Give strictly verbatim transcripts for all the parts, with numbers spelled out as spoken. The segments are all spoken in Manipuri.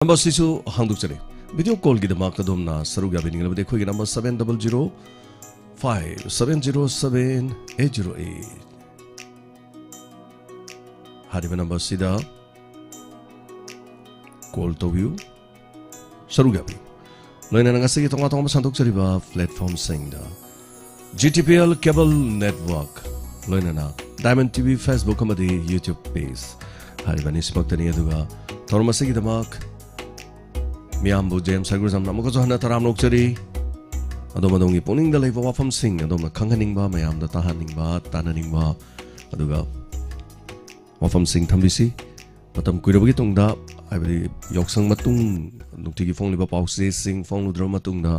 ꯅꯝꯕꯔꯁꯤꯁꯨ ꯍꯥꯡꯗꯣꯛꯆꯔꯤ꯫ ꯚꯤꯗꯤꯑꯣ ꯀꯣꯜꯒꯤꯗꯃꯛ ꯑꯗꯣꯝꯅ ꯁꯔꯨꯛ ꯌꯥꯕꯤꯅꯤꯡꯂꯕꯗꯤ ꯑꯩꯈꯣꯏꯒꯤ number seven double zero five seven zero seven eight zero eight꯫ ꯍꯥꯏꯔꯤꯕ ꯅꯝꯕꯔꯁꯤꯗ ꯀꯣꯜ ꯇꯧꯕꯤꯌꯨ, ꯁꯔꯨꯛ ꯌꯥꯕꯤꯌꯨ꯫ ꯂꯣꯏꯅꯅ ꯉꯁꯤꯒꯤ ꯇꯣꯉꯥꯟ ꯇꯣꯉꯥꯟꯕ ꯁꯟꯗꯣꯛꯆꯔꯤꯕ ꯄ꯭ꯂꯦꯠꯐꯣꯝꯁꯤꯡꯗ, G T P L Cable Network, ꯂꯣꯏꯅꯅ Diamond T V Facebook ꯑꯃꯗꯤ YouTube page ꯍꯥꯏꯔꯤꯕ ꯑꯅꯤꯁꯤꯃꯛꯇꯅꯤ꯫ ꯑꯗꯨꯒ ꯊꯧꯔꯝ ꯑꯁꯤꯒꯤꯗꯃꯛ ꯃꯤꯌꯥꯝꯕꯨ ꯖꯦꯝꯁ ꯁꯔꯒꯨꯖꯝꯅ ꯑꯃꯨꯛꯀꯁꯨ ꯍꯟꯅ ꯇꯔꯥꯝꯅ ꯑꯣꯛꯆꯔꯤ꯫ ꯑꯗꯣꯝ ꯑꯗꯣꯝꯒꯤ ꯄꯨꯛꯅꯤꯡꯗ ꯂꯩꯕ ꯋꯥꯐꯝꯁꯤꯡ ꯑꯗꯣꯝꯅ ꯈꯪꯍꯟꯅꯤꯡꯕ, ꯃꯌꯥꯝꯗ ꯇꯥꯍꯟꯅꯤꯡꯕ, ꯇꯥꯟꯅꯅꯤꯡꯕ, ꯑꯗꯨꯒ ꯋꯥꯐꯝꯁꯤꯡ ꯊꯝꯕꯤꯁꯤ꯫ ꯃꯇꯝ ꯀꯨꯏꯔꯕꯒꯤ ꯇꯨꯡꯗ, ꯍꯥꯏꯕꯗꯤ ꯌꯥꯎꯁꯪ ꯃꯇꯨꯡ ꯅꯨꯡꯇꯤꯒꯤ ꯐꯣꯡꯂꯤꯕ ꯄꯥꯎꯆꯦꯁꯤꯡ ꯐꯣꯡꯂꯨꯗ꯭ꯔꯕ ꯃꯇꯨꯡꯗ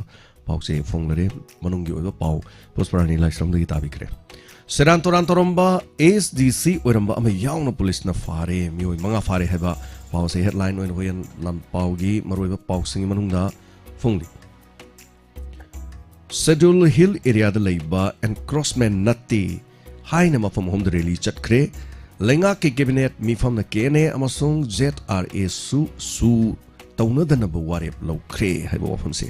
ꯄꯥꯎꯆꯦ ꯐꯣꯡꯂꯔꯦ ꯃꯅꯨꯡꯒꯤ ꯑꯣꯏꯕ ꯄꯥꯎ꯫ ꯄꯨꯁꯄꯔꯥꯅꯤ ꯂꯥꯏꯁ꯭ꯔꯝꯗꯒꯤ ꯇꯥꯕꯤꯈ꯭ꯔꯦ꯫ ꯁꯦꯔꯥꯟ ꯇꯨꯔꯥꯟ ꯇꯧꯔꯝꯕ ꯑꯦꯁ ꯗꯤ ꯁꯤ ꯑꯣꯏꯔꯝꯕ ꯑꯃ ꯌꯥꯎꯅ ꯄꯨꯂꯤꯁꯅ ꯐꯥꯔꯦ꯫ ꯃꯤꯑꯣꯏ ꯃꯉꯥ ꯐꯥꯔꯦ ꯍꯥꯏꯕ ꯄꯥꯎ ꯑꯁꯤ ꯍꯦꯗꯂꯥꯏꯟ ꯑꯣꯏꯅ ꯍꯣꯔꯦꯟ ꯂꯝꯄꯥꯎꯒꯤ ꯃꯔꯨꯑꯣꯏꯕ ꯄꯥꯎꯁꯤꯡꯒꯤ ꯃꯅꯨꯡꯗ ꯐꯣꯡꯂꯤ꯫ ꯁꯦꯗ꯭ꯌꯨꯜ ꯍꯤꯜ ꯑꯦꯔꯤꯌꯥꯗ ꯂꯩꯕ ꯑꯦꯟꯀ꯭ꯔꯣꯆꯃꯦꯟ ꯅꯠꯇꯦ ꯍꯥꯏꯅ ꯃꯐꯝ ꯑꯍꯨꯝꯗ ꯔꯦꯂꯤ ꯆꯠꯈ꯭ꯔꯦ꯫ ꯂꯩꯉꯥꯛꯀꯤ ꯀꯦꯕꯤꯅꯦꯠ ꯃꯤꯐꯝꯅ ꯀꯦ ꯑꯦꯟ ꯑꯦ ꯑꯃꯁꯨꯡ ꯖꯦꯗ ꯑꯥꯔ ꯑꯦꯁꯨ ꯁꯨ ꯇꯧꯅꯗꯅꯕ ꯋꯥꯔꯦꯞ ꯂꯧꯈ꯭ꯔꯦ ꯍꯥꯏꯕ ꯋꯥꯐꯝꯁꯤ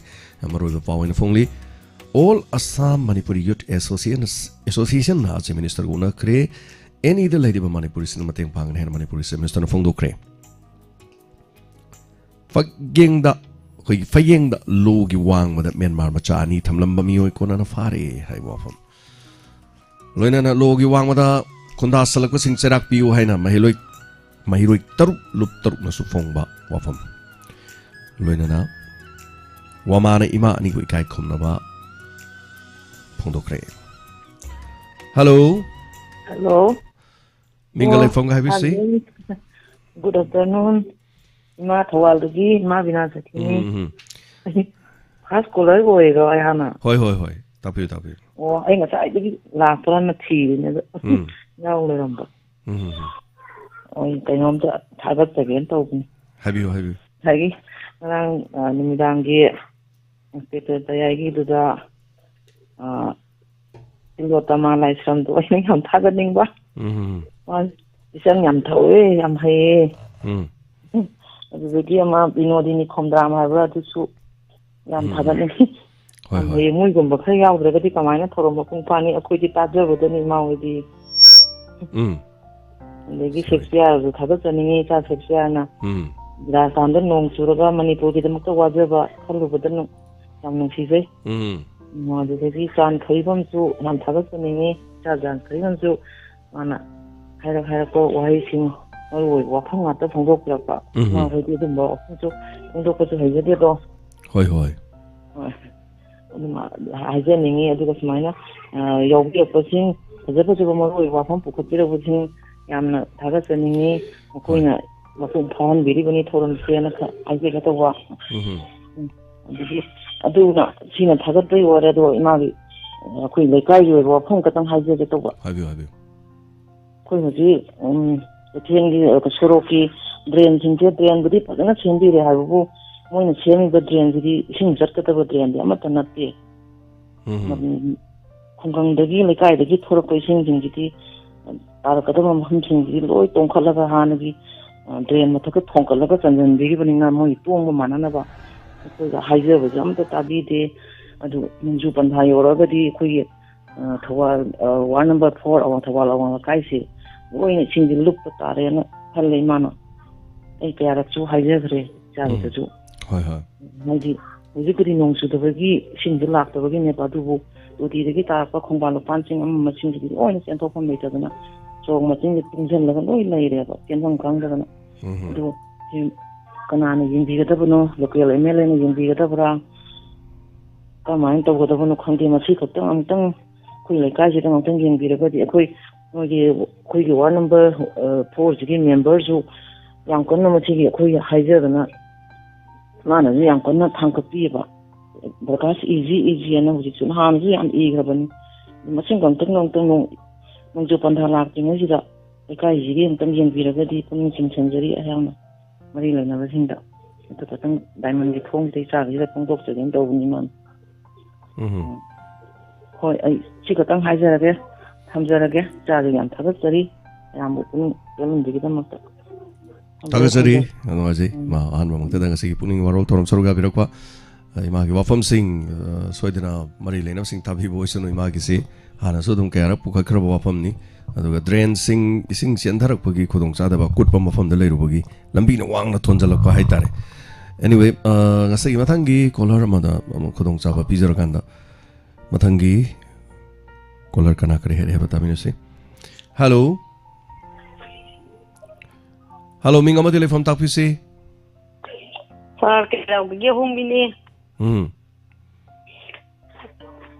ꯃꯔꯨꯑꯣꯏꯕ ꯄꯥꯎ ꯑꯣꯏꯅ ꯐꯣꯡꯂꯤ꯫ ꯑꯣꯜ ꯑꯁꯥꯝ ꯃꯅꯤꯄꯨꯔꯤ ꯌꯨꯠ ꯑꯦꯁꯣꯁꯤꯌꯦꯁꯟ, ꯑꯦꯁꯣꯁꯤꯌꯦꯁꯟꯅ ꯆꯤꯐ ꯃꯤꯅꯤꯁꯇꯔꯒ ꯎꯅꯈ꯭ꯔꯦ꯫ ꯑꯦꯅꯤꯗ ꯂꯩꯔꯤꯕ ꯃꯅꯤꯄꯨꯔꯤꯁꯤꯡꯅ ꯃꯇꯦꯡ ꯄꯥꯡꯒꯅꯤ ꯍꯥꯏꯅ ꯃꯅꯤꯄꯨꯔꯤ ꯆꯤꯐ ꯃꯤꯅꯤꯁꯇꯔꯅ ꯐꯣꯡꯗꯣꯛꯈ꯭ꯔꯦ꯫ ꯐꯌꯦꯡꯗ, ꯑꯩꯈꯣꯏꯒꯤ ꯐꯌꯦꯡꯗ ꯂꯣꯒꯤ ꯋꯥꯡꯃꯗ ꯃ꯭ꯌꯥꯟꯃꯥꯔ ꯃꯆꯥ ꯑꯅꯤ ꯊꯝꯂꯝꯕ ꯃꯤꯑꯣꯏ ꯀꯣꯟꯅꯅ ꯐꯥꯔꯦ ꯍꯥꯏꯕ ꯋꯥꯐꯝ꯫ ꯂꯣꯏꯅꯅ ꯂꯣꯒꯤ ꯋꯥꯡꯃꯗ ꯈꯨꯟꯗꯥ ꯁꯜꯂꯛꯄꯁꯤꯡ ꯆꯩꯔꯥꯛ ꯄꯤꯌꯨ ꯍꯥꯏꯅ ꯃꯍꯩꯔꯣꯏ, ꯃꯍꯩꯔꯣꯏ ꯇꯔꯨꯛ, ꯂꯨꯞ ꯇꯔꯨꯛꯅꯁꯨ ꯐꯣꯡꯕ ꯋꯥꯐꯝ꯫ ꯂꯣꯏꯅꯅ ꯋꯥꯃꯥꯅ ꯏꯃꯥ ꯑꯅꯤꯕꯨ ꯏꯀꯥꯏ ꯈꯨꯝꯅꯕ ꯐꯣꯡꯗꯣꯛꯈ꯭ꯔꯦ꯫ ꯍꯜꯂꯣ꯫ ꯍꯜꯂꯣ꯫ ꯃꯤꯡꯒ ꯑꯣ, ꯂꯩꯐꯝꯒ ꯍꯥꯏꯕꯤꯁꯤ꯫ ꯍꯜꯂꯣ꯫ Good afternoon. ꯏꯃꯥ ꯊꯧꯕꯥꯜꯗꯒꯤ ꯏꯃꯥ ꯕꯤꯅꯥ ꯁꯈꯤꯅꯤ꯫ ꯎꯝ, ꯎꯝ, ꯎꯝ꯫ ꯐꯥꯔꯁ ꯀꯣꯂꯔ ꯑꯣꯏꯔꯣ ꯑꯩ ꯍꯥꯟꯅ? ꯍꯣꯏ, ꯍꯣꯏ, ꯍꯣꯏ꯫ ꯇꯥꯛꯄꯤꯌꯨ, ꯇꯥꯛꯄꯤꯌꯨ꯫ ꯑꯣ, ꯑꯩ ꯉꯁꯥꯏꯗꯒꯤ ꯂꯥꯛꯄ꯭ꯔꯅ ꯊꯤꯔꯤꯅꯦ ꯑꯗꯣ꯫ ꯎꯝ꯫ ꯌꯥꯎ ꯂꯩꯔꯝꯕ꯫ ꯎꯝ, ꯎꯝ, ꯎꯝ꯫ ꯑꯣ, ꯀꯩꯅꯣꯝꯇ ꯊꯥꯒꯠꯆꯒꯦꯅ ꯇꯧꯕꯅꯤ꯫ ꯍꯥꯏꯕꯤꯌꯨ, ꯍꯥꯏꯕꯤꯌꯨ꯫ ꯉꯁꯥꯏꯒꯤ ꯉꯔꯥꯡ, ꯑ, ꯅꯨꯃꯤꯗꯥꯡꯒꯤ ꯏꯟꯁꯄꯦꯛꯇꯔ ꯇꯌꯥꯏꯒꯤꯗꯨꯗ, ꯑ, ꯇꯤꯂꯣꯇꯃꯥ ꯂꯥꯏꯁ꯭ꯔꯝꯗꯣ ꯑꯩꯅ ꯌꯥꯝ ꯊꯥꯒꯠꯅꯤꯡꯕ꯫ ꯎꯝ꯫ ꯃꯥ ꯏꯆꯪ ꯌꯥꯝ ꯊꯧꯋꯦ, ꯌꯥꯝ ꯍꯩꯌꯦ꯫ ꯎꯝ꯫ ꯑꯗꯨꯗꯒꯤ ꯑꯃ ꯕꯤꯅꯣꯗꯤꯅꯤ ꯈꯣꯝꯗ꯭ꯔꯥꯝ ꯍꯥꯏꯕ꯭ꯔꯥ, ꯑꯗꯨꯁꯨ ꯌꯥꯝ ꯎꯝ꯫ ꯊꯥꯒꯠꯅꯤꯡꯉꯤ꯫ ꯍꯣꯏ, ꯍꯣꯏ꯫ ꯍꯌꯦꯡ ꯃꯣꯏꯒꯨꯝꯕ ꯈꯔ ꯌꯥꯎꯗ꯭ꯔꯒꯗꯤ ꯀꯃꯥꯏꯅ ꯊꯧꯔꯝ ꯃꯄꯨꯡ ꯐꯥꯅꯤ? ꯑꯩꯈꯣꯏꯗꯤ ꯇꯥꯖꯕꯗꯅꯤ, ꯏꯃꯥ ꯍꯣꯏꯗꯤ꯫ ꯎꯝ꯫ ꯑꯗꯒꯤ ꯁꯣꯏ꯫ ꯁꯦꯛꯁꯄꯤꯌꯥꯔꯁꯨ ꯊꯥꯒꯠꯆꯅꯤꯡꯉꯤ, ꯏꯆꯥ ꯁꯦꯛꯁꯄꯤꯌꯥꯔꯅ꯫ ꯎꯝ꯫ ꯔꯥꯖꯁꯊꯥꯟꯗ ꯅꯣꯡ ꯆꯨꯔꯒ ꯃꯅꯤꯄꯨꯔꯒꯤꯗꯃꯛꯇ ꯋꯥꯖꯕ ꯈꯜꯂꯨꯕꯗ ꯅꯨ-, ꯌꯥꯝ ꯅꯨꯡꯁꯤꯖꯩ꯫ ꯎꯝ꯫ ꯎꯝ, ꯑꯗꯨꯗꯒꯤ ꯆꯥꯟ ꯈꯩꯕꯝꯁꯨ ꯌꯥꯝ ꯊꯥꯒꯠꯆꯅꯤꯡꯉꯤ꯫ ꯏꯆꯥ ꯆꯥꯟ ꯈꯩꯕꯝꯁꯨ ꯃꯥꯅ ꯍꯥꯏꯔꯛ ꯍꯥꯏꯔꯛꯄ ꯋꯥꯍꯩꯁꯤꯡ, ꯃꯔꯨ ꯑꯣꯏꯕ ꯋꯥꯐꯝ ꯉꯥꯛꯇ ꯐꯣꯡꯗꯣꯛꯄꯤꯔꯛꯄ꯫ ꯎꯝ꯫ ꯏꯃꯥ ꯍꯣꯏꯗꯤ ꯑꯗꯨꯝꯕ ꯋꯥꯐꯝꯁꯨ ꯐꯣꯡꯗꯣꯛꯄꯁꯨ ꯍꯩꯖꯗꯦꯗꯣ꯫ ꯍꯣꯏ, ꯍꯣꯏ꯫ ꯍꯣꯏ꯫ ꯑꯗꯨꯝ ꯍꯥꯏꯖꯅꯤꯡꯉꯤ꯫ ꯑꯗꯨꯒ ꯁꯨꯃꯥꯏꯅ, ꯑ, ꯌꯥꯎꯕꯤꯔꯛꯄꯁꯤꯡ, ꯐꯖ ꯐꯖꯕ ꯃꯔꯨ ꯑꯣꯏꯕ ꯋꯥꯐꯝ ꯄꯨꯈꯠꯄꯤꯔꯛꯄꯁꯤꯡ ꯌꯥꯝꯅ ꯊꯥꯒꯠꯆꯅꯤꯡꯉꯤ꯫ ꯍꯣꯏ꯫ ꯃꯈꯣꯏꯅ ꯃꯄꯨꯡ ꯐꯥꯍꯟꯕꯤꯔꯤꯕꯅꯤ ꯊꯧꯔꯝꯁꯦꯅ ꯈ-, ꯍꯥꯏꯖꯒꯦ ꯇꯧꯕ꯫ ꯎꯝ꯫ ꯎꯝ꯫ ꯑꯗꯒꯤ ꯑꯗꯨꯅ ꯁꯤꯅ ꯊꯥꯒꯠꯄꯒꯤ ꯑꯣꯏꯔꯦ꯫ ꯑꯗꯣ ꯏꯃꯥꯒꯤ, ꯑ, ꯑꯩꯈꯣꯏ ꯂꯩꯀꯥꯏꯒꯤ ꯑꯣꯏꯕ ꯋꯥꯐꯝ ꯈꯛꯇꯪ ꯍꯥꯏꯖꯒꯦ ꯇꯧꯕ꯫ ꯍꯥꯏꯕꯤꯌꯨ, ꯍꯥꯏꯕꯤꯌꯨ꯫ ꯑꯩꯈꯣꯏ ꯍꯧꯖꯤꯛ, ꯎꯝ, ꯀꯩꯊꯦꯜꯒꯤ, ꯑ, ꯁꯣꯔꯣꯛꯀꯤ ꯗ꯭ꯔꯦꯟꯁꯤꯡꯁꯦ, ꯗ꯭ꯔꯦꯟꯕꯨꯗꯤ ꯐꯖꯅ ꯁꯦꯝꯕꯤꯔꯦ ꯍꯥꯏꯕꯕꯨ, ꯃꯣꯏꯅ ꯁꯦꯝꯃꯤꯕ ꯗ꯭ꯔꯦꯟꯁꯤꯗꯤ ꯏꯁꯤꯡ ꯆꯠꯀꯗꯕ ꯗ꯭ꯔꯦꯟꯗꯤ ꯑꯃꯠꯇ ꯅꯠꯇꯦ꯫ ꯎꯝ꯫ ꯎꯝ, ꯈꯨꯡꯒꯪꯗꯒꯤ, ꯂꯩꯀꯥꯏꯗꯒꯤ ꯊꯣꯔꯛꯄ ꯏꯁꯤꯡꯁꯤꯡꯁꯤꯗꯤ, ꯑ, ꯇꯥꯔꯛꯀꯗꯕ ꯃꯐꯝꯁꯤꯡꯁꯤꯗꯤ ꯂꯣꯏ ꯇꯣꯡꯈꯠꯂꯒ ꯍꯥꯟꯅꯒꯤ, ꯑ, ꯗ꯭ꯔꯦꯟ ꯃꯊꯛꯇ ꯊꯣꯡꯀꯠꯂꯒ ꯆꯟꯁꯤꯟꯕꯤꯔꯤꯕꯅꯤꯅ ꯃꯣꯏ ꯇꯣꯡꯕ ꯃꯥꯟꯅꯅꯕ ꯑꯩꯈꯣꯏꯗ ꯍꯥꯏꯖꯕꯁꯨ ꯑꯝꯇ ꯇꯥꯕꯤꯗꯦ꯫ ꯑꯗꯨ ꯅꯣꯡꯖꯨ ꯄꯟꯊꯥ ꯌꯧꯔꯛꯑꯒꯗꯤ ꯑꯩꯈꯣꯏꯒꯤ ꯑ, ꯊꯧꯕꯥꯜ, ꯑ, ꯋꯥꯔꯗ ꯅꯝꯕꯔ ꯐꯣꯔ ꯑꯋꯥꯡ ꯊꯧꯕꯥꯜ ꯑꯋꯥꯡ ꯂꯩꯀꯥꯏꯁꯦ ꯂꯣꯏꯅ ꯏꯁꯤꯡꯁꯦ ꯂꯨꯞꯄ ꯇꯥꯔꯦꯅ ꯈꯜꯂꯦ ꯏꯃꯥꯅ꯫ ꯑꯩ ꯀꯌꯥꯔꯛꯁꯨ ꯍꯥꯏꯖꯈ꯭ꯔꯦ ꯎꯝ꯫ ꯏꯆꯥꯒꯤꯗꯁꯨ꯫ ꯍꯣꯏ, ꯍꯣꯏ꯫ ꯍꯥꯏꯗꯤ ꯍꯧꯖꯤꯛꯄꯨꯗꯤ ꯅꯣꯡ ꯆꯨꯗꯕꯒꯤ ꯏꯁꯤꯡꯗꯣ ꯂꯥꯛꯇꯕꯒꯤꯅꯦꯕ, ꯑꯗꯨꯕꯨ ꯇꯣꯇꯤꯗꯒꯤ ꯇꯥꯔꯛꯄ ꯈꯣꯡꯕꯥꯟ ꯂꯨꯄꯥꯟꯁꯤꯡ ꯑꯃ ꯑꯃꯁꯤꯡꯁꯤꯗꯤ ꯂꯣꯏꯅ ꯆꯦꯟꯊꯣꯛꯐꯝ ꯂꯩꯇꯗꯅ ꯁꯣꯔꯣꯛ ꯃꯆꯤꯟꯁꯦ ꯇꯨꯡꯁꯤꯜꯂꯒ ꯂꯣꯏ ꯂꯩꯔꯦꯕ, ꯆꯦꯟꯐꯝ ꯈꯪꯗꯗꯅ꯫ ꯎꯝ꯫ ꯑꯗꯨ ꯁꯤ ꯀꯅꯥꯅ ꯌꯦꯡꯕꯤꯒꯗꯕꯅꯣ? ꯂꯣꯀꯦꯜ ꯑꯦꯝ ꯑꯦꯜ ꯑꯦꯅ ꯌꯦꯡꯕꯤꯒꯗꯕ꯭ꯔꯥ? ꯀꯃꯥꯏꯅ ꯇꯧꯒꯗꯕꯅꯣ ꯈꯪꯗꯦ꯫ ꯃꯁꯤ ꯈꯛꯇꯪ ꯑꯃꯨꯛꯇꯪ ꯑꯩꯈꯣꯏ ꯂꯩꯀꯥꯏꯁꯤꯗ ꯑꯃꯨꯛꯇꯪ ꯌꯦꯡꯕꯤꯔꯒꯗꯤ, ꯑꯩꯈꯣꯏ ꯃꯣꯏꯒꯤ, ꯑꯩꯈꯣꯏꯒꯤ ꯋꯥꯔꯗ ꯅꯝꯕꯔ, ꯑ, ꯐꯣꯔꯁꯤꯒꯤ ꯃꯦꯝꯕꯔꯁꯨ ꯌꯥꯝ ꯀꯟꯅ ꯃꯁꯤꯒꯤ ꯑꯩꯈꯣꯏ ꯍꯥꯏꯖꯗꯅ ꯃꯥꯅꯁꯨ ꯌꯥꯝ ꯀꯟꯅ ꯊꯥꯡꯒꯠꯄꯤꯑꯕ꯫ ꯗꯔꯈꯥꯁ ꯏꯁꯤ ꯏꯁꯤꯑꯅ ꯍꯧꯖꯤꯛꯁꯨ ꯅꯍꯥꯟꯁꯨ ꯌꯥꯝ ꯏꯈ꯭ꯔꯕꯅꯤ꯫ ꯃꯁꯤꯡ ꯑꯃꯨꯛꯇꯪ ꯑꯃꯨꯛꯇꯪ ꯅꯣꯡ-, ꯅꯣꯡꯖꯨ ꯄꯟꯊꯥ ꯂꯥꯛꯇ꯭ꯔꯤꯉꯩꯁꯤꯗ ꯂꯩꯀꯥꯏꯁꯤꯒꯤ ꯑꯃꯨꯛꯇꯪ ꯌꯦꯡꯕꯤꯔꯒꯗꯤ ꯄꯨꯛꯅꯤꯡ ꯆꯤꯡꯁꯤꯟꯖꯔꯤ ꯑꯩꯍꯥꯛꯅ꯫ ꯃꯔꯤ ꯂꯩꯅꯕꯁꯤꯡꯗ꯫ ꯑꯗꯨ ꯈꯛꯇꯪ ꯗꯥꯏꯃꯟꯒꯤ ꯊꯣꯡꯁꯤꯗ ꯏꯆꯥꯒꯤꯁꯤꯗ ꯐꯣꯡꯗꯣꯛꯆꯒꯦꯅ ꯇꯧꯕꯅꯤ, ꯏꯃꯥꯅ꯫ ꯎꯝ꯫ ꯎꯝ꯫ ꯍꯣꯏ, ꯑꯩ ꯁꯤ ꯈꯛꯇꯪ ꯍꯥꯏꯖꯔꯒꯦ, ꯊꯝꯖꯔꯒꯦ꯫ ꯏꯆꯥꯒꯤ ꯌꯥꯝ ꯊꯥꯒꯠꯆꯔꯤ, ꯑꯌꯥꯝꯕ ꯄꯨꯛꯅꯤꯡ ꯆꯪꯍꯟꯕꯒꯤꯗꯃꯛꯇ꯫ ꯊꯥꯒꯠꯆꯔꯤ꯫ ꯌꯥꯝ ꯅꯨꯡꯉꯥꯏꯖꯩ꯫ ꯎꯝ꯫ ꯏꯃꯥ, ꯑꯍꯥꯟꯕ ꯃꯛꯇꯗ ꯉꯁꯤꯒꯤ ꯄꯨꯛꯅꯤꯡ ꯋꯥꯔꯣꯜ ꯊꯧꯔꯝ ꯁꯔꯨꯛ ꯌꯥꯕꯤꯔꯛꯄ, ꯑ, ꯏꯃꯥꯒꯤ ꯋꯥꯐꯝꯁꯤꯡ, ꯑ, ꯁꯣꯏꯗꯅ ꯃꯔꯤ ꯂꯩꯅꯕꯁꯤꯡ ꯇꯥꯕꯤꯕ ꯑꯣꯏꯁꯅꯨ꯫ ꯏꯃꯥꯒꯤꯁꯤ ꯍꯥꯟꯅꯁꯨ ꯑꯗꯨꯝ ꯀꯌꯥꯔꯛ ꯄꯨꯈꯠꯈ꯭ꯔꯕ ꯋꯥꯐꯝꯅꯤ꯫ ꯑꯗꯨꯒ drainꯁꯤꯡ, ꯏꯁꯤꯡ ꯆꯦꯟꯊꯔꯛꯄꯒꯤ ꯈꯨꯗꯣꯡꯆꯥꯗꯕ, ꯑꯀꯨꯠꯄ ꯃꯐꯝꯗ ꯂꯩꯔꯨꯕꯒꯤ ꯂꯝꯕꯤꯅ ꯋꯥꯡꯅ ꯊꯣꯟꯖꯜꯂꯛꯄ ꯍꯥꯏꯇꯥꯔꯦ꯫ Anyway, ꯑ, ꯉꯁꯤꯒꯤ ꯃꯊꯪꯒꯤ caller ꯑꯃꯗ ꯑꯃꯨꯛ ꯈꯨꯗꯣꯡꯆꯥꯕ ꯄꯤꯖꯔꯀꯥꯟꯗ ꯃꯊꯪꯒꯤ caller ꯀꯅꯥ ꯀꯔꯤ ꯍꯥꯏꯔꯛꯑꯦ ꯍꯥꯏꯕ ꯇꯥꯃꯤꯟꯅꯁꯤ꯫ Hello꯫ Hello, ꯃꯤꯡ ꯑꯃꯗꯤ ꯂꯩꯐꯝ ꯇꯥꯛꯄꯤꯁꯤ꯫ ꯁꯥꯔ, ꯀꯩꯔꯥꯎꯕꯒꯤ ꯑꯍꯣꯡꯕꯤꯅꯤ꯫ ꯎꯝ꯫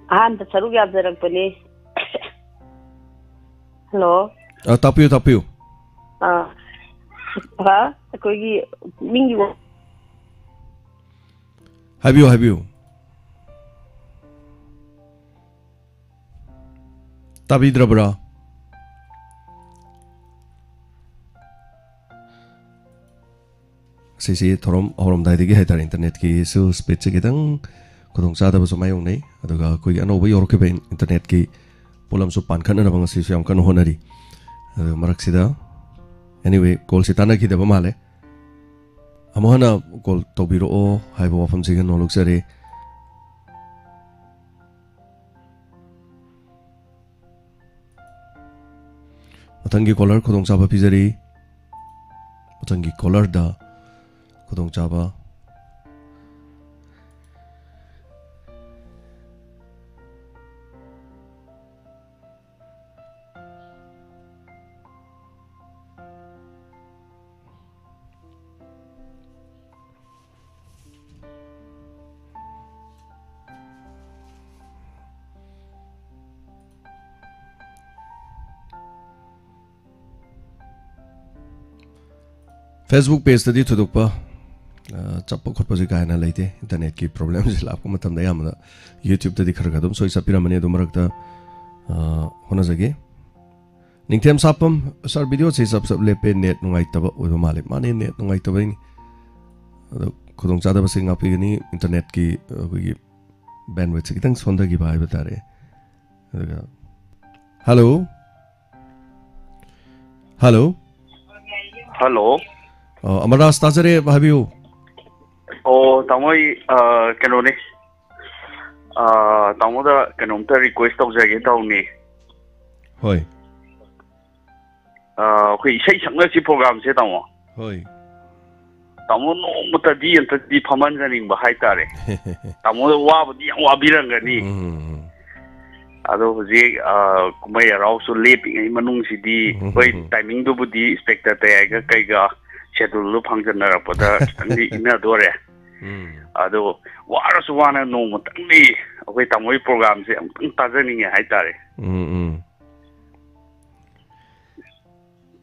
ꯑꯍꯥꯟꯕ ꯁꯔꯨꯛ ꯌꯥꯖꯔꯛꯄꯅꯤ꯫ Hello꯫ ꯑ, ꯇꯥꯛꯄꯤꯌꯨ, ꯇꯥꯛꯄꯤꯌꯨ꯫ ꯑ, ꯁꯥꯔ, ꯑꯩꯈꯣꯏꯒꯤ ꯃꯤꯒꯤ ꯋꯥ- ꯍꯥꯏꯕꯤꯌꯨ, ꯍꯥꯏꯕꯤꯌꯨ꯫ ꯇꯥꯕꯤꯗ꯭ꯔꯕ꯭ꯔꯥ? ꯑꯁꯤꯁꯤ ꯊꯧꯔꯝ ꯍꯧꯔꯝꯗꯥꯏꯗꯒꯤ ꯍꯥꯏꯇꯥꯔꯦ, internetꯀꯤꯁꯨ speedꯁꯦ ꯈꯤꯇꯪ ꯈꯨꯗꯣꯡꯆꯥꯗꯕꯁꯨ ꯃꯥꯌꯣꯛꯅꯩ, ꯑꯗꯨꯒ ꯑꯩꯈꯣꯏꯒꯤ ꯑꯅꯧꯕ ꯌꯧꯔꯛꯈꯤꯕ in-, internetꯀꯤ ꯄꯣꯠꯂꯝꯁꯨ ꯄꯥꯟꯈꯠꯅꯅꯕ ꯉꯁꯤꯁꯨ ꯌꯥꯝ ꯀꯟꯅ ꯍꯣꯠꯅꯔꯤ꯫ ꯑꯗꯨ ꯃꯔꯛꯁꯤꯗ, anyway, callꯁꯤ ꯇꯥꯟꯅꯈꯤꯗꯕ ꯃꯥꯜꯂꯦ꯫ ꯑꯃꯨꯛ ꯍꯟꯅ call ꯇꯧꯕꯤꯔꯛꯑꯣ ꯍꯥꯏꯕ ꯋꯥꯐꯝꯁꯤꯒ ꯅꯣꯂꯨꯛꯆꯔꯤ꯫ ꯃꯊꯪꯒꯤ caller ꯈꯨꯗꯣꯡꯆꯥꯕ ꯄꯤꯖꯔꯤ꯫ ꯃꯊꯪꯒꯤ callerꯗ ꯈꯨꯗꯣꯡꯆꯥꯕ꯫ Facebook pageꯇꯗꯤ ꯊꯣꯏꯗꯣꯛꯄ, ꯑ, ꯆꯞꯄ ꯈꯣꯠꯄꯁꯦ ꯀꯥ ꯍꯦꯟꯅ ꯂꯩꯇꯦ꯫ Internetꯀꯤ problemꯁꯦ ꯂꯥꯛꯄ ꯃꯇꯝꯗ ꯑꯌꯥꯝꯕꯅ YouTubeꯇꯗꯤ ꯈꯔ ꯈꯔ ꯑꯗꯨꯝ ꯁꯣꯏ ꯆꯠꯄꯤꯔꯝꯃꯅꯤ꯫ ꯑꯗꯨ ꯃꯔꯛꯇ, ꯑ, ꯍꯣꯠꯅꯖꯒꯦ꯫ ꯅꯤꯡꯊꯦꯝ ꯁꯥꯄꯝ, "Sir, videoꯁꯤ ꯆꯞ ꯆꯞ ꯂꯦꯞꯄꯦ, net ꯅꯨꯡꯉꯥꯏꯇꯕ ꯑꯣꯏꯕ ꯃꯥꯜꯂꯦ"꯫ ꯃꯥꯅꯦ, net ꯅꯨꯡꯉꯥꯏꯇꯕꯩꯅꯤ꯫ ꯑꯗꯣ ꯈꯨꯗꯣꯡꯆꯥꯗꯕꯁꯤ ꯉꯥꯛꯄꯤꯒꯅꯤ꯫ Internetꯀꯤ, ꯑ, ꯑꯩꯈꯣꯏꯒꯤ bandwidthꯁꯦ ꯈꯤꯇꯪ ꯁꯣꯟꯊꯈꯤꯕ ꯍꯥꯏꯕ ꯇꯥꯔꯦ꯫ ꯑꯗꯨꯒ, hello? Hello? Hello? ꯑ, ꯑꯃꯔꯥꯖ, ꯇꯥꯖꯔꯦ, ꯍꯥꯏꯕꯤꯌꯨ꯫ ꯑꯣ, ꯇꯥꯃꯣ, ꯑꯩ, ꯑ, ꯀꯩꯅꯣꯅꯦ, ꯑ, ꯇꯥꯃꯣꯗ ꯀꯩꯅꯣꯝꯇ request ꯇꯧꯖꯒꯦ ꯇꯧꯅꯤ꯫ ꯍꯣꯏ꯫ ꯑ, ꯑꯩꯈꯣꯏ ꯏꯁꯩ ꯁꯛꯅꯁꯤ programꯁꯦ, ꯇꯥꯃꯣ꯫ ꯍꯣꯏ꯫ ꯇꯥꯃꯣ, ꯅꯣꯡꯃꯇꯗꯤ ꯑꯝꯇꯗꯤ ꯐꯝꯍꯟꯖꯅꯤꯡꯕ ꯍꯥꯏꯇꯥꯔꯦ꯫ ꯇꯥꯃꯣꯗ ꯋꯥꯕꯗꯤ ꯌꯥꯝ ꯋꯥꯕꯤꯔꯝꯒꯅꯤ꯫ ꯎꯝ, ꯎꯝ, ꯎꯝ꯫ ꯑꯗꯣ ꯍꯧꯖꯤꯛ, ꯑ, ꯀꯨꯝꯍꯩ ꯍꯔꯥꯎꯁꯨ ꯂꯦꯞꯄꯤꯉꯩ ꯃꯅꯨꯡꯁꯤꯗꯤ, ꯎꯝ, ꯍꯣꯏ, ꯎꯝ, ꯎꯝ꯫ timingꯗꯨꯕꯨꯗꯤ ꯏꯟꯁꯄꯦꯛꯇꯔ ꯇꯌꯥꯏꯒ ꯀꯩꯒ scheduleꯗꯨ ꯐꯪꯖꯟꯅꯔꯛꯄꯗ ꯈꯤꯇꯪꯗꯤ ꯏꯟꯅꯗꯣꯔꯦ꯫ ꯎꯝ꯫ ꯑꯗꯣ ꯋꯥꯔꯁꯨ ꯋꯥꯅ ꯅꯣꯡꯃꯇꯪꯗꯤ ꯑꯩꯈꯣꯏ ꯇꯥꯃꯣꯒꯤ programꯁꯦ ꯑꯃꯨꯛꯇꯪ ꯇꯥꯖꯅꯤꯡꯉꯦ ꯍꯥꯏꯇꯥꯔꯦ꯫ ꯎꯝ, ꯎꯝ꯫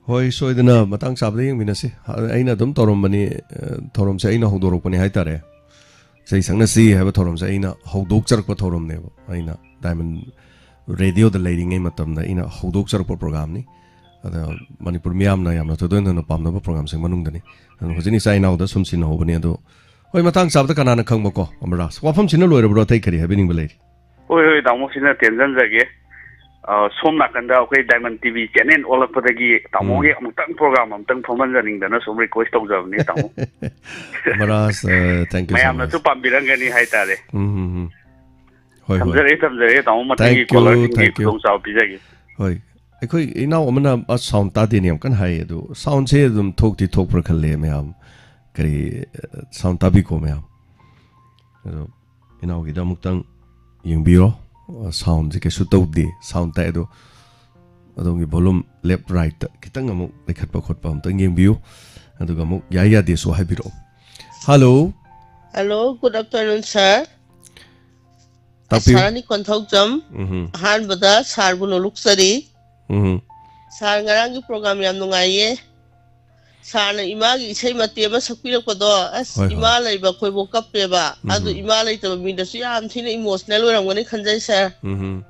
ꯍꯣꯏ, ꯁꯣꯏꯗꯅ ꯃꯇꯥꯡ ꯆꯥꯕꯗ ꯌꯦꯡꯃꯤꯟꯅꯁꯤ꯫ ꯑꯩꯅ ꯑꯗꯨꯝ ꯇꯧꯔꯝꯕꯅꯤ, ꯑ, ꯊꯧꯔꯝꯁꯦ ꯑꯩꯅ ꯍꯧꯗꯣꯔꯛꯄꯅꯤ ꯍꯥꯏꯇꯥꯔꯦ꯫ ꯏꯁꯩ ꯁꯛꯅꯁꯤ ꯍꯥꯏꯕ ꯊꯧꯔꯝꯁꯦ ꯑꯩꯅ ꯍꯧꯗꯣꯛꯆꯔꯛꯄ ꯊꯧꯔꯝꯅꯦꯕ꯫ ꯑꯩꯅ Diamond Radioꯗ ꯂꯩꯔꯤꯉꯩ ꯃꯇꯝꯗ ꯑꯩꯅ ꯍꯧꯗꯣꯛꯆꯔꯛꯄ programꯅꯤ꯫ ꯑꯗ ꯃꯅꯤꯄꯨꯔ ꯃꯤꯌꯥꯝꯅ ꯌꯥꯝꯅ ꯊꯣꯏꯗꯣꯛ ꯍꯦꯟꯗꯣꯛꯅ ꯄꯥꯝꯅꯕ programꯁꯤꯡ ꯃꯅꯨꯡꯗꯅꯤ꯫ ꯑꯗꯨꯅ ꯍꯧꯖꯤꯛ ꯏꯆꯥ ꯏꯅꯥꯎꯗ ꯁꯨꯝ ꯁꯤꯟꯅꯍꯧꯕꯅꯤ꯫ ꯑꯗꯣ ꯍꯣꯏ, ꯃꯇꯥꯡ ꯆꯥꯕꯗ ꯀꯅꯥꯅ ꯈꯪꯕꯀꯣ, ꯑꯃꯔꯥꯖ꯫ ꯋꯥꯐꯝꯁꯤꯅ ꯂꯣꯏꯔꯕ꯭ꯔꯣ? ꯑꯇꯩ ꯀꯔꯤ ꯍꯥꯏꯕꯤꯅꯤꯡꯕ ꯂꯩꯔꯤ? ꯍꯣꯏ, ꯍꯣꯏ, ꯇꯥꯃꯣ, ꯁꯤꯅ ꯇꯦꯟꯖꯟꯖꯒꯦ꯫ ꯑ, ꯁꯣꯝ ꯅꯥꯀꯟꯗ ꯑꯩꯈꯣꯏ Diamond TV channel ꯑꯣꯜꯂꯛꯄꯗꯒꯤ ꯇꯥꯃꯣꯒꯤ ꯎꯝ꯫ ꯑꯃꯨꯛꯇꯪ program ꯑꯃꯨꯛꯇꯪ ꯐꯝꯍꯟꯖꯅꯤꯡꯗꯅ ꯁꯨꯝ request ꯇꯧꯖꯕꯅꯤ, ꯇꯥꯃꯣ꯫ ꯑꯃꯔꯥꯖ, ꯑ, thank you so much. ꯃꯌꯥꯝꯅꯁꯨ ꯄꯥꯝꯕꯤꯔꯝꯒꯅꯤ ꯍꯥꯏꯇꯥꯔꯦ꯫ ꯎꯝ, ꯎꯝ, ꯎꯝ꯫ ꯍꯣꯏ, ꯍꯣꯏ꯫ ꯊꯝꯖꯔꯦ, ꯊꯝꯖꯔꯦ, ꯇꯥꯃꯣ꯫ ꯃꯊꯪꯒꯤ Thank you, callerꯁꯤꯡꯒꯤ thank you. ꯈꯨꯗꯣꯡꯆꯥꯕ ꯄꯤꯖꯒꯦ꯫ ꯍꯣꯏ꯫ ꯑꯩꯈꯣꯏ ꯏꯅꯥꯎ ꯑꯃꯅ ꯑꯁ sound ꯇꯥꯗꯦꯅꯦ ꯌꯥꯝ ꯀꯟꯅ ꯍꯥꯏꯌꯦ꯫ ꯑꯗꯨ soundꯁꯦ ꯑꯗꯨꯝ ꯊꯣꯛꯇꯤ ꯊꯣꯛꯄ꯭ꯔꯥ ꯈꯜꯂꯦ ꯃꯌꯥꯝ꯫ ꯀꯔꯤ, ꯑ, sound ꯇꯥꯕꯤꯀꯣ ꯃꯌꯥꯝ꯫ ꯑꯗꯣ ꯏꯅꯥꯎꯒꯤꯗ ꯑꯃꯨꯛꯇꯪ ꯌꯦꯡꯕꯤꯔꯣ꯫ ꯑ, soundꯁꯦ ꯀꯩꯁꯨ ꯇꯧꯗꯦ꯫ Sound ꯇꯥꯏ ꯑꯗꯣ ꯑꯗꯣꯝꯒꯤ volume left rightꯇ ꯈꯤꯇꯪ ꯑꯃꯨꯛ ꯂꯩꯈꯠꯄ ꯈꯣꯠꯄ ꯑꯃꯨꯛꯇꯪ ꯌꯦꯡꯕꯤꯌꯨ꯫ ꯑꯗꯨꯒ ꯑꯃꯨꯛ ꯌꯥꯏ ꯌꯥꯗꯦꯁꯨ ꯍꯥꯏꯕꯤꯔꯛꯑꯣ꯫ Hello꯫ Hello, good afternoon, sir. ꯇꯥꯛꯄꯤꯌꯨ꯫ ꯁꯥꯔꯅꯤ ꯀꯣꯟꯊꯧꯖꯝ꯫ ꯎꯝꯍꯨꯝ꯫ ꯑꯍꯥꯟꯕꯗ ꯁꯥꯔꯕꯨ ꯅꯣꯂꯨꯛꯆꯔꯤ꯫ ꯎꯝꯍꯨꯝ꯫ ꯁꯥꯔ, ꯉꯔꯥꯡꯒꯤ program ꯌꯥꯝ ꯅꯨꯡꯉꯥꯏꯌꯦ꯫ ꯁꯥꯔꯅ ꯏꯃꯥꯒꯤ ꯏꯁꯩ ꯃꯇꯦꯛ ꯑꯃ ꯁꯛꯄꯤꯔꯛꯄꯗꯣ, ꯑꯁ, ꯍꯣꯏ, ꯍꯣꯏ꯫ ꯏꯃꯥ ꯂꯩꯕ ꯑꯩꯈꯣꯏꯕꯨ ꯀꯞꯄꯦꯕ꯫ ꯑꯗꯨ ꯎꯝꯍꯨꯝ꯫ ꯏꯃꯥ ꯂꯩꯇꯕ ꯃꯤꯗꯁꯨ ꯌꯥꯝ ꯊꯤꯅ emotional ꯑꯣꯏꯔꯝꯒꯅꯤ ꯈꯟꯖꯩ, ꯁꯥꯔ꯫ ꯎꯝꯍꯨꯝ꯫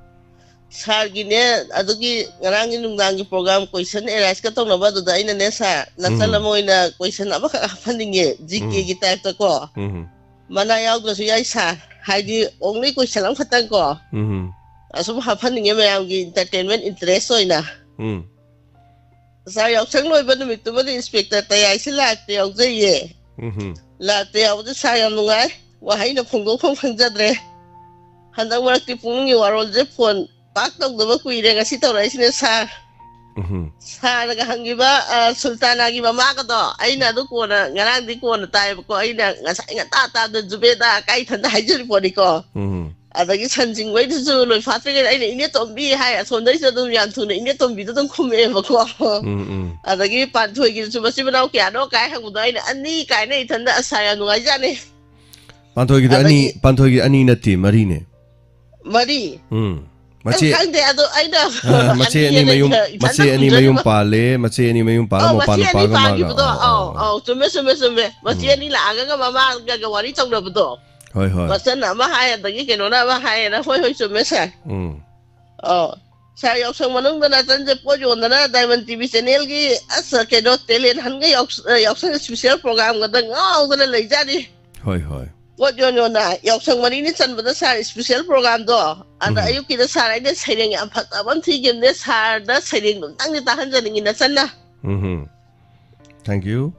ꯁꯥꯔꯒꯤꯅꯦ, ꯑꯗꯨꯒꯤ ꯉꯔꯥꯡꯒꯤ ꯅꯨꯡꯗꯥꯡꯒꯤ program question ariseꯀ ꯇꯧꯅꯕ, ꯑꯗꯨꯗ ꯑꯩꯅꯅꯦ, ꯁꯥꯔ, ꯅꯥꯆꯜ ꯎꯝ꯫ ꯑꯃ ꯑꯣꯏꯅ question ꯑꯃꯈꯛ ꯍꯥꯞꯍꯟꯅꯤꯡꯉꯦ, GKꯒꯤ typeꯇ ꯀꯣ꯫ ꯎꯝꯍꯨꯝ꯫ ꯃꯅꯥ ꯌꯥꯎꯗ꯭ꯔꯁꯨ ꯌꯥꯏ, ꯁꯥꯔ꯫ ꯍꯥꯏꯗꯤ, only question ꯑꯃꯈꯛꯇꯪ ꯀꯣ꯫ ꯎꯝꯍꯨꯝ꯫ ꯑꯁꯨꯝ ꯍꯥꯞꯍꯟꯅꯤꯡꯉꯦ ꯃꯌꯥꯝꯒꯤ entertainment interest ꯑꯣꯏꯅ꯫ ꯎꯝ꯫ ꯁꯥꯔ, ꯌꯥꯎꯁꯪ ꯂꯣꯏꯕ ꯅꯨꯃꯤꯠꯇꯨꯃꯗꯤ ꯏꯟꯁꯄꯦꯛꯇꯔ ꯇꯌꯥꯏꯁꯦ ꯂꯥꯛꯇ ꯌꯥꯎꯖꯩꯌꯦ꯫ ꯎꯝ꯫ ꯂꯥꯛꯇ ꯌꯥꯎꯕꯗ ꯁꯥꯔ ꯌꯥꯝ ꯅꯨꯡꯉꯥꯏ꯫ ꯋꯥꯍꯩꯅ ꯐꯣꯡꯗꯣꯛꯐꯝ ꯈꯪꯖꯗ꯭ꯔꯦ꯫ ꯍꯟꯗꯛ ꯃꯔꯛꯇꯤ ꯄꯨꯛꯅꯤꯡꯒꯤ ꯋꯥꯔꯣꯜꯁꯦ ꯐꯣꯟ ꯄꯥꯛ ꯇꯧꯗꯕ ꯀꯨꯏꯔꯦ, ꯉꯁꯤ ꯇꯧꯔꯛꯏꯁꯤꯅꯦ ꯁꯥꯔ꯫ ꯎꯝ꯫ ꯁꯥꯔꯅꯒ ꯍꯪꯉꯤꯕ, ꯑ, ꯁꯨꯜꯇꯥꯅꯥꯒꯤ ꯃꯃꯥꯒꯗꯣ, ꯑꯩꯅ ꯑꯗꯨ ꯀꯣꯟꯅ, ꯉꯔꯥꯡꯗꯤ ꯀꯣꯟꯅ ꯇꯥꯏꯌꯦꯕꯀꯣ, ꯑꯩꯅ ꯉꯁꯥꯏ ꯉꯟꯇꯥ ꯇꯥꯗ ꯖꯨꯕꯦꯗꯥ ꯀꯥꯏ ꯏꯊꯟꯗ ꯍꯥꯏꯖꯔꯤ ꯄꯣꯠꯅꯤꯀꯣ꯫ ꯎꯝ꯫ ꯑꯗꯒꯤ ꯁꯟ ꯆꯤꯡꯕꯩꯗꯨꯁꯨ ꯂꯣꯏ ꯐꯥꯠꯇ꯭ꯔꯤꯉꯩꯗ ꯑꯩꯅ "ꯏꯅꯦ ꯇꯣꯝꯕꯤ" ꯍꯥꯏ, ꯑꯁꯣꯝꯗꯩꯁꯨ ꯑꯗꯨꯝ ꯌꯥꯝ ꯊꯨꯅ "ꯏꯅꯦ ꯇꯣꯝꯕꯤꯗꯣ" ꯑꯗꯨꯝ ꯈꯨꯝꯃꯛꯑꯦꯕꯀꯣ꯫ ꯎꯝ, ꯎꯝ꯫ ꯑꯗꯒꯤ ꯄꯥꯟꯊꯣꯏꯒꯤꯗꯨꯁꯨ "ꯃꯆꯤꯟ ꯃꯅꯥꯎ ꯀꯌꯥꯅꯣ?" ꯀꯥꯏ ꯍꯪꯕꯗꯣ ꯑꯩꯅ "ꯑꯅꯤ" ꯀꯥꯏꯅ ꯏꯊꯟꯗ ꯑꯁ ꯌꯥꯝ ꯅꯨꯡꯉꯥꯏꯖꯥꯠꯅꯤ꯫ ꯄꯥꯟꯊꯣꯏꯒꯤꯗꯤ ꯑꯅꯤ, ꯑꯗꯒꯤ ꯄꯥꯟꯊꯣꯏꯒꯤ ꯑꯅꯤ ꯅꯠꯇꯦ, ꯃꯔꯤꯅꯦ꯫ ꯃꯔꯤ? ꯎꯝ꯫ ꯃꯆꯦ, ꯑꯩ ꯈꯪꯗꯦ, ꯑꯗꯣ ꯑꯩꯅ ꯑ, ꯃꯆꯦ ꯑꯅꯤ ꯑꯅꯤ ꯍꯥꯏꯅ ꯃꯌꯨꯝ, ꯏꯊꯟꯗ ꯃꯆꯦ ꯑꯅꯤ ꯈꯨꯝꯖꯔꯤꯕ꯫ ꯃꯌꯨꯝ ꯄꯥꯜꯂꯦ, ꯃꯆꯦ ꯑꯅꯤ ꯃꯌꯨꯝ ꯄꯥꯜꯂ ꯑꯧ, ꯃꯄꯥ ꯃꯆꯦ ꯑꯅꯤ ꯅꯨꯄꯥꯒ ꯃꯥꯒ꯫ ꯄꯥꯟꯈꯤꯕꯗꯣ꯫ ꯑꯧ, ꯑꯧ, ꯑꯧ, ꯑꯧ꯫ ꯑꯧ, ꯆꯨꯝꯃꯦ, ꯆꯨꯝꯃꯦ, ꯆꯨꯝꯃꯦ꯫ ꯃꯆꯦ ꯎꯝ꯫ ꯑꯅꯤ ꯂꯥꯛꯑꯒ ꯃꯃꯥꯒ ꯋꯥꯔꯤ ꯇꯧꯅꯕꯗꯣ꯫ ꯍꯣꯏ, ꯍꯣꯏ꯫ ꯃꯆꯟꯅ ꯑꯃ ꯍꯥꯏ, ꯑꯗꯒꯤ ꯀꯩꯅꯣꯅ ꯑꯃ ꯍꯥꯏꯌꯦꯅ꯫ ꯍꯣꯏ, ꯍꯣꯏ, ꯆꯨꯝꯃꯦ, ꯁꯥꯔ꯫ ꯎꯝ꯫ ꯑꯧ꯫ ꯁꯥꯔ, ꯌꯥꯎꯁꯪ ꯃꯅꯨꯡꯗ ꯅꯆꯟꯁꯦ ꯄꯣꯠ ꯌꯣꯟꯗꯅ Diamond TV channelꯒꯤ, ꯑꯁ, ꯀꯩꯅꯣ, talent huntꯒ ꯌꯥꯎꯁ-, ꯌꯥꯎꯁꯪ special programꯒꯗ ꯉꯥꯎꯗꯅ ꯂꯩꯖꯥꯠꯅꯤ꯫ ꯍꯣꯏ, ꯍꯣꯏ꯫ ꯄꯣꯠ ꯌꯣꯟ ꯌꯣꯟꯅ ꯌꯥꯎꯁꯪ ꯃꯔꯤꯅꯤ ꯆꯟꯕꯗ ꯁꯥꯔ special programꯗꯣ, ꯑꯗ ꯎꯝ꯫ ꯑꯌꯨꯛꯀꯤꯗ ꯁꯥꯔ ꯑꯩꯅ ꯁꯩꯔꯦꯡ ꯌꯥꯝ ꯐꯖꯕ ꯑꯃ ꯊꯤꯈꯤꯕꯅꯦ, ꯁꯥꯔꯗ ꯁꯩꯔꯦꯡꯗꯣ ꯑꯝꯇꯪꯗꯤ ꯇꯥꯍꯟꯖꯅꯤꯡꯉꯤ ꯅꯆꯟꯅ꯫ ꯎꯝ꯫ Thank you꯫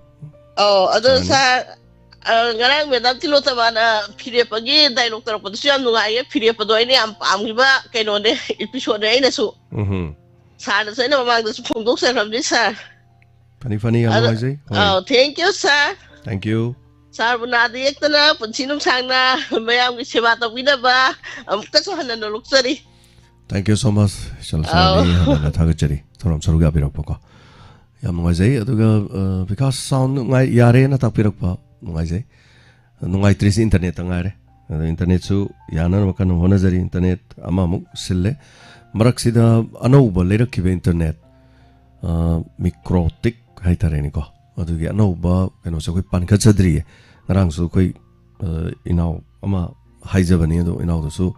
ꯑꯧ, ꯑꯗꯣ ꯆꯥꯅꯤ꯫ ꯁꯥꯔ, ꯑ, ꯉꯔꯥꯡ ꯃꯦꯗꯥꯝ ꯇꯤꯂꯣꯇꯃꯥꯅ ꯐꯤꯔꯦꯞꯄꯒꯤ dialogue ꯇꯧꯔꯛꯄꯗꯨꯁꯨ ꯌꯥꯝ ꯅꯨꯡꯉꯥꯏꯌꯦ꯫ ꯐꯤꯔꯦꯞꯄꯗꯣ ꯑꯩꯅ ꯌꯥꯝ ꯄꯥꯝꯈꯤꯕ ꯀꯩꯅꯣꯅꯦ, episodeꯅꯦ ꯑꯩꯅꯁꯨ꯫ ꯎꯝ꯫ ꯁꯥꯔꯅꯁꯨ ꯑꯩꯅ ꯃꯃꯥꯡꯗꯁꯨ ꯐꯣꯡꯗꯣꯛꯆꯈ꯭ꯔꯕꯅꯤ ꯁꯥꯔ꯫ ꯐꯅꯤ, ꯐꯅꯤ, ꯌꯥꯝ ꯑꯗꯣ, ꯅꯨꯡꯉꯥꯏꯖꯩ꯫ ꯍꯣꯏ꯫ ꯑꯧ, thank you sir. Thank you꯫ ꯁꯥꯔꯕꯨ ꯅꯥꯗ ꯌꯦꯛꯇꯅ ꯄꯨꯟꯁꯤ ꯅꯨꯡꯁꯥꯡꯅ ꯃꯌꯥꯝꯒꯤ ꯁꯦꯕꯥ ꯇꯧꯕꯤꯅꯕ ꯑꯃꯨꯛꯀꯁꯨ ꯍꯟꯅ ꯅꯣꯂꯨꯛꯆꯔꯤ꯫ Thank you so much, ꯏꯆꯜ ꯑꯧ꯫ ꯁꯥꯔꯅꯤ, ꯍꯥꯟꯅ ꯊꯥꯒꯠꯆꯔꯤ ꯊꯧꯔꯝ ꯁꯔꯨꯛ ꯌꯥꯕꯤꯔꯛꯄꯀꯣ꯫ ꯌꯥꯝ ꯅꯨꯡꯉꯥꯏꯖꯩ꯫ ꯑꯗꯨꯒ, ꯑ, ꯕꯤꯀꯥꯁ sound ꯅꯨꯡꯉꯥꯏ, ꯌꯥꯔꯦꯅ ꯇꯥꯛꯄꯤꯔꯛꯄ ꯅꯨꯡꯉꯥꯏꯖꯩ꯫ ꯅꯨꯡꯉꯥꯏꯇ꯭ꯔꯤꯁꯤ internetꯇ ꯉꯥꯏꯔꯦ꯫ ꯑꯗꯣ internetꯁꯨ ꯌꯥꯅꯅꯕ ꯀꯟꯅ ꯍꯣꯠꯅꯖꯔꯤ꯫ Internet ꯑꯃꯃꯨꯛ ꯁꯤꯜꯂꯦ꯫ ꯃꯔꯛꯁꯤꯗ ꯑꯅꯧꯕ ꯂꯩꯔꯛꯈꯤꯕ internet, ꯑ, Microtic ꯍꯥꯏꯇꯥꯔꯦꯅꯦꯀꯣ꯫ ꯑꯗꯨꯒꯤ ꯑꯅꯧꯕ ꯀꯩꯅꯣꯁꯦ ꯑꯩꯈꯣꯏ ꯄꯥꯟꯈꯠꯆꯗ꯭ꯔꯤꯌꯦ꯫ ꯉꯔꯥꯡꯁꯨ ꯑꯩꯈꯣꯏ, ꯑ, ꯏꯅꯥꯎ ꯑꯃ ꯍꯥꯏꯖꯕꯅꯤ, ꯑꯗꯣ ꯏꯅꯥꯎꯗꯨꯁꯨ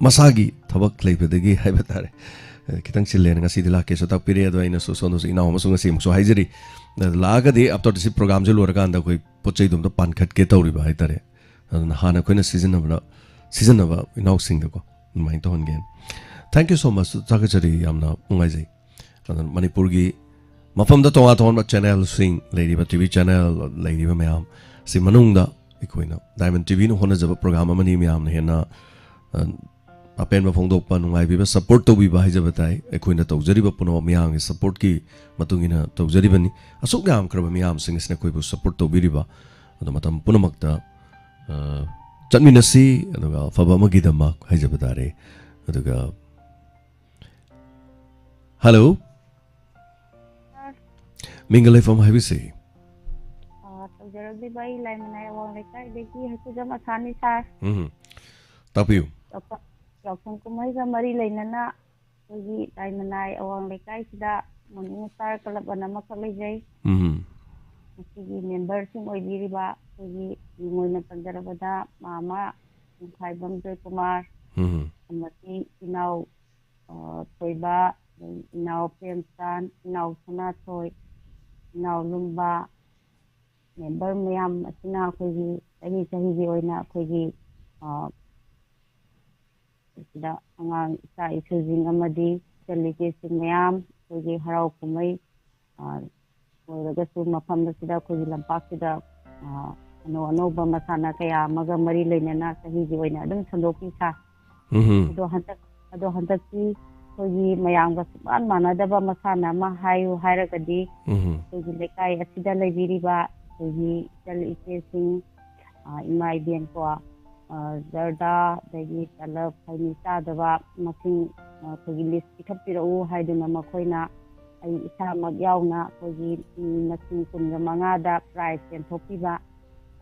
ꯃꯁꯥꯒꯤ ꯊꯕꯛ ꯂꯩꯕꯗꯒꯤ ꯍꯥꯏꯕ ꯇꯥꯔꯦ, ꯑ, ꯈꯤꯇꯪ ꯆꯤꯜꯂꯦꯅ ꯉꯁꯤꯗꯤ ꯂꯥꯛꯀꯦꯁꯨ ꯇꯥꯛꯄꯤꯔꯦ꯫ ꯑꯗꯣ ꯑꯩꯅꯁꯨ ꯁꯣꯝꯗꯁꯨ ꯏꯅꯥꯎ ꯑꯃꯁꯨ ꯉꯁꯤ ꯑꯃꯨꯛꯁꯨ ꯍꯥꯏꯖꯔꯤ, ꯑ, ꯂꯥꯛꯑꯒꯗꯤ after this programꯁꯦ ꯂꯣꯏꯔꯀꯥꯟꯗ ꯑꯩꯈꯣꯏ ꯄꯣꯠ ꯆꯩꯗꯣ ꯑꯝꯇ ꯄꯥꯟꯈꯠꯀꯦ ꯇꯧꯔꯤꯕ ꯍꯥꯏꯇꯥꯔꯦ꯫ ꯑꯗꯨꯅ ꯍꯥꯟꯅ ꯑꯩꯈꯣꯏꯅ ꯁꯤꯖꯤꯟꯅꯕꯗ, ꯁꯤꯖꯤꯟꯅꯕ ꯏꯅꯥꯎꯁꯤꯡꯗꯀꯣ ꯑꯗꯨꯃꯥꯏꯅ ꯇꯧꯍꯟꯒꯦ꯫ Thank you so much, ꯊꯥꯒꯠꯆꯔꯤ, ꯌꯥꯝꯅ ꯅꯨꯡꯉꯥꯏꯖꯩ꯫ ꯑꯗꯨꯅ ꯃꯅꯤꯄꯨꯔꯒꯤ ꯃꯐꯝꯗ ꯇꯣꯉꯥꯟ ꯇꯣꯉꯥꯟꯕ ꯆꯦꯅꯦꯜꯁꯤꯡ ꯂꯩꯔꯤꯕ, ꯇꯤ ꯚꯤ ꯆꯦꯅꯦꯜ ꯂꯩꯔꯤꯕ ꯃꯌꯥꯝ ꯑꯁꯤ ꯃꯅꯨꯡꯗ ꯑꯩꯈꯣꯏꯅ ꯗꯥꯏꯃꯟ ꯇꯤ ꯚꯤꯅ ꯍꯣꯠꯅꯖꯕ ꯄ꯭ꯔꯣꯒ꯭ꯔꯥꯝ ꯑꯃꯅꯤ꯫ ꯃꯌꯥꯝꯅ ꯍꯦꯟꯅ, ꯑ, ꯑꯄꯦꯟꯕ ꯐꯣꯡꯗꯣꯛꯄ, ꯅꯨꯡꯉꯥꯏꯕꯤꯕ, ꯁꯄꯣꯔꯠ ꯇꯧꯕꯤꯕ ꯍꯥꯏꯖꯕ ꯇꯥꯏ꯫ ꯑꯩꯈꯣꯏꯅ ꯇꯧꯖꯔꯤꯕ ꯄꯨꯝꯅꯃꯛ ꯃꯤꯌꯥꯝꯒꯤ ꯁꯄꯣꯔꯠꯀꯤ ꯃꯇꯨꯡ ꯏꯟꯅ ꯇꯧꯖꯔꯤꯕꯅꯤ꯫ ꯑꯁꯨꯛ ꯌꯥꯝꯈ꯭ꯔꯕ ꯃꯤꯌꯥꯝꯁꯤꯡ ꯑꯁꯤꯅ ꯑꯩꯈꯣꯏꯕꯨ ꯁꯄꯣꯔꯠ ꯇꯧꯕꯤꯔꯤꯕ, ꯑꯗꯣ ꯃꯇꯝ ꯄꯨꯝꯅꯃꯛꯇ, ꯑ, ꯆꯠꯃꯤꯟꯅꯁꯤ, ꯑꯗꯨꯒ ꯑꯐꯕ ꯑꯃꯒꯤꯗꯃꯛ ꯍꯥꯏꯖꯕ ꯇꯥꯔꯦ꯫ ꯑꯗꯨꯒ, ꯍꯜꯂꯣ, ꯁꯥꯔ꯫ ꯃꯤꯡꯒ ꯂꯩꯐꯝ ꯍꯥꯏꯕꯤꯁꯤ꯫ ꯑ, ꯇꯧꯖꯔꯛꯂꯤꯕ ꯑꯩ ꯂꯥꯏꯃꯅꯥꯏ ꯑꯋꯥꯡ ꯂꯩꯀꯥꯏꯗꯒꯤ ꯍꯩꯀꯨꯖꯝ ꯑꯁꯥꯅꯤ, ꯁꯥꯔ꯫ ꯎꯝ, ꯇꯥꯛꯄꯤꯌꯨ꯫ ꯌꯥꯎꯁꯪ, ꯌꯥꯎꯁꯪ ꯀꯨꯝꯍꯩꯒ ꯃꯔꯤ ꯂꯩꯅꯅ ꯑꯩꯈꯣꯏꯒꯤ ꯂꯥꯏꯃꯅꯥꯏ ꯑꯋꯥꯡ ꯂꯩꯀꯥꯏꯁꯤꯗ ꯃꯣꯔꯅꯤꯡ ꯁ꯭ꯇꯥꯔ ꯀ꯭ꯂꯕ ꯑꯅ ꯑꯃꯈꯛ ꯂꯩꯖꯩ꯫ ꯎꯝ꯫ ꯃꯁꯤꯒꯤ ꯃꯦꯝꯕꯔꯁꯤꯡ ꯑꯣꯏꯕꯤꯔꯤꯕ ꯑꯩꯈꯣꯏꯒꯤ ꯃꯤꯡ ꯑꯣꯏꯅ ꯄꯟꯖꯔꯕꯗ ꯃꯥꯃ ꯌꯨꯝꯈꯥꯏꯕꯝ ꯖꯣꯏꯀꯨꯃꯥꯔ, ꯎꯝ꯫ ꯑꯃꯗꯤ ꯏꯅꯥꯎ, ꯑ, ꯊꯣꯏꯕ, ꯑꯗꯩ ꯏꯅꯥꯎ ꯄ꯭ꯔꯦꯝꯆꯥꯟ, ꯏꯅꯥꯎ ꯁꯅꯥꯊꯣꯏ, ꯏꯅꯥꯎ ꯂꯨꯝꯕ, ꯃꯦꯝꯕꯔ ꯃꯌꯥꯝ ꯑꯁꯤꯅ ꯑꯩꯈꯣꯏꯒꯤ ꯆꯍꯤ ꯆꯍꯤꯒꯤ ꯑꯣꯏꯅ ꯑꯩꯈꯣꯏꯒꯤ, ꯑ, ꯁꯤꯗ ꯑꯉꯥꯡ ꯏꯆꯥ ꯏꯁꯨꯁꯤꯡ ꯑꯃꯗꯤ ꯏꯆꯜ ꯏꯆꯦꯁꯤꯡ ꯃꯌꯥꯝ ꯑꯩꯈꯣꯏꯒꯤ ꯍꯔꯥꯎ ꯀꯨꯝꯍꯩ, ꯑ, ꯑꯣꯏꯔꯒꯁꯨ ꯃꯐꯝ ꯑꯁꯤꯗ ꯑꯩꯈꯣꯏꯒꯤ ꯂꯝꯄꯥꯛꯁꯤꯗ, ꯑ, ꯑꯅꯧ ꯑꯅꯧꯕ ꯃꯁꯥꯟꯅ ꯀꯌꯥ ꯑꯃꯒ ꯃꯔꯤ ꯂꯩꯅꯅ ꯆꯍꯤꯒꯤ ꯑꯣꯏꯅ ꯑꯗꯨꯝ ꯁꯟꯗꯣꯛꯄꯤ ꯁꯥ꯫ ꯎꯝ꯫ ꯑꯗꯣ ꯍꯟꯗꯛ, ꯑꯗꯣ ꯍꯟꯗꯛꯇꯤ ꯑꯩꯈꯣꯏꯒꯤ ꯃꯌꯥꯝꯒ ꯁꯨꯡꯃꯥꯟ ꯃꯥꯟꯅꯗꯕ ꯃꯁꯥꯟꯅ ꯑꯃ ꯍꯥꯏꯌꯨ ꯍꯥꯏꯔꯒꯗꯤ, ꯎꯝ꯫ ꯑꯩꯈꯣꯏꯒꯤ ꯂꯩꯀꯥꯏ ꯑꯁꯤꯗ ꯂꯩꯕꯤꯔꯤꯕ ꯑꯩꯈꯣꯏꯒꯤ ꯏꯆꯜ ꯏꯆꯦꯁꯤꯡ, ꯑ, ꯏꯃꯥ ꯏꯕꯦꯟ ꯀꯣ, ꯑ, ꯖꯔꯗꯥ, ꯑꯗꯒꯤ ꯇꯂꯞ, ꯈꯩꯅꯤ ꯆꯥꯗꯕ ꯃꯁꯤꯡ, ꯑ, ꯑꯩꯈꯣꯏꯒꯤ ꯂꯤꯁ ꯄꯤꯈꯠꯄꯤꯔꯛꯎ ꯍꯥꯏꯗꯨꯅ ꯃꯈꯣꯏꯅ ꯑꯩ ꯏꯁꯥꯃꯛ ꯌꯥꯎꯅ ꯑꯩꯈꯣꯏꯒꯤ ꯃꯤ ꯃꯁꯤꯡ ꯀꯨꯟꯒ ꯃꯉꯥꯗ ꯄ꯭ꯔꯥꯏꯖ ꯌꯦꯟꯊꯣꯛꯄꯤꯕ꯫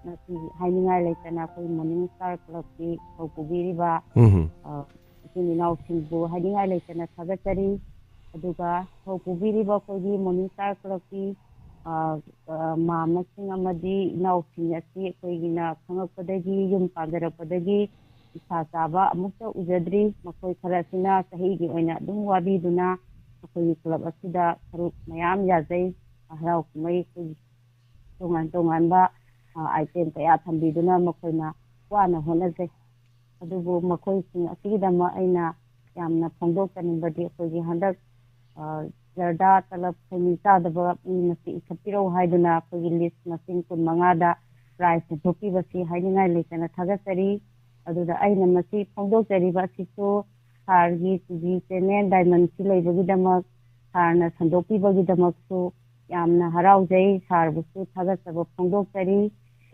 ꯃꯁꯤ ꯍꯥꯏꯅꯤꯡꯉꯥꯏ ꯂꯩꯇꯅ ꯑꯩꯈꯣꯏ ꯃꯣꯔꯅꯤꯡ ꯁ꯭ꯇꯥꯔ ꯀ꯭ꯂꯕꯀꯤ ꯊꯧ ꯄꯨꯕꯤꯔꯤꯕ, ꯎꯝ꯫ ꯑ, ꯏꯆꯤꯟ ꯏꯅꯥꯎꯁꯤꯡꯕꯨ ꯍꯥꯏꯅꯤꯡꯉꯥꯏ ꯂꯩꯇꯅ ꯊꯥꯒꯠꯆꯔꯤ꯫ ꯑꯗꯨꯒ ꯊꯧ ꯄꯨꯕꯤꯔꯤꯕ ꯑꯩꯈꯣꯏꯒꯤ ꯃꯣꯔꯅꯤꯡ ꯁ꯭ꯇꯥꯔ ꯀ꯭ꯂꯕꯀꯤ, ꯑ, ꯑ, ꯃꯥꯃꯁꯤꯡ ꯑꯃꯗꯤ ꯏꯅꯥꯎꯁꯤꯡ ꯑꯁꯤ ꯑꯩꯈꯣꯏꯒꯤꯅ ꯈꯪꯉꯛꯄꯗꯒꯤ, ꯌꯨꯝ ꯄꯥꯟꯖꯔꯛꯄꯗꯒꯤ ꯅꯤꯁꯥ ꯆꯥꯕ ꯑꯃꯨꯛꯇ ꯎꯖꯗ꯭ꯔꯤ꯫ ꯃꯈꯣꯏ ꯈꯔꯁꯤꯅ ꯆꯍꯤꯒꯤ ꯑꯣꯏꯅ ꯑꯗꯨꯝ ꯋꯥꯕꯤꯗꯨꯅ ꯑꯩꯈꯣꯏꯒꯤ ꯀ꯭ꯂꯕ ꯑꯁꯤꯗ ꯁꯔꯨꯛ ꯃꯌꯥꯝ ꯌꯥꯖꯩ꯫ ꯍꯔꯥꯎ ꯀꯨꯝꯍꯩ ꯑꯩꯈꯣꯏꯒꯤ ꯇꯣꯉꯥꯟ ꯇꯣꯉꯥꯟꯕ, ꯑ, ꯑꯥꯏꯇꯦꯝ ꯀꯌꯥ ꯊꯝꯕꯤꯗꯨꯅ ꯃꯈꯣꯏꯅ ꯋꯥꯅ ꯍꯣꯠꯅꯖꯩ꯫ ꯑꯗꯨꯕꯨ ꯃꯈꯣꯏꯁꯤꯡ ꯑꯁꯤꯒꯤꯗꯃꯛ ꯑꯩꯅ ꯌꯥꯝꯅ ꯐꯣꯡꯗꯣꯛꯆꯅꯤꯡꯕꯗꯤ ꯑꯩꯈꯣꯏꯒꯤ ꯍꯟꯗꯛ, ꯑ, ꯖꯔꯗꯥ, ꯇꯂꯕ, ꯈꯩꯅꯤ ꯆꯥꯗꯕ ꯃꯤ ꯃꯁꯤꯡ ꯏꯈꯠꯄꯤꯔꯛꯎ ꯍꯥꯏꯗꯨꯅ ꯑꯩꯈꯣꯏꯒꯤ ꯂꯤꯁ ꯃꯁꯤꯡ ꯀꯨꯟ ꯃꯉꯥꯗ ꯄ꯭ꯔꯥꯏꯖ ꯁꯟꯗꯣꯛꯄꯤꯕꯁꯤ ꯍꯥꯏꯅꯤꯡꯉꯥꯏ ꯂꯩꯇꯅ ꯊꯥꯒꯠꯆꯔꯤ꯫ ꯑꯗꯨꯗ ꯑꯩꯅ ꯃꯁꯤ ꯐꯣꯡꯗꯣꯛꯆꯔꯤꯕ ꯑꯁꯤꯁꯨ ꯁꯥꯔꯒꯤ ꯇꯤ ꯚꯤ ꯆꯦꯅꯦꯜ ꯗꯥꯏꯃꯟꯁꯤ ꯂꯩꯕꯒꯤꯗꯃꯛ, ꯁꯥꯔꯅ ꯁꯟꯗꯣꯛꯄꯤꯕꯒꯤꯗꯃꯛꯁꯨ ꯌꯥꯝꯅ ꯍꯔꯥꯎꯖꯩ꯫ ꯁꯥꯔꯕꯨꯁꯨ ꯊꯥꯒꯠꯆꯕ ꯐꯣꯡꯗꯣꯛꯆꯔꯤ꯫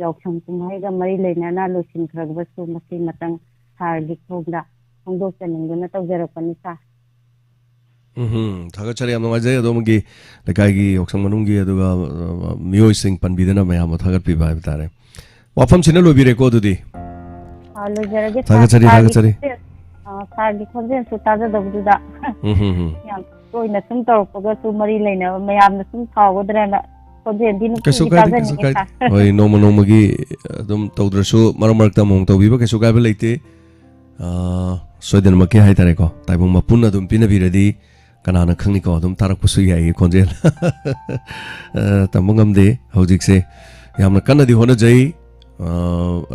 ꯌꯥꯎꯁꯪ ꯀꯨꯝꯍꯩꯒ ꯃꯔꯤ ꯂꯩꯅꯅ ꯂꯣꯏꯁꯤꯟꯈ꯭ꯔꯕꯁꯨ ꯃꯁꯤ ꯃꯇꯪ ꯁꯥꯔꯒꯤ ꯊꯣꯡꯗ ꯐꯣꯡꯗꯣꯛꯆꯅꯤꯡꯗꯨꯅ ꯇꯧꯖꯔꯛꯄꯅꯤ, ꯁꯥꯔ꯫ ꯎꯝ, ꯊꯥꯒꯠꯆꯔꯤ꯫ ꯌꯥꯝ ꯅꯨꯡꯉꯥꯏꯖꯩ ꯑꯗꯣꯝꯒꯤ ꯂꯩꯀꯥꯏꯒꯤ ꯌꯥꯎꯁꯪ ꯃꯅꯨꯡꯒꯤ ꯑꯗꯨꯒ, ꯑ, ꯃꯤꯑꯣꯏꯁꯤꯡ ꯄꯟꯕꯤꯗꯅ ꯃꯌꯥꯝꯕꯨ ꯊꯥꯒꯠꯄꯤꯕ ꯍꯥꯏꯕ ꯇꯥꯔꯦ꯫ ꯋꯥꯐꯝꯁꯤꯅ ꯂꯣꯏꯕꯤꯔꯦꯀꯣ ꯑꯗꯨꯗꯤ꯫ ꯑ, ꯂꯣꯏꯖꯔꯒꯦ, ꯁꯥꯔ꯫ ꯊꯥꯒꯠꯆꯔꯤ, ꯁꯥꯔꯒꯤ ꯊꯥꯒꯠꯆꯔꯤ꯫ ꯈꯣꯟꯖꯦꯜ, ꯑ, ꯁꯥꯔꯒꯤ ꯈꯣꯟꯖꯦꯜꯁꯨ ꯇꯥꯖꯗꯕꯗꯨꯗ ꯎꯝ, ꯍꯝ, ꯍꯝ꯫ ꯌꯥꯝ ꯇꯣꯏꯅ ꯁꯨꯝ ꯇꯧꯔꯛꯄꯒꯁꯨ ꯃꯔꯤ ꯂꯩꯅꯕ ꯃꯌꯥꯝꯅ ꯁꯨꯝ ꯁꯥꯎꯒꯗ꯭ꯔꯅ ꯈꯣꯟꯖꯦꯜꯗꯤ ꯀꯩꯁꯨ ꯅꯨꯡꯇꯤꯒꯤ ꯀꯥꯏꯗꯦ, ꯀꯩꯁꯨ ꯇꯥꯖꯅꯤꯡꯉꯦ, ꯀꯥꯏꯗꯦ꯫ ꯁꯥꯔ꯫ ꯍꯣꯏ, ꯅꯣꯡꯃ ꯅꯣꯡꯃꯒꯤ ꯑꯗꯨꯝ ꯇꯧꯗ꯭ꯔꯁꯨ ꯃꯔꯛ ꯃꯔꯛꯇ ꯑꯃꯨꯛ ꯇꯧꯕꯤꯕ ꯀꯩꯁꯨ ꯀꯥꯏꯕ ꯂꯩꯇꯦ꯫ ꯑ, ꯁꯣꯏꯗꯅꯃꯛꯀꯤ ꯍꯥꯏꯇꯥꯔꯦꯀꯣ, ꯇꯥꯏꯕꯪ ꯃꯄꯨꯟꯅ ꯑꯗꯨꯝ ꯄꯤꯅꯕꯤꯔꯗꯤ ꯀꯅꯥꯅ ꯈꯪꯅꯤꯀꯣ, ꯑꯗꯨꯝ ꯇꯥꯔꯛꯄꯁꯨ ꯌꯥꯏꯌꯦ ꯈꯣꯟꯖꯦꯜ꯫ ꯑ, ꯇꯝꯕ ꯉꯝꯗꯦ꯫ ꯍꯧꯖꯤꯛꯁꯦ ꯌꯥꯝꯅ ꯀꯟꯅꯗꯤ ꯍꯣꯠꯅꯖꯩ꯫ ꯑ,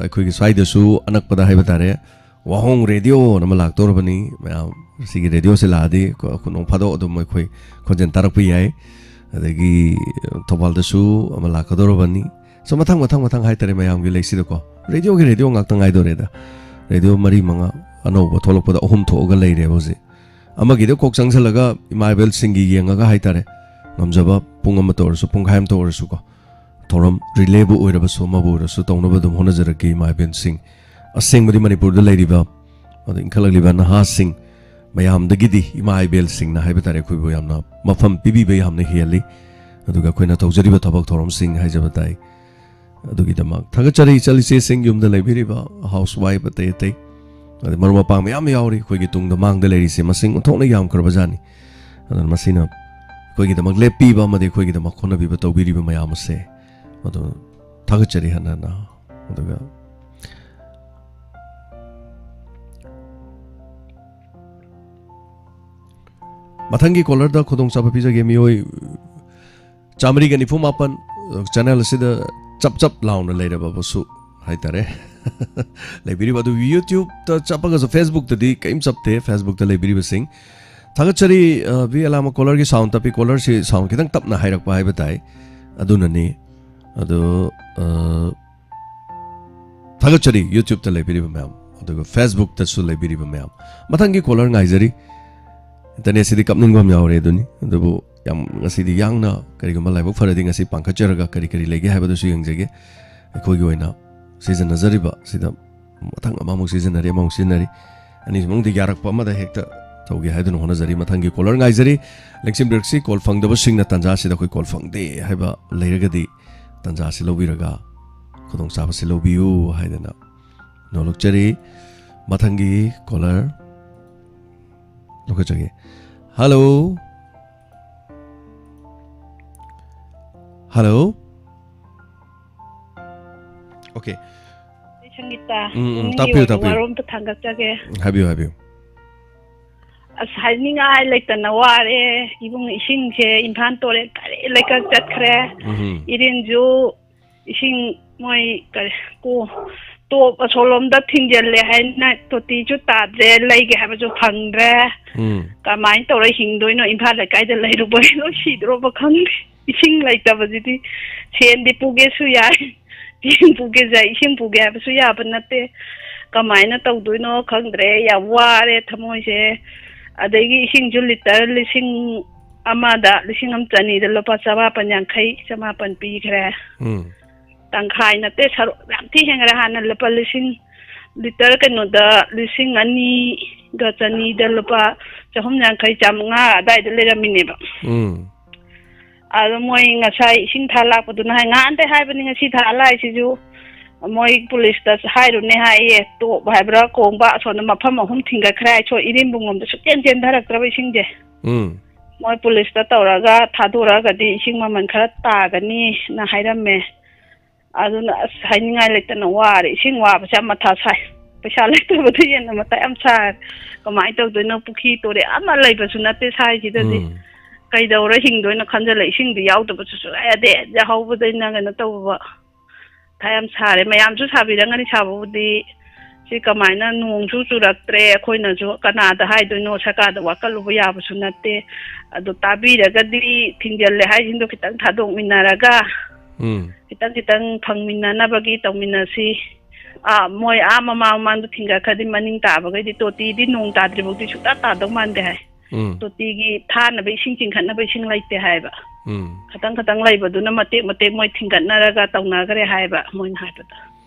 ꯑꯩꯈꯣꯏꯒꯤ ꯁ꯭ꯋꯥꯏꯗꯁꯨ ꯑꯅꯛꯄꯗ ꯍꯥꯏꯕ ꯇꯥꯔꯦ, ꯋꯥꯍꯣꯡ ꯔꯦꯗꯤꯑꯣꯅ ꯑꯃ ꯂꯥꯛꯇꯧꯔꯕꯅꯤ꯫ ꯃꯌꯥꯝ ꯁꯤꯒꯤ ꯔꯦꯗꯤꯑꯣꯁꯦ ꯂꯥꯛꯑꯗꯤ ꯀꯣ-, ꯅꯣꯡ ꯐꯥꯗꯣꯛ ꯑꯗꯨꯝ ꯑꯩꯈꯣꯏ ꯈꯣꯟꯖꯦꯜ ꯇꯥꯔꯛꯄ ꯌꯥꯏ꯫ ꯑꯗꯒꯤ ꯊꯧꯕꯥꯜꯗꯁꯨ ꯑꯃ ꯂꯥꯛꯀꯗꯧꯔꯕꯅꯤ꯫ ꯁꯣ ꯃꯊꯪ, ꯃꯊꯪ, ꯃꯊꯪ ꯍꯥꯏꯇꯥꯔꯦ ꯃꯌꯥꯝꯒꯤ ꯂꯩꯁꯤꯗꯀꯣ꯫ ꯔꯦꯗꯤꯑꯣꯒꯤ ꯔꯦꯗꯤꯑꯣ ꯉꯥꯛꯇ ꯉꯥꯏꯗꯣꯔꯦꯗ꯫ ꯔꯦꯗꯤꯑꯣ ꯃꯔꯤ ꯃꯉꯥ ꯑꯅꯧꯕ ꯊꯣꯛꯂꯛꯄꯗ ꯑꯍꯨꯝ ꯊꯣꯛꯑꯒ ꯂꯩꯔꯦꯕ ꯍꯧꯖꯤꯛ꯫ ꯑꯃꯒꯤꯗ ꯀꯣꯛ ꯆꯪꯁꯜꯂꯒ ꯏꯃꯥ ꯏꯕꯦꯜꯁꯤꯡꯒꯤ ꯌꯦꯡꯉꯒ ꯍꯥꯏꯇꯥꯔꯦ, ꯉꯝꯖꯕ ꯄꯨꯡ ꯑꯃꯇ ꯑꯣꯏꯔꯁꯨ, ꯄꯨꯡꯈꯥꯏ ꯑꯃꯇ ꯑꯣꯏꯔꯁꯨꯀꯣ, ꯊꯧꯔꯝ ꯔꯤꯂꯦꯕꯨ ꯑꯣꯏꯔꯕꯁꯨ, ꯑꯃꯕꯨ ꯑꯣꯏꯔꯁꯨ ꯇꯧꯅꯕ ꯑꯗꯨꯝ ꯍꯣꯠꯅꯖꯔꯛꯀꯦ ꯏꯃꯥ ꯏꯕꯦꯜꯁꯤꯡ꯫ ꯑꯁꯦꯡꯕꯗꯤ ꯃꯅꯤꯄꯨꯔꯗ ꯂꯩꯔꯤꯕ, ꯑꯗ ꯏꯟꯈꯠꯂꯛꯂꯤꯕ ꯅꯍꯥꯁꯤꯡ ꯃꯌꯥꯝꯗꯒꯤꯗꯤ ꯏꯃꯥ ꯏꯕꯦꯜꯁꯤꯡꯅ ꯍꯥꯏꯕ ꯇꯥꯔꯦ, ꯑꯩꯈꯣꯏꯕꯨ ꯌꯥꯝꯅ ꯃꯐꯝ ꯄꯤꯕꯤꯕ ꯌꯥꯝꯅ ꯍꯦꯜꯂꯤ꯫ ꯑꯗꯨꯒ ꯑꯩꯈꯣꯏꯅ ꯇꯧꯖꯔꯤꯕ ꯊꯕꯛ ꯊꯧꯔꯝꯁꯤꯡ ꯍꯥꯏꯖꯕ ꯇꯥꯏ꯫ ꯑꯗꯨꯒꯤꯗꯃꯛ ꯊꯥꯒꯠꯆꯔꯤ ꯏꯆꯜ ꯏꯆꯦꯁꯤꯡ, ꯌꯨꯝꯗ ꯂꯩꯕꯤꯔꯤꯕ ꯍꯥꯎꯁ ꯋꯥꯏꯐ ꯑꯇꯩ ꯑꯇꯩ, ꯑꯗꯩ ꯃꯔꯨꯞ ꯃꯄꯥꯡ ꯃꯌꯥꯝ ꯌꯥꯎꯔꯤ꯫ ꯑꯩꯈꯣꯏꯒꯤ ꯇꯨꯡꯗ ꯃꯥꯡꯗ ꯂꯩꯔꯤꯁꯦ ꯃꯁꯤꯡ ꯑꯣꯟꯊꯣꯛꯅ ꯌꯥꯝꯈ꯭ꯔꯕꯖꯥꯠꯅꯤ꯫ ꯑꯗꯨꯅ ꯃꯁꯤꯅ ꯑꯩꯈꯣꯏꯒꯤꯗꯃꯛ ꯂꯦꯞꯄꯤꯕ ꯑꯃꯗꯤ ꯑꯩꯈꯣꯏꯒꯤꯗꯃꯛ ꯍꯣꯠꯅꯕꯤꯕ ꯇꯧꯕꯤꯔꯤꯕ ꯃꯌꯥꯝ ꯑꯁꯦ, ꯑꯗꯨ ꯊꯥꯒꯠꯆꯔꯤ ꯍꯟꯅ ꯍꯟꯅ꯫ ꯑꯗꯨꯒ ꯃꯊꯪꯒꯤ ꯀꯣꯂꯔꯗ ꯈꯨꯗꯣꯡꯆꯥꯕ ꯄꯤꯖꯒꯦ꯫ ꯃꯤꯑꯣꯏ ꯆꯥꯃꯔꯤꯒ ꯅꯤꯐꯨ ꯃꯥꯄꯟ ꯆꯦꯅꯦꯜ ꯑꯁꯤꯗ ꯆꯞ ꯆꯞ ꯂꯥꯎꯅ ꯂꯩꯔꯕꯁꯨ ꯍꯥꯏꯇꯥꯔꯦ꯫ ꯂꯩꯕꯤꯔꯤꯕ ꯑꯗꯨ YouTube-ꯇ ꯆꯞꯄꯒꯁꯨ, Facebook-ꯇꯗꯤ ꯀꯔꯤꯝ ꯆꯞꯇꯦ꯫ Facebook-ꯇ ꯂꯩꯕꯤꯔꯤꯕꯁꯤꯡ ꯊꯥꯒꯠꯆꯔꯤ, ꯑ, ꯕꯤ ꯑꯦꯂꯥꯃ꯫ ꯀꯣꯂꯔꯒꯤ ꯁꯥꯎꯟ ꯇꯞꯄꯤ꯫ ꯀꯣꯂꯔꯁꯤ ꯁꯥꯎꯟ ꯈꯤꯇꯪ ꯇꯞꯅ ꯍꯥꯏꯔꯛꯄ ꯍꯥꯏꯕ ꯇꯥꯏ꯫ ꯑꯗꯨꯅꯅꯤ꯫ ꯑꯗꯨ, ꯑ, ꯊꯥꯒꯠꯆꯔꯤ꯫ YouTube-ꯇ ꯂꯩꯕꯤꯔꯤꯕ ꯃꯌꯥꯝ, ꯑꯗꯨꯒ Facebook-ꯇꯁꯨ ꯂꯩꯕꯤꯔꯤꯕ ꯃꯌꯥꯝ, ꯃꯊꯪꯒꯤ ꯀꯣꯂꯔ ꯉꯥꯏꯖꯔꯤ꯫ ꯏꯟꯇꯔꯅꯦꯠꯁꯤꯗꯤ ꯀꯞꯅꯤꯡꯕ ꯑꯃ ꯌꯥꯎꯔꯦ ꯑꯗꯨꯅꯤ꯫ ꯑꯗꯨꯕꯨ ꯌꯥꯝ, ꯉꯁꯤꯗꯤ ꯌꯥꯡꯅ, ꯀꯔꯤꯒꯨꯝꯕ ꯂꯥꯏꯕꯛ ꯐꯔꯗꯤ ꯉꯁꯤ ꯄꯥꯡꯈꯠꯆꯔꯒ ꯀꯔꯤ ꯀꯔꯤ ꯂꯩꯒꯦ ꯍꯥꯏꯕꯗꯨꯁꯨ ꯌꯦꯡꯖꯒꯦ꯫ ꯑꯩꯈꯣꯏꯒꯤ ꯑꯣꯏꯅ ꯁꯤꯖꯤꯟꯅꯖꯔꯤꯕ ꯁꯤꯗ ꯃꯊꯪ ꯑꯃꯃꯨꯛ ꯁꯤꯖꯤꯟꯅꯔꯤ, ꯑꯃꯃꯨꯛ ꯁꯤꯖꯤꯟꯅꯔꯤ꯫ ꯑꯅꯤꯁꯤꯃꯨꯛꯇꯤ ꯌꯥꯔꯛꯄ ꯑꯃꯗ ꯍꯦꯛꯇ ꯇꯧꯒꯦ ꯍꯥꯏꯗꯨꯅ ꯍꯣꯠꯅꯖꯔꯤ꯫ ꯃꯊꯪꯒꯤ ꯀꯣꯂꯔ ꯉꯥꯏꯖꯔꯤ꯫ ꯂꯦꯡꯁꯤꯟꯕꯤꯔꯛꯁꯤ꯫ ꯀꯣꯜ ꯐꯪꯗꯕꯁꯤꯡꯅ ꯇꯥꯟꯖꯥꯁꯤꯗ ꯑꯩꯈꯣꯏ ꯀꯣꯜ ꯐꯪꯗꯦ ꯍꯥꯏꯕ ꯂꯩꯔꯒꯗꯤ ꯇꯥꯟꯖꯥꯁꯤ ꯂꯧꯕꯤꯔꯒ ꯈꯨꯗꯣꯡꯆꯥꯕꯁꯤ ꯂꯧꯕꯤꯌꯨ ꯍꯥꯏꯗꯅ ꯅꯣꯂꯨꯛꯆꯔꯤ꯫ ꯃꯊꯪꯒꯤ ꯀꯣꯂꯔ ꯂꯧꯈꯠꯆꯒꯦ꯫ ꯍꯜꯂꯣ꯫ ꯍꯜꯂꯣ꯫ ꯑꯣꯀꯦ꯫ ꯁꯪꯒꯤꯇꯥ, ꯎꯝ, ꯎꯝ, ꯄꯨꯛꯅꯤꯡꯒꯤ ꯇꯥꯛꯄꯤꯌꯨ, ꯑꯣꯏꯕ ꯇꯥꯛꯄꯤꯌꯨ꯫ ꯋꯥꯔꯣꯝꯇ ꯊꯥꯡꯒꯠꯆꯒꯦ꯫ ꯍꯥꯏꯕꯤꯌꯨ, ꯍꯥꯏꯕꯤꯌꯨ꯫ ꯑꯁ, ꯍꯥꯏꯅꯤꯡꯉꯥꯏ ꯂꯩꯇꯅ ꯋꯥꯔꯦ꯫ ꯏꯕꯨꯡ, ꯏꯁꯤꯡꯁꯦ ꯏꯝꯐꯥꯜ ꯇꯣꯔꯦ ꯀꯔꯤ ꯂꯩꯀꯛ ꯆꯠꯈ꯭ꯔꯦ꯫ ꯎꯝ꯫ ꯏꯔꯤꯟꯁꯨ ꯏꯁꯤꯡ ꯃꯣꯏ ꯀꯔꯤ ꯀꯣ-, ꯇꯣꯞ ꯑꯁꯣꯂꯣꯝꯗ ꯊꯤꯡꯖꯤꯜꯂꯦ ꯍꯥꯏꯅ ꯇꯣꯇꯤꯁꯨ ꯇꯥꯗ꯭ꯔꯦ, ꯂꯩꯒꯦ ꯍꯥꯏꯕꯁꯨ ꯐꯪꯗ꯭ꯔꯦ꯫ ꯎꯝ꯫ ꯀꯃꯥꯏꯅ ꯇꯧꯔ ꯍꯤꯡꯗꯣꯏꯅꯣ? ꯏꯝꯐꯥꯜ ꯂꯩꯀꯥꯏꯗ ꯂꯩꯔꯨꯕꯩ ꯂꯣꯏ ꯁꯤꯗ꯭ꯔꯣꯕ ꯈꯪꯗꯦ꯫ ꯏꯁꯤꯡ ꯂꯩꯇꯕꯁꯤꯗꯤ ꯁꯦꯟꯗꯤ ꯄꯨꯒꯦꯁꯨ ꯌꯥꯏ, ꯆꯦꯡ ꯄꯨꯒꯦꯁꯨ ꯌꯥꯏ, ꯏꯁꯤꯡ ꯄꯨꯒꯦ ꯍꯥꯏꯕꯁꯨ ꯌꯥꯕ ꯅꯠꯇꯦ꯫ ꯀꯃꯥꯏꯅ ꯇꯧꯗꯣꯏꯅꯣ ꯈꯪꯗ꯭ꯔꯦ, ꯌꯥꯝ ꯋꯥꯔꯦ ꯊꯃꯣꯏꯁꯦ꯫ ꯑꯗꯒꯤ ꯏꯁꯤꯡꯁꯨ ꯂꯤꯇꯔ ꯂꯤꯁꯤꯡ ꯑꯃꯗ ꯂꯤꯁꯤꯡ ꯑꯃ ꯆꯅꯤꯗ ꯂꯨꯄꯥ ꯆꯃꯥꯄꯟ ꯌꯥꯡꯈꯩ, ꯆꯃꯥꯄꯟ ꯄꯤꯈ꯭ꯔꯦ꯫ ꯎꯝ꯫ ꯇꯪꯈꯥꯏ ꯅꯠꯇꯦ, ꯁꯔꯨꯛ ꯌꯥꯝ ꯊꯤ ꯍꯦꯟꯈ꯭ꯔꯦ꯫ ꯍꯥꯟꯅ ꯂꯨꯄꯥ ꯂꯤꯁꯤꯡ, ꯂꯤꯇꯔ ꯀꯩꯅꯣꯗ ꯂꯤꯁꯤꯡ ꯑꯅꯤꯒ ꯆꯅꯤꯗ ꯂꯨꯄꯥ ꯆꯍꯨꯝ ꯌꯥꯡꯈꯩ, ꯆꯥꯃꯉꯥ ꯑꯗꯥꯏꯗ ꯂꯩꯔꯝꯃꯤꯅꯦꯕ꯫ ꯎꯝ꯫ ꯑꯗꯣ ꯃꯣꯏ ꯉꯁꯥꯏ ꯏꯁꯤꯡ ꯊꯥ ꯂꯥꯛꯄꯗꯨꯅ ꯍꯥꯏ, ꯉꯍꯥꯟꯗꯩ ꯍꯥꯏꯕꯅꯤ, ꯉꯁꯤ ꯊꯥ ꯂꯥꯛꯏꯁꯤꯁꯨ ꯃꯣꯏ ꯄꯨꯂꯤꯁꯇ ꯍꯥꯏꯔꯨꯅꯦ ꯍꯥꯏꯌꯦ, ꯇꯣꯞ ꯍꯥꯏꯕ꯭ꯔꯥ ꯀꯣꯡꯕ ꯑꯁꯣꯝꯗ ꯃꯐꯝ ꯑꯍꯨꯝ ꯊꯤꯡꯒꯠꯈ꯭ꯔꯦ ꯍꯥꯏ, ꯁꯣ ꯏꯔꯤꯟꯕꯨꯡꯂꯣꯝꯗ ꯁꯨꯛꯆꯦꯟ ꯆꯦꯟꯊꯔꯛꯇ꯭ꯔꯕ ꯏꯁꯤꯡꯁꯦ꯫ ꯎꯝ꯫ ꯃꯣꯏ ꯄꯨꯂꯤꯁꯇ ꯇꯧꯔꯒ ꯊꯥꯗꯣꯔꯛꯑꯒꯗꯤ ꯏꯁꯤꯡ ꯃꯃꯜ ꯈꯔ ꯇꯥꯒꯅꯤꯅ ꯍꯥꯏꯔꯝꯃꯦ꯫ ꯑꯗꯨꯅ ꯑꯁ, ꯍꯥꯏꯅꯤꯡꯉꯥꯏ ꯂꯩꯇꯅ ꯋꯥꯔꯦ꯫ ꯏꯁꯤꯡ ꯋꯥꯕꯁꯦ ꯌꯥꯝ ꯃꯊꯥ ꯁꯥꯏ꯫ ꯄꯩꯁꯥ ꯂꯩꯇꯕꯗ ꯍꯦꯟꯅ ꯃꯊꯥ ꯌꯥꯝ ꯁꯥꯔꯦ꯫ ꯀꯃꯥꯏꯅ ꯇꯧꯗꯣꯏꯅꯣ? ꯄꯨꯈ꯭ꯔꯤ ꯇꯨꯔꯦꯜ ꯑꯃ ꯂꯩꯕꯁꯨ ꯅꯠꯇꯦ ꯁ꯭ꯋꯥꯏꯁꯤꯗꯗꯤ꯫ ꯎꯝ꯫ ꯀꯩꯗꯧꯔ ꯍꯤꯡꯗꯣꯏꯅꯣ ꯈꯟꯖꯜꯂꯦ꯫ ꯏꯁꯤꯡꯗꯤ ꯌꯥꯎꯗꯕꯁꯨ ꯁꯨꯡꯌꯥ ꯌꯥꯗꯦ꯫ ꯌꯥꯍꯧꯕꯗꯩꯅ ꯀꯩꯅꯣ ꯇꯧꯕ꯫ ꯃꯊꯥ ꯌꯥꯝ ꯁꯥꯔꯦ꯫ ꯃꯌꯥꯝꯁꯨ ꯁꯥꯕꯤꯔꯝꯒꯅꯤ ꯁꯥꯕꯕꯨꯗꯤ꯫ ꯁꯤ ꯀꯃꯥꯏꯅ ꯅꯣꯡꯁꯨ ꯆꯨꯔꯛꯇ꯭ꯔꯦ, ꯑꯩꯈꯣꯏꯅꯁꯨ ꯀꯅꯥꯗ ꯍꯥꯏꯗꯣꯏꯅꯣ, ꯁꯔꯀꯥꯔꯗ ꯋꯥꯀꯠꯂꯨꯕ ꯌꯥꯕꯁꯨ ꯅꯠꯇꯦ꯫ ꯑꯗꯣ ꯇꯥꯕꯤꯔꯒꯗꯤ ꯊꯤꯡꯖꯤꯜꯂꯦ ꯍꯥꯏꯁꯤꯡꯗꯣ ꯈꯤꯇꯪ ꯊꯥꯗꯣꯛꯃꯤꯟꯅꯔꯒ, ꯎꯝ꯫ ꯈꯤꯇꯪ ꯈꯤꯇꯪ ꯐꯪꯃꯤꯟꯅꯅꯕꯒꯤ ꯇꯧꯃꯤꯟꯅꯁꯤ꯫ ꯑꯥ, ꯃꯣꯏ ꯑꯥ ꯃꯃꯥꯡ ꯃꯃꯥꯡꯗ ꯊꯤꯡꯒꯠꯈ꯭ꯔꯗꯤ ꯃꯅꯤꯡ ꯇꯥꯕꯈꯩꯗꯤ ꯇꯣꯇꯤꯗꯤ ꯅꯣꯡ ꯇꯥꯗ꯭ꯔꯤꯐꯥꯎꯗꯤ ꯁꯨꯡꯇꯥ ꯇꯥꯗꯧ ꯃꯥꯟꯗꯦ ꯍꯥꯏ꯫ ꯎꯝ꯫ ꯇꯣꯇꯤꯒꯤ ꯊꯥꯅꯕ ꯏꯁꯤꯡ ꯆꯤꯡꯈꯠꯅꯕ ꯏꯁꯤꯡ ꯂꯩꯇꯦ ꯍꯥꯏꯕ꯫ ꯎꯝ꯫ ꯈꯇꯪ ꯈꯇꯪ ꯂꯩꯕꯗꯨꯅ ꯃꯇꯦꯛ ꯃꯇꯦꯛ ꯃꯣꯏ ꯊꯤꯡꯒꯠꯅꯔꯒ ꯇꯧꯅꯈ꯭ꯔꯦ ꯍꯥꯏꯕ ꯃꯣꯏꯅ ꯍꯥꯏꯕꯗ꯫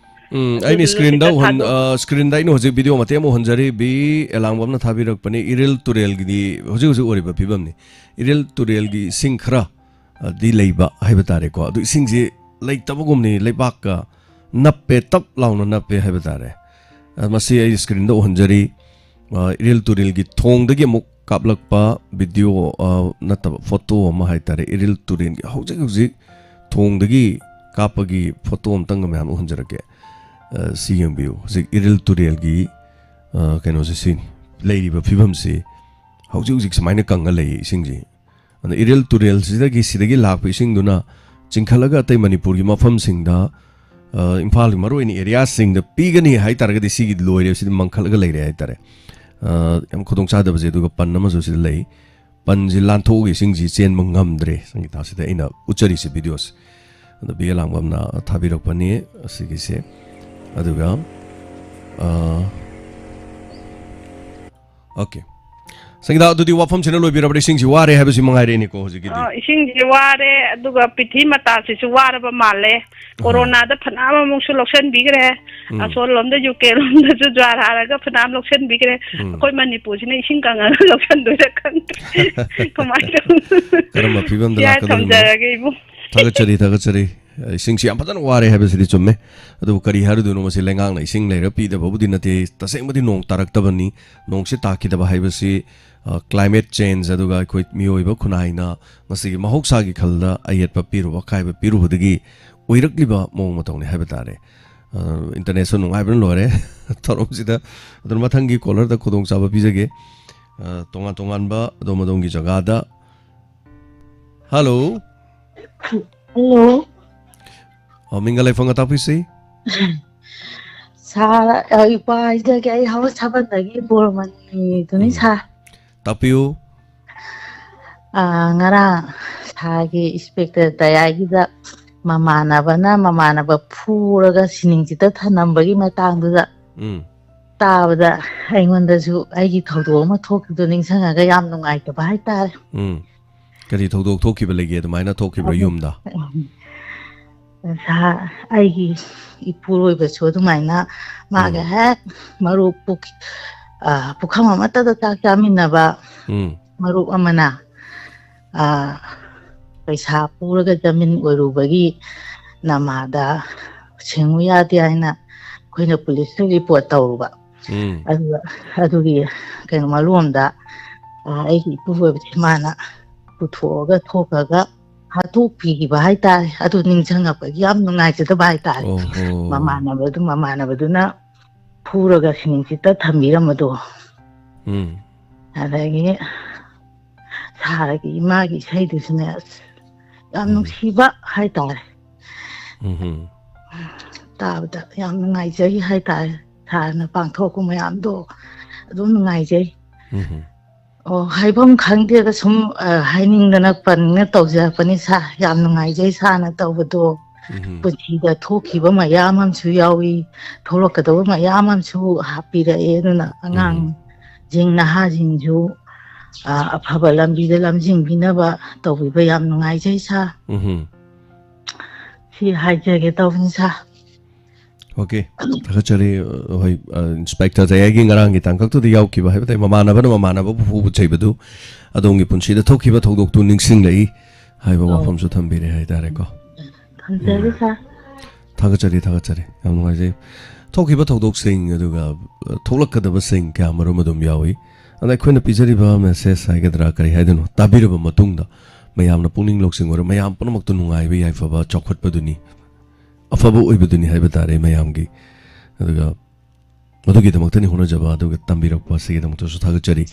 ꯎꯝ, ꯑꯩꯅ ꯑꯗꯨꯗꯨꯁꯨ screenꯗ ꯈꯤꯇꯪ ꯎꯍꯟ-, ꯊꯥꯗꯣꯛ- ꯑ, screenꯗ ꯑꯩꯅ ꯍꯧꯖꯤꯛ video ꯃꯇꯦꯛ ꯑꯃ ꯎꯍꯟꯖꯔꯤ, ꯕꯤ ꯑꯦꯂꯥꯡꯕꯝꯅ ꯊꯥꯕꯤꯔꯛꯄꯅꯤ꯫ ꯏꯔꯤꯜ ꯇꯨꯔꯦꯜꯒꯤꯗꯤ ꯍꯧꯖꯤꯛ ꯍꯧꯖꯤꯛ ꯑꯣꯏꯔꯤꯕ ꯐꯤꯕꯝꯅꯤ꯫ ꯏꯔꯤꯜ ꯇꯨꯔꯦꯜꯒꯤ ꯏꯁꯤꯡ ꯈꯔ, ꯑ, ꯗꯤ ꯂꯩꯕ ꯍꯥꯏꯕ ꯇꯥꯔꯦꯀꯣ꯫ ꯑꯗꯨ ꯏꯁꯤꯡꯁꯤ ꯂꯩꯇꯕꯒꯨꯝꯅꯤ, ꯂꯩꯕꯥꯛꯀ ꯅꯞꯄꯦ, ꯇꯞ ꯂꯥꯎꯅ ꯅꯞꯄꯦ ꯍꯥꯏꯕ ꯇꯥꯔꯦ꯫ ꯑ, ꯃꯁꯤ ꯑꯩ screenꯗ ꯎꯍꯟꯖꯔꯤ꯫ ꯑ, ꯏꯔꯤꯜ ꯇꯨꯔꯦꯜꯒꯤ ꯊꯣꯡꯗꯒꯤ ꯑꯃꯨꯛ ꯀꯥꯞꯂꯛꯄ video, ꯑ, ꯅꯠꯇꯕ, photo ꯑꯃ ꯍꯥꯏꯇꯥꯔꯦ꯫ ꯏꯔꯤꯜ ꯇꯨꯔꯦꯜꯒꯤ ꯍꯧꯖꯤꯛ ꯍꯧꯖꯤꯛ ꯊꯣꯡꯗꯒꯤ ꯀꯥꯞꯄꯒꯤ photo ꯑꯝꯇꯪꯒ ꯃꯌꯥꯝ ꯎꯍꯟꯖꯔꯛꯀꯦ꯫ ꯑ, ꯁꯤ ꯌꯦꯡꯕꯤꯌꯨ꯫ ꯍꯧꯖꯤꯛ ꯏꯔꯤꯜ ꯇꯨꯔꯦꯜꯒꯤ, ꯑ, ꯀꯩꯅꯣꯁꯦ ꯁꯤꯅꯤ꯫ ꯂꯩꯔꯤꯕ ꯐꯤꯕꯝꯁꯤ ꯍꯧꯖꯤꯛ ꯍꯧꯖꯤꯛ ꯁꯨꯃꯥꯏꯅ ꯀꯪꯉ ꯂꯩꯌꯦ ꯏꯁꯤꯡꯁꯤ꯫ ꯑꯗ ꯏꯔꯤꯜ ꯇꯨꯔꯦꯜꯁꯤꯗꯒꯤ, ꯁꯤꯗꯒꯤ ꯂꯥꯛꯄ ꯏꯁꯤꯡꯗꯨꯅ ꯆꯤꯡꯈꯠꯂꯒ ꯑꯇꯩ ꯃꯅꯤꯄꯨꯔꯒꯤ ꯃꯐꯝꯁꯤꯡꯗ, ꯑ, ꯏꯝꯐꯥꯜꯒꯤ ꯃꯔꯨꯑꯣꯏꯅ areaꯁꯤꯡꯗ ꯄꯤꯒꯅꯤ ꯍꯥꯏꯇꯥꯔꯒꯗꯤ ꯁꯤꯒꯤ ꯂꯣꯏꯔꯦ, ꯁꯤꯗꯤ ꯃꯥꯡꯈꯠꯂꯒ ꯂꯩꯔꯦ ꯍꯥꯏꯇꯥꯔꯦ꯫ ꯑ, ꯌꯥꯝ ꯈꯨꯗꯣꯡꯆꯥꯗꯕꯁꯦ꯫ ꯑꯗꯨꯒ ꯄꯟ ꯑꯃꯁꯨ ꯁꯤꯗ ꯂꯩ꯫ ꯄꯟꯁꯤ ꯂꯥꯟꯊꯣꯛꯑꯒ ꯏꯁꯤꯡꯁꯤ ꯆꯦꯟꯕ ꯉꯝꯗ꯭ꯔꯦ꯫ ꯁꯪꯒꯤꯇꯥꯁꯤꯗ ꯑꯩꯅ ꯎꯠꯆꯔꯤꯁꯦ videoꯁꯦ꯫ ꯑꯗ ꯕꯤ ꯑꯦ ꯂꯥꯡꯕꯝꯅ ꯊꯥꯕꯤꯔꯛꯄꯅꯤ ꯑꯁꯤꯒꯤꯁꯦ꯫ ꯑꯗꯨꯒ, ꯑ, OK꯫ ꯁꯪꯒꯤꯇꯥ, ꯑꯗꯨꯗꯤ ꯋꯥꯐꯝꯁꯤꯅ ꯂꯣꯏꯕꯤꯔꯕ꯭ꯔꯥ? ꯏꯁꯤꯡꯁꯤ ꯋꯥꯔꯦ ꯍꯥꯏꯕꯁꯤ ꯃꯉꯥꯏꯔꯦꯅꯦꯀꯣ ꯍꯧꯖꯤꯛꯀꯤꯗꯤ꯫ ꯑ, ꯏꯁꯤꯡꯁꯤ ꯋꯥꯔꯦ, ꯑꯗꯨꯒ ꯄ꯭ꯔꯤꯊꯤ ꯃꯇꯥꯁꯤꯁꯨ ꯋꯥꯔꯕ ꯃꯥꯜꯂꯦ꯫ ꯑꯥ꯫ ꯀꯣꯔꯣꯅꯥꯗ ꯐꯅꯌꯥꯝ ꯑꯃꯨꯛꯁꯨ ꯂꯧꯁꯤꯟꯕꯤꯈ꯭ꯔꯦ꯫ ꯎꯝ꯫ ꯑꯁꯣꯝꯂꯣꯝꯗ ꯌꯨ ꯀꯦ ꯂꯣꯝꯗꯁꯨ ꯖ꯭ꯋꯥꯔ ꯍꯥꯔꯒ ꯐꯅꯌꯥꯝ ꯂꯧꯁꯤꯟꯕꯤꯈ꯭ꯔꯦ꯫ ꯎꯝ꯫ ꯑꯩꯈꯣꯏ ꯃꯅꯤꯄꯨꯔꯁꯤꯅ ꯏꯁꯤꯡ ꯀꯪꯉꯒ ꯂꯧꯁꯤꯟꯗꯣꯏꯔꯥ ꯈꯪꯗ꯭ꯔꯦ꯫ ꯀꯃꯥꯏꯅ ꯇꯧ-, ꯀꯔꯝꯕ ꯐꯤꯕꯝꯗ ꯁꯤ ꯍꯥꯏ ꯂꯥꯛꯀꯗꯧꯔꯤꯕꯅꯣ? ꯊꯝꯖꯔꯒꯦ, ꯏꯕꯨꯡ꯫ ꯊꯥꯒꯠꯆꯔꯤ, ꯊꯥꯒꯠꯆꯔꯤ꯫ ꯏꯁꯤꯡꯁꯤ ꯌꯥꯝ ꯐꯖꯅ ꯋꯥꯔꯦ ꯍꯥꯏꯕꯁꯤꯗꯤ ꯆꯨꯝꯃꯦ꯫ ꯑꯗꯨꯕꯨ ꯀꯔꯤ ꯍꯥꯏꯔꯨꯗꯣꯏꯅꯣ, ꯃꯁꯤ ꯂꯩꯉꯥꯛꯅ ꯏꯁꯤꯡ ꯂꯩꯔ ꯄꯤꯗꯕꯕꯨꯗꯤ ꯅꯠꯇꯦ, ꯇꯁꯦꯡꯕꯗꯤ ꯅꯣꯡ ꯇꯥꯔꯛꯇꯕꯅꯤ꯫ ꯅꯣꯡꯁꯤ ꯇꯥꯈꯤꯗꯕ ꯍꯥꯏꯕꯁꯤ, ꯑ, climate change, ꯑꯗꯨꯒ ꯑꯩꯈꯣꯏ ꯃꯤꯑꯣꯏꯕ ꯈꯨꯟꯅꯥꯏꯅ ꯃꯁꯤꯒꯤ ꯃꯍꯧꯁꯥꯒꯤ ꯈꯜꯗ ꯑꯌꯦꯠꯄ ꯄꯤꯔꯨꯕ, ꯑꯀꯥꯏꯕ ꯄꯤꯔꯨꯕꯗꯒꯤ ꯑꯣꯏꯔꯛꯂꯤꯕ ꯃꯑꯣꯡ ꯃꯇꯧꯅꯤ ꯍꯥꯏꯕ ꯇꯥꯔꯦ꯫ ꯑ, internetꯁꯨ ꯅꯨꯡꯉꯥꯏꯕꯅ ꯂꯣꯏꯔꯦ ꯊꯧꯔꯝꯁꯤꯗ꯫ ꯑꯗꯨꯅ ꯃꯊꯪꯒꯤ callerꯗ ꯈꯨꯗꯣꯡꯆꯥꯕ ꯄꯤꯖꯒꯦ꯫ ꯑ, ꯇꯣꯉꯥꯟ ꯇꯣꯉꯥꯟꯕ ꯑꯗꯣꯝ ꯑꯗꯣꯝꯒꯤ ꯖꯒꯥꯗ꯫ Hello꯫ Hello꯫ ꯑ, ꯃꯤꯡꯒ ꯂꯩꯐꯝꯒ ꯇꯥꯛꯄꯤꯁꯤ꯫ ꯁꯥꯔ, ꯑ, ꯏꯄꯥ ꯍꯥꯏꯖꯒꯦ, ꯑꯩ ꯍꯧꯔ ꯁꯥꯕꯟꯗꯒꯤ ꯕꯣꯔꯃꯅꯤꯗꯨꯅꯤ ꯎꯝ꯫ ꯁꯥꯔ꯫ ꯇꯥꯛꯄꯤꯌꯨ꯫ ꯑ, ꯉꯔꯥꯡ ꯁꯥꯔꯒꯤ ꯏꯟꯁꯄꯦꯛꯇꯔ ꯗꯌꯥꯒꯤꯗ ꯃꯃꯥꯟꯅꯕꯅ ꯃꯃꯥꯟꯅꯕ ꯐꯨꯔꯒ ꯁꯤꯅꯤꯡꯁꯤꯠꯇ ꯊꯅꯝꯕꯒꯤ ꯃꯇꯥꯡꯗꯨꯗ ꯎꯝ꯫ ꯇꯥꯕꯗ ꯑꯩꯉꯣꯟꯗꯁꯨ ꯑꯩꯒꯤ ꯊꯧꯗꯣꯛ ꯑꯃ ꯊꯣꯛꯈꯤꯕꯗꯣ ꯅꯤꯡꯁꯤꯡꯉꯒ ꯌꯥꯝ ꯅꯨꯡꯉꯥꯏꯇꯕ ꯍꯥꯏꯇꯥꯔꯦ꯫ ꯎꯝ꯫ ꯀꯔꯤ ꯊꯧꯗꯣꯛ ꯊꯣꯛꯈꯤꯕ ꯂꯩꯒꯦ ꯑꯗꯨꯃꯥꯏꯅ ꯊꯣꯛꯈꯤꯕ꯭ꯔꯥ ꯑꯗꯨ ꯌꯨꯝꯗ? ꯁꯥ-, ꯑꯩꯒꯤ ꯏꯄꯨꯔꯣꯏꯕꯁꯨ ꯑꯗꯨꯃꯥꯏꯅ ꯃꯥꯒ ꯎꯝ꯫ ꯍꯦꯛ ꯃꯔꯨꯞ ꯄꯨꯈ-, ꯑ, ꯄꯨꯈꯝ ꯑꯃꯠꯇꯗ ꯆꯥꯛ ꯆꯥꯃꯤꯟꯅꯕ ꯎꯝ꯫ ꯃꯔꯨꯞ ꯑꯃꯅ, ꯑ, ꯄꯩꯁꯥ ꯄꯨꯔꯒ ꯖꯃꯤꯟ ꯑꯣꯏꯔꯨꯕꯒꯤ ꯅꯃꯥꯗ ꯁꯤꯡꯉꯨ ꯌꯥꯗꯦ ꯍꯥꯏꯅ ꯑꯩꯈꯣꯏꯅ ꯄꯨꯂꯤꯁꯇ ꯔꯤꯄꯣꯔꯠ ꯇꯧꯔꯨꯕ꯫ ꯎꯝ꯫ ꯑꯗꯨꯒ ꯑꯗꯨꯒꯤ ꯀꯩꯅꯣ ꯃꯔꯨ ꯑꯃꯗ, ꯑ, ꯑꯩꯒꯤ ꯏꯄꯨꯔꯣꯏꯕꯁꯦ ꯃꯥꯅ ꯄꯨꯊꯣꯛꯑꯒ ꯊꯣꯛꯈ꯭ꯔꯒ ꯍꯥꯠꯇꯣꯛꯄꯤꯈꯤꯕ ꯍꯥꯏꯇꯥꯔꯦ꯫ ꯑꯗꯨ ꯅꯤꯡꯁꯤꯡꯉꯛꯄꯒꯤ ꯌꯥꯝ ꯅꯨꯡꯉꯥꯏꯖꯗꯕ ꯍꯥꯏꯇꯥꯔꯦ꯫ ꯑꯣꯍꯣ꯫ ꯃꯃꯥꯟꯅꯕꯗꯨ-, ꯃꯃꯥꯟꯅꯕꯗꯨꯅ ꯐꯨꯔꯒ ꯁꯤꯅꯤꯡꯁꯤꯠꯇ ꯊꯝꯕꯤꯔꯝꯕꯗꯣ꯫ ꯎꯝ꯫ ꯑꯗꯒꯤ ꯁꯥꯔꯒꯤ ꯏꯃꯥꯒꯤ ꯏꯁꯩꯗꯨꯁꯨꯅꯦ, ꯑꯁ, ꯌꯥꯝ ꯎꯝ꯫ ꯅꯨꯡꯁꯤꯕ ꯍꯥꯏꯇꯥꯔꯦ꯫ ꯎꯝꯍꯨꯝ꯫ ꯇꯥꯕꯗ ꯌꯥꯝ ꯅꯨꯡꯉꯥꯏꯖꯩ ꯍꯥꯏꯇꯥꯔꯦ꯫ ꯁꯥꯔꯅ ꯄꯥꯡꯊꯣꯛꯄ ꯃꯌꯥꯝꯗꯣ ꯑꯗꯨꯝ ꯅꯨꯡꯉꯥꯏꯖꯩ꯫ ꯎꯝꯍꯨꯝ꯫ ꯑꯣ, ꯍꯥꯏꯐꯝ ꯈꯪꯗꯦꯗ, ꯁꯨꯝ, ꯑ, ꯍꯥꯏꯅꯤꯡꯗꯅ ꯄꯟꯅ ꯇꯧꯖꯔꯛꯄꯅꯤ ꯁꯥꯔ꯫ ꯌꯥꯝ ꯅꯨꯡꯉꯥꯏꯖꯩ ꯁꯥꯔꯅ ꯇꯧꯕꯗꯣ꯫ ꯎꯝꯍꯨꯝ꯫ ꯄꯨꯟꯁꯤꯗ ꯊꯣꯛꯈꯤꯕ ꯃꯌꯥꯝ ꯑꯃꯁꯨ ꯌꯥꯎꯏ, ꯊꯣꯛꯂꯛꯀꯗꯕ ꯃꯌꯥꯝ ꯑꯃꯁꯨ ꯍꯥꯞꯄꯤꯔꯛꯑꯦ꯫ ꯑꯗꯨꯅ ꯎꯝꯍꯨꯝ꯫ ꯑꯉꯥꯡꯁꯤꯡ, ꯅꯍꯥꯁꯤꯡꯁꯨ, ꯑ, ꯑꯐꯕ ꯂꯝꯕꯤꯗ ꯂꯝꯖꯤꯡꯕꯤꯅꯕ ꯇꯧꯕꯤꯕ ꯌꯥꯝ ꯅꯨꯡꯉꯥꯏꯖꯩ ꯁꯥꯔ꯫ ꯎꯝꯍꯨꯝ꯫ ꯁꯤ ꯍꯥꯏꯖꯒꯦ ꯇꯧꯕꯅꯤ ꯁꯥꯔ꯫ ꯑꯣꯀꯦ꯫ ꯊꯥꯒꯠꯆꯔꯤ꯫ ꯍꯣꯏ, ꯑ, ꯏꯟꯁꯄꯦꯛꯇꯔ ꯗꯌꯥꯒꯤ ꯉꯔꯥꯡꯒꯤ ꯇꯥꯡꯀꯛꯇꯨꯗ ꯌꯥꯎꯈꯤꯕ ꯍꯥꯏꯕ ꯇꯥꯏ, ꯃꯃꯥꯟꯅꯕꯅ ꯃꯃꯥꯟꯅꯕꯕꯨ ꯐꯨꯕ ꯆꯩꯕꯗꯨ ꯑꯗꯣꯝꯒꯤ ꯄꯨꯟꯁꯤꯗ ꯊꯣꯛꯈꯤꯕ ꯊꯧꯗꯣꯛꯇꯨ ꯅꯤꯡꯁꯤꯡꯂꯛꯏ ꯍꯥꯏꯕ ꯑꯧ꯫ ꯋꯥꯐꯝꯁꯨ ꯊꯝꯕꯤꯔꯦ ꯍꯥꯏꯇꯥꯔꯦꯀꯣ꯫ ꯊꯝꯖꯔꯤ ꯎꯝ꯫ ꯁꯥꯔ꯫ ꯊꯥꯒꯠꯆꯔꯤ, ꯊꯥꯒꯠꯆꯔꯤ꯫ ꯌꯥꯝ ꯅꯨꯡꯉꯥꯏꯖꯩ꯫ ꯊꯣꯛꯈꯤꯕ ꯊꯧꯗꯣꯛꯁꯤꯡ, ꯑꯗꯨꯒ, ꯑ, ꯊꯣꯛꯂꯛꯀꯗꯕꯁꯤꯡ ꯀꯌꯥ ꯃꯔꯨꯝ ꯑꯗꯨꯝ ꯌꯥꯎꯏ꯫ ꯑꯗ ꯑꯩꯈꯣꯏꯅ ꯄꯤꯖꯔꯤꯕ ꯃꯦꯁꯦꯖ ꯍꯥꯏꯒꯗ꯭ꯔꯥ, ꯀꯔꯤ ꯍꯥꯏꯗꯣꯏꯅꯣ, ꯇꯥꯕꯤꯔꯕ ꯃꯇꯨꯡꯗ ꯃꯌꯥꯝꯅ ꯄꯨꯛꯅꯤꯡ ꯂꯧꯁꯤꯡ ꯑꯣꯏꯔꯣ, ꯃꯌꯥꯝ ꯄꯨꯝꯅꯃꯛꯇ ꯅꯨꯡꯉꯥꯏꯕ, ꯌꯥꯏꯐꯕ, ꯆꯥꯎꯈꯠꯄꯗꯨꯅꯤ, ꯑꯐꯕ ꯑꯣꯏꯕꯗꯨꯅꯤ ꯍꯥꯏꯕ ꯇꯥꯔꯦ ꯃꯌꯥꯝꯒꯤ꯫ ꯑꯗꯨꯒ ꯃꯗꯨꯒꯤꯗꯃꯛꯇꯅꯤ ꯍꯣꯠꯅꯖꯕ, ꯑꯗꯨꯒ ꯇꯝꯕꯤꯔꯛꯄ ꯑꯁꯤꯒꯤꯗꯃꯛꯇꯁꯨ ꯊꯥꯒꯠꯆꯔꯤ꯫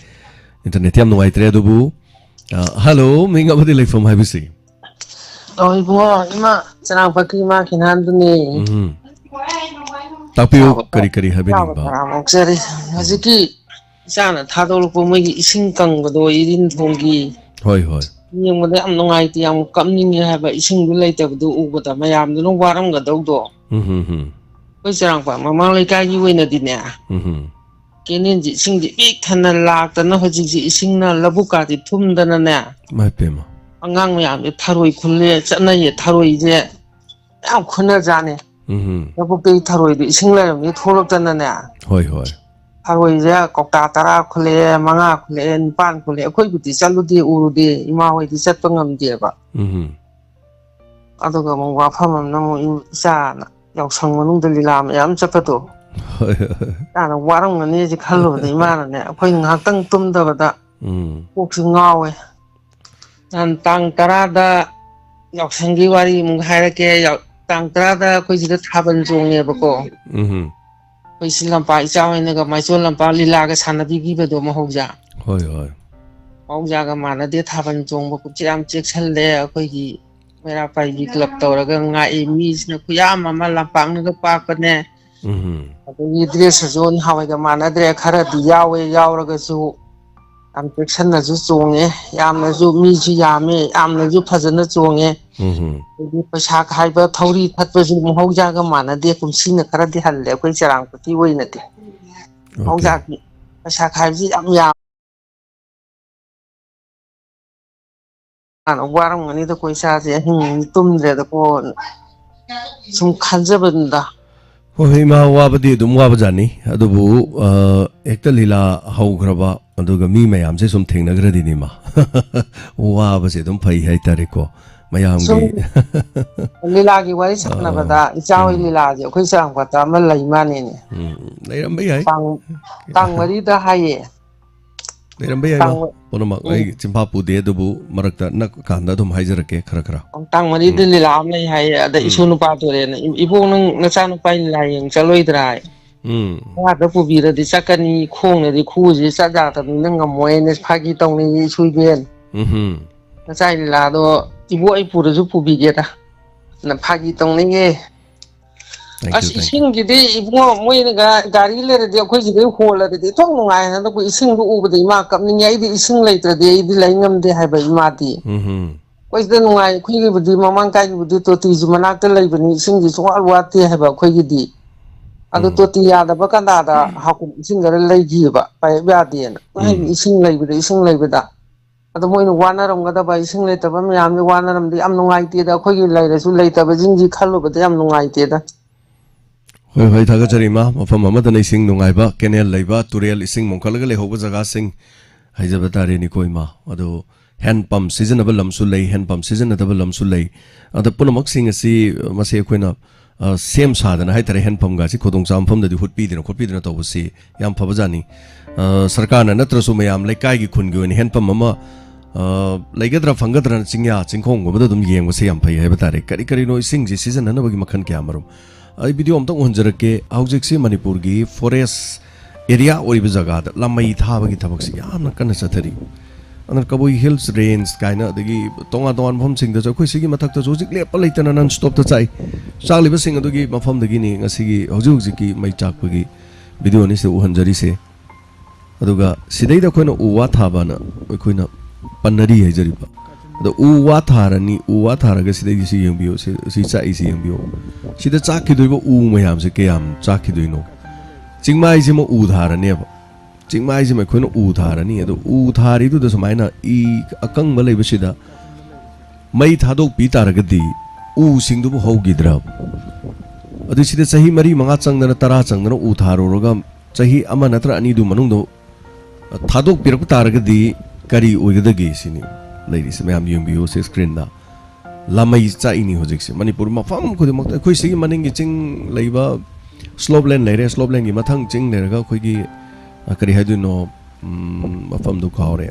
ꯏꯟꯇꯔꯅꯦꯠ ꯌꯥꯝ ꯅꯨꯡꯉꯥꯏꯇ꯭ꯔꯦ, ꯑꯗꯨꯕꯨ, ꯑ, ꯍꯜꯂꯣ, ꯃꯤꯡ ꯑꯃꯗꯤ ꯂꯩꯐꯝ ꯍꯥꯏꯕꯁꯤ? ꯑꯣ, ꯏꯕꯨꯡꯉꯣ, ꯏꯃꯥ, ꯆꯅꯥꯡꯄꯥꯛꯀꯤ ꯏꯃꯥ ꯈꯦꯅꯥꯟꯗꯨꯅꯦ꯫ ꯎꯝ꯫ ꯇꯥꯛꯄꯤꯌꯨ, ꯆꯥꯕ ꯀꯔꯤ ꯀꯔꯤ ꯍꯥꯏꯕꯤꯅꯤꯡꯕ? ꯆꯥꯕ ꯇꯔꯥꯃꯨꯛ ꯆꯥꯔꯤ꯫ ꯍꯧꯖꯤꯛꯀꯤ ꯏꯆꯥꯅ ꯊꯥꯗꯣꯛꯂꯛꯄ ꯃꯣꯏꯒꯤ ꯏꯁꯤꯡ ꯀꯪꯕꯗꯣ, ꯏꯔꯤꯟ ꯊꯣꯡꯒꯤ, ꯍꯣꯏ, ꯍꯣꯏ꯫ ꯌꯦꯡꯕꯗ ꯌꯥꯝ ꯅꯨꯡꯉꯥꯏꯇꯦ, ꯌꯥꯝ ꯀꯞꯅꯤꯡꯉꯦ ꯍꯥꯏꯕ, ꯏꯁꯤꯡꯗꯨ ꯂꯩꯇꯕꯗꯨ ꯎꯕꯗ ꯃꯌꯥꯝꯗꯨꯅ ꯋꯥꯔꯝꯒꯗꯧꯗꯣ꯫ ꯎꯝ, ꯍꯝ, ꯍꯝ꯫ ꯑꯩꯈꯣꯏ ꯆꯔꯥꯡꯄꯥꯠ ꯃꯃꯥꯡ ꯂꯩꯀꯥꯏꯒꯤ ꯑꯣꯏꯅꯗꯤꯅꯦ, ꯎꯝ, ꯍꯝ꯫ ꯀꯦꯅꯦꯜꯁꯤ ꯏꯁꯤꯡꯁꯤ ꯄꯤꯛ ꯊꯟꯅ ꯂꯥꯛꯇꯅ ꯍꯧꯖꯤꯛꯁꯤ ꯏꯁꯤꯡꯅ ꯂꯧꯕꯨꯛꯀꯥꯁꯤ ꯊꯨꯝꯗꯅꯅꯦ, ꯏꯃꯥꯏ ꯄꯦꯝꯃ꯫ ꯑꯉꯥꯡ ꯃꯌꯥꯝꯁꯦ ꯊꯔꯣꯏ ꯈꯨꯜꯂꯦ, ꯆꯠꯅꯩꯌꯦ, ꯊꯔꯣꯏꯁꯦ ꯌꯥꯝ ꯈꯨꯟꯅꯖꯥꯠꯅꯤ꯫ ꯎꯝ, ꯍꯝ꯫ ꯂꯧꯕꯨꯛꯇꯒꯤ ꯊꯔꯣꯏꯗꯣ ꯏꯁꯤꯡ ꯂꯩꯔꯝꯕꯗꯒꯤ ꯊꯣꯛꯂꯛꯇꯅꯅꯦ꯫ ꯍꯣꯏ, ꯍꯣꯏ꯫ ꯊꯔꯣꯏꯁꯦ ꯀꯧꯇꯥ ꯇꯔꯥ ꯈꯨꯜꯂꯛꯑꯦ, ꯃꯉꯥ ꯈꯨꯜꯂꯛꯑꯦ, ꯅꯤꯄꯥꯟ ꯈꯨꯜꯂꯛꯑꯦ꯫ ꯑꯩꯈꯣꯏꯕꯨꯗꯤ ꯆꯠꯂꯨꯗꯦ, ꯎꯔꯨꯗꯦ, ꯏꯃꯥ ꯍꯣꯏꯗꯤ ꯆꯠꯄ ꯉꯝꯗꯦꯕ꯫ ꯎꯝ, ꯍꯝ꯫ ꯑꯗꯨꯒ ꯑꯃꯨꯛ ꯋꯥꯐꯝ ꯑꯃꯅ ꯑꯃꯨꯛ ꯏꯆꯥꯅ ꯌꯥꯎꯁꯪ ꯃꯅꯨꯡꯗ ꯂꯤꯂꯥ ꯃꯌꯥꯝ ꯆꯠꯄꯗꯣ꯫ ꯍꯣꯏ, ꯍꯣꯏ, ꯍꯣꯏ꯫ ꯏꯆꯥꯅ ꯋꯥꯔꯝꯒꯅꯤꯁꯦ ꯈꯜꯂꯨꯕꯗ ꯏꯃꯥꯅꯅꯦ, ꯑꯩꯈꯣꯏ ꯉꯥꯏꯍꯥꯛꯇꯪ ꯇꯨꯝꯗꯕꯗ ꯎꯝ꯫ ꯀꯣꯛꯁꯤ ꯉꯥꯎꯋꯦ꯫ ꯅꯍꯥꯟ ꯇꯥꯡ ꯇꯔꯥꯗ ꯌꯥꯎꯁꯪꯒꯤ ꯋꯥꯔꯤ ꯑꯃꯨꯛ ꯍꯥꯏꯔꯛꯀꯦ꯫ ꯌꯥꯎ-, ꯇꯥꯡ ꯇꯔꯥꯗ ꯑꯩꯈꯣꯏ ꯁꯤꯗ ꯊꯥꯕꯜ ꯆꯣꯡꯉꯦꯕꯀꯣ꯫ ꯎꯝ꯫ ꯑꯩꯈꯣꯏ ꯁꯤ ꯂꯝꯄꯥꯛ ꯏꯆꯥ ꯍꯣꯏꯅꯒ ꯃꯥꯏꯆꯣꯟ ꯂꯝꯄꯥꯛ ꯂꯤꯂꯥꯒ ꯁꯥꯟꯅꯕꯤꯈꯤꯕꯗꯣ ꯃꯍꯧꯖꯥ꯫ ꯍꯣꯏ, ꯍꯣꯏ꯫ ꯃꯍꯧꯖꯥꯒ ꯃꯥꯟꯅꯗꯦ, ꯊꯥꯕꯜ ꯆꯣꯡꯕ ꯈꯨꯠꯁꯦ ꯌꯥꯝ ꯆꯦꯛꯁꯤꯜꯂꯦ꯫ ꯑꯩꯈꯣꯏꯒꯤ ꯃꯩꯔꯥ ꯄꯥꯏꯕꯤ ꯀ꯭ꯂꯕ ꯇꯧꯔꯒ ꯉꯥꯛꯏ꯫ ꯃꯤꯁꯤꯅ ꯈꯨꯌꯥꯝ ꯑꯃ ꯂꯝꯄꯥꯛꯅꯒ ꯄꯥꯛꯄꯅꯦ꯫ ꯎꯝ꯫ ꯑꯗꯒꯤ ꯗ꯭ꯔꯦꯁꯁꯤꯁꯨ ꯅꯍꯥꯟꯋꯥꯏꯒ ꯃꯥꯟꯅꯗ꯭ꯔꯦ, ꯈꯔꯗꯤ ꯌꯥꯎꯋꯦ, ꯌꯥꯎꯔꯒꯁꯨ ꯌꯥꯝ ꯆꯦꯛꯁꯤꯟꯅꯁꯨ ꯆꯣꯡꯉꯦ, ꯌꯥꯝꯅꯁꯨ ꯃꯤꯁꯨ ꯌꯥꯝꯃꯦ, ꯌꯥꯝꯅꯁꯨ ꯐꯖꯅ ꯆꯣꯡꯉꯦ꯫ ꯎꯝ꯫ ꯑꯗꯒꯤ ꯄꯩꯁꯥ ꯈꯥꯏꯕ ꯊꯧꯔꯤ ꯊꯠꯄꯁꯨ ꯃꯍꯧꯖꯥꯒ ꯃꯥꯟꯅꯗꯦ, ꯀꯨꯝꯁꯤꯅ ꯈꯔꯗꯤ ꯍꯜꯂꯦ ꯑꯩꯈꯣꯏ ꯆꯔꯥꯡꯄꯥꯠꯀꯤ ꯑꯣꯏꯅꯗꯤ꯫ ꯑꯣꯀꯦ꯫ ꯃꯍꯧꯖꯥꯒꯤ ꯄꯩꯁꯥ ꯈꯥꯏꯕꯁꯤ ꯌꯥꯝ ꯌꯥꯝ ꯋꯥꯔꯝꯒꯅꯤꯗꯀꯣ ꯏꯆꯥꯁꯦ, ꯑꯍꯤꯡ ꯇꯨꯝꯗ꯭ꯔꯦꯗꯀꯣ, ꯁꯨꯝ ꯈꯟꯖꯕꯅꯤꯗ꯫ ꯍꯣꯏ, ꯍꯣꯏ, ꯏꯃꯥ, ꯋꯥꯕꯗꯤ ꯑꯗꯨꯝ ꯋꯥꯕꯖꯥꯠꯅꯤ꯫ ꯑꯗꯨꯕꯨ, ꯑ, ꯍꯦꯛꯇ ꯂꯤꯂꯥ ꯍꯧꯈ꯭ꯔꯕ, ꯑꯗꯨꯒ ꯃꯤ ꯃꯌꯥꯝꯁꯦ ꯁꯨꯝ ꯊꯦꯡꯅꯈ꯭ꯔꯗꯤꯅꯦ, ꯏꯃꯥ꯫ ꯋꯥꯕꯁꯦ ꯑꯗꯨꯝ ꯐꯩ ꯍꯥꯏꯇꯥꯔꯦꯀꯣ, ꯃꯌꯥꯝꯒꯤ꯫ ꯁꯨꯝ ꯂꯤꯂꯥꯒꯤ ꯋꯥꯔꯤ ꯑ, ꯁꯥꯟꯅꯕꯗ, ꯏꯆꯥ ꯍꯣꯏ ꯎꯝ꯫ ꯂꯤꯂꯥꯁꯦ ꯑꯩꯈꯣꯏ ꯆꯔꯥꯡꯄꯥꯠꯇ ꯑꯃ ꯂꯩ ꯃꯥꯅꯦꯅꯦ꯫ ꯎꯝ, ꯂꯩꯔꯝꯕ ꯌꯥꯏ꯫ ꯇꯥꯡ, ꯇꯥꯡ ꯃꯔꯤꯗ ꯍꯥꯏꯌꯦ꯫ ꯂꯩꯔꯝꯕ ꯌꯥꯏ, ꯏꯃꯥ꯫ ꯇꯥꯡ-, ꯄꯨꯝꯅꯃꯛ ꯎꯝ꯫ ꯑꯩ ꯆꯤꯟꯐꯥ ꯄꯨꯗꯦ, ꯑꯗꯨꯕꯨ ꯃꯔꯛꯇ ꯅꯛꯑꯀꯥꯟꯗ ꯑꯗꯨꯝ ꯍꯥꯏꯖꯔꯛꯀꯦ, ꯈꯔ ꯈꯔ꯫ ꯇꯥꯡ ꯃꯔꯤꯗ ꯎꯝ꯫ ꯂꯤꯂꯥ ꯑꯃ ꯂꯩ ꯍꯥꯏꯌꯦ꯫ ꯑꯗ ꯎꯝ꯫ ꯏꯁꯨ ꯅꯨꯄꯥꯗꯨꯅꯦ, "ꯏ-, ꯏꯕꯣꯛ, ꯅꯪ ꯅꯆꯥ ꯅꯨꯄꯥ ꯂꯤꯂꯥ ꯌꯦꯡ ꯆꯠꯂꯣꯏꯗ꯭ꯔꯥ?" ꯍꯥꯏ꯫ ꯎꯝ꯫ "ꯚꯔꯥꯗ ꯄꯨꯕꯤꯔꯗꯤ ꯆꯠꯀꯅꯤ, ꯈꯣꯡꯅꯗꯤ ꯈꯨꯁꯤ ꯆꯠ ꯌꯥꯗꯕꯅꯤꯅ ꯉꯝꯃꯣꯏꯅ ꯐꯥꯒꯤ ꯇꯧꯅꯩꯌꯦ ꯏꯁꯨ ꯏꯕꯦꯟ꯫ ꯎꯝꯍꯨꯝ꯫ ꯅꯆꯥ ꯂꯤꯂꯥꯗꯣ ꯏꯕꯣꯛ ꯑꯩ ꯄꯨꯔꯁꯨ ꯄꯨꯕꯤꯒꯦꯗ", ꯅ ꯐꯥꯒꯤ ꯇꯧꯅꯩꯌꯦ꯫ ꯑꯁ, ꯏꯁꯤꯡꯒꯤꯗꯤ ꯏꯕꯨꯡꯉꯣ, ꯃꯣꯏꯅ ꯒꯥ-, ꯒꯥꯔꯤ ꯂꯩꯔꯗꯤ ꯑꯩꯈꯣꯏ ꯁꯤꯗꯩ ꯍꯣꯜꯂꯗꯤ ꯊꯣꯛ ꯅꯨꯡꯉꯥꯏ ꯍꯥꯏꯅ, ꯑꯩꯈꯣꯏ ꯏꯁꯤꯡꯗꯣ ꯎꯕꯗ ꯏꯃꯥ ꯀꯞꯅꯤꯡꯉꯦ, "ꯑꯩꯗꯤ ꯏꯁꯤꯡ ꯂꯩꯇ꯭ꯔꯗꯤ ꯑꯩꯗꯤ ꯂꯩ ꯉꯝꯗꯦ" ꯍꯥꯏꯕ ꯏꯃꯥꯗꯤ꯫ ꯎꯝ꯫ ꯑꯩꯈꯣꯏ ꯁꯤꯗ ꯅꯨꯡꯉꯥꯏ, ꯑꯩꯈꯣꯏꯒꯤꯕꯨꯗꯤ ꯃꯃꯥꯡ ꯀꯥꯏꯒꯤꯕꯨꯗꯤ ꯇꯣꯇꯤꯁꯨ ꯃꯅꯥꯛꯇ ꯂꯩꯕꯅꯤ, ꯏꯁꯤꯡꯗꯤ ꯁꯨꯡꯋꯥꯠ ꯋꯥꯠꯇꯦ ꯍꯥꯏꯕ ꯑꯩꯈꯣꯏꯒꯤꯗꯤ꯫ ꯑꯗꯨ ꯎꯝ꯫ ꯇꯣꯇꯤ ꯌꯥꯗꯕ ꯀꯟꯗꯥꯗ ꯍꯥꯀꯨꯝ ꯏꯁꯤꯡ ꯈꯔ ꯂꯩꯈꯤꯑꯕ, ꯄꯥꯏꯞ ꯌꯥꯗꯦꯅ꯫ ꯎꯝ꯫ ꯏꯁꯤꯡ ꯂꯩꯕꯗ, ꯏꯁꯤꯡ ꯂꯩꯕꯗ꯫ ꯑꯗꯣ ꯃꯣꯏꯅ ꯋꯥꯅꯔꯝꯒꯗꯕ, ꯏꯁꯤꯡ ꯂꯩꯇꯕ ꯃꯌꯥꯝꯁꯦ ꯋꯥꯅꯔꯝꯗꯤ ꯌꯥꯝ ꯅꯨꯡꯉꯥꯏꯇꯦꯗ꯫ ꯑꯩꯈꯣꯏꯒꯤ ꯂꯩꯔꯁꯨ ꯂꯩꯇꯕꯁꯤꯡꯁꯤ ꯈꯜꯂꯨꯕꯗ ꯌꯥꯝ ꯅꯨꯡꯉꯥꯏꯇꯦꯗ꯫ ꯍꯣꯏ, ꯍꯣꯏ, ꯊꯥꯒꯠꯆꯔꯤ, ꯏꯃꯥ꯫ ꯃꯐꯝ ꯑꯃꯗꯅ ꯏꯁꯤꯡ ꯅꯨꯡꯉꯥꯏꯕ, ꯀꯦꯅꯦꯜ ꯂꯩꯕ, ꯇꯨꯔꯦꯜ ꯏꯁꯤꯡ ꯃꯨꯡꯈꯠꯂꯒ ꯂꯩꯍꯧꯕ ꯖꯒꯥꯁꯤꯡ ꯍꯥꯏꯖꯕ ꯇꯥꯔꯦꯅꯦꯀꯣ, ꯏꯃꯥ꯫ ꯑꯗꯣ ꯍꯦꯟ ꯄꯝ ꯁꯤꯖꯤꯟꯅꯕ ꯂꯝꯁꯨ ꯂꯩ, ꯍꯦꯟ ꯄꯝ ꯁꯤꯖꯤꯟꯅꯗꯕ ꯂꯝꯁꯨ ꯂꯩ꯫ ꯑꯗ ꯄꯨꯝꯅꯃꯛꯁꯤꯡ ꯑꯁꯤ, ꯃꯁꯤ ꯑꯩꯈꯣꯏꯅ, ꯑ, ꯁꯦꯝ ꯁꯥꯗꯅ ꯍꯥꯏ ꯇꯥꯔꯦ, ꯍꯦꯟ ꯄꯝꯒꯁꯤ ꯈꯨꯗꯣꯡꯆꯥꯕ ꯃꯐꯝꯗꯗꯤ ꯍꯨꯠꯄꯤꯗꯅ ꯈꯣꯠꯄꯤꯗꯅ ꯇꯧꯕꯁꯤ ꯌꯥꯝ ꯐꯕꯖꯥꯠꯅꯤ꯫ ꯑ, ꯁꯔꯀꯥꯔꯅ ꯅꯠꯇ꯭ꯔꯁꯨ ꯃꯌꯥꯝ ꯂꯩꯀꯥꯏꯒꯤ ꯈꯨꯟꯒꯤ ꯑꯣꯏꯅ ꯍꯦꯟ ꯄꯝ ꯑꯃ, ꯑ, ꯂꯩꯒꯗ꯭ꯔꯥ ꯐꯪꯒꯗ꯭ꯔꯥꯅ ꯆꯤꯡꯌꯥ ꯆꯤꯡꯈꯣꯡꯒꯨꯝꯕꯗ ꯑꯗꯨꯝ ꯌꯦꯡꯕꯁꯦ ꯌꯥꯝ ꯐꯩ ꯍꯥꯏꯕ ꯇꯥꯔꯦ꯫ ꯀꯔꯤ ꯀꯔꯤꯅꯣ ꯏꯁꯤꯡꯁꯤ ꯁꯤꯖꯤꯟꯅꯅꯕꯒꯤ ꯃꯈꯜ ꯀꯌꯥ ꯃꯔꯨꯝ꯫ ꯑꯩ ꯚꯤꯗꯤꯑꯣ ꯑꯝꯇꯪ ꯎꯍꯟꯖꯔꯛꯀꯦ꯫ ꯍꯧꯖꯤꯛꯁꯤ ꯃꯅꯤꯄꯨꯔꯒꯤ ꯐꯣꯔꯦꯁ ꯑꯦꯔꯤꯌꯥ ꯑꯣꯏꯕ ꯖꯒꯥꯗ ꯂꯥꯃꯩ ꯊꯥꯕꯒꯤ ꯊꯕꯛꯁꯤ ꯌꯥꯝꯅ ꯀꯟꯅ ꯆꯠꯊꯔꯤ꯫ ꯑꯗꯨꯅ ꯀꯕꯨꯏ ꯍꯤꯜꯁ ꯔꯦꯟꯖ ꯀꯥꯏꯅ, ꯑꯗꯒꯤ ꯇꯣꯉꯥꯟ ꯇꯣꯉꯥꯟꯕ ꯃꯐꯝꯁꯤꯡꯗꯁꯨ ꯑꯩꯈꯣꯏ ꯁꯤꯒꯤ ꯃꯊꯛꯇꯁꯨ ꯍꯧꯖꯤꯛ ꯂꯦꯞꯄ ꯂꯩꯇꯅ ꯅꯟ ꯁ꯭ꯇꯣꯞꯇ ꯆꯥꯛꯏ꯫ ꯆꯥꯛꯂꯤꯕꯁꯤꯡ ꯑꯗꯨꯒꯤ ꯃꯐꯝꯗꯒꯤꯅꯤ ꯉꯁꯤꯒꯤ, ꯍꯧꯖꯤꯛ ꯍꯧꯖꯤꯛꯀꯤ ꯃꯩ ꯆꯥꯛꯄꯒꯤ ꯚꯤꯗꯤꯑꯣꯅꯤ ꯁꯤꯗ ꯎꯍꯟꯖꯔꯤꯁꯦ꯫ ꯑꯗꯨꯒ ꯁꯤꯗꯩꯗ ꯑꯩꯈꯣꯏꯅ ꯎ ꯋꯥ ꯊꯥꯕꯅ ꯑꯩꯈꯣꯏꯅ ꯄꯟꯅꯔꯤ ꯍꯥꯏꯖꯔꯤꯕ꯫ ꯑꯗꯣ ꯎ ꯋꯥ ꯊꯥꯔꯅꯤ, ꯎ ꯋꯥ ꯊꯥꯔꯒ ꯁꯤꯗꯩꯗꯤ ꯁꯤ ꯌꯦꯡꯕꯤꯌꯨ, ꯁꯤ, ꯁꯤ ꯆꯥꯛꯏꯁꯤ ꯌꯦꯡꯕꯤꯌꯨ꯫ ꯁꯤꯗ ꯆꯥꯛꯈꯤꯗꯣꯏꯕ ꯎ ꯃꯌꯥꯝꯁꯦ ꯀꯌꯥꯝ ꯆꯥꯛꯈꯤꯗꯣꯏꯅꯣ? ꯆꯤꯡꯃꯥꯏꯁꯤꯃ ꯎ ꯊꯥꯔꯅꯦꯕ꯫ ꯆꯤꯡꯃꯥꯏꯁꯤꯃ ꯑꯩꯈꯣꯏꯅ ꯎ ꯊꯥꯔꯅꯤ꯫ ꯑꯗꯣ ꯎ ꯊꯥꯔꯤꯗꯨꯗ ꯁꯨꯃꯥꯏꯅ ꯏ ꯑꯀꯪꯕ ꯂꯩꯕꯁꯤꯗ ꯃꯩ ꯊꯥꯗꯣꯛꯄꯤ ꯇꯥꯔꯒꯗꯤ ꯎꯁꯤꯡꯗꯨꯕꯨ ꯍꯧꯈꯤꯗ꯭ꯔꯕ? ꯑꯗꯨ ꯁꯤꯗ ꯆꯍꯤ ꯃꯔꯤ ꯃꯉꯥ ꯆꯪꯗꯅ, ꯇꯔꯥ ꯆꯪꯗꯅ ꯎ ꯊꯥꯔꯨꯔꯒ ꯆꯍꯤ ꯑꯃ ꯅꯠꯇ꯭ꯔ ꯑꯅꯤꯗꯨ ꯃꯅꯨꯡꯗ ꯊꯥꯗꯣꯛꯄꯤꯔꯛꯄ ꯇꯥꯔꯒꯗꯤ ꯀꯔꯤ ꯑꯣꯏꯒꯗꯒꯦ ꯁꯤꯅꯤ ꯂꯩꯔꯤꯁꯦ꯫ ꯃꯌꯥꯝ ꯌꯦꯡꯕꯤꯌꯨ ꯁꯤ ꯁ꯭ꯀ꯭ꯔꯤꯟꯗ꯫ ꯂꯥꯃꯩ ꯆꯥꯛꯏꯅꯤ ꯍꯧꯖꯤꯛꯁꯦ ꯃꯅꯤꯄꯨꯔ ꯃꯐꯝ ꯈꯨꯗꯤꯡꯃꯛꯇ꯫ ꯑꯩꯈꯣꯏ ꯁꯤꯒꯤ ꯃꯅꯤꯡꯒꯤ ꯆꯤꯡ ꯂꯩꯕ, ꯁ꯭ꯂꯣꯞ ꯂꯦꯟ ꯂꯩꯔꯦ, ꯁ꯭ꯂꯣꯞ ꯂꯦꯟꯒꯤ ꯃꯊꯪ ꯆꯤꯡ ꯂꯩꯔꯒ ꯑꯩꯈꯣꯏꯒꯤ, ꯑ, ꯀꯔꯤ ꯍꯥꯏꯗꯣꯏꯅꯣ, ꯎꯝ, ꯃꯐꯝꯗꯨ ꯀꯥꯎꯔꯦ꯫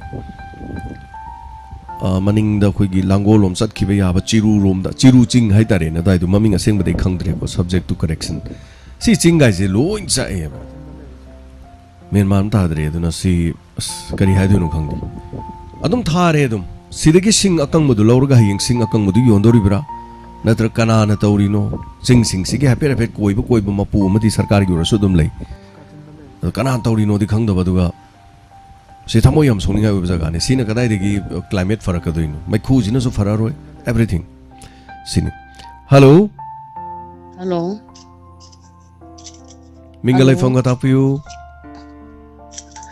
ꯑ, ꯃꯅꯤꯡꯗ ꯑꯩꯈꯣꯏꯒꯤ ꯂꯥꯡꯒꯣꯜ ꯂꯣꯝ ꯆꯠꯈꯤꯕ ꯌꯥꯕ ꯆꯤꯔꯨ ꯔꯣꯝꯗ, ꯆꯤꯔꯨ ꯆꯤꯡ ꯍꯥꯏꯇꯥꯔꯦꯅꯦ, ꯑꯗꯨꯋꯥꯏꯗꯣ ꯃꯃꯤꯡ ꯑꯁꯦꯡꯕꯗꯤ ꯑꯩ ꯈꯪꯗ꯭ꯔꯦꯀꯣ, subject to correction꯫ ꯁꯤ ꯆꯤꯡꯒꯥꯏꯁꯦ ꯂꯣꯏ ꯆꯥꯛꯑꯦꯕ꯫ ꯃꯦꯟ ꯃꯥꯟ ꯇꯥꯗ꯭ꯔꯦ꯫ ꯑꯗꯨꯅ ꯁꯤ, ꯑꯁ, ꯀꯔꯤ ꯍꯥꯏꯗꯣꯏꯅꯣ ꯈꯪꯗꯦ꯫ ꯑꯗꯨꯝ ꯊꯥꯔꯦ ꯑꯗꯨꯝ꯫ ꯁꯤꯗꯒꯤ ꯁꯤꯡ ꯑꯀꯪꯕꯗꯨ ꯂꯧꯔꯒ ꯍꯌꯦꯡ ꯁꯤꯡ ꯑꯀꯪꯕꯗꯨ ꯌꯣꯟꯗꯣꯔꯤꯕ꯭ꯔꯥ? ꯅꯠꯇ꯭ꯔꯒ ꯀꯅꯥꯅ ꯇꯧꯔꯤꯅꯣ? ꯆꯤꯡꯁꯤꯡꯁꯤꯒꯤ ꯍꯥꯏꯐꯦꯠ ꯍꯥꯏꯐꯦꯠ ꯀꯣꯏꯕ ꯀꯣꯏꯕ ꯃꯄꯨ ꯑꯃꯗꯤ ꯁꯔꯀꯥꯔꯒꯤ ꯑꯣꯏꯔꯁꯨ ꯑꯗꯨꯝ ꯂꯩ꯫ ꯑꯗꯣ ꯀꯅꯥꯅ ꯇꯧꯔꯤꯅꯣꯗꯤ ꯈꯪꯗꯕ, ꯑꯗꯨꯒ ꯁꯤ ꯊꯃꯣꯏ ꯌꯥꯝ ꯁꯣꯛꯅꯤꯡꯉꯥꯏ ꯑꯣꯏꯕ ꯖꯒꯥꯅꯤ꯫ ꯁꯤꯅ ꯀꯗꯥꯏꯗꯒꯤ climate ꯐꯔꯛꯀꯗꯣꯏꯅꯣ? ꯃꯩꯈꯨꯁꯤꯅꯁꯨ ꯐꯔꯛꯑꯔꯣꯏ, everything꯫ ꯁꯤꯅꯤ꯫ ꯍꯜꯂꯣ꯫ ꯍꯜꯂꯣ꯫ ꯃꯤꯡꯒ ꯍꯜꯂꯣ꯫ ꯂꯩꯐꯝꯒ ꯇꯥꯛꯄꯤꯌꯨ꯫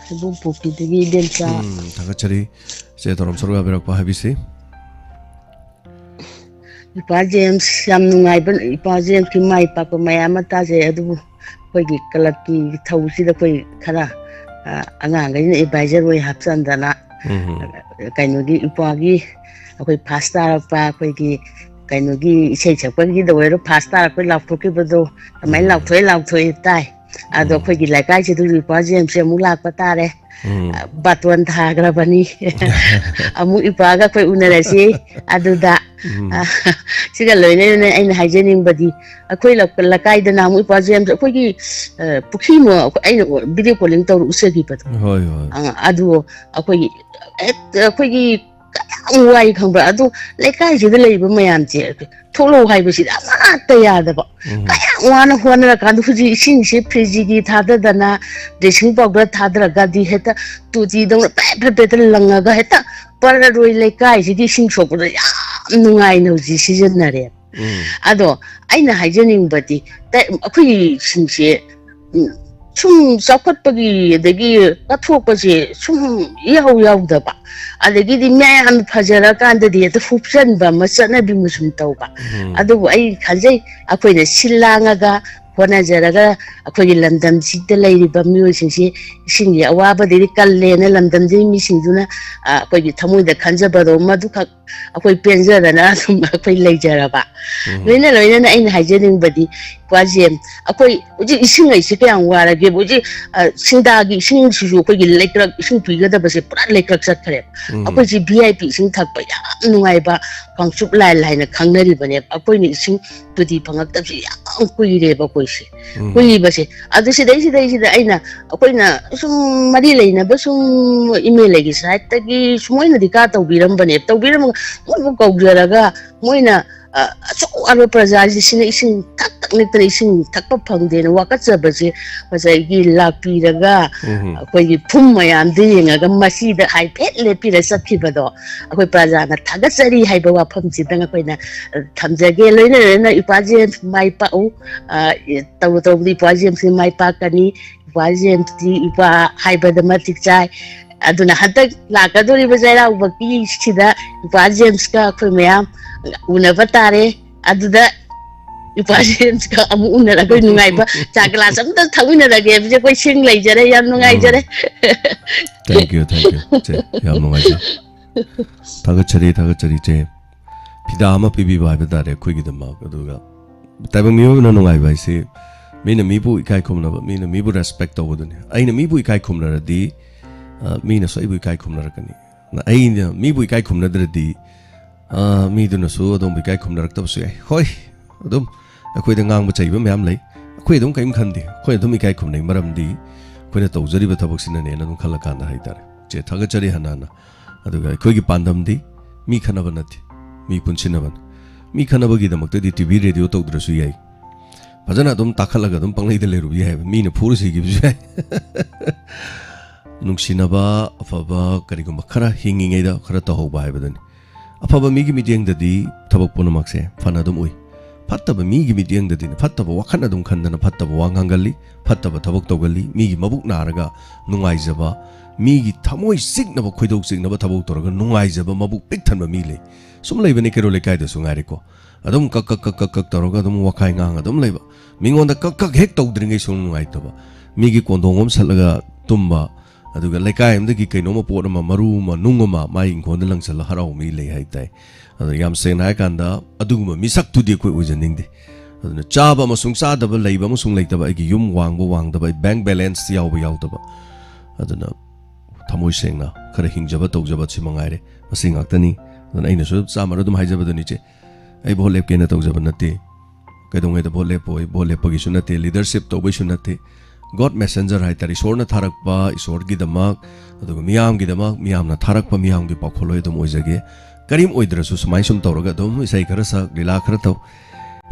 ꯍꯩꯕꯣꯡꯄꯣꯛꯄꯤꯗꯒꯤ ꯏꯕꯦꯝꯆꯥ꯫ ꯎꯝ, ꯊꯥꯒꯠꯆꯔꯤ꯫ ꯆꯦ ꯊꯧꯔꯝ ꯁꯔꯨꯛ ꯌꯥꯕꯤꯔꯛꯄ ꯍꯥꯏꯕꯤꯁꯤ꯫ ꯏꯄꯥ ꯖꯦꯝꯁ, ꯌꯥꯝ ꯅꯨꯡꯉꯥꯏꯕ, ꯏꯄꯥ ꯖꯦꯝꯁꯀꯤ ꯃꯥꯏ ꯄꯥꯛꯄ ꯃꯌꯥꯝ ꯑꯃ ꯇꯥꯖꯩ꯫ ꯑꯗꯨꯕꯨ ꯑꯩꯈꯣꯏꯒꯤ ꯀ꯭ꯂꯕꯀꯤ ꯊꯧꯁꯤꯗ ꯑꯩꯈꯣꯏ ꯈꯔ, ꯑ, ꯑꯉꯥꯡꯈꯩꯅ advisor ꯑꯣꯏ ꯍꯥꯞꯆꯟꯗꯅ, ꯎꯝ꯫ ꯀꯩꯅꯣꯒꯤ ꯏꯄꯥꯒꯤ ꯑꯩꯈꯣꯏ first ꯇꯥꯔꯛꯄ, ꯑꯩꯈꯣꯏꯒꯤ ꯀꯩꯅꯣꯒꯤ ꯏꯁꯩ ꯁꯛꯄꯒꯤꯗ ꯑꯣꯏꯔꯣ, first ꯇꯥꯔꯛꯄ ꯂꯥꯎꯊꯣꯛꯈꯤꯕꯗꯣ, ꯑꯗꯨꯃꯥꯏꯅ ꯎꯝ꯫ ꯂꯥꯎꯊꯣꯛꯑꯦ, ꯂꯥꯎꯊꯣꯛꯑꯦ ꯇꯥꯏ꯫ ꯑꯗꯣ ꯎꯝ꯫ ꯑꯩꯈꯣꯏꯒꯤ ꯂꯩꯀꯥꯏꯁꯤꯗ ꯏꯄꯥ ꯖꯦꯝꯁꯁꯦ ꯑꯃꯨꯛ ꯂꯥꯛꯄ ꯇꯥꯔꯦ꯫ ꯎꯝ꯫ ꯑ, ꯕꯥꯇꯣꯟ ꯊꯥꯈ꯭ꯔꯕꯅꯤ꯫ ꯑꯃꯨꯛ ꯏꯄꯥꯒ ꯑꯩꯈꯣꯏ ꯎꯅꯔꯁꯤ ꯑꯗꯨꯗ꯫ ꯎꯝ꯫ ꯑ, ꯁꯤꯒ ꯂꯣꯏꯅꯅ ꯑꯩꯅ ꯍꯥꯏꯖꯅꯤꯡꯕꯗꯤ, ꯑꯩꯈꯣꯏ ꯂ-, ꯂꯩꯀꯥꯏꯗ ꯅꯍꯥꯟꯃꯨꯛ ꯏꯄꯥ ꯖꯦꯝꯁ ꯑꯩꯈꯣꯏꯒꯤ, ꯑ, ꯄꯨꯈ꯭ꯔꯤ ꯑꯃ ꯑꯩꯈꯣꯏ, ꯑꯩꯅ video calling ꯇꯧꯔ ꯎꯠꯆꯈꯤꯕꯗꯣ꯫ ꯍꯣꯏ, ꯍꯣꯏ꯫ ꯑ, ꯑꯗꯨ ꯑꯩꯈꯣꯏꯒꯤ ꯍꯦꯛꯇ ꯑꯩꯈꯣꯏꯒꯤ ꯀꯌꯥꯝ ꯋꯥꯏ ꯈꯪꯕ꯭ꯔꯥ? ꯑꯗꯨ ꯂꯩꯀꯥꯏꯁꯤꯗ ꯂꯩꯕ ꯃꯌꯥꯝꯁꯦ ꯊꯣꯛꯂꯛꯑꯣ ꯍꯥꯏꯕꯁꯤꯗꯤ ꯑꯃꯠꯇ ꯌꯥꯗꯕ꯫ ꯎꯝ꯫ ꯀꯌꯥꯝ ꯋꯥꯅ ꯍꯣꯠꯅꯔꯀꯥꯟꯗ ꯍꯧꯖꯤꯛ ꯏꯁꯤꯡꯁꯦ ꯐ꯭ꯔꯤꯖꯤꯒꯤ ꯊꯥꯗꯗꯅ, ꯕ꯭ꯂꯤꯆꯤꯡ ꯄꯥꯎꯗꯔ ꯊꯥꯗꯔꯒꯗꯤ ꯍꯦꯛꯇ ꯇꯣꯇꯤꯗꯧꯅ ꯄꯦꯠ ꯄꯦꯠ ꯄꯦꯠꯇ ꯂꯪꯉꯒ ꯍꯦꯛꯇ ꯄꯔꯔꯣꯏ ꯂꯩꯀꯥꯏꯁꯤꯒꯤ ꯏꯁꯤꯡ ꯁꯣꯛꯄꯗ ꯌꯥꯝ ꯅꯨꯡꯉꯥꯏꯅ ꯍꯧꯖꯤꯛ ꯁꯤꯖꯤꯟꯅꯔꯦ꯫ ꯎꯝ꯫ ꯑꯗꯣ ꯑꯩꯅ ꯍꯥꯏꯖꯅꯤꯡꯕꯗꯤ, ꯇ-, ꯑꯩꯈꯣꯏꯒꯤꯁꯤꯡꯁꯦ, ꯎꯝ, ꯁꯨꯝ ꯆꯥꯎꯈꯠꯄꯒꯤ ꯑꯗꯒꯤ ꯀꯠꯊꯣꯛꯄꯁꯦ ꯁꯨꯝ ꯏꯌꯥꯎ ꯌꯥꯎꯗꯕ, ꯑꯗꯒꯤꯗꯤ ꯃꯌꯥꯝ ꯐꯖꯔꯀꯥꯟꯗꯗꯤ ꯍꯦꯛꯇ ꯍꯨꯞꯆꯟꯕ ꯑꯃ, ꯆꯠꯅꯕꯤ ꯑꯃ ꯁꯨꯝ ꯇꯧꯕ꯫ ꯎꯝ꯫ ꯑꯗꯨꯕꯨ ꯑꯩ ꯈꯟꯖꯩ, ꯑꯩꯈꯣꯏꯅ ꯁꯤꯜ ꯂꯥꯡꯉꯒ ꯍꯣꯠꯅꯖꯔꯒ ꯑꯩꯈꯣꯏꯒꯤ ꯂꯝꯗꯝꯁꯤꯗ ꯂꯩꯔꯤꯕ ꯃꯤꯑꯣꯏꯁꯤꯡꯁꯤ ꯏꯁꯤꯡꯒꯤ ꯑꯋꯥꯕꯗꯒꯤ ꯀꯜꯂꯦꯅ ꯂꯝꯗꯝꯁꯤꯒꯤ ꯃꯤꯁꯤꯡꯗꯨꯅ, ꯑ, ꯑꯩꯈꯣꯏꯒꯤ ꯊꯃꯣꯏꯗ ꯈꯟꯖꯕꯗꯣ ꯃꯗꯨꯈꯛ ꯑꯩꯈꯣꯏ ꯄꯦꯟꯖꯗꯅ ꯑꯗꯨꯝ ꯑꯩꯈꯣꯏ ꯂꯩꯖꯔꯕ꯫ ꯎꯝ꯫ ꯂꯣꯏꯅ ꯂꯣꯏꯅꯅ ꯑꯩꯅ ꯍꯥꯏꯖꯅꯤꯡꯕꯗꯤ, ꯏꯄꯥ ꯖꯦꯝꯁ, ꯑꯩꯈꯣꯏ ꯍꯧꯖꯤꯛ ꯏꯁꯤꯡ ꯍꯥꯏꯁꯤ ꯀꯌꯥꯝ ꯋꯥꯔꯒꯦꯕ? ꯍꯧꯖꯤꯛ, ꯑ, ꯁꯤꯡꯗꯥꯒꯤ ꯏꯁꯤꯡꯁꯤꯁꯨ ꯑꯩꯈꯣꯏꯒꯤ ꯂꯩꯀ꯭ꯔꯛ, ꯏꯁꯤꯡ ꯄꯤꯒꯗꯕꯁꯦ ꯄꯨꯔꯥ ꯂꯩꯀ꯭ꯔꯛ ꯆꯠꯈ꯭ꯔꯦ꯫ ꯎꯝ꯫ ꯑꯩꯈꯣꯏꯁꯤ V I P ꯏꯁꯤꯡ ꯊꯛꯄ ꯌꯥꯝ ꯅꯨꯡꯉꯥꯏꯕ ꯀꯥꯡꯆꯨꯞ ꯂꯥꯏ ꯍꯥꯏꯅ ꯈꯪꯅꯔꯤꯕꯅꯦꯕ꯫ ꯑꯩꯈꯣꯏꯅ ꯏꯁꯤꯡ ꯇꯣꯇꯤ ꯐꯪꯉꯛꯇꯕꯁꯤ ꯌꯥꯝ ꯀꯨꯏꯔꯦꯕ ꯑꯩꯈꯣꯏꯁꯦ꯫ ꯎꯝ꯫ ꯀꯨꯏꯕꯁꯦ꯫ ꯑꯗꯨ ꯁꯤꯗꯩꯁꯤꯗꯩꯁꯤꯗ ꯑꯩꯅ, ꯑꯩꯈꯣꯏꯅ ꯁꯨꯝ ꯃꯔꯤ ꯂꯩꯅꯕ ꯁꯨꯝ MLAꯒꯤ sideꯇꯒꯤ ꯁꯨꯝ ꯃꯣꯏꯅꯗꯤ ꯀꯥ ꯇꯧꯕꯤꯔꯝꯕꯅꯦ꯫ ꯇꯧꯕꯤꯔꯝꯃꯒ ꯃꯣꯏꯕꯨ ꯀꯧꯖꯔꯒ ꯃꯣꯏꯅ, ꯑ, ꯑꯁꯨꯛ ꯋꯥꯕ ꯄ꯭ꯔꯖꯥꯁꯤꯡꯁꯤꯅ ꯏꯁꯤꯡ ꯊꯛ ꯊꯛ ꯅꯠꯇꯅ ꯏꯁꯤꯡ ꯊꯛꯄ ꯐꯪꯗꯦꯅ ꯋꯥꯀꯠꯆꯕꯁꯦ ꯉꯁꯥꯏꯒꯤ ꯂꯥꯛꯄꯤꯔꯒ ꯎꯝ꯫ ꯑꯩꯈꯣꯏꯒꯤ ꯐꯨꯝ ꯃꯌꯥꯝꯗꯨ ꯌꯦꯡꯉꯒ ꯃꯁꯤꯗ ꯍꯥꯏꯐꯦꯠ ꯂꯦꯞꯄꯤꯔ ꯆꯠꯈꯤꯕꯗꯣ ꯑꯩꯈꯣꯏ ꯄ꯭ꯔꯖꯥꯅ ꯊꯥꯒꯠꯆꯔꯤ ꯍꯥꯏꯕ ꯋꯥꯐꯝꯁꯤꯗꯪ ꯑꯩꯈꯣꯏꯅ, ꯑ, ꯊꯝꯖꯒꯦ꯫ ꯂꯣꯏꯅ ꯂꯣꯏꯅꯅ ꯏꯄꯥ ꯖꯦꯝꯁ ꯃꯥꯏ ꯄꯥꯛꯎ, ꯑ, ꯇꯧꯔꯨ ꯇꯧꯔꯨꯕꯗ ꯏꯄꯥ ꯖꯦꯝꯁꯁꯤ ꯃꯥꯏ ꯄꯥꯛꯀꯅꯤ꯫ ꯏꯄꯥ ꯖꯦꯝꯁꯇꯤ ꯏꯄꯥ ꯍꯥꯏꯕꯗ ꯃꯇꯤꯛ ꯆꯥꯏ꯫ ꯑꯗꯨꯅ ꯍꯟꯗꯛ ꯂꯥꯛꯀꯗꯧꯔꯤꯕ ꯆꯩꯔꯥꯎꯕꯒꯤꯁꯤꯗ ꯏꯄꯥ ꯖꯦꯝꯁꯀ ꯑꯩꯈꯣꯏ ꯃꯌꯥꯝ ꯎꯅꯕ ꯇꯥꯔꯦ꯫ ꯑꯗꯨꯗ ꯏꯄꯥ ꯖꯦꯝꯁꯀ ꯑꯃꯨꯛ ꯎꯅꯔꯒ ꯅꯨꯡꯉꯥꯏꯕ ꯆꯥ ꯒ꯭ꯂꯥꯁ ꯑꯝꯇ ꯊꯛꯃꯤꯟꯅꯔꯒꯦ ꯍꯥꯏꯕꯁꯦ ꯑꯩꯈꯣꯏ ꯁꯤꯡ ꯂꯩꯖꯔꯦ꯫ ꯌꯥꯝ ꯅꯨꯡꯉꯥꯏꯖꯔꯦ꯫ Thank you, thank you, ꯏꯆꯦ꯫ ꯌꯥꯝ ꯅꯨꯡꯉꯥꯏꯖꯩ꯫ ꯊꯥꯒꯠꯆꯔꯤ, ꯊꯥꯒꯠꯆꯔꯤ, ꯏꯆꯦ꯫ ꯐꯤꯗꯥ ꯑꯃ ꯄꯤꯕꯤꯕ ꯍꯥꯏꯕ ꯇꯥꯔꯦ ꯑꯩꯈꯣꯏꯒꯤꯗꯃꯛ꯫ ꯑꯗꯨꯒ ꯇꯥꯏꯕꯪ ꯃꯤꯑꯣꯏꯕꯅ ꯅꯨꯡꯉꯥꯏꯕ ꯍꯥꯏꯁꯤ ꯃꯤꯅ ꯃꯤꯕꯨ ꯏꯀꯥꯏ ꯈꯨꯝꯅꯕ, ꯃꯤꯅ ꯃꯤꯕꯨ respect ꯇꯧꯕꯗꯨꯅꯤ꯫ ꯑꯩꯅ ꯃꯤꯕꯨ ꯏꯀꯥꯏ ꯈꯨꯝꯅꯔꯗꯤ, ꯑ, ꯃꯤꯅꯁꯨ ꯑꯩꯕꯨ ꯏꯀꯥꯏ ꯈꯨꯝꯅꯔꯛꯀꯅꯤ꯫ ꯑꯩꯅ ꯃꯤꯕꯨ ꯏꯀꯥꯏ ꯈꯨꯝꯅꯗ꯭ꯔꯗꯤ, ꯑ, ꯃꯤꯗꯨꯅꯁꯨ ꯑꯗꯣꯝꯕꯨ ꯏꯀꯥꯏ ꯈꯨꯝꯅꯔꯛꯇꯕꯁꯨ ꯌꯥꯏ꯫ ꯍꯣꯏ, ꯑꯗꯨꯝ ꯑꯩꯈꯣꯏꯗ ꯉꯥꯡꯕ ꯆꯩꯕ ꯃꯌꯥꯝ ꯂꯩ꯫ ꯑꯩꯈꯣꯏ ꯑꯗꯨꯝ ꯀꯔꯤꯝ ꯈꯟꯗꯦ꯫ ꯑꯩꯈꯣꯏ ꯑꯗꯨꯝ ꯏꯀꯥꯏ ꯈꯨꯝꯅꯩ꯫ ꯃꯔꯝꯗꯤ ꯑꯩꯈꯣꯏꯅ ꯇꯧꯖꯔꯤꯕ ꯊꯕꯛꯁꯤꯅꯅꯦꯅ ꯑꯗꯨꯝ ꯈꯜꯂꯀꯥꯟꯗ ꯍꯥꯏꯇꯥꯔꯦ꯫ ꯏꯆꯦ, ꯊꯥꯒꯠꯆꯔꯤ ꯍꯟꯅ ꯍꯟꯅ꯫ ꯑꯗꯨꯒ ꯑꯩꯈꯣꯏꯒꯤ ꯄꯥꯟꯗꯝꯗꯤ ꯃꯤ ꯈꯠꯅꯕ ꯅꯠꯇꯦ, ꯃꯤ ꯄꯨꯟꯁꯤꯟꯅꯕꯅꯤ꯫ ꯃꯤ ꯈꯠꯅꯕꯒꯤꯗꯃꯛꯇꯗꯤ ꯇꯤ ꯚꯤ ꯔꯦꯗꯤꯑꯣ ꯇꯧꯗ꯭ꯔꯁꯨ ꯌꯥꯏ, ꯐꯖꯅ ꯑꯗꯨꯝ ꯇꯥꯈꯠꯂꯒ ꯑꯗꯨꯝ ꯄꯪꯂꯩꯗ ꯂꯩꯔꯨꯕ ꯌꯥꯏ ꯍꯥꯏꯕ, ꯃꯤꯅ ꯐꯨꯔ ꯁꯤꯈꯤꯕꯁꯨ ꯌꯥꯏ꯫ ꯅꯨꯡꯁꯤꯅꯕ, ꯑꯐꯕ ꯀꯔꯤꯒꯨꯝꯕ ꯈꯔ ꯍꯤꯡꯉꯤꯉꯩꯗ ꯈꯔ ꯇꯧꯍꯧꯕ ꯍꯥꯏꯕꯗꯨꯅꯤ꯫ ꯑꯐꯕ ꯃꯤꯒꯤ ꯃꯤꯠꯌꯦꯡꯗꯗꯤ ꯊꯕꯛ ꯄꯨꯝꯅꯃꯛꯁꯦ ꯐꯅ ꯑꯗꯨꯝ ꯎꯏ꯫ ꯐꯠꯇꯕ ꯃꯤꯒꯤ ꯃꯤꯠꯌꯦꯡꯗꯗꯤꯅꯦ, ꯐꯠꯇꯕ ꯋꯥꯈꯜ ꯑꯗꯨꯝ ꯈꯟꯗꯅ ꯐꯠꯇꯕ ꯋꯥ ꯉꯥꯡꯒꯜꯂꯤ, ꯐꯠꯇꯕ ꯊꯕꯛ ꯇꯧꯒꯜꯂꯤ, ꯃꯤꯒꯤ ꯃꯕꯨꯛ ꯅꯥꯔꯒ ꯅꯨꯡꯉꯥꯏꯖꯕ, ꯃꯤꯒꯤ ꯊꯃꯣꯏ ꯆꯤꯛꯅꯕ, ꯈꯣꯏꯗꯧ ꯆꯤꯛꯅꯕ ꯊꯕꯛ ꯇꯧꯔꯒ ꯅꯨꯡꯉꯥꯏꯖꯕ ꯃꯕꯨꯛ ꯄꯤꯛ ꯊꯟꯕ ꯃꯤ ꯂꯩ꯫ ꯁꯨꯝ ꯂꯩꯕꯅꯤ ꯀꯩꯔꯣꯜ ꯂꯩꯀꯥꯏꯗꯁꯨ ꯉꯥꯏꯔꯦꯀꯣ꯫ ꯑꯗꯨꯝ ꯀꯛ ꯀꯛ ꯀꯛ ꯀꯛ ꯀꯛ ꯇꯧꯔꯒ ꯑꯗꯨꯝ ꯋꯥꯈꯥꯏ ꯉꯥꯡ ꯑꯗꯨꯝ ꯂꯩꯕ꯫ ꯃꯤꯉꯣꯟꯗ ꯀꯛ ꯀꯛ ꯍꯦꯛ ꯇꯧꯗ꯭ꯔꯤꯉꯩ ꯁꯨꯝ ꯅꯨꯡꯉꯥꯏꯇꯕ꯫ ꯃꯤꯒꯤ ꯀꯣꯟꯗꯣꯡ ꯑꯃ ꯁꯠꯂꯒ ꯇꯨꯝꯕ, ꯑꯗꯨꯒ ꯂꯩꯀꯥꯏ ꯑꯃꯗꯒꯤ ꯀꯩꯅꯣꯝꯃ ꯄꯣꯠ ꯑꯃ, ꯃꯔꯨ ꯑꯃ, ꯅꯨꯡ ꯑꯃ ꯃꯥꯏ ꯏꯪꯈꯣꯜꯗ ꯂꯪꯁꯜꯂ ꯍꯔꯥꯎ ꯃꯤ ꯂꯩ ꯍꯥꯏꯇꯥꯏ꯫ ꯑꯗꯣ ꯌꯥꯝ ꯁꯦꯡꯅ ꯍꯥꯏꯔꯀꯥꯟꯗ ꯑꯗꯨꯒꯨꯝꯕ ꯃꯤꯁꯛꯇꯨꯗꯤ ꯑꯩꯈꯣꯏ ꯑꯣꯏꯖꯅꯤꯡꯗꯦ꯫ ꯑꯗꯨꯅ ꯆꯥꯕ ꯑꯃꯁꯨꯡ ꯆꯥꯗꯕ, ꯂꯩꯕ ꯑꯃꯁꯨꯡ ꯂꯩꯇꯕ, ꯑꯩꯒꯤ ꯌꯨꯝ ꯋꯥꯡꯕ ꯋꯥꯡꯗꯕ, ꯑꯩ bank balance ꯌꯥꯎꯕ ꯌꯥꯎꯗꯕ, ꯑꯗꯨꯅ ꯊꯃꯣꯏ ꯁꯦꯡꯅ ꯈꯔ ꯍꯤꯡꯖꯕ ꯇꯧꯖꯕ ꯁꯤ ꯃꯉꯥꯏꯔꯦ꯫ ꯃꯁꯤ ꯉꯥꯛꯇꯅꯤ꯫ ꯑꯗꯨꯅ ꯑꯩꯅꯁꯨ ꯆꯥꯝꯃꯔ ꯑꯗꯨꯝ ꯍꯥꯏꯖꯕꯗꯨꯅꯤ, ꯏꯆꯦ꯫ ꯑꯩ ꯚꯣꯠ ꯂꯦꯞꯀꯦꯅ ꯇꯧꯖꯕ ꯅꯠꯇꯦ, ꯀꯩꯗꯧꯉꯩꯗ ꯚꯣꯠ ꯂꯦꯞꯄꯣꯏ, ꯚꯣꯠ ꯂꯦꯞꯄꯒꯤꯁꯨ ꯅꯠꯇꯦ, leadership ꯇꯧꯕꯩꯁꯨ ꯅꯠꯇꯦ꯫ God messenger ꯍꯥꯏꯇꯥꯔꯦ, ꯏꯁꯣꯔꯅ ꯊꯥꯔꯛꯄ, ꯏꯁꯣꯔꯒꯤꯗꯃꯛ, ꯑꯗꯨꯒ ꯃꯤꯌꯥꯝꯒꯤꯗꯃꯛ, ꯃꯤꯌꯥꯝꯅ ꯊꯥꯔꯛꯄ, ꯃꯤꯌꯥꯝꯒꯤ ꯄꯥꯎꯈꯣꯜꯂꯣꯏ ꯑꯗꯨꯝ ꯑꯣꯏꯖꯒꯦ꯫ ꯀꯔꯤꯝ ꯑꯣꯏꯗ꯭ꯔꯁꯨ ꯁꯨꯃꯥꯏꯅ ꯁꯨꯝ ꯇꯧꯔꯒ ꯑꯗꯨꯝ ꯏꯁꯩ ꯈꯔ ꯁꯛ, ꯂꯤꯂꯥ ꯈꯔ ꯇꯧ,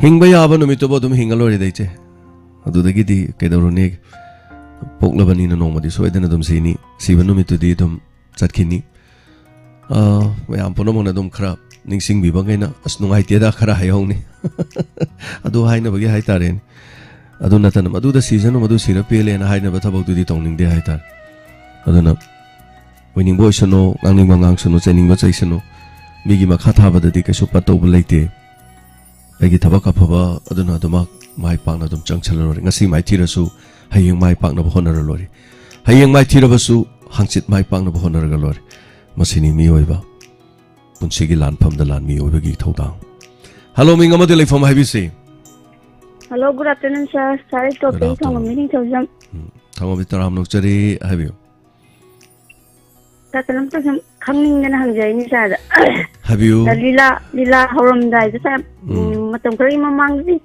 ꯍꯤꯡꯕ ꯌꯥꯕ ꯅꯨꯃꯤꯠꯇꯨꯕꯨ ꯑꯗꯨꯝ ꯍꯤꯡꯉ ꯂꯣꯏꯔꯦꯗ, ꯏꯆꯦ꯫ ꯑꯗꯨꯗꯒꯤꯗꯤ ꯀꯩꯗꯧꯔꯨꯅꯤ? ꯄꯣꯛꯂꯕꯅꯤꯅ ꯅꯣꯡꯃꯗꯤ ꯁꯣꯏꯗꯅ ꯑꯗꯨꯝ ꯁꯤꯅꯤ꯫ ꯁꯤꯕ ꯅꯨꯃꯤꯠꯇꯨꯗꯤ ꯑꯗꯨꯝ ꯆꯠꯈꯤꯅꯤ꯫ ꯑ, ꯃꯌꯥꯝ ꯄꯨꯝꯅꯃꯛꯅ ꯑꯗꯨꯝ ꯈꯔ ꯅꯤꯡꯁꯤꯡꯕꯤꯕ ꯉꯩꯅ, "ꯑꯁ, ꯅꯨꯡꯉꯥꯏꯇꯦꯗ" ꯈꯔ ꯍꯥꯏꯍꯧꯅꯤ꯫ ꯑꯗꯨ ꯍꯥꯏꯅꯕꯒꯤ ꯍꯥꯏꯇꯥꯔꯦꯅꯦ꯫ ꯑꯗꯨ ꯅꯠꯇꯅ, "ꯃꯗꯨꯗ ꯁꯤꯖꯅꯨ, ꯃꯗꯨ ꯁꯤꯔ ꯄꯦꯜꯂꯦꯅ" ꯍꯥꯏꯅꯕ ꯊꯕꯛꯇꯨꯗꯤ ꯇꯧꯅꯤꯡꯗꯦ ꯍꯥꯏꯇꯥꯔꯦ꯫ ꯑꯗꯨꯅ ꯑꯣꯏꯅꯤꯡꯕ ꯑꯣꯏꯁꯅꯨ, ꯉꯥꯡꯅꯤꯡꯕ ꯉꯥꯡꯁꯅꯨ, ꯆꯩꯅꯤꯡꯕ ꯆꯩꯁꯅꯨ, ꯃꯤꯒꯤ ꯃꯈꯥ ꯊꯥꯕꯗꯗꯤ ꯀꯩꯁꯨ ꯄꯠꯇꯧꯕ ꯂꯩꯇꯦ꯫ ꯑꯩꯒꯤ ꯊꯕꯛ ꯑꯐꯕ ꯑꯗꯨꯅ ꯑꯗꯨꯃꯛ ꯃꯥꯏ ꯄꯥꯛꯅ ꯑꯗꯨꯝ ꯆꯪꯁꯜꯂ ꯂꯣꯏꯔꯦ꯫ ꯉꯁꯤ ꯃꯥꯏꯊꯤꯔꯁꯨ ꯍꯌꯦꯡ ꯃꯥꯏ ꯄꯥꯛꯅꯕ ꯍꯣꯠꯅꯔ ꯂꯣꯏꯔꯦ꯫ ꯍꯌꯦꯡ ꯃꯥꯏꯊꯤꯔꯕꯁꯨ ꯍꯪꯆꯤꯠ ꯃꯥꯏ ꯄꯥꯛꯅꯕ ꯍꯣꯠꯅꯔꯒ ꯂꯣꯏꯔꯦ꯫ ꯃꯁꯤꯅꯤ ꯃꯤꯑꯣꯏꯕ ꯄꯨꯟꯁꯤꯒꯤ ꯂꯥꯟꯐꯝꯗ ꯂꯥꯟꯃꯤ ꯑꯣꯏꯕꯒꯤ ꯊꯧꯗꯥꯡ꯫ ꯍꯜꯂꯣ, ꯃꯤꯡ ꯑꯃꯗꯤ ꯂꯩꯐꯝ ꯍꯥꯏꯕꯤꯁꯤ꯫ Hello, good afternoon, sir. Sir, ꯑꯩ Good ꯇꯣꯞꯇꯒꯤ afternoon. ꯊꯣꯡꯕ ꯃꯤꯅꯤꯡ ꯊꯧꯖꯝ꯫ ꯎꯝ, ꯊꯧꯕꯝꯗꯤ ꯇꯔꯥꯝꯅ ꯑꯣꯛꯆꯔꯤ, ꯍꯥꯏꯕꯤꯌꯨ꯫ ꯁꯥꯔ, ꯀꯩꯅꯣꯝꯇ ꯁꯨꯝ ꯈꯪꯅꯤꯡꯗꯅ ꯍꯪꯖꯔꯤꯅꯤ ꯁꯥꯔꯗ꯫ ꯍꯥꯏꯕꯤꯌꯨ꯫ ꯂꯤꯂꯥ, ꯂꯤꯂꯥ ꯍꯧꯔꯝꯗꯥꯏꯗ ꯁꯥꯔ, ꯎꯝ꯫ ꯎꯝ, ꯃꯇꯝ ꯈꯔꯒꯤ ꯃꯃꯥꯡꯗꯗꯤ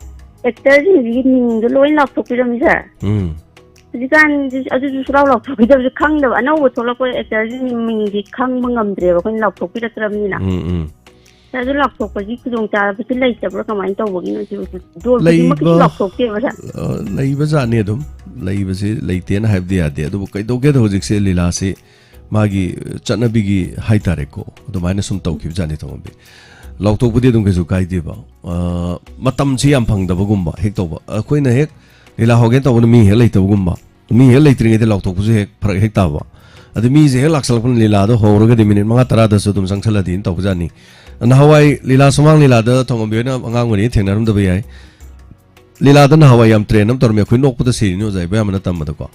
ꯑꯦꯛꯇꯔꯁꯤꯡꯁꯤꯒꯤ ꯃꯤꯡꯗꯣ ꯂꯣꯏ ꯂꯥꯎꯊꯣꯛꯄꯤꯔꯝꯃꯤ ꯁꯥꯔ꯫ ꯎꯝ꯫ ꯍꯧꯖꯤꯛꯀꯥꯟꯗꯤ ꯑꯗꯨꯁꯨ ꯁꯨꯡꯂꯥꯎ ꯂꯥꯎꯊꯣꯛꯄꯤꯗꯕꯁꯨ ꯈꯪꯗꯕ, ꯑꯅꯧꯕ ꯊꯣꯛꯂꯛꯄ ꯑꯦꯛꯇꯔꯁꯤꯡꯒꯤ ꯃꯤꯡꯗꯤ ꯈꯪꯕ ꯉꯝꯗ꯭ꯔꯦꯕ, ꯑꯩꯈꯣꯏꯅ ꯂꯥꯎꯊꯣꯛꯄꯤꯔꯛꯇ꯭ꯔꯕꯅꯤꯅ꯫ ꯎꯝ, ꯎꯝ꯫ ꯁꯥꯔ, ꯑꯗꯨ ꯂꯥꯎꯊꯣꯛꯄꯒꯤ ꯈꯨꯗꯣꯡꯆꯥꯕꯁꯤ ꯂꯩꯇꯕ꯭ꯔꯥ, ꯀꯃꯥꯏꯅ ꯇꯧꯕꯒꯤꯅꯣ ꯁꯤꯕꯨ? ꯗꯣꯜ ꯈꯨꯗꯤꯡꯃꯛꯀꯤꯁꯨ ꯂꯩꯕ, ꯂꯥꯎꯊꯣꯛꯇꯦꯕ ꯁꯥꯔ꯫ ꯑ, ꯂꯩꯕꯖꯥꯠꯅꯤ ꯑꯗꯨꯝ꯫ ꯂꯩꯕꯁꯤ ꯂꯩꯇꯦꯅ ꯍꯥꯏꯕꯗꯤ ꯌꯥꯗꯦ꯫ ꯑꯗꯨꯕꯨ ꯀꯩꯗꯧꯒꯦꯗ ꯍꯧꯖꯤꯛꯁꯦ ꯂꯤꯂꯥꯁꯤ ꯃꯥꯒꯤ ꯆꯠꯅꯕꯤꯒꯤ ꯍꯥꯏꯇꯥꯔꯦꯀꯣ, ꯑꯗꯨꯃꯥꯏꯅ ꯁꯨꯝ ꯇꯧꯈꯤꯕꯖꯥꯠꯅꯤ ꯊꯣꯡꯉꯝꯕꯤ꯫ ꯂꯥꯎꯊꯣꯛꯄꯗꯤ ꯑꯗꯨꯝ ꯀꯩꯁꯨ ꯀꯥꯏꯗꯦꯕ꯫ ꯑ, ꯃꯇꯝꯁꯤ ꯌꯥꯝ ꯐꯪꯗꯕꯒꯨꯝꯕ ꯍꯦꯛ ꯇꯧꯕ꯫ ꯑꯩꯈꯣꯏꯅ ꯍꯦꯛ ꯂꯤꯂꯥ ꯍꯧꯒꯦꯅ ꯇꯧꯕꯗ ꯃꯤ ꯍꯦꯛ ꯂꯩꯇꯕꯒꯨꯝꯕ꯫ ꯃꯤ ꯍꯦꯛ ꯂꯩꯇ꯭ꯔꯤꯉꯩꯗ ꯂꯥꯎꯊꯣꯛꯄꯁꯨ ꯍꯦꯛ ꯐꯔꯛ ꯍꯦꯛ ꯇꯥꯕ꯫ ꯑꯗꯨ ꯃꯤꯁꯦ ꯍꯦꯛ ꯂꯥꯛꯁꯜꯂꯛꯄꯅ ꯂꯤꯂꯥꯗꯣ ꯍꯧꯔꯒꯗꯤ ꯃꯤꯅꯤꯠ ꯃꯉꯥ ꯇꯔꯥꯗꯁꯨ ꯑꯗꯨꯝ ꯆꯪꯁꯜꯂꯗꯤꯅ ꯇꯧꯕꯖꯥꯠꯅꯤ꯫ ꯅꯍꯥꯟꯋꯥꯏ ꯂꯤꯂꯥ ꯁꯨꯃꯥꯡ ꯂꯤꯂꯥꯗ ꯊꯣꯡꯉꯝꯕꯤ ꯍꯣꯏꯅ ꯑꯉꯥꯡ ꯑꯣꯏꯔꯤꯉꯩ ꯊꯦꯡꯅꯔꯝꯗꯕ ꯌꯥꯏ꯫ ꯂꯤꯂꯥꯗ ꯅꯍꯥꯟꯋꯥꯏ ꯌꯥꯝ ꯇ꯭ꯔꯦꯟ ꯑꯃ ꯇꯧꯔꯝꯃꯤ, ꯑꯩꯈꯣꯏ ꯅꯣꯛꯄꯗ ꯁꯤꯔꯤꯅꯤ ꯑꯣꯖꯥ ꯏꯕꯣꯌꯥꯝꯕꯅ ꯇꯝꯕꯗꯀꯣ꯫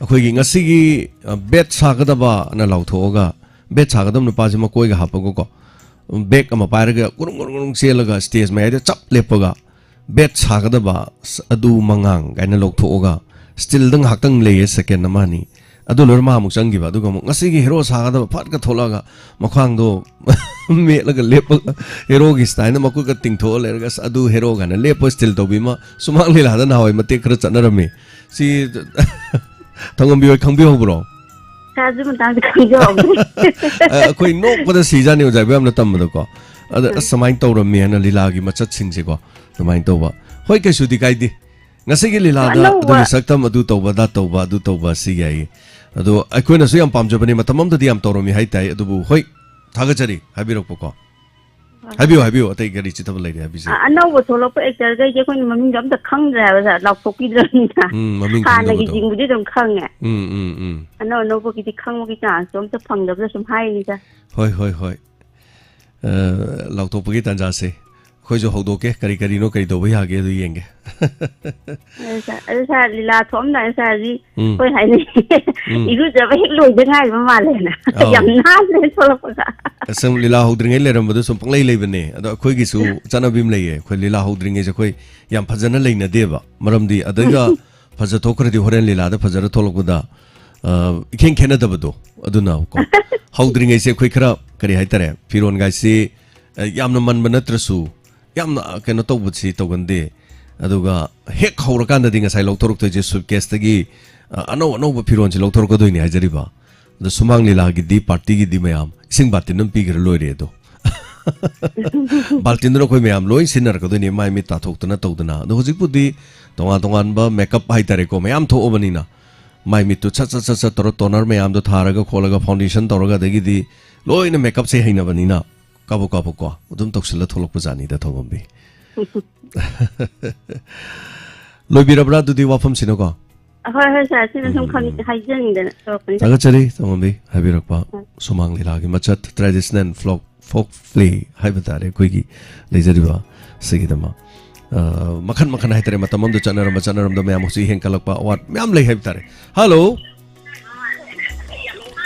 ꯑꯩꯈꯣꯏꯒꯤ ꯉꯁꯤꯒꯤ, ꯑ, ꯕꯦꯠ ꯁꯥꯒꯗꯕꯅ ꯂꯥꯎꯊꯣꯛꯑꯒ, ꯕꯦꯠ ꯁꯥꯒꯗꯕ ꯅꯨꯄꯥꯁꯤ ꯃꯀꯣꯏꯒ ꯍꯥꯞꯄꯒꯀꯣ, ꯕꯦꯛ ꯑꯃ ꯄꯥꯏꯔꯒ ꯒꯨꯔꯨꯡ ꯒꯨꯔꯨꯡ ꯒꯨꯔꯨꯡ ꯆꯦꯜꯂꯒ ꯁ꯭ꯇꯦꯖ ꯃꯌꯥꯏꯗ ꯆꯞ ꯂꯦꯞꯄꯒ, "ꯕꯦꯠ ꯁꯥꯒꯗꯕ, ꯑꯁ, ꯑꯗꯨ ꯃꯉꯥꯡ" ꯀꯥꯏꯅ ꯂꯧꯊꯣꯛꯑꯒ, ꯁ꯭ꯇꯤꯜꯗ ꯉꯥꯏꯍꯥꯛꯇꯪ ꯂꯩꯌꯦ, ꯁꯦꯀꯦꯟ ꯑꯃ ꯑꯅꯤ꯫ ꯑꯗꯨ ꯂꯣꯏꯔ ꯃꯥ ꯑꯃꯨꯛ ꯆꯪꯈꯤꯕ꯫ ꯑꯗꯨꯒ ꯑꯃꯨꯛ ꯉꯁꯤꯒꯤ ꯍꯦꯔꯣ ꯁꯥꯒꯗꯕ ꯐꯠꯀ ꯊꯣꯛꯂꯛꯑꯒ, ꯃꯈ꯭ꯋꯥꯡꯗꯣ ꯃꯦꯠꯂꯒ ꯂꯦꯞꯄꯒ, ꯍꯦꯔꯣꯒꯤ ꯁ꯭ꯇꯥꯏꯜꯗ ꯃꯈꯨꯠꯀ ꯇꯤꯡꯊꯣꯛꯑ ꯂꯩꯔꯒ, "ꯑꯁ, ꯑꯗꯨ ꯍꯦꯔꯣ" ꯀꯥꯏꯅ ꯂꯦꯞꯄ ꯁ꯭ꯇꯤꯜ ꯇꯧꯕꯤ ꯑꯃ ꯁꯨꯃꯥꯡ ꯂꯤꯂꯥꯗ ꯅꯍꯥꯟꯋꯥꯏ ꯃꯇꯦꯛ ꯈꯔ ꯆꯠꯅꯔꯝꯃꯤ꯫ ꯁꯤ ꯊꯣꯡꯉꯝꯕꯤ ꯍꯣꯏ ꯈꯪꯕꯤꯍꯧꯕ꯭ꯔꯣ? ꯏꯁꯥꯁꯨ ꯃꯇꯥꯡꯗ ꯈꯪꯖꯍꯧꯗ꯭ꯔꯦ꯫ ꯑ-, ꯑꯩꯈꯣꯏ ꯅꯣꯛꯄꯗ ꯁꯤꯖꯥꯅꯤ ꯑꯣꯖꯥ ꯏꯕꯣꯌꯥꯝꯅ ꯇꯝꯕꯗꯀꯣ꯫ ꯑꯗ ꯎꯝ꯫ ꯑꯁ, ꯁꯨꯃꯥꯏꯅ ꯇꯧꯔꯝꯃꯤ ꯍꯥꯏꯅ ꯂꯤꯂꯥꯒꯤ ꯃꯆꯠꯁꯤꯡꯁꯦꯀꯣ, ꯑꯗꯨꯃꯥꯏꯅ ꯇꯧꯕ꯫ ꯍꯣꯏ, ꯀꯩꯁꯨꯗꯤ ꯀꯥꯏꯗꯦ꯫ ꯉꯁꯤꯒꯤ ꯂꯤꯂꯥꯗ ꯑꯅꯧꯕ ꯑꯗꯨꯒꯤ ꯁꯛꯇꯝ ꯑꯗꯨ ꯇꯧꯕ, ꯑꯗꯥ ꯇꯧꯕ, ꯑꯗꯨ ꯇꯧꯕ, ꯁꯤ ꯌꯥꯏꯌꯦ꯫ ꯑꯗꯣ ꯑꯩꯈꯣꯏꯅꯁꯨ ꯌꯥꯝ ꯄꯥꯝꯖꯕꯅꯤ, ꯃꯇꯝ ꯑꯃꯗꯗꯤ ꯌꯥꯝ ꯇꯧꯔꯝꯃꯤ ꯍꯥꯏ ꯇꯥꯏ꯫ ꯑꯗꯨꯕꯨ ꯍꯣꯏ, ꯊꯥꯒꯠꯆꯔꯤ ꯍꯥꯏꯕꯤꯔꯛꯄꯀꯣ꯫ ꯍꯣꯏ, ꯍꯥꯏꯕꯤꯌꯨ, ꯍꯣꯏ꯫ ꯍꯥꯏꯕꯤꯌꯨ, ꯑꯇꯩ ꯀꯔꯤ ꯆꯤꯠꯇꯕ ꯂꯩꯔꯦ ꯍꯥꯏꯕꯤꯁꯦ꯫ ꯑ-, ꯑꯅꯧꯕ ꯊꯣꯛꯂꯛꯄ actorꯈꯩꯁꯦ ꯑꯩꯈꯣꯏꯅ ꯃꯃꯤꯡꯗꯣ ꯑꯝꯇ ꯈꯪꯗ꯭ꯔꯦ ꯍꯥꯏꯕ ꯁꯥꯔ, ꯂꯥꯎꯊꯣꯛꯄꯤꯗ꯭ꯔꯕꯅꯤꯅ꯫ ꯎꯝ, ꯃꯃꯤꯡ ꯈꯪꯗꯕꯗꯣ꯫ ꯍꯥꯟꯅꯒꯤꯁꯤꯡꯕꯨꯗꯤ ꯑꯗꯨꯝ ꯈꯪꯉꯦ꯫ ꯎꯝ, ꯎꯝ, ꯎꯝ꯫ ꯑꯅꯧ ꯑꯅꯧꯕꯒꯤꯗꯤ ꯈꯪꯕꯒꯤ chanceꯇꯣ ꯑꯝꯇ ꯐꯪꯗꯕꯗ ꯁꯨꯝ ꯍꯥꯏꯔꯤꯅꯤ ꯁꯥꯔ꯫ ꯍꯣꯏ, ꯍꯣꯏ, ꯍꯣꯏ꯫ ꯑ, ꯂꯥꯎꯊꯣꯛꯄꯒꯤ ꯇꯥꯟꯖꯥꯁꯦ꯫ ꯑꯩꯈꯣꯏꯁꯨ ꯍꯧꯗꯣꯛꯀꯦ, ꯀꯔꯤ ꯀꯔꯤꯅꯣ, ꯀꯔꯤ ꯇꯧꯕ ꯌꯥꯒꯦ, ꯑꯗꯨ ꯌꯦꯡꯒꯦ꯫ ꯑꯗꯨ ꯁꯥꯔ, ꯑꯗꯨ ꯁꯥꯔ, ꯂꯤꯂꯥ ꯊꯣꯛꯑꯝꯗꯥꯏꯗ ꯁꯥꯔꯁꯤ ꯎꯝ꯫ ꯑꯩꯈꯣꯏ ꯍꯥꯏꯅꯩ꯫ ꯎꯝ꯫ ꯏꯔꯨꯖꯕ ꯍꯦꯛ ꯂꯣꯏꯗ ꯉꯥꯏꯔꯤꯕ ꯃꯥꯜꯂꯦꯅ꯫ ꯑꯧ꯫ ꯌꯥꯝ ꯅꯥꯟꯅ ꯊꯣꯛꯂꯛꯄꯗ꯫ ꯑꯁ, ꯂꯤꯂꯥ ꯍꯧꯗ꯭ꯔꯤꯉꯩ ꯂꯩꯔꯝꯕꯗꯨ ꯁꯨꯝ ꯄꯪꯂꯩ ꯂꯩꯕꯅꯦ꯫ ꯑꯗꯣ ꯑꯩꯈꯣꯏꯒꯤꯁꯨ ꯆꯠꯅꯕꯤ ꯑꯃ ꯂꯩꯌꯦ꯫ ꯑꯩꯈꯣꯏ ꯂꯤꯂꯥ ꯍꯧꯗ꯭ꯔꯤꯉꯩꯁꯦ ꯑꯩꯈꯣꯏ ꯌꯥꯝ ꯐꯖꯅ ꯂꯩꯅꯗꯦꯕ꯫ ꯃꯔꯝꯗꯤ ꯑꯗꯩꯒ ꯐꯖ ꯊꯣꯛꯈ꯭ꯔꯗꯤ ꯍꯣꯔꯦꯟ ꯂꯤꯂꯥꯗ ꯐꯖꯔ ꯊꯣꯛꯂꯛꯄꯗ, ꯑ, ꯏꯈꯦꯟ ꯈꯦꯠꯅꯗꯕꯗꯣ꯫ ꯑꯗꯨꯅ ꯀꯣ, ꯍꯧꯗ꯭ꯔꯤꯉꯩꯁꯦ ꯑꯩꯈꯣꯏ ꯈꯔ, ꯀꯔꯤ ꯍꯥꯏꯇꯥꯔꯦ, ꯐꯤꯔꯣꯟꯒꯥꯏꯁꯤ, ꯑ, ꯌꯥꯝꯅ ꯃꯟꯕ ꯅꯠꯇ꯭ꯔꯁꯨ, ꯌꯥꯝꯅ, ꯑ, ꯀꯩꯅꯣ ꯇꯧꯕꯁꯤ ꯇꯧꯒꯟꯗꯦ꯫ ꯑꯗꯨꯒ ꯍꯦꯛ ꯍꯧꯔꯀꯥꯟꯗꯗꯤ ꯉꯁꯥꯏ ꯂꯧꯊꯣꯔꯛꯇꯣꯏꯁꯦ suitcaseꯇꯒꯤ, ꯑ, ꯑꯅꯧ ꯑꯅꯧꯕ ꯐꯤꯔꯣꯟꯁꯤ ꯂꯧꯊꯣꯔꯛꯀꯗꯣꯏꯅꯤ ꯍꯥꯏꯖꯔꯤꯕ꯫ ꯑꯗꯣ ꯁꯨꯃꯥꯡ ꯂꯤꯂꯥꯒꯤꯗꯤ, partyꯒꯤꯗꯤ ꯃꯌꯥꯝ ꯏꯁꯤꯡ ꯕꯥꯇꯤꯟ ꯑꯃ ꯄꯤꯈ꯭ꯔ ꯂꯣꯏꯔꯦ ꯑꯗꯣ꯫ ꯕꯥꯜꯇꯤꯟꯗꯨꯅ ꯑꯩꯈꯣꯏ ꯃꯌꯥꯝ ꯂꯣꯏ ꯁꯤꯖꯤꯟꯅꯔꯛꯀꯗꯣꯏꯅꯤ, ꯃꯥꯏ ꯃꯤꯠ ꯇꯥꯊꯣꯛꯇꯅ ꯇꯧꯗꯅ꯫ ꯑꯗꯣ ꯍꯧꯖꯤꯛꯄꯨꯗꯤ ꯇꯣꯉꯥꯟ ꯇꯣꯉꯥꯟꯕ makeup ꯍꯥꯏꯇꯥꯔꯦꯀꯣ, ꯃꯌꯥꯝ ꯊꯣꯛꯑꯕꯅꯤꯅ, ꯃꯥꯏ ꯃꯤꯠꯇꯨ ꯁꯠ ꯁꯠ ꯁꯠ ꯁꯠ ꯇꯧꯔ, toner ꯃꯌꯥꯝꯗꯣ ꯊꯥꯔꯒ ꯈꯣꯠꯂꯒ, foundation ꯇꯧꯔꯒ, ꯑꯗꯒꯤꯗꯤ ꯂꯣꯏꯅ makeupꯁꯦ ꯍꯩꯅꯕꯅꯤꯅ, ꯀꯥꯕꯛ ꯀꯥꯕꯛ ꯀꯣ ꯑꯗꯨꯝ ꯇꯧꯁꯤꯜꯂ ꯊꯣꯛꯂꯛꯄ ꯖꯥꯠꯅꯤꯗ, ꯊꯧꯕꯝꯕꯤ꯫ ꯂꯣꯏꯕꯤꯔꯕ꯭ꯔꯥ ꯑꯗꯨꯗꯤ ꯋꯥꯐꯝꯁꯤꯅꯀꯣ? ꯍꯣꯏ, ꯍꯣꯏ, ꯁꯥꯔ, ꯁꯤꯅ ꯁꯨꯝ ꯎꯝ, ꯈꯪ-, ꯎꯝ, ꯎꯝ꯫ ꯍꯥꯏꯖꯅꯤꯡꯗꯅ ꯇꯧꯔꯛꯄꯅꯤ, ꯁꯥꯔ꯫ ꯊꯥꯒꯠꯆꯔꯤ, ꯊꯧꯕꯝꯕꯤ, ꯍꯥꯏꯕꯤꯔꯛꯄ꯫ ꯎꯝ꯫ ꯁꯨꯃꯥꯡ ꯂꯤꯂꯥꯒꯤ ꯃꯆꯠ, traditional folk, folk play ꯍꯥꯏꯕ ꯇꯥꯔꯦ, ꯑꯩꯈꯣꯏꯒꯤ ꯂꯩꯖꯔꯤꯕ ꯁꯤꯒꯤꯗꯃꯛ꯫ ꯑ, ꯃꯈꯟ ꯃꯈꯟ ꯍꯥꯏꯇꯥꯔꯦ, ꯃꯇꯝ ꯑꯃꯗ ꯆꯠꯅꯔꯝꯕ, ꯆꯠꯅꯔꯝꯗ ꯃꯌꯥꯝ ꯍꯧꯖꯤꯛ ꯍꯦꯟꯒꯠꯂꯛꯄ ꯑꯋꯥꯠ ꯃꯌꯥꯝ ꯂꯩ ꯍꯥꯏꯕ ꯇꯥꯔꯦ꯫ ꯍꯜꯂꯣ꯫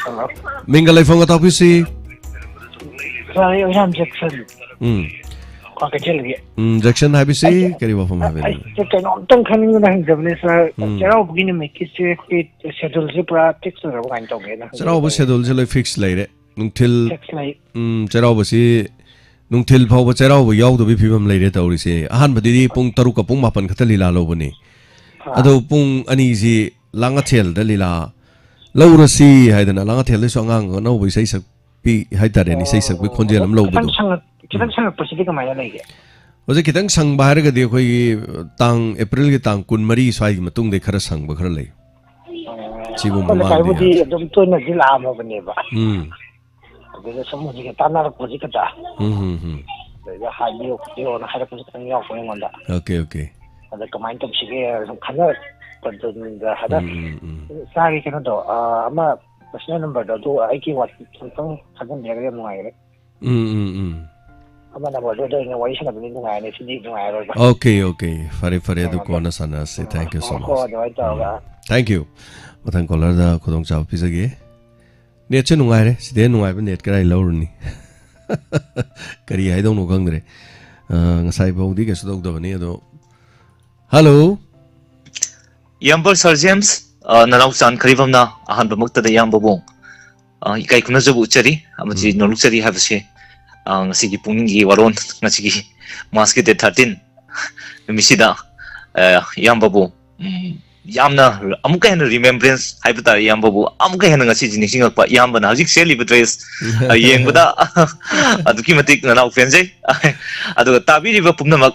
ꯍꯜꯂꯣ꯫ ꯃꯤꯡꯒ ꯂꯩꯐꯝꯒ ꯇꯥꯛꯄꯤꯁꯤ꯫ ꯁꯥꯔ, ꯑꯩ ꯑꯣꯏꯅꯥꯝ ꯖꯦꯛꯁꯟ꯫ ꯎꯝ꯫ ꯀ꯭ꯋꯥꯀꯩꯊꯦꯜꯗꯒꯤ꯫ ꯎꯝ, ꯖꯦꯛꯁꯟ ꯍꯥꯏꯕꯤꯁꯤ ꯑꯩꯁꯦ, ꯀꯔꯤ ꯋꯥꯐꯝ ꯍꯥꯏꯕꯤꯅꯣ? ꯑꯩꯁꯦ ꯀꯩꯅꯣꯝꯇꯪ ꯈꯪꯅꯤꯡꯗꯅ ꯍꯪꯖꯕꯅꯦ, ꯁꯥꯔ꯫ ꯎꯝ꯫ ꯆꯩꯔꯥꯎꯕꯒꯤ ꯅꯨꯃꯤꯠꯀꯤꯁꯦ ꯑꯩꯈꯣꯏ scheduleꯁꯦ ꯄꯨꯔꯥ fix ꯑꯣꯏꯔꯕ ꯀꯃꯥꯏꯅ ꯇꯧꯒꯦꯅ ꯍꯪꯖꯒꯦ ꯆꯩꯔꯥꯎꯕ ꯇꯧꯕꯅꯦ꯫ Scheduleꯁꯦ ꯂꯣꯏ fix ꯂꯩꯔꯦ꯫ ꯅꯨꯡꯊꯤꯜ, Fix ꯂꯩ꯫ ꯎꯝ, ꯆꯩꯔꯥꯎꯕꯁꯤ ꯅꯨꯡꯊꯤꯜ ꯐꯥꯎꯕ ꯆꯩꯔꯥꯎꯕ ꯌꯥꯎꯗꯕꯒꯤ ꯐꯤꯕꯝ ꯂꯩꯔꯦ ꯇꯧꯔꯤꯁꯦ꯫ ꯑꯍꯥꯟꯕꯗꯗꯤ ꯄꯨꯡ ꯇꯔꯨꯛꯀ ꯄꯨꯡ ꯃꯥꯄꯟ ꯈꯛꯇ ꯂꯤꯂꯥ ꯂꯧꯕꯅꯤ꯫ ꯑꯥ꯫ ꯑꯗꯣ ꯄꯨꯡ ꯑꯅꯤꯁꯤ ꯂꯥꯡꯉꯊꯦꯜꯗ ꯂꯤꯂꯥ ꯂꯧꯔꯁꯤ ꯍꯥꯏꯗꯅ ꯂꯥꯡꯉꯊꯦꯜꯗꯁꯨ ꯑꯉꯥꯡ ꯑꯅꯧꯕ ꯏꯁꯩ ꯁꯛꯄꯤ ꯍꯥꯏꯇꯥꯔꯦꯅꯦ, ꯏꯁꯩ ꯁꯛꯄꯤ ꯈꯣꯟꯖꯦꯜ ꯑꯃ ꯈꯤꯇꯪ ꯂꯧꯕꯗꯣ꯫ ꯁꯪꯉꯛ-, ꯈꯤꯇꯪ ꯎꯝ꯫ ꯁꯪꯉꯛꯄꯁꯤꯗꯤ ꯀꯃꯥꯏꯅ ꯂꯩꯒꯦ? ꯍꯧꯖꯤꯛ ꯈꯤꯇꯪ ꯁꯪꯕ ꯍꯥꯏꯔꯒꯗꯤ ꯑꯩꯈꯣꯏꯒꯤ ꯇꯥꯡ, ꯑꯦꯄ꯭ꯔꯤꯜꯒꯤ ꯇꯥꯡ ꯀꯨꯟꯃꯔꯤ ꯁ꯭ꯋꯥꯏꯒꯤ ꯃꯇꯨꯡꯗ ꯈꯔ ꯁꯪꯕ ꯈꯔ ꯂꯩ꯫ ꯑꯣ, ꯁꯤꯕꯨ ꯑꯩꯈꯣꯏ ꯃꯃꯥꯡꯗꯤ ꯂꯩꯀꯥꯏꯕꯨꯗꯤ ꯌꯥꯗꯦ꯫ ꯑꯗꯨꯝ ꯇꯣꯏꯅꯗꯤ ꯂꯥꯛꯑꯝꯃꯕꯅꯦꯕ꯫ ꯎꯝ꯫ ꯑꯗꯨꯗ ꯁꯨꯝ ꯍꯧꯖꯤꯛ ꯇꯥꯟꯅꯔꯛꯄꯁꯤ ꯈꯛꯇ꯫ ꯎꯝ, ꯎꯝ, ꯎꯝ꯫ ꯑꯗꯨꯗ ꯍꯥꯏꯕꯤꯌꯨ ꯈꯣꯠꯄꯤꯌꯣꯅ ꯍꯥꯏꯔꯛꯄꯁꯨ ꯈꯤꯇꯪ ꯌꯥꯎꯔꯛꯄ ꯑꯩꯉꯣꯟꯗ꯫ Okay, okay. ꯑꯗ ꯀꯃꯥꯏꯅ ꯇꯧꯁꯤꯒꯦ ꯁꯨꯝ ꯈꯟꯅꯔꯛꯄꯗꯨꯗ ꯍꯟꯗꯛ ꯎꯝ, ꯎꯝ, ꯎꯝ꯫ ꯏꯆꯥꯒꯤ ꯀꯩꯅꯣꯗꯣ, ꯑ, ꯑꯃ personal numberꯗꯣ ꯑꯗꯨ ꯑꯩꯒꯤ WhatsApp ꯑꯝꯇꯪ ꯊꯥꯖꯤꯟꯕꯤꯔꯒꯗꯤ ꯌꯥꯝ ꯅꯨꯡꯉꯥꯏꯒꯅꯤ꯫ ꯎꯝ, ꯎꯝ, ꯎꯝ꯫ ꯑꯃ numberꯗꯨꯗ ꯑꯣꯏꯅ ꯋꯥꯔꯤ ꯁꯥꯟꯅꯕꯗꯤ ꯅꯨꯡꯉꯥꯏꯔꯅꯤ, ꯁꯤꯗꯤ ꯅꯨꯡꯉꯥꯏꯔꯔꯣꯏꯕ꯫ Okay, okay. ꯐꯔꯦ, ꯐꯔꯦ꯫ ꯑꯗꯨ ꯑꯥ, ꯀꯣꯟꯅ ꯁꯥꯟꯅꯔꯁꯤ꯫ ꯑꯥ, Thank you so ꯍꯣꯏ, much꯫ ꯑꯗꯨꯃꯥꯏꯅ ꯇꯧꯔꯒ꯫ ꯎꯝ꯫ Thank you꯫ ꯃꯊꯪ caller ꯗ ꯈꯨꯗꯣꯡꯆꯥꯕ ꯄꯤꯖꯒꯦ꯫ Netꯁꯦ ꯅꯨꯡꯉꯥꯏꯔꯦ꯫ ꯁꯤꯗꯩ ꯍꯦꯟꯅ ꯅꯨꯡꯉꯥꯏꯕ net ꯀꯗꯥꯏ ꯂꯧꯔꯨꯅꯤ? ꯀꯔꯤ ꯍꯥꯏꯗꯧꯅꯣ ꯈꯪꯗ꯭ꯔꯦ꯫ ꯑ, ꯉꯁꯥꯏ ꯐꯥꯎꯗꯤ ꯀꯩꯁꯨ ꯇꯧꯗꯕꯅꯤ, ꯑꯗꯣ꯫ Hello꯫ ꯏꯌꯥꯝꯕ Sir James, ꯑ, ꯅꯅꯥꯎ ꯆꯥꯟ ꯈꯔꯤꯕꯝꯅ ꯑꯍꯥꯟꯕꯃꯛꯇꯗ ꯏꯌꯥꯝꯕꯕꯨ, ꯑ, ꯏꯀꯥꯏ ꯈꯨꯝꯅꯖꯕ ꯎꯠꯆꯔꯤ ꯑꯃꯗꯤ ꯎꯝ꯫ ꯅꯣꯂꯨꯛꯆꯔꯤ ꯍꯥꯏꯕꯁꯦ, ꯑ, ꯉꯁꯤꯒꯤ ꯄꯨꯛꯅꯤꯡꯒꯤ ꯋꯥꯔꯣꯜ, ꯉꯁꯤꯒꯤ Marchꯀꯤ date thirteen ꯅꯨꯃꯤꯠꯁꯤꯗ, ꯑ, ꯏꯌꯥꯝꯕꯕꯨ, ꯎꯝ, ꯌꯥꯝꯅ ꯑꯃꯨꯛꯀ ꯍꯦꯟꯅ remembrance ꯍꯥꯏꯕ ꯇꯥꯔꯦ, ꯏꯌꯥꯝꯕꯕꯨ ꯑꯃꯨꯛꯀ ꯍꯦꯟꯅ ꯉꯁꯤꯁꯦ ꯅꯤꯡꯁꯤꯡꯉꯛꯄ, ꯏꯌꯥꯝꯕꯅ ꯍꯧꯖꯤꯛ ꯁꯦꯠꯂꯤꯕ dress, ꯑ, ꯌꯦꯡꯕꯗ ꯑꯗꯨꯛꯀꯤ ꯃꯇꯤꯛ ꯅꯅꯥꯎ ꯄꯦꯟꯖꯩ꯫ ꯑꯗꯨꯒ ꯇꯥꯕꯤꯔꯤꯕ ꯄꯨꯝꯅꯃꯛ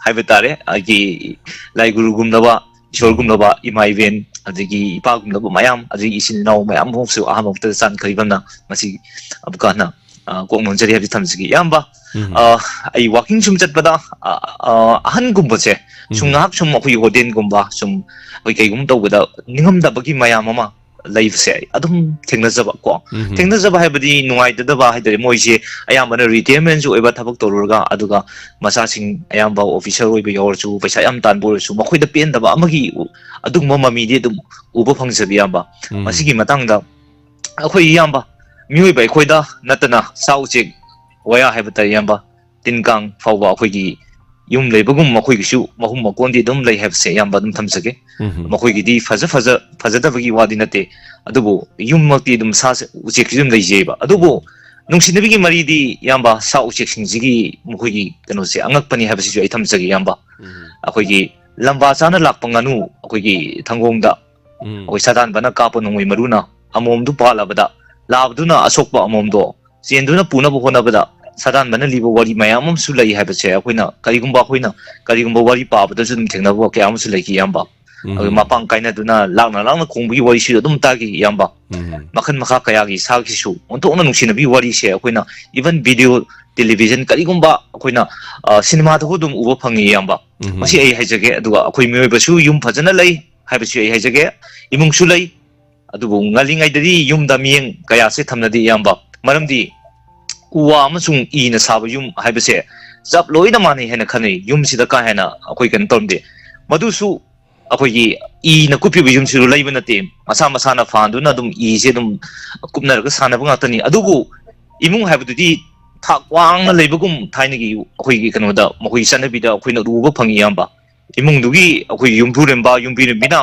ꯍꯥꯏꯕ ꯇꯥꯔꯦ, ꯑꯩꯒꯤ ꯂꯥꯏ ꯒꯨꯔꯨꯒꯨꯝꯂꯕ, ꯏꯁꯣꯔꯒꯨꯝꯂꯕ, ꯏꯃꯥ ꯏꯕꯦꯟ, ꯑꯗꯒꯤ ꯏꯄꯥꯒꯨꯝꯂꯕ ꯃꯌꯥꯝ, ꯑꯗꯒꯤ ꯏꯆꯤꯟ ꯏꯅꯥꯎ ꯃꯌꯥꯝ ꯑꯃꯁꯨ ꯑꯍꯥꯟꯕ ꯃꯛꯇꯗ ꯆꯥꯟ ꯈꯔꯤꯕꯝꯅ ꯉꯁꯤ ꯑꯃꯨꯛꯀ ꯍꯟꯅ, ꯑ, ꯀꯣꯛ ꯅꯣꯟꯖꯔꯤ ꯍꯥꯏꯕꯁꯤ ꯊꯝꯖꯒꯦ꯫ ꯏꯌꯥꯝꯕ, ꯎꯝ꯫ ꯑ, ꯑꯩ walking ꯁꯨꯝ ꯆꯠꯄꯗ, ꯑ, ꯑ, ꯑꯍꯟꯒꯨꯝꯕꯁꯦ ꯁꯨꯝ ꯎꯝ꯫ ꯉꯥꯏꯍꯥꯛ ꯁꯨꯝ ꯑꯩꯈꯣꯏꯒꯤ ꯍꯣꯇꯦꯜꯒꯨꯝꯕ ꯁꯨꯝ ꯑꯩꯈꯣꯏ ꯀꯩꯒꯨꯝꯕ ꯇꯧꯕꯗ ꯅꯤꯡꯉꯝꯗꯕꯒꯤ ꯃꯌꯥꯝ ꯑꯃ ꯂꯩꯕꯁꯦ ꯑꯩ ꯑꯗꯨꯝ ꯊꯦꯡꯅꯖꯕ ꯀꯣ꯫ ꯎꯝ꯫ ꯊꯦꯡꯅꯖꯕ ꯍꯥꯏꯕꯗꯤ ꯅꯨꯡꯉꯥꯏꯇꯗꯕ ꯍꯥꯏꯇꯥꯔꯦ꯫ ꯃꯣꯏꯁꯦ ꯑꯌꯥꯝꯕꯅ retirementꯁꯨ ꯑꯣꯏꯕ, ꯊꯕꯛ ꯇꯧꯔꯨꯔꯒ, ꯑꯗꯨꯒ ꯃꯆꯥꯁꯤꯡ ꯑꯌꯥꯝꯕ officer ꯑꯣꯏꯕ ꯌꯥꯎꯔꯁꯨ, ꯄꯩꯁꯥ ꯌꯥꯝ ꯇꯥꯟꯕ ꯑꯣꯏꯔꯁꯨ, ꯃꯈꯣꯏꯗ ꯄꯦꯟꯗꯕ ꯑꯃꯒꯤ ꯑꯗꯨꯒꯨꯝꯕ ꯃꯃꯤꯗꯤ ꯑꯗꯨꯝ ꯎꯕ ꯐꯪꯖꯕ, ꯏꯌꯥꯝꯕ꯫ ꯎꯝ꯫ ꯃꯁꯤꯒꯤ ꯃꯇꯥꯡꯗ ꯑꯩꯈꯣꯏ ꯏꯌꯥꯝꯕ, ꯃꯤꯑꯣꯏꯕ ꯑꯩꯈꯣꯏꯗ ꯅꯠꯇꯅ ꯁꯥ ꯎꯆꯦꯛ ꯋꯥꯌꯥ ꯍꯥꯏꯕ ꯇꯥꯔꯦ, ꯏꯌꯥꯝꯕ, ꯇꯤꯟ ꯀꯥꯡ ꯐꯥꯎꯕ ꯑꯩꯈꯣꯏꯒꯤ ꯌꯨꯝ ꯂꯩꯕꯒꯨꯝ ꯃꯈꯣꯏꯒꯤꯁꯨ ꯃꯍꯨꯝ ꯃꯀꯣꯟꯗꯤ ꯑꯗꯨꯝ ꯂꯩ ꯍꯥꯏꯕꯁꯦ ꯏꯌꯥꯝꯕ ꯑꯗꯨꯝ ꯊꯝꯖꯒꯦ꯫ ꯎꯝ꯫ ꯃꯈꯣꯏꯒꯤꯗꯤ ꯐꯖ ꯐꯖ-, ꯐꯖꯗꯕꯒꯤ ꯋꯥꯗꯤ ꯅꯠꯇꯦ, ꯑꯗꯨꯕꯨ ꯌꯨꯝꯃꯛꯇꯤ ꯑꯗꯨꯝ ꯁꯥ ꯎꯆꯦꯛꯁꯤ ꯑꯗꯨꯝ ꯂꯩꯖꯩꯑꯕ꯫ ꯑꯗꯨꯕꯨ ꯎꯝ꯫ ꯅꯨꯡꯁꯤꯅꯕꯒꯤ ꯃꯔꯤꯗꯤ ꯏꯌꯥꯝꯕ ꯁꯥ ꯎꯆꯦꯛꯁꯤꯡꯁꯤꯒꯤ ꯃꯈꯣꯏꯒꯤ ꯀꯩꯅꯣꯁꯦ ꯑꯉꯛꯄꯅꯤ ꯍꯥꯏꯕꯁꯤꯁꯨ ꯑꯩ ꯊꯝꯖꯒꯦ, ꯏꯌꯥꯝꯕ꯫ ꯎꯝ꯫ ꯑꯩꯈꯣꯏꯒꯤ ꯂꯝꯕꯥ ꯆꯥꯅ ꯂꯥꯛꯄ ꯉꯥꯅꯨ ꯑꯩꯈꯣꯏꯒꯤ ꯊꯪꯒꯣꯡꯗ ꯎꯝ꯫ ꯑꯩꯈꯣꯏ ꯁꯥꯗꯥꯟꯕꯅ ꯀꯥꯞꯄ ꯅꯣꯡꯃꯩ ꯃꯔꯨꯅ ꯑꯃꯣꯝꯗꯨ ꯄꯥꯜꯂꯕꯗ, ꯂꯥꯕꯗꯨꯅ ꯑꯁꯣꯛꯄ ꯑꯃꯣꯝꯗꯣ ꯆꯦꯟꯗꯨꯅ ꯄꯨꯅꯕ ꯍꯣꯠꯅꯕꯗ ꯁꯥꯗꯥꯟꯕꯅ ꯂꯤꯕ ꯋꯥꯔꯤ ꯃꯌꯥꯝ ꯑꯃꯁꯨ ꯂꯩ ꯍꯥꯏꯕꯁꯦ ꯑꯩꯈꯣꯏꯅ ꯀꯔꯤꯒꯨꯝꯕ ꯑꯩꯈꯣꯏꯅ ꯀꯔꯤꯒꯨꯝꯕ ꯋꯥꯔꯤ ꯄꯥꯕꯗꯁꯨ ꯑꯗꯨꯝ ꯊꯦꯡꯅꯕ ꯀꯌꯥ ꯑꯃꯁꯨ ꯂꯩꯈꯤ, ꯏꯌꯥꯝꯕ꯫ ꯎꯝ꯫ ꯑꯗꯨꯒ ꯃꯄꯥꯡ ꯀꯥꯏꯅꯗꯨꯅ ꯂꯥꯛꯅ ꯂꯥꯛꯅ ꯈꯣꯡꯕꯒꯤ ꯋꯥꯔꯤꯁꯨ ꯑꯗꯨꯝ ꯇꯥꯈꯤ, ꯏꯌꯥꯝꯕ꯫ ꯎꯝ꯫ ꯃꯈꯜ ꯃꯈꯥ ꯀꯌꯥꯒꯤ ꯁꯥꯒꯤꯁꯨ ꯑꯣꯟꯊꯣꯛꯅ ꯅꯨꯡꯁꯤꯅꯕꯒꯤ ꯋꯥꯔꯤꯁꯦ ꯑꯩꯈꯣꯏꯅ even video, television, ꯀꯔꯤꯒꯨꯝꯕ ꯑꯩꯈꯣꯏꯅ, ꯑ, ꯁꯤꯅꯦꯃꯥꯗꯕꯨ ꯑꯗꯨꯝ ꯎꯕ ꯐꯪꯉꯤ, ꯏꯌꯥꯝꯕ꯫ ꯎꯝ꯫ ꯃꯁꯤ ꯑꯩ ꯍꯥꯏꯖꯒꯦ꯫ ꯑꯗꯨꯒ ꯑꯩꯈꯣꯏ ꯃꯤꯑꯣꯏꯕꯁꯨ ꯌꯨꯝ ꯐꯖꯅ ꯂꯩ ꯍꯥꯏꯕꯁꯨ ꯑꯩ ꯍꯥꯏꯖꯒꯦ꯫ ꯏꯃꯨꯡꯁꯨ ꯂꯩ꯫ ꯑꯗꯨꯕꯨ ꯉꯜꯂꯤꯉꯩꯗꯗꯤ ꯌꯨꯝꯗ ꯃꯤꯠꯌꯦꯡ ꯀꯌꯥꯁꯦ ꯊꯝꯅꯗꯦ, ꯏꯌꯥꯝꯕ꯫ ꯃꯔꯝꯗꯤ ꯎ ꯋꯥ ꯑꯃꯁꯨꯡ ꯏꯅ ꯁꯥꯕ ꯌꯨꯝ ꯍꯥꯏꯕꯁꯦ ꯆꯞ ꯂꯣꯏꯅ ꯃꯥꯟꯅꯩ ꯍꯥꯏꯅ ꯈꯟꯅꯩ꯫ ꯌꯨꯝꯁꯤꯗ ꯀꯥ ꯍꯦꯟꯅ ꯑꯩꯈꯣꯏ ꯀꯩꯅꯣ ꯇꯧꯔꯝꯗꯦ꯫ ꯃꯗꯨꯁꯨ ꯑꯩꯈꯣꯏꯒꯤ ꯏꯅ ꯀꯨꯞꯄꯤꯕ ꯌꯨꯝꯁꯤꯁꯨ ꯂꯩꯕ ꯅꯠꯇꯦ꯫ ꯃꯁꯥ ꯃꯁꯥꯅ ꯐꯥꯟꯗꯨꯅ ꯑꯗꯨꯝ ꯏꯁꯦ ꯑꯗꯨꯝ ꯀꯨꯞꯅꯔꯒ ꯁꯥꯟꯅꯕ ꯉꯥꯛꯇꯅꯤ꯫ ꯑꯗꯨꯕꯨ ꯏꯃꯨꯡ ꯍꯥꯏꯕꯗꯨꯗꯤ ꯊꯥꯛ ꯋꯥꯡꯅ ꯂꯩꯕꯒꯨꯝ ꯊꯥꯏꯅꯒꯤ ꯑꯩꯈꯣꯏꯒꯤ ꯀꯩꯅꯣꯗ ꯃꯈꯣꯏꯒꯤ ꯆꯠꯅꯕꯤꯗ ꯑꯩꯈꯣꯏꯅ ꯎꯕ ꯐꯪꯉꯤ, ꯏꯌꯥꯝꯕ꯫ ꯏꯃꯨꯡꯗꯨꯒꯤ ꯑꯩꯈꯣꯏꯒꯤ ꯌꯨꯝꯕꯨꯔꯦꯝꯕ, ꯌꯨꯝꯕꯤꯔꯦꯝꯕꯤꯅ,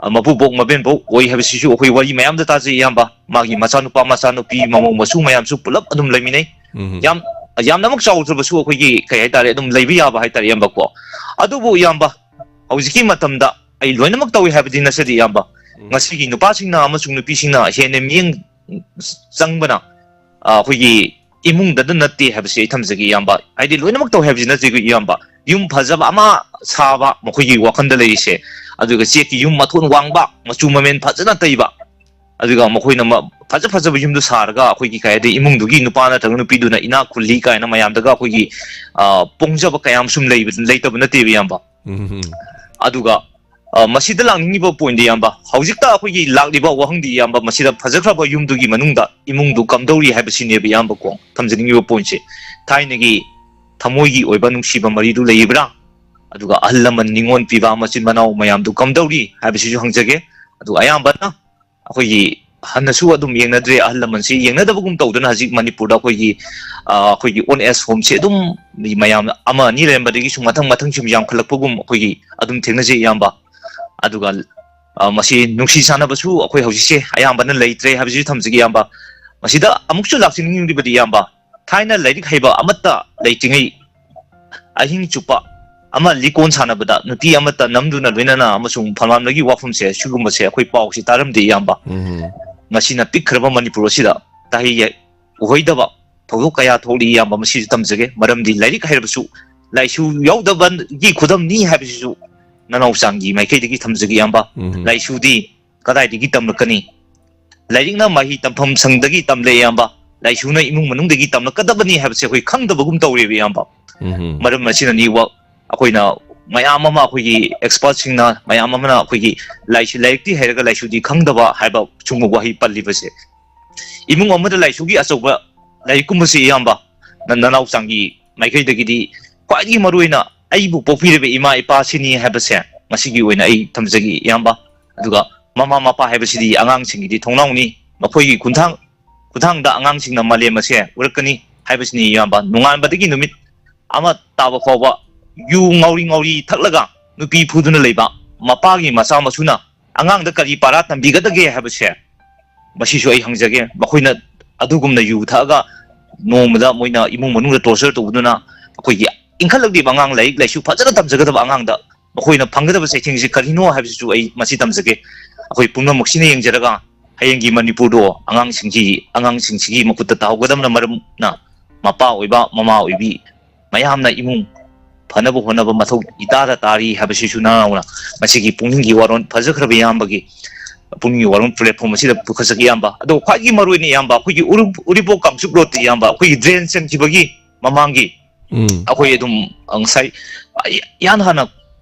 ꯑ, ꯃꯄꯨꯕꯣꯛ ꯃꯕꯦꯟꯕꯣꯛ ꯑꯣꯏ ꯍꯥꯏꯕꯁꯤꯁꯨ ꯑꯩꯈꯣꯏ ꯋꯥꯔꯤ ꯃꯌꯥꯝꯗ ꯇꯥꯖꯩ, ꯏꯌꯥꯝꯕ꯫ ꯃꯥꯒꯤ ꯃꯆꯥꯅꯨꯄꯥ, ꯃꯆꯥꯅꯨꯄꯤ, ꯃꯃꯧ ꯃꯁꯨ ꯃꯌꯥꯝꯁꯨ ꯄꯨꯂꯞ ꯑꯗꯨꯝ ꯂꯩꯃꯤꯟꯅꯩ꯫ ꯎꯝ꯫ ꯌꯥꯝ, ꯌꯥꯝꯅꯃꯛ ꯆꯥꯎꯗ꯭ꯔꯕꯁꯨ ꯑꯩꯈꯣꯏꯒꯤ ꯀꯩ ꯍꯥꯏꯇꯥꯔꯦ, ꯑꯗꯨꯝ ꯂꯩꯕ ꯌꯥꯕ ꯍꯥꯏꯇꯥꯔꯦ, ꯏꯌꯥꯝꯕꯀꯣ꯫ ꯑꯗꯨꯕꯨ, ꯏꯌꯥꯝꯕ, ꯍꯧꯖꯤꯛꯀꯤ ꯃꯇꯝꯗ ꯑꯩ ꯂꯣꯏꯅꯃꯛ ꯇꯧꯏ ꯍꯥꯏꯕꯗꯤ ꯅꯠꯆꯗꯦ, ꯏꯌꯥꯝꯕ꯫ ꯎꯝ꯫ ꯉꯁꯤꯒꯤ ꯅꯨꯄꯥꯁꯤꯡꯅ ꯑꯃꯁꯨꯡ ꯅꯨꯄꯤꯁꯤꯡꯅ ꯍꯦꯟꯅ ꯃꯤꯠꯌꯦꯡ ꯆꯪꯕꯅ, ꯑ, ꯑꯩꯈꯣꯏꯒꯤ ꯏꯃꯨꯡꯗꯗ ꯅꯠꯇꯦ ꯍꯥꯏꯕꯁꯤ ꯑꯩ ꯊꯝꯖꯒꯦ, ꯏꯌꯥꯝꯕ꯫ ꯍꯥꯏꯗꯤ ꯂꯣꯏꯅꯃꯛ ꯇꯧ ꯍꯥꯏꯕꯁꯤ ꯅꯠꯇꯦꯀꯣ, ꯏꯌꯥꯝꯕ꯫ ꯌꯨꯝ ꯐꯖꯕ ꯑꯃ ꯁꯥꯕ ꯃꯈꯣꯏꯒꯤ ꯋꯥꯈꯜꯗ ꯂꯩꯔꯤꯁꯦ, ꯑꯗꯨꯒ ꯆꯦꯛꯀꯤ ꯌꯨꯝ ꯃꯊꯣꯟ ꯋꯥꯡꯕ, ꯃꯆꯨ ꯃꯃꯦꯟ ꯐꯖꯅ ꯇꯩꯕ, ꯑꯗꯨꯒ ꯃꯈꯣꯏꯅ ꯃ-, ꯐꯖ ꯐꯖꯕ ꯌꯨꯝꯗꯨ ꯁꯥꯔꯒ ꯑꯩꯈꯣꯏꯒꯤ ꯀꯩ ꯍꯥꯏꯗꯤ ꯏꯃꯨꯡꯗꯨꯒꯤ ꯅꯨꯄꯥ ꯅꯠꯇ꯭ꯔꯒ ꯅꯨꯄꯤꯗꯨꯅ ꯏꯅꯥꯛ ꯈꯨꯜꯂꯤ ꯀꯥꯏꯅ ꯃꯌꯥꯝꯗꯒ ꯑꯩꯈꯣꯏꯒꯤ, ꯑ, ꯄꯣꯡꯖꯕ ꯀꯌꯥ ꯑꯃꯁꯨ ꯂꯩꯕ, ꯂꯩꯇꯕ ꯅꯠꯇꯦꯕ, ꯏꯌꯥꯝꯕ꯫ ꯎꯝ꯫ ꯑꯗꯨꯒ, ꯑ, ꯃꯁꯤꯗ ꯂꯥꯛꯅꯤꯡꯉꯤꯕ ꯄꯣꯏꯟꯗꯤ, ꯏꯌꯥꯝꯕ, ꯍꯧꯖꯤꯛꯇ ꯑꯩꯈꯣꯏꯒꯤ ꯂꯥꯛꯂꯤꯕ ꯋꯥꯍꯪꯗꯤ, ꯏꯌꯥꯝꯕ, ꯃꯁꯤꯗ ꯐꯖꯈ꯭ꯔꯕ ꯌꯨꯝꯗꯨꯒꯤ ꯃꯅꯨꯡꯗ ꯏꯃꯨꯡꯗꯨ ꯀꯝꯗꯧꯔꯤ ꯍꯥꯏꯕꯁꯤꯅꯦꯕ, ꯏꯌꯥꯝꯕ, ꯀꯣ ꯊꯝꯖꯅꯤꯡꯉꯤꯕ ꯄꯣꯏꯟꯁꯦ꯫ ꯊꯥꯏꯅꯒꯤ ꯊꯃꯣꯏꯒꯤ ꯑꯣꯏꯕ ꯅꯨꯡꯁꯤꯕ ꯃꯔꯤꯗꯨ ꯂꯩꯔꯤꯕ꯭ꯔꯥ? ꯑꯗꯨꯒ ꯑꯍꯜ ꯂꯃꯟ ꯅꯤꯉꯣꯜ ꯄꯤꯕ ꯃꯆꯤꯟ ꯃꯅꯥꯎ ꯃꯌꯥꯝꯗꯨ ꯀꯝꯗꯧꯔꯤ ꯍꯥꯏꯕꯁꯤꯁꯨ ꯍꯪꯖꯒꯦ꯫ ꯑꯗꯨꯒ ꯑꯌꯥꯝꯕꯅ ꯑꯩꯈꯣꯏꯒꯤ ꯍꯟꯅꯁꯨ ꯑꯗꯨꯝ ꯌꯦꯡꯅꯗ꯭ꯔꯦ ꯑꯍꯜ ꯂꯃꯟꯁꯤ꯫ ꯌꯦꯡꯅꯗꯕꯒꯨꯝ ꯇꯧꯗꯅ ꯍꯧꯖꯤꯛ ꯃꯅꯤꯄꯨꯔꯗ ꯑꯩꯈꯣꯏꯒꯤ, ꯑ, ꯑꯩꯈꯣꯏꯒꯤ old age homeꯁꯦ ꯑꯗꯨꯝ ꯃꯤ ꯃꯌꯥꯝ ꯑꯃ ꯑꯅꯤ ꯂꯩꯔꯝꯕꯗꯒꯤ ꯁꯨꯝ ꯃꯊꯪ ꯃꯊꯪ ꯁꯨꯝ ꯌꯥꯝꯈꯠꯂꯛꯄꯒꯨꯝ ꯑꯩꯈꯣꯏꯒꯤ ꯑꯗꯨꯝ ꯊꯦꯡꯅꯖꯩ, ꯏꯌꯥꯝꯕ꯫ ꯑꯗꯨꯒ, ꯑ, ꯃꯁꯤ ꯅꯨꯡꯁꯤ ꯆꯥꯟꯅꯕꯁꯨ ꯑꯩꯈꯣꯏ ꯍꯧꯖꯤꯛꯁꯦ ꯑꯌꯥꯝꯕꯅ ꯂꯩꯇ꯭ꯔꯦ ꯍꯥꯏꯕꯁꯤꯁꯨ ꯊꯝꯖꯒꯦ, ꯏꯌꯥꯝꯕ꯫ ꯃꯁꯤꯗ ꯑꯃꯨꯛꯁꯨ ꯂꯥꯛꯆꯅꯤꯡꯂꯤꯕꯗꯤ, ꯏꯌꯥꯝꯕ, ꯊꯥꯏꯅ ꯂꯥꯏꯔꯤꯛ ꯍꯩꯕ ꯑꯃꯠꯇ ꯂꯩꯇ꯭ꯔꯤꯉꯩ ꯑꯍꯤꯡ ꯆꯨꯞꯄ ꯑꯃ ꯂꯤꯀꯣꯟ ꯁꯥꯟꯅꯕꯗ ꯅꯨꯄꯤ ꯑꯃꯠꯇ ꯅꯝꯗꯨꯅ ꯂꯣꯏꯅꯅ ꯑꯃꯁꯨꯡ ꯐꯝꯂꯥꯝꯗꯒꯤ ꯋꯥꯐꯝꯁꯦ, ꯁꯤꯒꯨꯝꯕꯁꯦ ꯑꯩꯈꯣꯏ ꯄꯥꯎꯁꯤ ꯇꯥꯔꯝꯗꯦ, ꯏꯌꯥꯝꯕ꯫ ꯎꯝ꯫ ꯉꯁꯤꯅ ꯄꯤꯛꯈ꯭ꯔꯕ ꯃꯅꯤꯄꯨꯔ ꯑꯁꯤꯗ ꯇꯥꯍꯩ ꯑꯣꯏꯗꯕ ꯊꯧꯗꯣꯛ ꯀꯌꯥ ꯊꯣꯛꯂꯤ, ꯏꯌꯥꯝꯕ꯫ ꯃꯁꯤꯁꯨ ꯇꯝꯖꯒꯦ, ꯃꯔꯝꯗꯤ ꯂꯥꯏꯔꯤꯛ ꯍꯩꯔꯕꯁꯨ ꯂꯥꯏꯁꯨ ꯌꯥꯎꯗꯕꯒꯤ ꯈꯨꯗꯝꯅꯤ ꯍꯥꯏꯕꯁꯤꯁꯨ ꯅꯅꯥꯎ ꯆꯥꯡꯒꯤ ꯃꯥꯏꯀꯩꯗꯒꯤ ꯊꯝꯖꯒꯦ, ꯏꯌꯥꯝꯕ꯫ ꯎꯝ꯫ ꯂꯥꯏꯁꯨꯗꯤ ꯀꯗꯥꯏꯗꯒꯤ ꯇꯝꯂꯛꯀꯅꯤ? ꯂꯥꯏꯔꯤꯛꯅ ꯃꯍꯩ ꯇꯝꯐꯝ ꯁꯪꯗꯒꯤ ꯇꯝꯂꯦ, ꯏꯌꯥꯝꯕ꯫ ꯂꯥꯏꯁꯨꯅ ꯏꯃꯨꯡ ꯃꯅꯨꯡꯗꯒꯤ ꯇꯝꯂꯛꯀꯗꯕꯅꯤ ꯍꯥꯏꯕꯁꯦ ꯑꯩꯈꯣꯏ ꯈꯪꯗꯕꯒꯨꯝ ꯇꯧꯔꯦꯕ, ꯏꯌꯥꯝꯕ꯫ ꯎꯝ꯫ ꯃꯔꯝ ꯑꯁꯤꯅꯅꯤ ꯋꯥ-, ꯑꯩꯈꯣꯏꯅ ꯃꯌꯥꯝ ꯑꯃ, ꯑꯩꯈꯣꯏꯒꯤ expertꯁꯤꯡꯅ ꯃꯌꯥꯝ ꯑꯃꯅ ꯑꯩꯈꯣꯏꯒꯤ ꯂꯥꯏꯁꯨ, ꯂꯥꯏꯔꯤꯛꯇꯤ ꯍꯩꯔꯒ ꯂꯥꯏꯁꯨꯗꯤ ꯈꯪꯗꯕ ꯍꯥꯏꯕ ꯁꯤꯒꯨꯝꯕ ꯋꯥꯍꯩ ꯄꯜꯂꯤꯕꯁꯦ꯫ ꯏꯃꯨꯡ ꯑꯃꯗ ꯂꯥꯏꯁꯨꯒꯤ ꯑꯆꯧꯕ ꯂꯥꯏꯔꯤꯛꯀꯨꯝꯕꯁꯤ, ꯏꯌꯥꯝꯕ, ꯅ-, ꯅꯅꯥꯎ ꯆꯥꯡꯒꯤ ꯃꯥꯏꯀꯩꯗꯒꯤꯗꯤ ꯈ꯭ꯋꯥꯏꯗꯒꯤ ꯃꯔꯨꯑꯣꯏꯅ ꯑꯩꯕꯨ ꯄꯣꯛꯄꯤꯔꯤꯕ ꯏꯃꯥ ꯏꯄꯥꯁꯤꯅꯤ ꯍꯥꯏꯕꯁꯦ ꯉꯁꯤꯒꯤ ꯑꯣꯏꯅ ꯑꯩ ꯊꯝꯖꯒꯦ, ꯏꯌꯥꯝꯕ꯫ ꯑꯗꯨꯒ ꯃꯃꯥ ꯃꯄꯥ ꯍꯥꯏꯕꯁꯤꯗꯤ ꯑꯉꯥꯡꯁꯤꯡꯒꯤꯗꯤ ꯊꯧꯅꯥꯎꯅꯤ꯫ ꯃꯈꯣꯏꯒꯤ ꯈꯣꯡꯊꯥꯡ-, ꯈꯨꯠꯊꯥꯡꯗ ꯑꯉꯥꯡꯁꯤꯡꯅ ꯃꯥꯂꯦꯝ ꯑꯁꯦ ꯎꯔꯛꯀꯅꯤ ꯍꯥꯏꯕꯁꯤꯅꯤ, ꯏꯌꯥꯝꯕ꯫ ꯅꯣꯡꯉꯥꯟꯕꯗꯒꯤ ꯅꯨꯃꯤꯠ ꯑꯃ ꯇꯥꯕ ꯐꯥꯎꯕ ꯌꯨ ꯉꯥꯎꯔꯤ ꯉꯥꯎꯔꯤ ꯊꯛꯂꯒ ꯅꯨꯄꯤ ꯐꯨꯗꯨꯅ ꯂꯩꯕ ꯃꯄꯥꯒꯤ ꯃꯆꯥ ꯃꯁꯨꯅ ꯑꯉꯥꯡꯗ ꯀꯔꯤ ꯄꯥꯔꯥ ꯇꯝꯕꯤꯒꯗꯒꯦ ꯍꯥꯏꯕꯁꯦ, ꯃꯁꯤꯁꯨ ꯑꯩ ꯍꯪꯖꯒꯦ꯫ ꯃꯈꯣꯏꯅ ꯑꯗꯨꯒꯨꯝꯅ ꯌꯨ ꯊꯛꯑꯒ ꯅꯣꯡꯃꯗ ꯃꯣꯏꯅ ꯏꯃꯨꯡ ꯃꯅꯨꯡꯗ torture ꯇꯧꯗꯨꯅ ꯑꯩꯈꯣꯏꯒꯤ ꯏꯟꯈꯠꯂꯛꯂꯤꯕ ꯑꯉꯥꯡ, ꯂꯥꯏꯔꯤꯛ ꯂꯥꯏꯁꯨ ꯐꯖꯅ ꯇꯝꯖꯒꯗꯕ ꯑꯉꯥꯡꯗ ꯃꯈꯣꯏꯅ ꯐꯪꯒꯗꯕ ꯆꯩꯊꯦꯡꯁꯤ ꯀꯔꯤꯅꯣ ꯍꯥꯏꯕꯁꯤꯁꯨ ꯑꯩ ꯃꯁꯤ ꯇꯝꯖꯒꯦ꯫ ꯑꯩꯈꯣꯏ ꯄꯨꯝꯅꯃꯛꯁꯤꯅ ꯌꯦꯡꯖꯔꯒ ꯍꯌꯦꯡꯒꯤ ꯃꯅꯤꯄꯨꯔꯗꯣ ꯑꯉꯥꯡꯁꯤꯡꯒꯤ, ꯑꯉꯥꯡꯁꯤꯡꯁꯤꯒꯤ ꯃꯈꯨꯠꯇ ꯇꯥꯍꯧꯒꯗꯕꯅ ꯃꯔꯝꯅ ꯃꯄꯥ ꯑꯣꯏꯕ, ꯃꯃꯥ ꯑꯣꯏꯕꯤ ꯃꯌꯥꯝꯅ ꯏꯃꯨꯡ ꯐꯅꯕ ꯍꯣꯠꯅꯕ ꯃꯊꯧ ꯏꯇꯥꯗ ꯇꯥꯔꯤ ꯍꯥꯏꯕꯁꯤꯁꯨ ꯅꯅꯥꯎꯅ ꯉꯁꯤꯒꯤ ꯄꯨꯛꯅꯤꯡꯒꯤ ꯋꯥꯔꯣꯜ, ꯐꯖꯈ꯭ꯔꯕ ꯏꯌꯥꯝꯕꯒꯤ ꯄꯨꯛꯅꯤꯡꯒꯤ ꯋꯥꯔꯣꯜ platform ꯑꯁꯤꯗ ꯄꯨꯈꯠꯆꯒꯦ, ꯏꯌꯥꯝꯕ꯫ ꯑꯗꯣ ꯈ꯭ꯋꯥꯏꯒꯤ ꯃꯔꯨꯑꯣꯏꯅ, ꯏꯌꯥꯝꯕ, ꯑꯩꯈꯣꯏꯒꯤ ꯎꯔꯤ-, ꯎꯔꯤꯄꯣꯛ ꯀꯥꯡꯆꯨꯞ ꯔꯣꯗꯇ, ꯏꯌꯥꯝꯕ, ꯑꯩꯈꯣꯏꯒꯤ drain ꯆꯟꯈꯤꯕꯒꯤ ꯃꯃꯥꯡꯒꯤ ꯎꯝ꯫ ꯑꯩꯈꯣꯏ ꯑꯗꯨꯝ, ꯑ, ꯉꯁꯥꯏ, ꯑ, ꯏꯍꯥꯟ ꯍꯥꯟꯅ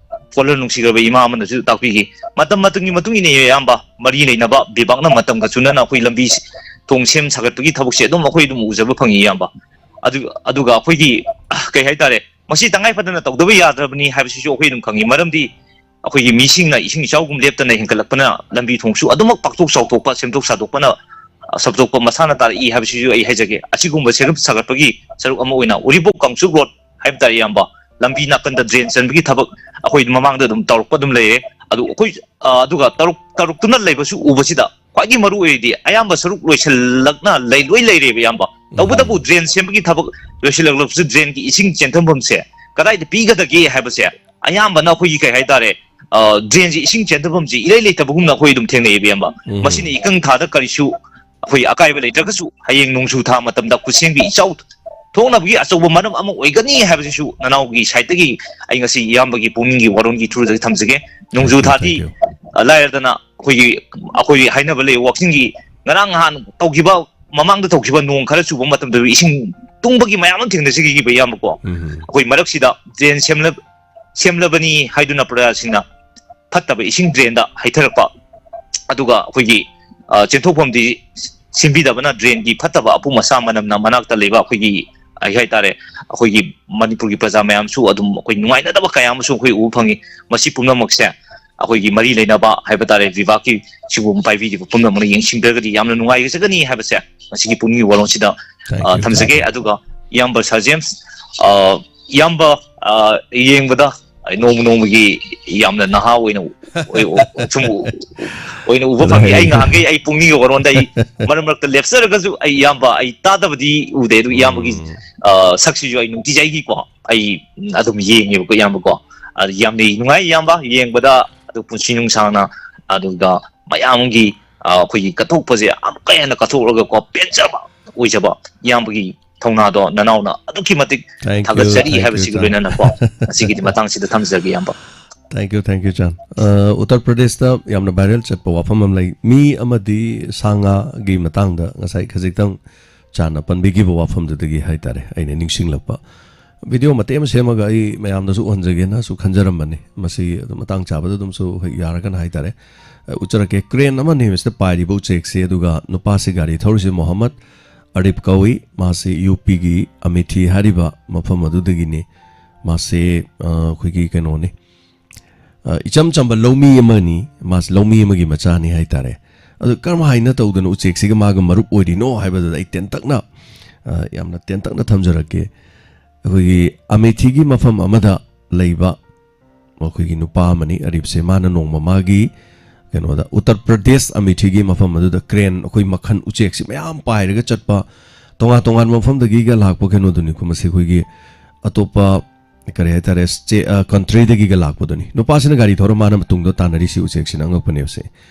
ꯀꯣꯂꯔ ꯅꯨꯡꯁꯤꯈ꯭ꯔꯕ ꯏꯃꯥ ꯑꯃꯅꯁꯨ ꯇꯥꯛꯄꯤꯈꯤ꯫ ꯃꯇꯝ ꯃꯇꯝꯒꯤ ꯃꯇꯨꯡ ꯏꯟꯅ, ꯏꯌꯥꯝꯕ, ꯃꯔꯤ ꯂꯩꯅꯕ ꯕꯤꯚꯥꯒꯅ ꯃꯇꯝꯒ ꯆꯨꯅꯅ ꯑꯩꯈꯣꯏ ꯂꯝꯕꯤ ꯊꯣꯡ ꯁꯦꯝ ꯁꯥꯒꯠꯄꯒꯤ ꯊꯕꯛꯁꯦ ꯑꯗꯨꯝ ꯑꯩꯈꯣꯏ ꯑꯗꯨꯝ ꯎꯖꯕ ꯐꯪꯉꯤ, ꯏꯌꯥꯝꯕ꯫ ꯑꯗꯨ-, ꯑꯗꯨꯒ ꯑꯩꯈꯣꯏꯒꯤ, ꯀꯩ ꯍꯥꯏꯇꯥꯔꯦ, ꯃꯁꯤ ꯇꯉꯥꯏ ꯐꯗꯅ ꯇꯧꯗꯕ ꯌꯥꯗ꯭ꯔꯕꯅꯤ ꯍꯥꯏꯕꯁꯤꯁꯨ ꯑꯩꯈꯣꯏ ꯑꯗꯨꯝ ꯈꯪꯉꯤ꯫ ꯃꯔꯝꯗꯤ ꯑꯩꯈꯣꯏꯒꯤ ꯃꯤꯁꯤꯡꯅ ꯏꯁꯤꯡ ꯏꯆꯥꯎꯒꯨꯝ ꯂꯦꯞꯇꯅ ꯍꯦꯟꯒꯠꯂꯛꯄꯅ ꯂꯝꯕꯤ ꯊꯣꯡꯁꯨ ꯑꯗꯨꯃꯛ ꯄꯥꯛꯊꯣꯛ ꯆꯥꯎꯊꯣꯛꯄ, ꯁꯦꯝꯗꯣꯛ ꯁꯥꯗꯣꯛꯄꯅ, ꯑ, ꯁꯥꯗꯣꯛꯄ ꯃꯁꯥꯅ ꯇꯥꯔꯛꯏ ꯍꯥꯏꯕꯁꯤꯁꯨ ꯑꯩ ꯍꯥꯏꯖꯒꯦ꯫ ꯑꯁꯤꯒꯨꯝꯕ ꯁꯦꯝꯒꯠ ꯁꯥꯒꯠꯄꯒꯤ ꯁꯔꯨꯛ ꯑꯃ ꯑꯣꯏꯅ ꯎꯔꯤꯄꯣꯛ ꯀꯥꯡꯆꯨꯞ ꯔꯣꯗ ꯍꯥꯏꯕ ꯇꯥꯔꯦ, ꯏꯌꯥꯝꯕ, ꯂꯝꯕꯤ ꯅꯥꯀꯟꯗ drain ꯆꯟꯕꯒꯤ ꯊꯕꯛ ꯑꯩꯈꯣꯏ ꯃꯃꯥꯡꯗ ꯑꯗꯨꯝ ꯇꯧꯔꯛꯄ ꯑꯗꯨꯝ ꯂꯩꯔꯦ꯫ ꯑꯗꯨ ꯑꯩꯈꯣꯏ, ꯑ, ꯑꯗꯨꯒ ꯇꯧꯔꯛ-, ꯇꯧꯔꯛꯇꯨꯅ ꯂꯩꯕꯁꯨ ꯎꯕꯁꯤꯗ ꯈ꯭ꯋꯥꯏꯗꯒꯤ ꯃꯔꯨ ꯑꯣꯏꯔꯤꯗꯤ ꯑꯌꯥꯝꯕ ꯁꯔꯨꯛ ꯂꯣꯏꯁꯤꯜꯂꯛꯅ ꯂꯩ-, ꯂꯣꯏ ꯂꯩꯔꯦꯕ, ꯏꯌꯥꯝꯕ꯫ ꯇꯧꯕꯇꯕꯨ drain ꯁꯦꯝꯕꯒꯤ ꯊꯕꯛ ꯂꯣꯏꯁꯤꯜꯂꯛꯂꯕꯁꯨ drainꯒꯤ ꯏꯁꯤꯡ ꯆꯦꯟꯊꯐꯝꯁꯦ ꯀꯗꯥꯏꯗ ꯄꯤꯒꯗꯒꯦ ꯍꯥꯏꯕꯁꯦ ꯑꯌꯥꯝꯕꯅ ꯑꯩꯈꯣꯏꯒꯤ ꯀꯩ ꯍꯥꯏꯇꯥꯔꯦ, ꯗ꯭ꯔꯦꯟꯁꯤ, ꯏꯁꯤꯡ ꯆꯦꯟꯊꯐꯝꯁꯤ ꯏꯔꯩ ꯂꯩꯇꯕꯒꯨꯝꯅ ꯑꯩꯈꯣꯏ ꯑꯗꯨꯝ ꯊꯦꯡꯅꯩꯌꯦꯕ, ꯏꯌꯥꯝꯕ꯫ ꯎꯝ꯫ ꯃꯁꯤꯅ ꯏꯀꯪ ꯊꯥꯗ ꯀꯔꯤꯁꯨ ꯑꯩꯈꯣꯏ ꯑꯀꯥꯏꯕ ꯂꯩꯇ꯭ꯔꯒꯁꯨ ꯍꯌꯦꯡ ꯅꯣꯡꯖꯨ ꯊꯥ ꯃꯇꯝꯗ ꯈꯨꯠꯁꯦꯝꯒꯤ ꯏꯆꯥꯎ ꯊꯣꯛꯅꯕꯒꯤ ꯑꯆꯧꯕ ꯃꯔꯝ ꯑꯃ ꯑꯣꯏꯒꯅꯤ ꯍꯥꯏꯕꯁꯤꯁꯨ ꯅꯅꯥꯎꯒꯤ ꯁꯥꯏꯠꯇꯒꯤ ꯑꯩ ꯉꯁꯤ ꯏꯌꯥꯝꯕꯒꯤ ꯄꯨꯛꯅꯤꯡꯒꯤ ꯋꯥꯔꯣꯜꯒꯤ ꯊ꯭ꯔꯨꯗꯒꯤ ꯊꯝꯖꯒꯦ꯫ ꯅꯣꯡꯖꯨ ꯊꯥꯗꯤ, ꯑ, ꯂꯥꯏꯔꯗꯅ ꯑꯩꯈꯣꯏꯒꯤ, ꯑꯩꯈꯣꯏꯒꯤ ꯍꯥꯏꯅꯕ ꯂꯩ, ꯋꯥꯛꯆꯤꯡꯒꯤ ꯉꯔꯥꯡ ꯅꯍꯥꯟ ꯇꯧꯈꯤꯕ, ꯃꯃꯥꯡꯗ ꯇꯧꯈꯤꯕ ꯅꯣꯡ ꯈꯔ ꯆꯨꯕ ꯃꯇꯝꯗ ꯏꯁꯤꯡ ꯇꯨꯡꯕꯒꯤ ꯃꯌꯥꯝ ꯑꯃ ꯊꯦꯡꯅꯖꯈꯤꯕ, ꯏꯌꯥꯝꯕꯀꯣ꯫ ꯎꯝ꯫ ꯑꯩꯈꯣꯏ ꯃꯔꯛꯁꯤꯗ ꯗ꯭ꯔꯦꯟ ꯁꯦꯝꯂ-, ꯁꯦꯝꯂꯕꯅꯤ ꯍꯥꯏꯗꯨꯅ ꯄ꯭ꯔꯖꯥꯁꯤꯡꯅ ꯐꯠꯇꯕ ꯏꯁꯤꯡ ꯗ꯭ꯔꯦꯟꯗ ꯍꯩꯊꯔꯛꯄ, ꯑꯗꯨꯒ ꯑꯩꯈꯣꯏꯒꯤ, ꯑ, ꯆꯦꯟꯊꯣꯛꯐꯝꯗꯤ ꯁꯦꯝꯕꯤꯗꯕꯅ ꯗ꯭ꯔꯦꯟꯒꯤ ꯐꯠꯇꯕ ꯑꯄꯨꯝ ꯑꯁꯥ ꯃꯅꯝꯅ ꯃꯅꯥꯛꯇ ꯂꯩꯕ ꯑꯩꯈꯣꯏꯒꯤ, ꯑꯩ ꯍꯥꯏꯇꯥꯔꯦ, ꯑꯩꯈꯣꯏꯒꯤ ꯃꯅꯤꯄꯨꯔꯒꯤ ꯄ꯭ꯔꯖꯥ ꯃꯌꯥꯝꯁꯨ ꯑꯗꯨꯝ ꯑꯩꯈꯣꯏ ꯅꯨꯡꯉꯥꯏꯅꯗꯕ ꯀꯌꯥ ꯑꯃꯁꯨ ꯑꯩꯈꯣꯏ ꯎꯕ ꯐꯪꯉꯤ꯫ ꯃꯁꯤ ꯄꯨꯝꯅꯃꯛꯁꯦ ꯑꯩꯈꯣꯏꯒꯤ ꯃꯔꯤ ꯂꯩꯅꯕ ꯍꯥꯏꯕ ꯇꯥꯔꯦ, ꯚꯤꯚꯥꯛꯀꯤ ꯁꯤꯒꯨꯝꯕ ꯄꯥꯏꯕꯤꯔꯤꯕ ꯄꯨꯝꯅꯃꯛꯅ ꯌꯦꯡꯁꯤꯟꯕꯤꯔꯒꯗꯤ ꯌꯥꯝꯅ ꯅꯨꯡꯉꯥꯏꯖꯒꯅꯤ ꯍꯥꯏꯕꯁꯦ ꯃꯁꯤꯒꯤ ꯄꯨꯛꯅꯤꯡꯒꯤ ꯋꯥꯔꯣꯜꯁꯤꯗ, Thank ꯑ, you, ꯊꯝꯖꯒꯦ꯫ Thank you. ꯑꯗꯨꯒ ꯏꯌꯥꯝꯕ ꯁꯥꯔ ꯖꯦꯝꯁ, ꯑ, ꯏꯌꯥꯝꯕ, ꯑ, ꯌꯦꯡꯕꯗ ꯅꯣꯡꯃ ꯅꯣꯡꯃꯒꯤ ꯌꯥꯝꯅ ꯅꯍꯥ ꯑꯣꯏꯅ, ꯑꯣꯏ-, ꯑꯣ-, ꯁꯨꯝ ꯎ-, ꯑꯣꯏꯅ ꯎꯕ ꯐꯪꯉꯤ꯫ ꯑꯩ ꯉꯍꯥꯟꯈꯩ ꯑꯩ ꯄꯨꯛꯅꯤꯡꯒꯤ ꯋꯥꯔꯣꯟꯗ ꯑꯩ ꯃꯔꯛ ꯃꯔꯛꯇ ꯂꯦꯞꯆꯔꯒꯁꯨ ꯑꯩ ꯏꯌꯥꯝꯕ ꯑꯩ ꯇꯥꯗꯕꯗꯤ ꯎꯗꯦ, ꯑꯗꯨ ꯏꯌꯥꯝꯕꯒꯤ, ꯎꯝ꯫ ꯑ, ꯁꯛꯁꯤꯁꯨ ꯑꯩ ꯅꯨꯡꯇꯤꯖꯥꯏꯒꯤꯀꯣ ꯑꯩ ꯑꯗꯨꯝ ꯌꯦꯡꯉꯦꯕꯀꯣ, ꯏꯌꯥꯝꯕꯀꯣ꯫ ꯑ, ꯌꯥꯝꯅ ꯅꯨꯡꯉꯥꯏ ꯏꯌꯥꯝꯕ ꯌꯦꯡꯕꯗ, ꯑꯗꯨ ꯄꯨꯟꯁꯤ ꯅꯨꯡꯁꯥꯡꯅ, ꯑꯗꯨꯒ ꯃꯌꯥꯝꯒꯤ, ꯑ, ꯑꯩꯈꯣꯏꯒꯤ ꯀꯠꯊꯣꯛꯄꯁꯦ ꯑꯃꯨꯛꯀ ꯍꯦꯟꯅ ꯀꯠꯊꯣꯛꯂꯒꯀꯣ ꯄꯦꯟꯖꯕ ꯑꯣꯏꯖꯕ ꯏꯌꯥꯝꯕꯒꯤ ꯊꯧꯅꯥꯗꯣ ꯅꯅꯥꯎꯅ ꯑꯗꯨꯛꯀꯤ ꯃꯇꯤꯛ Thank you, ꯊꯥꯒꯠꯆꯔꯤ thank you, ꯍꯥꯏꯕꯁꯤꯒꯤ ꯆꯥꯟ꯫ ꯂꯣꯏꯅꯅꯀꯣ ꯉꯁꯤꯒꯤꯗꯤ ꯃꯇꯥꯡꯁꯤꯗ ꯊꯝꯖꯒꯦ, ꯏꯌꯥꯝꯕ꯫ Thank you, thank you, ꯆꯥꯟ꯫ ꯑ, ꯎꯠꯇꯔ ꯄ꯭ꯔꯗꯦꯁꯇ ꯌꯥꯝꯅ viral ꯆꯠꯄ ꯋꯥꯐꯝ ꯑꯃ ꯂꯩ꯫ ꯃꯤ ꯑꯃꯗꯤ ꯁꯥ ꯉꯥꯒꯤ ꯃꯇꯥꯡꯗ ꯉꯁꯥꯏ ꯈꯖꯤꯛꯇꯪ ꯆꯥꯟꯅ ꯄꯟꯕꯤꯈꯤꯕ ꯋꯥꯐꯝꯗꯨꯗꯒꯤ ꯍꯥꯏꯇꯥꯔꯦ ꯑꯩꯅ ꯅꯤꯡꯁꯤꯡꯂꯛꯄ꯫ ꯚꯤꯗꯤꯑꯣ ꯃꯇꯦꯛ ꯑꯃ ꯁꯦꯝꯃꯒ ꯑꯩ ꯃꯌꯥꯝꯗꯁꯨ ꯎꯍꯟꯖꯒꯦꯅꯁꯨ ꯈꯟꯖꯔꯝꯕꯅꯤ꯫ ꯃꯁꯤ ꯑꯗꯨꯝ ꯃꯇꯥꯡ ꯆꯥꯕꯗ ꯑꯗꯨꯝꯁꯨ ꯍꯦꯛ ꯌꯥꯔꯒꯅ ꯍꯥꯏꯇꯥꯔꯦ, ꯑ, ꯎꯠꯆꯔꯛꯀꯦ꯫ ꯀ꯭ꯔꯦꯟ ꯑꯃꯅꯤ ꯃꯁꯤꯗ ꯄꯥꯏꯔꯤꯕ ꯎꯆꯦꯛꯁꯦ, ꯑꯗꯨꯒ ꯅꯨꯄꯥꯁꯤ ꯒꯥꯔꯤ ꯊꯧꯔꯤꯁꯦ ꯃꯣꯍꯝꯃꯗ ꯑꯔꯤꯐ ꯀꯧꯏ꯫ ꯃꯥꯁꯤ ꯌꯨ ꯄꯤꯒꯤ ꯑꯃꯦꯊꯤ ꯍꯥꯏꯔꯤꯕ ꯃꯐꯝ ꯑꯗꯨꯗꯒꯤꯅꯤ꯫ ꯃꯥꯁꯦ, ꯑ, ꯑꯩꯈꯣꯏꯒꯤ ꯀꯩꯅꯣꯅꯤ, ꯑ, ꯏꯆꯝ ꯆꯝꯕ ꯂꯧꯃꯤ ꯑꯃꯅꯤ꯫ ꯃꯥꯁꯤ ꯂꯧꯃꯤ ꯑꯃꯒꯤ ꯃꯆꯥꯅꯤ ꯍꯥꯏꯇꯥꯔꯦ꯫ ꯑꯗꯨ ꯀꯔꯝ ꯍꯥꯏꯅ ꯇꯧꯗꯅ ꯎꯆꯦꯛꯁꯤꯒ ꯃꯥꯒ ꯃꯔꯨꯞ ꯑꯣꯏꯔꯤꯅꯣ ꯍꯥꯏꯕꯗꯨꯗ ꯑꯩ ꯇꯦꯟꯇꯛꯅ, ꯑ, ꯌꯥꯝꯅ ꯇꯦꯟꯇꯛꯅ ꯊꯝꯖꯔꯛꯀꯦ꯫ ꯑꯩꯈꯣꯏꯒꯤ ꯑꯃꯦꯊꯤꯒꯤ ꯃꯐꯝ ꯑꯃꯗ ꯂꯩꯕ ꯑꯩꯈꯣꯏꯒꯤ ꯅꯨꯄꯥ ꯑꯃꯅꯤ꯫ ꯑꯔꯤꯕꯁꯦ ꯃꯥꯅ ꯅꯣꯡꯃ ꯃꯥꯒꯤ ꯀꯩꯅꯣꯗ, ꯎꯠꯇꯔ ꯄ꯭ꯔꯗꯦꯁ ꯑꯃꯦꯊꯤꯒꯤ ꯃꯐꯝ ꯑꯗꯨꯗ ꯀ꯭ꯔꯦꯟ, ꯑꯩꯈꯣꯏ ꯃꯈꯜ ꯎꯆꯦꯛꯁꯤ ꯃꯌꯥꯝ ꯄꯥꯏꯔꯒ ꯆꯠꯄ, ꯇꯣꯉꯥꯟ ꯇꯣꯉꯥꯟꯕ ꯃꯐꯝꯗꯒꯤꯒ ꯂꯥꯛꯄ ꯀꯩꯅꯣꯗꯨꯅꯤꯀꯣ꯫ ꯃꯁꯤ ꯑꯩꯈꯣꯏꯒꯤ ꯑꯇꯣꯞꯄ ꯀꯔꯤ ꯍꯥꯏꯇꯥꯔꯦ, ꯁ꯭ꯇꯦ-, ꯑ, ꯀꯟꯇ꯭ꯔꯤꯗꯒꯤꯒ ꯂꯥꯛꯄꯗꯨꯅꯤ꯫ ꯅꯨꯄꯥꯁꯤꯅ ꯒꯥꯔꯤ ꯊꯧꯔ ꯃꯥꯅ ꯃꯇꯨꯡꯗ ꯇꯥꯟꯅꯔꯤꯁꯤ ꯎꯆꯦꯛꯁꯤꯅ ꯑꯉꯛꯄꯅꯦꯕꯁꯦ꯫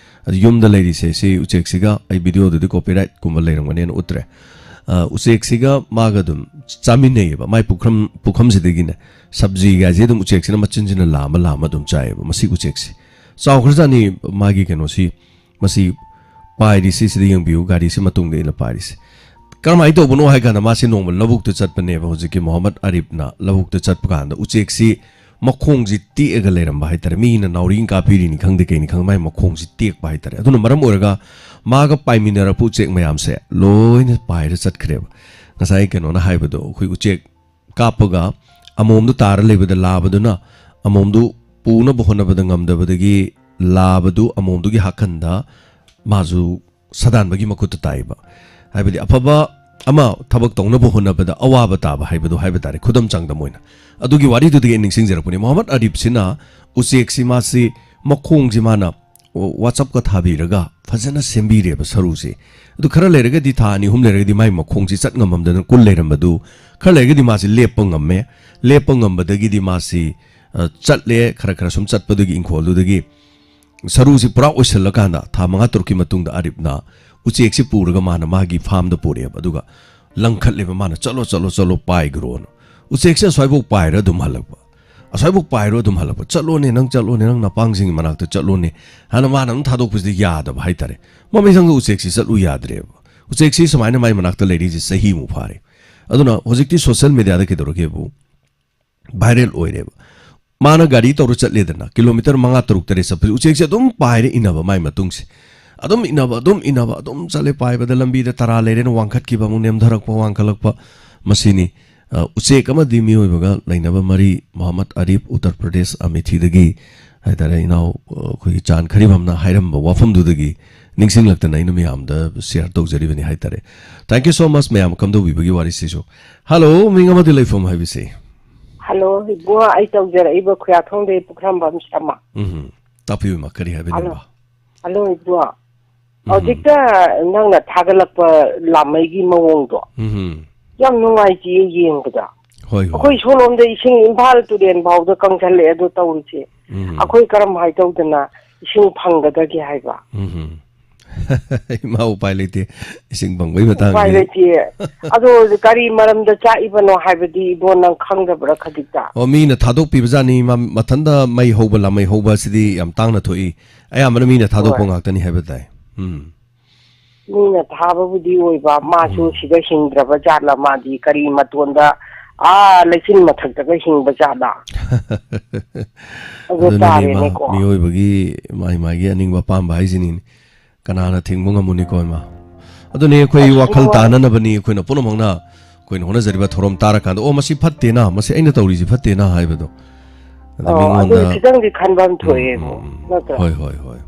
ꯑꯗꯨ ꯌꯨꯝꯗ ꯂꯩꯔꯤꯁꯦ ꯁꯤ ꯎꯆꯦꯛꯁꯤꯒ ꯑꯩ ꯚꯤꯗꯤꯑꯣꯗꯨꯗꯤ copyrightꯀꯨꯝꯕ ꯂꯩꯔꯝꯒꯅꯦꯅ ꯎꯠꯇ꯭ꯔꯦ꯫ ꯑ, ꯎꯆꯦꯛꯁꯤꯒ ꯃꯥꯒ ꯑꯗꯨꯝ ꯆꯥꯃꯤꯟꯅꯩꯌꯦꯕ꯫ ꯃꯥꯏ ꯄꯨꯈ꯭ꯔꯝ-, ꯄꯨꯈꯝꯁꯤꯗꯒꯤꯅꯦ ꯁꯕꯖꯤꯒꯥꯁꯦ ꯑꯗꯨꯝ ꯎꯆꯦꯛꯁꯤꯅ ꯃꯆꯤꯟꯁꯤꯅ ꯂꯥꯝꯃ ꯂꯥꯝꯃ ꯑꯗꯨꯝ ꯆꯥꯏꯌꯦꯕ꯫ ꯃꯁꯤ ꯎꯆꯦꯛꯁꯦ ꯆꯥꯎꯈ꯭ꯔꯖꯥꯠꯅꯤ꯫ ꯃꯥꯒꯤ ꯀꯩꯅꯣꯁꯤ, ꯃꯁꯤ ꯄꯥꯏꯔꯤꯁꯤ ꯁꯤꯗ ꯌꯦꯡꯕꯤꯌꯨ, ꯒꯥꯔꯤꯁꯤ ꯃꯇꯨꯡꯗ ꯑꯩꯅ ꯄꯥꯏꯔꯤꯁꯤ꯫ ꯀꯔꯝꯍꯥꯏꯅ ꯇꯧꯕꯅꯣ ꯍꯥꯏ ꯀꯥꯟꯗ ꯃꯥꯁꯤ ꯅꯣꯡꯃ ꯂꯧꯕꯨꯛꯇ ꯆꯠꯄꯅꯦꯕ꯫ ꯍꯧꯖꯤꯛꯀꯤ ꯃꯣꯍꯝꯃꯗ ꯑꯥꯔꯤꯐꯅ ꯂꯧꯕꯨꯛꯇ ꯆꯠꯄ ꯀꯥꯟꯗ ꯎꯆꯦꯛꯁꯤ ꯃꯈꯣꯡꯁꯤ ꯇꯦꯛꯑꯒ ꯂꯩꯔꯝꯕ ꯍꯥꯏꯇꯥꯔꯦ꯫ ꯃꯤꯅ ꯅꯥꯎꯔꯤ ꯀꯥꯞꯄꯤꯔꯤꯅꯤ ꯈꯪꯗꯦ, ꯀꯩꯅꯤ ꯈꯪꯗꯦ, ꯃꯥꯏ ꯃꯈꯣꯡꯁꯤ ꯇꯦꯛꯄ ꯍꯥꯏꯇꯥꯔꯦ꯫ ꯑꯗꯨꯅ ꯃꯔꯝ ꯑꯣꯏꯔꯒ ꯃꯥꯒ ꯄꯥꯏꯃꯤꯟꯅꯔꯛꯄ ꯎꯆꯦꯛ ꯃꯌꯥꯝꯁꯦ ꯂꯣꯏꯅ ꯄꯥꯏꯔ ꯆꯠꯈ꯭ꯔꯦꯕ꯫ ꯉꯁꯥꯏ ꯀꯩꯅꯣꯅ ꯍꯥꯏꯕꯗꯣ, ꯑꯩꯈꯣꯏ ꯎꯆꯦꯛ ꯀꯥꯞꯄꯒ ꯑꯃꯣꯝꯗꯨ ꯇꯥꯔ ꯂꯩꯕꯗ ꯂꯥꯕꯗꯨꯅ ꯑꯃꯣꯝꯗꯨ ꯄꯨꯅꯕ ꯍꯣꯠꯅꯕꯗ ꯉꯝꯗꯕꯗꯒꯤ ꯂꯥꯕꯗꯨ ꯑꯃꯣꯝꯗꯨꯒꯤ ꯍꯥꯈꯟꯗ ꯃꯥꯁꯨ ꯁꯗꯥꯟꯕꯒꯤ ꯃꯈꯨꯠꯇ ꯇꯥꯏꯕ꯫ ꯍꯥꯏꯕꯗꯤ ꯑꯐꯕ ꯑꯃ ꯊꯕꯛ ꯇꯧꯅꯕ ꯍꯣꯠꯅꯕꯗ ꯑꯋꯥꯕ ꯇꯥꯕ ꯍꯥꯏꯕꯗꯨ ꯍꯥꯏꯕ ꯇꯥꯔꯦ, ꯈꯨꯗꯝ ꯆꯥꯡꯗꯝ ꯑꯣꯏꯅ꯫ ꯑꯗꯨꯒꯤ ꯋꯥꯔꯤꯗꯨꯗꯒꯤ ꯑꯩ ꯅꯤꯡꯁꯤꯡꯖꯔꯛꯄꯅꯤ꯫ ꯃꯣꯍꯝꯃꯗ ꯑꯥꯔꯤꯐꯁꯤꯅ ꯎꯆꯦꯛꯁꯤ ꯃꯥꯁꯤ ꯃꯈꯣꯡꯁꯤ ꯃꯥꯅ ꯋꯥꯆꯞꯀ ꯊꯥꯕꯤꯔꯒ ꯐꯖꯅ ꯁꯦꯝꯕꯤꯔꯦꯕ ꯁꯔꯨꯁꯦ꯫ ꯑꯗꯨ ꯈꯔ ꯂꯩꯔꯒꯗꯤ, ꯊꯥ ꯑꯅꯤ ꯑꯍꯨꯝ ꯂꯩꯔꯒꯗꯤ ꯃꯥꯏ ꯃꯈꯣꯡꯁꯤ ꯆꯠ ꯉꯝꯃꯝꯗꯅ ꯀꯨꯜ ꯂꯩꯔꯝꯕꯗꯨ ꯈꯔ ꯂꯩꯔꯒꯗꯤ ꯃꯥꯁꯤ ꯂꯦꯞꯄ ꯉꯝꯃꯦ꯫ ꯂꯦꯞꯄ ꯉꯝꯕꯗꯒꯤꯗꯤ ꯃꯥꯁꯤ, ꯑ, ꯆꯠꯂꯦ, ꯈꯔ ꯈꯔ ꯁꯨꯝ ꯆꯠꯄꯗꯨꯒꯤ ꯏꯪꯈꯣꯜꯗꯨꯗꯒꯤ ꯁꯔꯨꯁꯤ ꯄꯨꯔꯥ ꯑꯣꯏꯁꯤꯜꯂꯀꯥꯟꯗ ꯊꯥ ꯃꯉꯥ ꯇꯔꯨꯛꯀꯤ ꯃꯇꯨꯡꯗ ꯑꯥꯔꯤꯐꯅ ꯎꯆꯦꯛꯁꯤ ꯄꯨꯔꯒ ꯃꯥꯅ ꯃꯥꯒꯤ ꯐꯥꯔꯝꯗ ꯄꯨꯔꯛꯑꯦꯕ꯫ ꯑꯗꯨꯒ ꯂꯪꯈꯠꯂꯦꯕ ꯃꯥꯅ, "ꯆꯠꯂꯣ, ꯆꯠꯂꯣ, ꯆꯠꯂꯣ, ꯄꯥꯏꯈ꯭ꯔꯣꯅ"꯫ ꯎꯆꯦꯛꯁꯦ ꯑꯁ꯭ꯋꯥꯏꯐꯥꯎ ꯄꯥꯏꯔ ꯑꯗꯨꯝ ꯍꯜꯂꯛꯄ꯫ "ꯑꯁ꯭ꯋꯥꯏꯐꯥꯎ ꯄꯥꯏꯔꯣ ꯑꯗꯨꯝ ꯍꯜꯂꯛꯄ꯫ ꯆꯠꯂꯣꯅꯦ, ꯅꯪ ꯆꯠꯂꯣꯅꯦ, ꯅꯪ ꯅꯄꯥꯡꯁꯤꯡꯒꯤ ꯃꯅꯥꯛꯇ ꯆꯠꯂꯣꯅꯦ" ꯍꯥꯏꯅ ꯃꯥꯅ ꯑꯗꯨꯝ ꯊꯥꯗꯣꯛꯄꯁꯤꯗꯤ ꯌꯥꯗꯕ ꯍꯥꯏꯇꯥꯔꯦ꯫ ꯃꯃꯩꯁꯪꯗ ꯎꯆꯦꯛꯁꯤ ꯆꯠꯂꯨ ꯌꯥꯗ꯭ꯔꯦꯕ꯫ ꯎꯆꯦꯛꯁꯤ ꯁꯨꯃꯥꯏꯅ ꯃꯥꯏ ꯃꯅꯥꯛꯇ ꯂꯩꯔꯤꯁꯦ ꯆꯍꯤꯃꯨꯛ ꯐꯥꯔꯦ꯫ ꯑꯗꯨꯅ ꯍꯧꯖꯤꯛꯇꯤ ꯁꯣꯁꯦꯜ ꯃꯦꯗꯤꯌꯥꯗ ꯀꯩꯗꯧꯔꯒꯦꯕꯨ, ꯚꯥꯏꯔꯦꯜ ꯑꯣꯏꯔꯦꯕ꯫ ꯃꯥꯅ ꯒꯥꯔꯤ ꯇꯧꯔ ꯆꯠꯂꯦꯗꯅ, ꯀꯤꯂꯣꯃꯤꯇꯔ ꯃꯉꯥ ꯇꯔꯨꯛ ꯇꯔꯦꯠ ꯆꯠꯄꯁꯦ ꯎꯆꯦꯛꯁꯦ ꯑꯗꯨꯝ ꯄꯥꯏꯔꯦ ꯏꯟꯅꯕ ꯃꯥꯏ ꯃꯇꯨꯡꯁꯦ꯫ ꯑꯗꯨꯝ ꯏꯟꯅꯕ, ꯑꯗꯨꯝ ꯏꯟꯅꯕ, ꯑꯗꯨꯝ ꯆꯠꯂꯦ ꯄꯥꯏꯕꯗ, ꯂꯝꯕꯤꯗ ꯇꯔꯥ ꯂꯩꯔꯦꯅ ꯋꯥꯡꯈꯠꯈꯤꯕ, ꯑꯃꯨꯛ ꯅꯦꯝꯊꯔꯛꯄ, ꯋꯥꯡꯈꯠꯂꯛꯄ꯫ ꯃꯁꯤꯅꯤ, ꯑ, ꯎꯆꯦꯛ ꯑꯃꯗꯤ ꯃꯤꯑꯣꯏꯕꯒ ꯂꯩꯅꯕ ꯃꯔꯤ꯫ ꯃꯣꯍꯝꯃꯗ ꯑꯥꯔꯤꯐ, ꯎꯠꯇꯔ ꯄ꯭ꯔꯗꯦꯁ, ꯑꯃꯦꯊꯤꯗꯒꯤ ꯍꯥꯏꯇꯥꯔꯦ, ꯏꯅꯥꯎ, ꯑ, ꯑꯩꯈꯣꯏꯒꯤ ꯆꯥꯟ ꯈꯔꯤꯕꯝꯅ ꯍꯥꯏꯔꯝꯕ ꯋꯥꯐꯝꯗꯨꯗꯒꯤ ꯅꯤꯡꯁꯤꯡꯂꯛꯇꯅ ꯑꯩꯅ ꯃꯌꯥꯝꯗ ꯁꯤꯌꯔ ꯇꯧꯖꯔꯤꯕꯅꯤ ꯍꯥꯏꯇꯥꯔꯦ꯫ Thank you so much ꯃꯌꯥꯝ ꯀꯝꯗꯧꯕꯤꯕꯒꯤ ꯋꯥꯔꯤꯁꯤꯁꯨ꯫ ꯍꯜꯂꯣ, ꯃꯤꯡ ꯑꯃꯗꯤ ꯂꯩꯐꯝ ꯍꯥꯏꯕꯁꯤ꯫ ꯍꯜꯂꯣ, ꯏꯕꯨꯡꯉꯣ, ꯑꯩ ꯇꯧꯖꯔꯛꯏꯕ ꯈꯨꯌꯥꯊꯣꯡꯗꯩ ꯄꯨꯈ꯭ꯔꯝꯕꯝ ꯁꯔꯃ꯫ ꯎꯝ, ꯇꯥꯛꯄꯤꯌꯨ ꯏꯃꯥ, ꯀꯔꯤ ꯍꯥꯏꯕ ꯍꯜꯂꯣ꯫ ꯅꯤꯡꯕ? ꯍꯜꯂꯣ, ꯏꯕꯨꯡꯉꯣ꯫ ꯎꯝ꯫ ꯍꯧꯖꯤꯛꯇ ꯅꯪꯅ ꯊꯥꯒꯠꯂꯛꯄ ꯂꯥꯃꯩꯒꯤ ꯃꯑꯣꯡꯗꯣ ꯎꯝ꯫ ꯌꯥꯝ ꯅꯨꯡꯉꯥꯏꯇꯦꯌꯦ ꯌꯦꯡꯕꯗ꯫ ꯍꯣꯏ, ꯍꯣꯏ꯫ ꯑꯩꯈꯣꯏ ꯁꯣꯂꯣꯝꯗ ꯏꯁꯤꯡ ꯏꯝꯐꯥꯜ ꯇꯨꯔꯦꯟ ꯐꯥꯎꯗ ꯀꯪꯁꯜꯂꯛꯑꯦ ꯑꯗꯨ ꯇꯧꯔꯤꯁꯦ꯫ ꯎꯝ꯫ ꯑꯩꯈꯣꯏ ꯀꯔꯝ ꯍꯥꯏ ꯇꯧꯗꯅ ꯏꯁꯤꯡ ꯐꯪꯒꯗꯒꯦ ꯍꯥꯏꯕ? ꯎꯝ꯫ ꯏꯃꯥ ꯎꯄꯥꯏ ꯂꯩꯇꯦ꯫ ꯏꯁꯤꯡ ꯐꯪꯕꯒꯤ ꯎꯄꯥꯏ ꯃꯇꯥꯡꯁꯤꯗꯤ꯫ ꯂꯩꯇꯦ꯫ ꯑꯗꯣ ꯀꯔꯤ ꯃꯔꯝꯗ ꯆꯥꯛꯏꯕꯅꯣ ꯍꯥꯏꯕꯗꯤ ꯏꯕꯣ ꯅꯪ ꯈꯪꯗꯕ꯭ꯔꯥ ꯈꯖꯤꯛꯇ? ꯑꯣ, ꯃꯤꯅ ꯊꯥꯗꯣꯛꯄꯤꯕꯖꯥꯠꯅꯤ꯫ ꯃ-, ꯃꯊꯟꯇ ꯃꯩ ꯍꯧꯕ ꯂꯥꯃꯩ ꯍꯧꯕ ꯑꯁꯤꯗꯤ ꯌꯥꯝ ꯇꯥꯡꯅ ꯊꯣꯛꯏ꯫ ꯑꯌꯥꯝꯕꯅ ꯃꯤꯅ ꯊꯥꯗꯣꯛꯄ ꯍꯣꯏ꯫ ꯉꯥꯛꯇꯅꯤ ꯍꯥꯏꯕ ꯇꯥꯏ꯫ ꯎꯝ꯫ ꯃꯤꯅ ꯊꯥꯕꯕꯨꯗꯤ ꯑꯣꯏꯕ, ꯃꯥꯁꯨ ꯎꯝ꯫ ꯁꯤꯗ ꯍꯤꯡꯗ꯭ꯔꯕ ꯖꯥꯠꯂ? ꯃꯥꯗꯤ ꯀꯔꯤ ꯃꯇꯣꯟꯗ, ꯑꯥ, ꯂꯩꯆꯤꯟ ꯃꯊꯛꯇꯒ ꯍꯤꯡꯕ ꯖꯥꯠꯂ? ꯑꯗꯨ ꯑꯗꯨꯅꯤꯅꯦ, ꯏꯃꯥ, ꯇꯥꯔꯦꯅꯦꯀꯣ꯫ ꯃꯤꯑꯣꯏꯕꯒꯤ ꯃꯥꯒꯤ ꯃꯥꯒꯤ ꯑꯅꯤꯡꯕ ꯑꯄꯥꯝꯕ ꯍꯥꯏꯁꯤꯅꯤꯅꯦ꯫ ꯀꯅꯥꯅ ꯊꯤꯡꯕ ꯉꯝꯃꯨꯅꯤꯀꯣ, ꯏꯃꯥ? ꯑꯗꯨꯅꯤ, ꯑꯩꯈꯣꯏ ꯑꯁ, ꯋꯥꯈꯜ ꯏꯃꯥ꯫ ꯇꯥꯅꯅꯕꯅꯤ ꯑꯩꯈꯣꯏꯅ ꯄꯨꯝꯅꯃꯛꯅ ꯑꯩꯈꯣꯏꯅ ꯍꯣꯠꯅꯖꯔꯤꯕ ꯊꯧꯔꯝ ꯇꯥꯔꯀꯥꯟꯗ, "ꯑꯣ, ꯃꯁꯤ ꯐꯠꯇꯦꯅ, ꯃꯁꯤ ꯑꯩꯅ ꯇꯧꯔꯤꯁꯤ ꯐꯠꯇꯦꯅ" ꯍꯥꯏꯕꯗꯣ꯫ ꯑꯗ ꯑꯣ, ꯃꯤꯉꯣꯟꯗ ꯑꯗꯨ ꯈꯤꯇꯪꯗꯤ ꯈꯟꯐꯝ ꯎꯝ, ꯊꯣꯛꯑꯦꯕꯨ, ꯎꯝ, ꯎꯝ꯫ ꯅꯠꯇ꯭ꯔꯥ? ꯍꯣꯏ, ꯍꯣꯏ, ꯍꯣꯏ꯫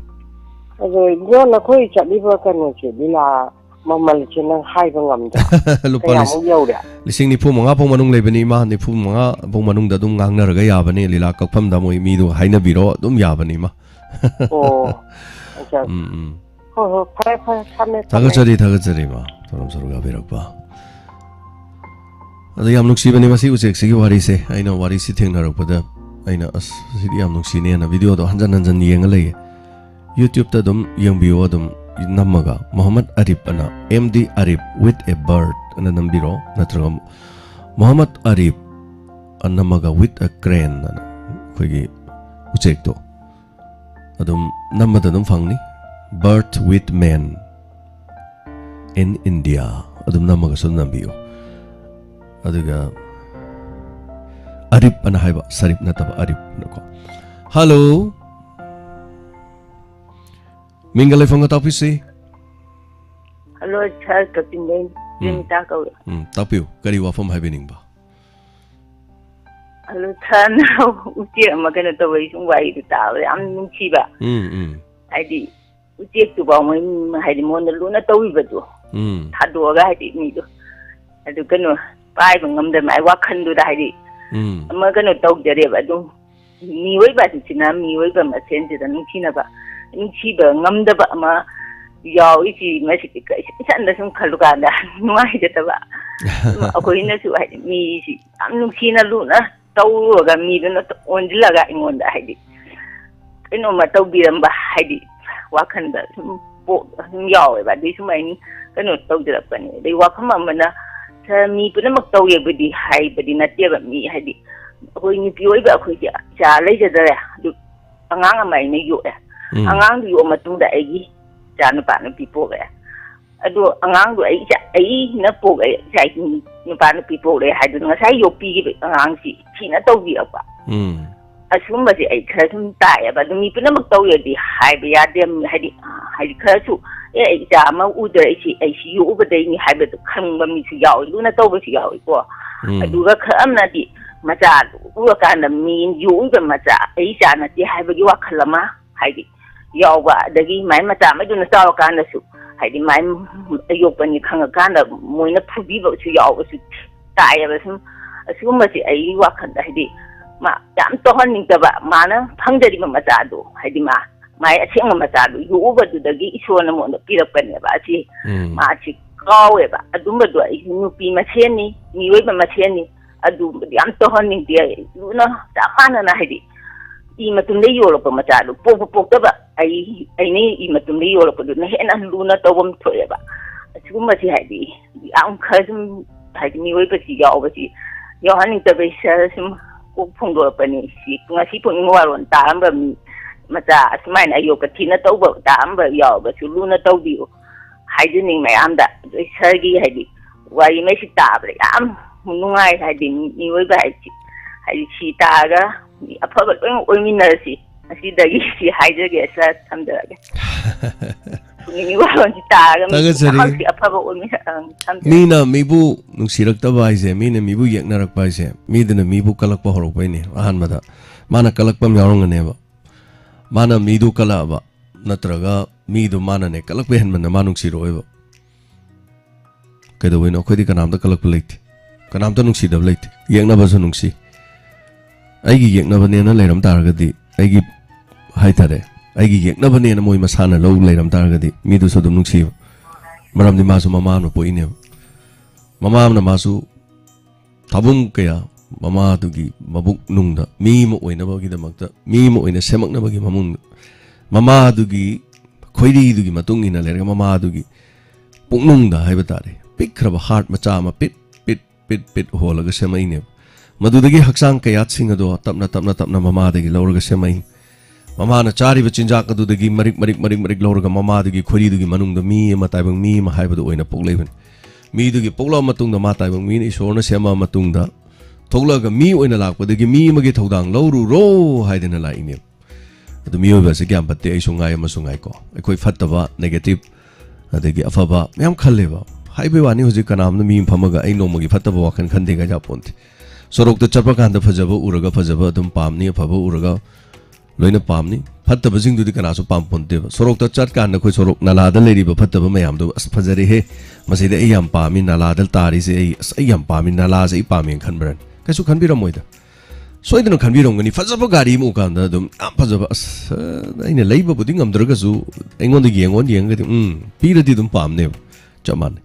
ꯑꯗꯣ ꯏꯕꯣ, ꯅꯈꯣꯏ ꯆꯠꯂꯤꯕ ꯀꯩꯅꯣꯁꯦ, ꯂꯤꯂꯥ ꯃꯃꯜꯁꯦ ꯅꯪ ꯍꯥꯏꯕ ꯉꯝꯗ꯭ꯔꯥ? ꯂꯨꯄꯥ ꯀꯌꯥꯃꯨꯛ ꯂꯤꯁ-, ꯌꯧꯔꯦ? ꯂꯤꯁꯤꯡ ꯅꯤꯐꯨ ꯃꯉꯥ ꯐꯥꯎ ꯃꯅꯨꯡ ꯂꯩꯕꯅꯤ, ꯏꯃꯥ, ꯅꯤꯐꯨ ꯃꯉꯥ ꯐꯥꯎ ꯃꯅꯨꯡꯗ ꯑꯗꯨꯝ ꯉꯥꯡꯅꯔꯒ ꯌꯥꯕꯅꯤ, ꯂꯤꯂꯥ ꯀꯛꯐꯝꯗ ꯃꯣꯏ ꯃꯤꯗꯣ ꯍꯥꯏꯅꯕꯤꯔꯣ, ꯑꯗꯨꯝ ꯌꯥꯕꯅꯤ, ꯏꯃꯥ꯫ ꯑꯣ, ꯑꯠꯆꯥ꯫ ꯎꯝ, ꯎꯝ꯫ ꯍꯣꯏ, ꯍꯣꯏ, ꯐꯔꯦ, ꯐꯔꯦ, ꯊꯝꯃꯦ, ꯊꯝꯃꯦ꯫ ꯊꯥꯒꯠꯆꯔꯤ, ꯊꯥꯒꯠꯆꯔꯤ, ꯏꯃꯥ, ꯊꯧꯔꯝ ꯁꯔꯨꯛ ꯌꯥꯕꯤꯔꯛꯄ꯫ ꯑꯗ ꯌꯥꯝ ꯅꯨꯡꯁꯤꯕꯅꯦ ꯃꯁꯤ ꯎꯆꯦꯛꯁꯤꯒꯤ ꯋꯥꯔꯤꯁꯦ꯫ ꯑꯩꯅ ꯋꯥꯔꯤꯁꯤ ꯊꯦꯡꯅꯔꯛꯄꯗ ꯑꯩꯅ, "ꯑꯁ, ꯁꯤꯗꯤ ꯌꯥꯝ ꯅꯨꯡꯁꯤꯅꯦꯅ" ꯚꯤꯗꯤꯑꯣꯗꯣ ꯍꯟꯖꯟ ꯍꯟꯖꯟ ꯌꯦꯡꯉ ꯂꯩꯌꯦ꯫ YouTube-ꯇ ꯑꯗꯨꯝ ꯌꯦꯡꯕꯤꯌꯣ, ꯑꯗꯨꯝ ꯅꯝꯃꯒ꯫ ꯃꯣꯍꯝꯃꯗ ꯑꯔꯤꯞ ꯑꯅ, M D Arif with a bird ꯑꯅ ꯅꯝꯕꯤꯔꯣ, ꯅꯠꯇ꯭ꯔꯒ ꯃꯣꯍꯝꯃꯗ ꯑꯔꯤꯞ ꯑꯅ ꯅꯝꯃꯒ with a crane ꯑꯅ ꯑꯩꯈꯣꯏꯒꯤ ꯎꯆꯦꯛꯇꯣ꯫ ꯑꯗꯨꯝ ꯅꯝꯕꯗ ꯑꯗꯨꯝ ꯐꯪꯅꯤ꯫ Bird with man in India ꯑꯗꯨꯝ ꯅꯝꯃꯒꯁꯨ ꯑꯗꯨꯝ ꯅꯝꯕꯤꯌꯨ꯫ ꯑꯗꯨꯒ ꯑꯔꯤꯞ ꯑꯅ ꯍꯥꯏꯕ, ꯁꯔꯤꯞ ꯅꯠꯇꯕ, ꯑꯔꯤꯞ ꯑꯅꯀꯣ꯫ ꯍꯜꯂꯣ꯫ ꯃꯤꯡꯒ ꯂꯩꯐꯝꯒ ꯇꯥꯛꯄꯤꯁꯤ꯫ ꯍꯜꯂꯣ, ꯁꯥꯔ, ꯀꯛꯆꯤꯡꯗꯩ ꯎꯝ꯫ ꯄ꯭ꯔꯦꯃꯤꯇꯥ ꯀꯧꯏ꯫ ꯎꯝ, ꯇꯥꯛꯄꯤꯌꯨ꯫ ꯀꯔꯤ ꯋꯥꯐꯝ ꯍꯥꯏꯕꯤꯅꯤꯡꯕ? ꯑꯗꯨ ꯁꯥꯔꯅ ꯎꯆꯦꯛ ꯑꯃ ꯀꯩꯅꯣ ꯇꯧꯕꯒꯤ ꯁꯨꯝ ꯋꯥꯔꯤꯗꯨ ꯇꯥꯕꯗ ꯌꯥꯝ ꯅꯨꯡꯁꯤꯕ꯫ ꯎꯝ, ꯎꯝ꯫ ꯍꯥꯏꯗꯤ ꯎꯆꯦꯛꯇꯨꯐꯥꯎ ꯃꯣꯏ ꯍꯥꯏꯗꯤ ꯃꯉꯣꯟꯗ ꯂꯨꯅ ꯇꯧꯕꯤꯕꯗꯣ꯫ ꯎꯝ꯫ ꯊꯥꯗꯣꯛꯑꯒ ꯍꯥꯏꯗꯤ ꯃꯤꯗꯣ꯫ ꯑꯗꯨ ꯀꯩꯅꯣ ꯄꯥꯏꯕ ꯉꯝꯗꯕ ꯃꯥꯏ ꯋꯥꯈꯜꯗꯨꯗ ꯍꯥꯏꯗꯤ ꯎꯝ꯫ ꯑꯃ ꯀꯩꯅꯣ ꯇꯧꯖꯔꯦꯕ꯫ ꯑꯗꯨꯝ ꯃꯤꯑꯣꯏꯕ ꯑꯁꯤꯅ ꯃꯤꯑꯣꯏꯕ ꯃꯁꯦꯟꯁꯤꯗ ꯅꯨꯡꯁꯤꯅꯕ, ꯅꯨꯡꯁꯤꯕ ꯉꯝꯗꯕ ꯑꯃ ꯌꯥꯎꯔꯤꯁꯤ ꯃꯁꯤꯗꯤ ꯀꯩꯁꯨ ꯏꯊꯟꯗ ꯁꯨꯝ ꯈꯜꯂꯨꯀꯥꯟꯗ ꯅꯨꯡꯉꯥꯏꯖꯗꯕ꯫ ꯑꯩꯈꯣꯏꯅꯁꯨ ꯍꯥꯏꯗꯤ ꯃꯤꯁꯤ ꯌꯥꯝ ꯅꯨꯡꯁꯤꯅ ꯂꯨꯅ ꯇꯧꯔꯨꯔꯒ ꯃꯤꯗꯨꯅ ꯑꯣꯟꯁꯤꯜꯂꯒ ꯑꯩꯉꯣꯟꯗ ꯍꯥꯏꯗꯤ ꯀꯩꯅꯣꯝꯃ ꯇꯧꯕꯤꯔꯝꯕ ꯍꯥꯏꯗꯤ ꯋꯥꯈꯜꯗ ꯁꯨꯝ ꯄꯣꯛ ꯁꯨꯝ ꯌꯥꯎꯋꯦꯕ꯫ ꯑꯗꯨꯏ ꯁꯨꯝ ꯑꯩꯅ ꯀꯩꯅꯣ ꯇꯧꯖꯔꯛꯄꯅꯦ꯫ ꯑꯗꯩ ꯋꯥꯐꯝ ꯑꯃꯅ ꯁꯥꯔ ꯃꯤ ꯄꯨꯝꯅꯃꯛ ꯇꯧꯋꯦꯕꯨꯗꯤ ꯍꯥꯏꯕꯗꯤ ꯅꯠꯇꯦꯕ꯫ ꯃꯤ ꯍꯥꯏꯗꯤ ꯑꯩꯈꯣꯏ ꯅꯨꯄꯤ ꯑꯣꯏꯕ ꯑꯩꯈꯣꯏꯗꯤ ꯏꯆꯥ ꯂꯩꯖꯗꯔꯦ꯫ ꯑꯗꯨ ꯑꯉꯥꯡ ꯑꯃ ꯑꯩꯅ ꯌꯣꯛꯑꯦ꯫ ꯎꯝ꯫ ꯑꯉꯥꯡꯗꯨ ꯌꯣꯛꯑ ꯃꯇꯨꯡꯗ ꯑꯩꯒꯤ ꯏꯆꯥ ꯅꯨꯄꯥ ꯅꯨꯄꯤ ꯄꯣꯛꯂꯛꯑꯦ꯫ ꯑꯗꯣ ꯑꯉꯥꯡꯗꯣ ꯑꯩ ꯏꯆꯥ, ꯑꯩꯅ ꯄꯣꯛꯂꯛꯑꯦ, ꯏꯆꯥ ꯏꯁꯤꯡ ꯅꯨꯄꯥ ꯅꯨꯄꯤ ꯄꯣꯛꯂꯛꯑꯦ ꯍꯥꯏꯗꯨꯅ ꯉꯁꯥꯏ ꯌꯣꯛꯄꯤꯈꯤꯕ ꯑꯉꯥꯡꯁꯤ ꯊꯤꯅ ꯇꯧꯕꯤꯔꯛꯄ꯫ ꯎꯝ꯫ ꯑꯁꯤꯒꯨꯝꯕꯁꯦ ꯑꯩ ꯈꯔ ꯁꯨꯝ ꯇꯥꯛꯑꯦꯕ꯫ ꯑꯗꯨ ꯃꯤ ꯄꯨꯝꯅꯃꯛ ꯇꯧꯋꯦꯗꯤ ꯍꯥꯏꯕ ꯌꯥꯗꯦ꯫ ꯍꯥꯏꯗꯤ, ꯍꯥꯏꯗꯤ ꯈꯔꯁꯨ, "ꯑꯦ, ꯑꯩ ꯏꯆꯥ ꯑꯃ ꯎꯗ꯭ꯔꯦ, ꯑꯩꯁꯤ, ꯑꯩꯁꯤ ꯌꯣꯛꯎꯕꯗꯩꯅꯤ" ꯍꯥꯏꯕꯗꯨ ꯈꯪꯕ ꯃꯤꯁꯨ ꯌꯥꯎꯋꯤ, ꯂꯨꯅ ꯇꯧꯕꯁꯨ ꯌꯥꯎꯋꯤꯀꯣ꯫ ꯎꯝ꯫ ꯑꯗꯨꯒ ꯈꯔ ꯑꯃꯅꯗꯤ ꯃꯆꯥꯗꯨ ꯎꯔꯀꯥꯟꯗ ꯃꯤ ꯌꯣꯛꯏꯕ ꯃꯆꯥ ꯑꯩ ꯏꯆꯥ ꯅꯠꯇꯦ ꯍꯥꯏꯕꯒꯤ ꯋꯥꯈꯜ ꯑꯃ ꯍꯥꯏꯗꯤ ꯌꯥꯎꯕ, ꯑꯗꯒꯤ ꯃꯥꯏ ꯃꯆꯥꯉꯩꯗꯨꯅ ꯆꯥꯎꯔꯀꯥꯟꯗꯁꯨ ꯍꯥꯏꯗꯤ ꯃꯥꯏ ꯑꯌꯣꯛꯄꯅꯤ ꯈꯪꯉꯀꯥꯟꯗ ꯃꯣꯏꯅ ꯐꯨꯕꯤꯕꯁꯨ ꯌꯥꯎꯕꯁꯨ ꯇꯥꯏꯌꯦꯕ꯫ ꯁꯨꯝ ꯑꯁꯤꯒꯨꯝꯕꯁꯤ ꯑꯩꯒꯤ ꯋꯥꯈꯜꯗ ꯍꯥꯏꯗꯤ ꯃꯥ ꯌꯥꯝ ꯇꯧꯍꯟꯅꯤꯡꯗꯕ, ꯃꯥꯅ ꯐꯪꯖꯔꯤꯕ ꯃꯆꯥꯗꯣ ꯍꯥꯏꯗꯤ ꯃꯥ ꯃꯥꯏ ꯑꯁꯦꯡꯕ ꯃꯆꯥꯗꯣ ꯌꯣꯛꯎꯕꯗꯨꯗꯒꯤ ꯏꯁꯣꯔꯅ ꯃꯉꯣꯟꯗ ꯄꯤꯔꯛꯄꯅꯦꯕ꯫ ꯑꯁꯤ ꯎꯝ꯫ ꯃꯥꯁꯤ ꯀꯥꯎꯋꯦꯕ꯫ ꯑꯗꯨꯝꯕꯗꯣ ꯑꯩꯁꯨ ꯅꯨꯄꯤ ꯃꯁꯦꯟꯅꯤ, ꯃꯤꯑꯣꯏꯕ ꯃꯁꯦꯟꯅꯤ, ꯑꯗꯨ ꯌꯥꯝ ꯇꯧꯍꯟꯅꯤꯡꯗꯦ꯫ ꯂꯨꯅ ꯆꯞ ꯃꯥꯟꯅꯅ ꯍꯥꯏꯗꯤ ꯏ ꯃꯇꯨꯝꯗ ꯌꯣꯛꯂꯛꯄ ꯃꯆꯥꯗꯨ ꯄꯣꯛꯄ ꯄꯣꯛꯇꯕ ꯑꯩ, ꯑꯩꯅ ꯏ ꯃꯇꯨꯝꯗ ꯌꯣꯛꯂꯛꯄꯗꯨꯅ ꯍꯦꯟꯅ ꯂꯨꯅ ꯇꯧꯐꯝ ꯊꯣꯛꯑꯦꯕ꯫ ꯑꯁꯤꯒꯨꯝꯕꯁꯤ ꯍꯥꯏꯗꯤ ꯌꯥꯝ ꯈꯔ ꯁꯨꯝ ꯍꯥꯏꯗꯤ ꯃꯤꯑꯣꯏꯕꯁꯤ ꯌꯥꯎꯕꯁꯤ ꯌꯥꯎꯍꯟꯅꯤꯡꯗꯕꯩ ꯁꯔ ꯁꯨꯝ ꯀꯣꯛ ꯐꯣꯡꯗꯣꯔꯛꯄꯅꯤ꯫ ꯁꯤ ꯉꯁꯤ ꯄꯨꯡ ꯋꯥꯔꯣꯟ ꯇꯥꯔꯝꯕ ꯃꯤ ꯃꯆꯥ ꯑꯁꯨꯃꯥꯏꯅ ꯑꯌꯣꯛꯄ ꯊꯤꯅ ꯇꯧꯕ ꯇꯥꯔꯝꯕ ꯌꯥꯎꯔꯒꯁꯨ ꯂꯨꯅ ꯇꯧꯕꯤꯌꯨ ꯍꯥꯏꯖꯅꯤꯡ ꯃꯌꯥꯝꯗ꯫ ꯑꯗꯩ ꯁꯔꯒꯤ ꯍꯥꯏꯗꯤ ꯋꯥꯔꯤꯉꯩꯁꯤ ꯇꯥꯕꯗ ꯌꯥꯝ ꯅꯨꯡꯉꯥꯏ꯫ ꯍꯥꯏꯗꯤ ꯃꯤ-, ꯃꯤꯑꯣꯏꯕ ꯍꯥꯏꯁꯤ ꯍꯥꯏꯗꯤ ꯁꯤ ꯇꯥꯔꯒ ꯃꯤ ꯑꯐꯕ ꯂꯣꯏꯅ ꯑꯣꯏꯃꯤꯟꯅꯔꯁꯤ꯫ ꯉꯁꯤꯗꯒꯤ ꯁꯤ ꯍꯥꯏꯖꯒꯦ ꯁꯔ, ꯊꯝꯖꯔꯒꯦ꯫ ꯄꯨꯛꯅꯤꯡꯒꯤ ꯋꯥꯔꯣꯟꯁꯤ ꯇꯥꯔꯒ ꯃꯤ ꯊꯥꯒꯠꯆꯔꯤ꯫ ꯄꯨꯝꯅꯃꯛꯁꯤ ꯑꯐꯕ ꯑꯣꯏꯃꯤꯟꯅ-, ꯑꯪ, ꯊꯝꯖꯔꯒꯦ꯫ ꯃꯤꯅ ꯃꯤꯕꯨ ꯅꯨꯡꯁꯤꯔꯛꯇꯕ ꯍꯥꯏꯁꯦ, ꯃꯤꯅ ꯃꯤꯕꯨ ꯌꯦꯛꯅꯔꯛꯄ ꯍꯥꯏꯁꯦ, ꯃꯤꯗꯨꯅ ꯃꯤꯕꯨ ꯀꯜꯂꯛꯄ ꯍꯧꯔꯛꯄꯩꯅꯦ꯫ ꯑꯍꯥꯟꯕꯗ ꯃꯥꯅ ꯀꯜꯂꯛꯄ ꯑꯃ ꯌꯥꯎꯔꯝꯒꯅꯦꯕ꯫ ꯃꯥꯅ ꯃꯤꯗꯨ ꯀꯜꯂꯛꯑꯕ, ꯅꯠꯇ꯭ꯔꯒ ꯃꯤꯗꯨ ꯃꯥꯅꯅꯦ ꯀꯜꯂꯛꯄ ꯍꯦꯟꯃꯟꯅ ꯃꯥ ꯅꯨꯡꯁꯤꯔꯛꯑꯣꯏꯕ꯫ ꯀꯩꯗꯧꯕꯩꯅꯣ? ꯑꯩꯈꯣꯏꯗꯤ ꯀꯅꯥꯝꯇ ꯀꯜꯂꯛꯄ ꯂꯩꯇꯦ, ꯀꯅꯥꯝꯇ ꯅꯨꯡꯁꯤꯗꯕ ꯂꯩꯇꯦ꯫ ꯌꯦꯛꯅꯕꯁꯨ ꯅꯨꯡꯁꯤ꯫ ꯑꯩꯒꯤ ꯌꯦꯛꯅꯕꯅꯦꯅ ꯂꯩꯔꯝ ꯇꯥꯔꯒꯗꯤ, ꯑꯩꯒꯤ ꯍꯥꯏꯇꯥꯔꯦ, ꯑꯩꯒꯤ ꯌꯦꯛꯅꯕꯅꯦꯅ ꯃꯣꯏ ꯃꯁꯥꯅ ꯂꯧ ꯂꯩꯔꯝ ꯇꯥꯔꯒꯗꯤ ꯃꯤꯗꯨꯁꯨ ꯑꯗꯨꯝ ꯅꯨꯡꯁꯤꯕ꯫ ꯃꯔꯝꯗꯤ ꯃꯥꯁꯨ ꯃꯃꯥ ꯑꯃ ꯄꯣꯛꯏꯅꯦꯕ꯫ ꯃꯃꯥ ꯑꯃꯅ ꯃꯥꯁꯨ ꯊꯥꯕꯨꯡ ꯀꯌꯥ ꯃꯃꯥꯗꯨꯒꯤ ꯃꯕꯨꯛ ꯅꯨꯡꯗ ꯃꯤ ꯑꯃ ꯑꯣꯏꯅꯕꯒꯤꯗꯃꯛꯇ, ꯃꯤ ꯑꯃ ꯑꯣꯏꯅ ꯁꯦꯝꯃꯛꯅꯕꯒꯤ ꯃꯃꯨꯡꯗ, ꯃꯃꯥꯗꯨꯒꯤ ꯈꯣꯏꯔꯤꯗꯨꯒꯤ ꯃꯇꯨꯡ ꯏꯟꯅ ꯂꯩꯔꯒ ꯃꯃꯥꯗꯨꯒꯤ ꯄꯨꯛꯅꯨꯡꯗ ꯍꯥꯏꯕ ꯇꯥꯔꯦ, ꯄꯤꯛꯈ꯭ꯔꯕ ꯍꯥꯔꯠ ꯃꯆꯥ ꯑꯃ ꯄꯤꯠ ꯄꯤꯠ ꯄꯤꯠ ꯄꯤꯠ ꯍꯣꯜꯂꯒ ꯁꯦꯝꯃꯛꯏꯅꯦꯕ꯫ ꯃꯗꯨꯗꯒꯤ ꯍꯛꯆꯥꯡ ꯀꯌꯥꯠꯁꯤꯡ ꯑꯗꯣ ꯇꯞꯅ ꯇꯞꯅ ꯇꯞꯅ ꯃꯃꯥꯗꯒꯤ ꯂꯧꯔꯒ ꯁꯦꯝꯃꯛꯏ꯫ ꯃꯃꯥꯅ ꯆꯥꯔꯤꯕ ꯆꯤꯟꯖꯥꯛ ꯑꯗꯨꯗꯒꯤ ꯃꯔꯤꯛ ꯃꯔꯤꯛ ꯃꯔꯤꯛ ꯃꯔꯤꯛ ꯂꯧꯔꯒ ꯃꯃꯥꯗꯒꯤ ꯈꯣꯏꯔꯤꯗꯨꯒꯤ ꯃꯅꯨꯡꯗ ꯃꯤ ꯑꯃ, ꯇꯥꯏꯕꯪ ꯃꯤ ꯑꯃ ꯍꯥꯏꯕꯗꯨ ꯑꯣꯏꯅ ꯄꯣꯛꯂꯛꯏꯕꯅꯤ꯫ ꯃꯤꯗꯨꯒꯤ ꯄꯣꯛꯂꯛꯑ ꯃꯇꯨꯡꯗ, ꯃꯥ ꯇꯥꯏꯕꯪ ꯃꯤꯅ ꯏꯁꯣꯔꯅ ꯁꯦꯝꯃꯛꯑ ꯃꯇꯨꯡꯗ, ꯊꯣꯛꯂꯛꯑꯒ ꯃꯤ ꯑꯣꯏꯅ ꯂꯥꯛꯄꯗꯒꯤ ꯃꯤ ꯑꯃꯒꯤ ꯊꯧꯗꯥꯡ ꯂꯧꯔꯨꯔꯣ ꯍꯥꯏꯗꯅ ꯂꯥꯛꯏꯅꯦꯕ꯫ ꯑꯗꯨ ꯃꯤꯑꯣꯏꯕ ꯑꯁꯤ ꯒ꯭ꯌꯥꯟ ꯐꯠꯇꯦ, ꯑꯩꯁꯨ ꯉꯥꯏ, ꯑꯃꯁꯨ ꯉꯥꯏꯀꯣ꯫ ꯑꯩꯈꯣꯏ ꯐꯠꯇꯕ, ꯅꯦꯒꯦꯇꯤꯚ, ꯑꯗꯒꯤ ꯑꯐꯕ ꯃꯌꯥꯝ ꯈꯜꯂꯦꯕ꯫ ꯍꯥꯏꯕꯩ ꯋꯥꯅꯤ, ꯍꯧꯖꯤꯛ ꯀꯅꯥꯝꯅ ꯃꯤ ꯑꯃ ꯐꯝꯃꯒ ꯑꯩ ꯅꯣꯡꯃꯒꯤ ꯐꯠꯇꯕ ꯋꯥꯈꯜ ꯈꯟꯗꯦ ꯀꯥꯏ ꯌꯥꯄꯣꯟꯇꯦ꯫ ꯁꯣꯔꯣꯛꯇ ꯆꯠꯄ ꯀꯥꯟꯗ ꯐꯖꯕ ꯎꯔꯒ ꯐꯖꯕ ꯑꯗꯨꯝ ꯄꯥꯝꯅꯤ, ꯑꯐꯕ ꯎꯔꯒ ꯂꯣꯏꯅ ꯄꯥꯝꯅꯤ꯫ ꯐꯠꯇꯕꯁꯤꯡꯗꯨꯗꯤ ꯀꯅꯥꯁꯨ ꯄꯥꯝꯄꯣꯟꯇꯦꯕ꯫ ꯁꯣꯔꯣꯛꯇ ꯆꯠꯀꯥꯟꯗ ꯑꯩꯈꯣꯏ ꯁꯣꯔꯣꯛ ꯅꯂꯥꯗ ꯂꯩꯔꯤꯕ ꯐꯠꯇꯕ ꯃꯌꯥꯝꯗꯣ, "ꯑꯁ, ꯐꯖꯔꯦꯍꯦ, ꯃꯁꯤꯗ ꯑꯩ ꯌꯥꯝ ꯄꯥꯝꯃꯤ, ꯅꯂꯥꯗ ꯇꯥꯔꯤꯁꯦ ꯑꯩ, ꯑꯁ, ꯑꯩ ꯌꯥꯝ ꯄꯥꯝꯃꯤ, ꯅꯂꯥꯁꯦ ꯑꯩ ꯄꯥꯝꯃꯦꯅ" ꯈꯟꯕ꯭ꯔꯅꯤ? ꯀꯩꯁꯨ ꯈꯟꯕꯤꯔꯝꯃꯣꯏꯗ꯫ ꯁꯣꯏꯗꯅ ꯈꯟꯕꯤꯔꯝꯒꯅꯤ꯫ ꯐꯖꯕ ꯒꯥꯔꯤ ꯑꯃ ꯎꯀꯥꯟꯗ ꯑꯗꯨꯝ ꯌꯥꯝ ꯐꯖꯕ, ꯑꯁ, ꯑꯩꯅ ꯂꯩꯕꯕꯨꯗꯤ ꯉꯝꯗ꯭ꯔꯒꯁꯨ ꯑꯩꯉꯣꯟꯗ ꯌꯦꯡꯉꯣ ꯌꯦꯡꯉꯒꯗꯤ, ꯎꯝ, ꯄꯤꯔꯗꯤ ꯑꯗꯨꯝ ꯄꯥꯝꯅꯦꯕ꯫ ꯆꯞ ꯃꯥꯟꯅꯩ꯫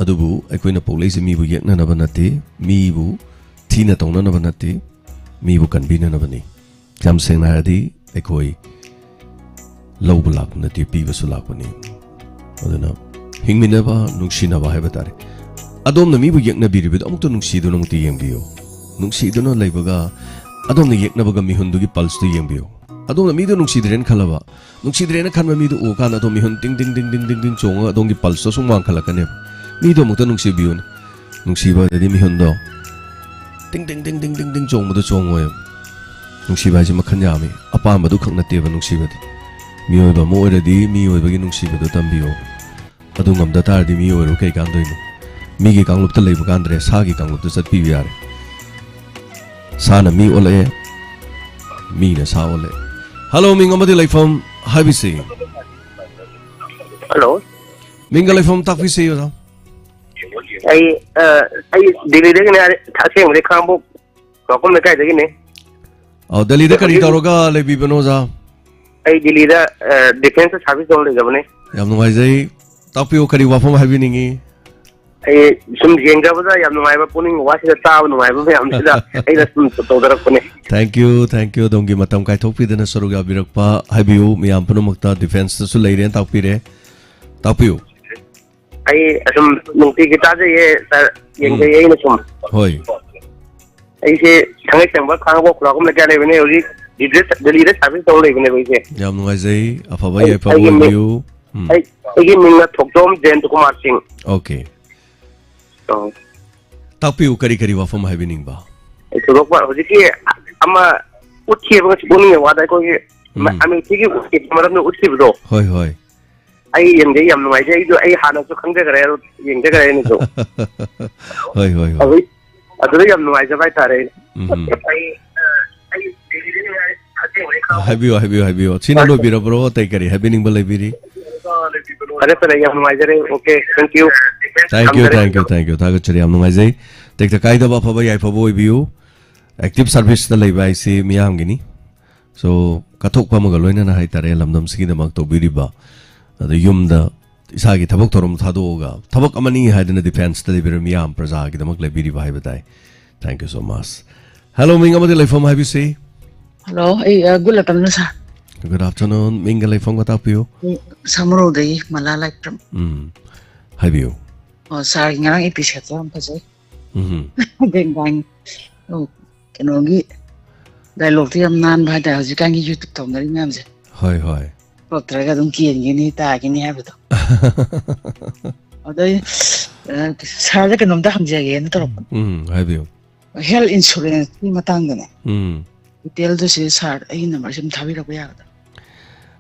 ꯑꯗꯨꯕꯨ ꯑꯩꯈꯣꯏꯅ ꯄꯣꯛꯂꯛꯏꯁꯦ ꯃꯤꯕꯨ ꯌꯦꯛꯅꯅꯕ ꯅꯠꯇꯦ, ꯃꯤꯕꯨ ꯊꯤꯅ ꯇꯧꯅꯅꯕ ꯅꯠꯇꯦ, ꯃꯤꯕꯨ ꯀꯟꯕꯤꯅꯅꯕꯅꯤ꯫ ꯌꯥꯝ ꯁꯦꯡꯅ ꯍꯥꯏꯔꯗꯤ ꯑꯩꯈꯣꯏ ꯂꯧꯕ ꯂꯥꯛꯄ ꯅꯠꯇꯦ, ꯄꯤꯕꯁꯨ ꯂꯥꯛꯄꯅꯤ꯫ ꯑꯗꯨꯅ ꯍꯤꯡꯃꯤꯟꯅꯕ, ꯅꯨꯡꯁꯤꯅꯕ ꯍꯥꯏꯕ ꯇꯥꯔꯦ꯫ ꯑꯗꯣꯝꯅ ꯃꯤꯕꯨ ꯌꯦꯛꯅꯕꯤꯔꯤꯕꯗꯨ ꯑꯃꯨꯛꯇ ꯅꯨꯡꯁꯤꯗꯨꯅ ꯑꯃꯨꯛꯇ ꯌꯦꯡꯕꯤꯌꯨ꯫ ꯅꯨꯡꯁꯤꯗꯨꯅ ꯂꯩꯕꯒ ꯑꯗꯣꯝꯅ ꯌꯦꯛꯅꯕꯒ ꯃꯤꯍꯨꯟꯗꯨꯒꯤ ꯄꯜꯁꯇꯨ ꯌꯦꯡꯕꯤꯌꯨ꯫ ꯑꯗꯣꯝꯅ ꯃꯤꯗꯨ ꯅꯨꯡꯁꯤꯗ꯭ꯔꯦꯅ ꯈꯜꯂꯕ, ꯅꯨꯡꯁꯤꯗ꯭ꯔꯦꯅ ꯈꯟꯕ ꯃꯤꯗꯨ ꯎꯀꯥꯟꯗ ꯑꯗꯣꯝ ꯃꯤꯍꯨꯟ ꯇꯤꯡ ꯇꯤꯡ ꯇꯤꯡ ꯇꯤꯡ ꯇꯤꯡ ꯇꯤꯡ ꯆꯣꯡꯉꯒ ꯑꯗꯣꯝꯒꯤ ꯄꯜꯁꯇꯣ ꯁꯨꯝ ꯋꯥꯡꯈꯠꯂꯛꯀꯅꯦꯕ꯫ ꯃꯤꯗꯣ ꯑꯃꯨꯛꯇ ꯅꯨꯡꯁꯤꯕꯤꯌꯨꯅꯦ꯫ ꯅꯨꯡꯁꯤꯕꯗꯗꯤ ꯃꯤꯍꯨꯟꯗꯣ ꯇꯤꯡ ꯇꯤꯡ ꯇꯤꯡ ꯇꯤꯡ ꯇꯤꯡ ꯇꯤꯡ ꯆꯣꯡꯕꯗꯣ ꯆꯣꯡꯉꯣꯏꯕ꯫ ꯅꯨꯡꯁꯤꯕ ꯍꯥꯏꯁꯦ ꯃꯈꯜ ꯌꯥꯝꯃꯤ꯫ ꯑꯄꯥꯝꯕꯗꯨ ꯈꯛ ꯅꯠꯇꯦꯕ ꯅꯨꯡꯁꯤꯕꯗꯤ꯫ ꯃꯤꯑꯣꯏꯕ ꯑꯃ ꯑꯣꯏꯔꯗꯤ ꯃꯤꯑꯣꯏꯕꯒꯤ ꯅꯨꯡꯁꯤꯕꯗꯣ ꯇꯝꯕꯤꯌꯣ꯫ ꯑꯗꯨ ꯉꯝꯗ ꯇꯥꯔꯗꯤ ꯃꯤ ꯑꯣꯏꯔꯨ ꯀꯩ ꯀꯥꯟꯗꯣꯏꯅꯣ? ꯃꯤꯒꯤ ꯀꯥꯡꯂꯨꯞꯇ ꯂꯩꯕ ꯀꯥꯟꯗ꯭ꯔꯦ, ꯁꯥꯒꯤ ꯀꯥꯡꯂꯨꯞꯇ ꯆꯠꯄꯤꯕ ꯌꯥꯔꯦ꯫ ꯁꯥꯅ ꯃꯤ ꯑꯣꯜꯂꯛꯑꯦ, ꯃꯤꯅ ꯁꯥ ꯑꯣꯜꯂꯛꯑꯦ꯫ ꯍꯜꯂꯣ, ꯃꯤꯡ ꯑꯃꯗꯤ ꯂꯩꯐꯝ ꯍꯥꯏꯕꯤꯁꯤ꯫ ꯍꯜꯂꯣ꯫ ꯃꯤꯡꯒ ꯂꯩꯐꯝ ꯇꯥꯛꯄꯤꯁꯤ, ꯑꯣꯖꯥ꯫ ꯑꯩ, ꯑ, ꯑꯩ ꯗꯤꯜꯂꯤꯗꯒꯤꯅꯦ, ꯑꯁꯦꯡꯕꯗꯤ ꯈꯥꯡꯉꯕꯣꯛ ꯀ꯭ꯋꯥꯛꯀꯨꯝ ꯂꯩꯀꯥꯏꯗꯒꯤꯅꯦ꯫ ꯑꯣ, ꯗꯦꯜꯂꯤꯗ ꯀꯔꯤ ꯇꯧꯔꯒ ꯂꯩꯕꯤꯕꯅꯣ, ꯑꯣꯖꯥ? ꯑꯩ ꯗꯤꯜꯂꯤꯗ ꯗꯤꯐꯦꯟꯁꯇ ꯁꯥꯔꯚꯤꯁ ꯇꯧꯔ ꯂꯩꯖꯕꯅꯦ꯫ ꯌꯥꯝ ꯅꯨꯡꯉꯥꯏꯖꯩ꯫ ꯇꯥꯛꯄꯤꯌꯨ, ꯀꯔꯤ ꯋꯥꯐꯝ ꯍꯥꯏꯕꯤꯅꯤꯡꯉꯤ? ꯑꯩ ꯁꯨꯝ ꯌꯦꯡꯖꯕꯗ ꯌꯥꯝ ꯅꯨꯡꯉꯥꯏꯕ, ꯄꯨꯛꯅꯤꯡ ꯋꯥꯁꯤꯗ ꯇꯥꯕ ꯅꯨꯡꯉꯥꯏꯕ ꯃꯌꯥꯝꯁꯤꯗ ꯑꯩꯅ ꯁꯨꯝ ꯇꯧꯖꯔꯛꯄꯅꯦ꯫ Thank you, thank you, ꯑꯗꯣꯝꯒꯤ ꯃꯇꯝ ꯀꯥꯏꯊꯣꯛꯄꯤꯗꯅ ꯁꯔꯨꯛ ꯌꯥꯕꯤꯔꯛꯄ꯫ ꯍꯥꯏꯕꯤꯌꯨ, ꯃꯤꯌꯥꯝ ꯄꯨꯝꯅꯃꯛꯇ ꯗꯤꯐꯦꯟꯁꯇꯁꯨ ꯂꯩꯔꯦꯅ ꯇꯥꯛꯄꯤꯔꯦ꯫ ꯇꯥꯛꯄꯤꯌꯨ꯫ ꯑꯩ ꯑꯁꯨꯝ ꯅꯨꯡꯇꯤꯒꯤ ꯇꯥꯖꯩꯌꯦ ꯁꯥꯔ, ꯌꯦꯡꯖꯩꯌꯦ ꯎꯝ꯫ ꯑꯩꯅ ꯁꯨꯝ꯫ ꯍꯣꯏ꯫ ꯑꯩꯁꯦ ꯊꯥꯡꯃꯩꯕꯟ ꯈꯥꯡꯉꯕꯣꯛ ꯈꯨꯔꯥꯛꯄꯝ ꯂꯩꯀꯥꯏ ꯂꯩꯕꯅꯦ, ꯍꯧꯖꯤꯛ ꯗꯤꯜꯂꯤꯗ, ꯗꯤꯜꯂꯤꯗ ꯁꯥꯔꯚꯤꯁ ꯇꯧꯔ ꯂꯩꯕꯅꯦꯕ ꯑꯩꯁꯦ꯫ ꯌꯥꯝ ꯅꯨꯡꯉꯥꯏꯖꯩ, ꯑꯐꯕ ꯑꯩ, ꯌꯥꯏꯐꯕ ꯑꯩꯒꯤ ꯃꯤꯡ, ꯑꯣꯏꯕꯤꯌꯨ꯫ ꯎꯝ꯫ ꯑꯩ, ꯑꯩꯒꯤ ꯃꯤꯡꯅ ꯊꯣꯛꯆꯣꯝ ꯖꯌꯟꯇ ꯀꯨꯃꯥꯔ ꯁꯤꯡ꯫ Okay꯫ ꯑꯣ꯫ ꯇꯥꯛꯄꯤꯌꯨ, ꯀꯔꯤ ꯀꯔꯤ ꯋꯥꯐꯝ ꯍꯥꯏꯕꯤꯅꯤꯡꯕ? ꯑꯩ ꯊꯣꯏꯗꯣꯛꯄ ꯍꯧꯖꯤꯛꯀꯤ ꯑꯃ ꯎꯠꯈꯤꯕ ꯉꯁꯤ ꯄꯨꯛꯅꯤꯡꯒꯤ ꯋꯥꯗ ꯑꯩꯈꯣꯏꯒꯤ ꯎꯝ꯫ ꯑꯃꯦꯊꯤꯒꯤ ꯎꯠꯈꯤꯕ ꯃꯔꯝꯗ ꯎꯠꯈꯤꯕꯗꯣ꯫ ꯍꯣꯏ, ꯍꯣꯏ꯫ ꯑꯩ ꯌꯦꯡꯖꯩ, ꯌꯥꯝ ꯅꯨꯡꯉꯥꯏꯖꯩ꯫ ꯑꯩꯗꯣ ꯑꯩ ꯍꯥꯟꯅꯁꯨ ꯈꯪꯖꯈ꯭ꯔꯦ, ꯑꯗꯣ ꯌꯦꯡꯖꯈ꯭ꯔꯦ ꯑꯩꯅꯁꯨ꯫ ꯍꯣꯏ, ꯍꯣꯏ, ꯍꯣꯏ꯫ ꯑꯗꯨ, ꯑꯗꯨꯗ ꯌꯥꯝ ꯅꯨꯡꯉꯥꯏꯖꯕ ꯍꯥꯏꯇꯥꯔꯦ꯫ ꯎꯝ꯫ ꯑꯩ, ꯑ, ꯑꯩ ꯗꯦꯜꯂꯤꯗ ꯂꯩ ꯍꯥꯏ-, ꯑꯁꯦꯡꯕꯗꯤ ꯈꯪꯍꯧꯗꯦ꯫ ꯍꯥꯏꯕꯤꯌꯨ, ꯍꯥꯏꯕꯤꯌꯨ, ꯍꯥꯏꯕꯤꯌꯨ꯫ ꯁꯤꯅ ꯂꯣꯏꯕꯤꯔꯕ꯭ꯔꯣ? ꯑꯇꯩ ꯀꯔꯤ ꯍꯥꯏꯕꯤꯅꯤꯡꯕ ꯂꯩꯕꯤꯔꯤ? ꯐꯔꯦ, ꯐꯔꯦ, ꯌꯥꯝ ꯅꯨꯡꯉꯥꯏꯖꯔꯦ꯫ Okay, thank you꯫ Thank you, ꯊꯝꯖꯔꯦ꯫ Thank you, thank you꯫ ꯊꯥꯒꯠꯆꯔꯤ, ꯌꯥꯝ ꯅꯨꯡꯉꯥꯏꯖꯩ꯫ ꯇꯦꯛꯇ ꯀꯥꯏꯗꯕ ꯑꯐꯕ ꯌꯥꯏꯐꯕ ꯑꯣꯏꯕꯤꯌꯨ꯫ Active serviceꯇ ꯂꯩꯕ ꯍꯥꯏꯁꯤ ꯃꯤꯌꯥꯝꯒꯤꯅꯤ꯫ So, ꯀꯠꯊꯣꯛꯄ ꯑꯃꯒ ꯂꯣꯏꯅꯅ ꯍꯥꯏꯇꯥꯔꯦ, ꯂꯝꯗꯝꯁꯤꯒꯤꯗꯃꯛ ꯇꯧꯕꯤꯔꯤꯕ, ꯑꯗ ꯌꯨꯝꯗ ꯏꯁꯥꯒꯤ ꯊꯕꯛ ꯊꯧꯔꯝ ꯊꯥꯗꯣꯛꯑꯒ ꯊꯕꯛ ꯑꯃꯅꯤ ꯍꯥꯏꯗꯅ ꯗꯤꯐꯦꯟꯁꯇ ꯂꯩꯕꯤꯔꯕ ꯃꯤꯌꯥꯝ ꯄ꯭ꯔꯖꯥꯒꯤꯗꯃꯛ ꯂꯩꯕꯤꯔꯤꯕ ꯍꯥꯏꯕ ꯇꯥꯏ꯫ Thank you so much꯫ Hello, ꯃꯤꯡ ꯑꯃꯗꯤ ꯂꯩꯐꯝ ꯍꯥꯏꯕꯤꯁꯤ? Hello, ꯑꯩ, ꯑ, good afternoon, sir꯫ Good afternoon, ꯃꯤꯡꯒ ꯂꯩꯐꯝꯒ ꯇꯥꯛꯄꯤꯌꯨ꯫ ꯑꯩ ꯁꯥꯃꯔꯧꯗꯒꯤ ꯃꯂꯥ ꯂꯥꯏꯀ꯭ꯔꯝ꯫ ꯎꯝ, ꯍꯥꯏꯕꯤꯌꯨ꯫ ꯑꯣ, sirꯒꯤ ꯉꯔꯥꯡ episodeꯇꯣ ꯌꯥꯝ ꯐꯖꯩ꯫ ꯎꯝ꯫ ꯕꯦꯡꯒꯥꯡ-, ꯑꯣ, ꯀꯩꯅꯣꯒꯤ dialogueꯇꯣ ꯌꯥꯝ ꯅꯥꯟꯕ ꯍꯥꯏꯇꯥꯔꯦ, ꯍꯧꯖꯤꯛꯀꯥꯟꯒꯤ YouTube ꯇꯧꯅꯔꯤ ꯃꯌꯥꯝꯁꯦ꯫ ꯍꯣꯏ, ꯍꯣꯏ꯫ ꯄꯛꯇ꯭ꯔꯒ ꯑꯗꯨꯝ ꯀꯦꯟꯒꯤꯅꯤ, ꯇꯥꯒꯤꯅꯤ ꯍꯥꯏꯕꯗꯣ꯫ ꯑꯗꯣ ꯑꯩ, ꯑ, sirꯗ ꯀꯩꯅꯣꯝꯇ ꯍꯪꯖꯒꯦꯅ ꯇꯧꯔꯛꯄꯅꯦ꯫ ꯎꯝ, ꯍꯥꯏꯕꯤꯌꯨ꯫ Health insuranceꯀꯤ ꯃꯇꯥꯡꯗꯅꯦ꯫ ꯎꯝ꯫ Detailꯗꯨ ꯁꯤ sir, ꯑꯩꯒꯤ numberꯁꯤ ꯑꯗꯨꯝ ꯊꯥꯕꯤꯔꯛꯄ ꯌꯥꯒꯗ꯭ꯔꯥ?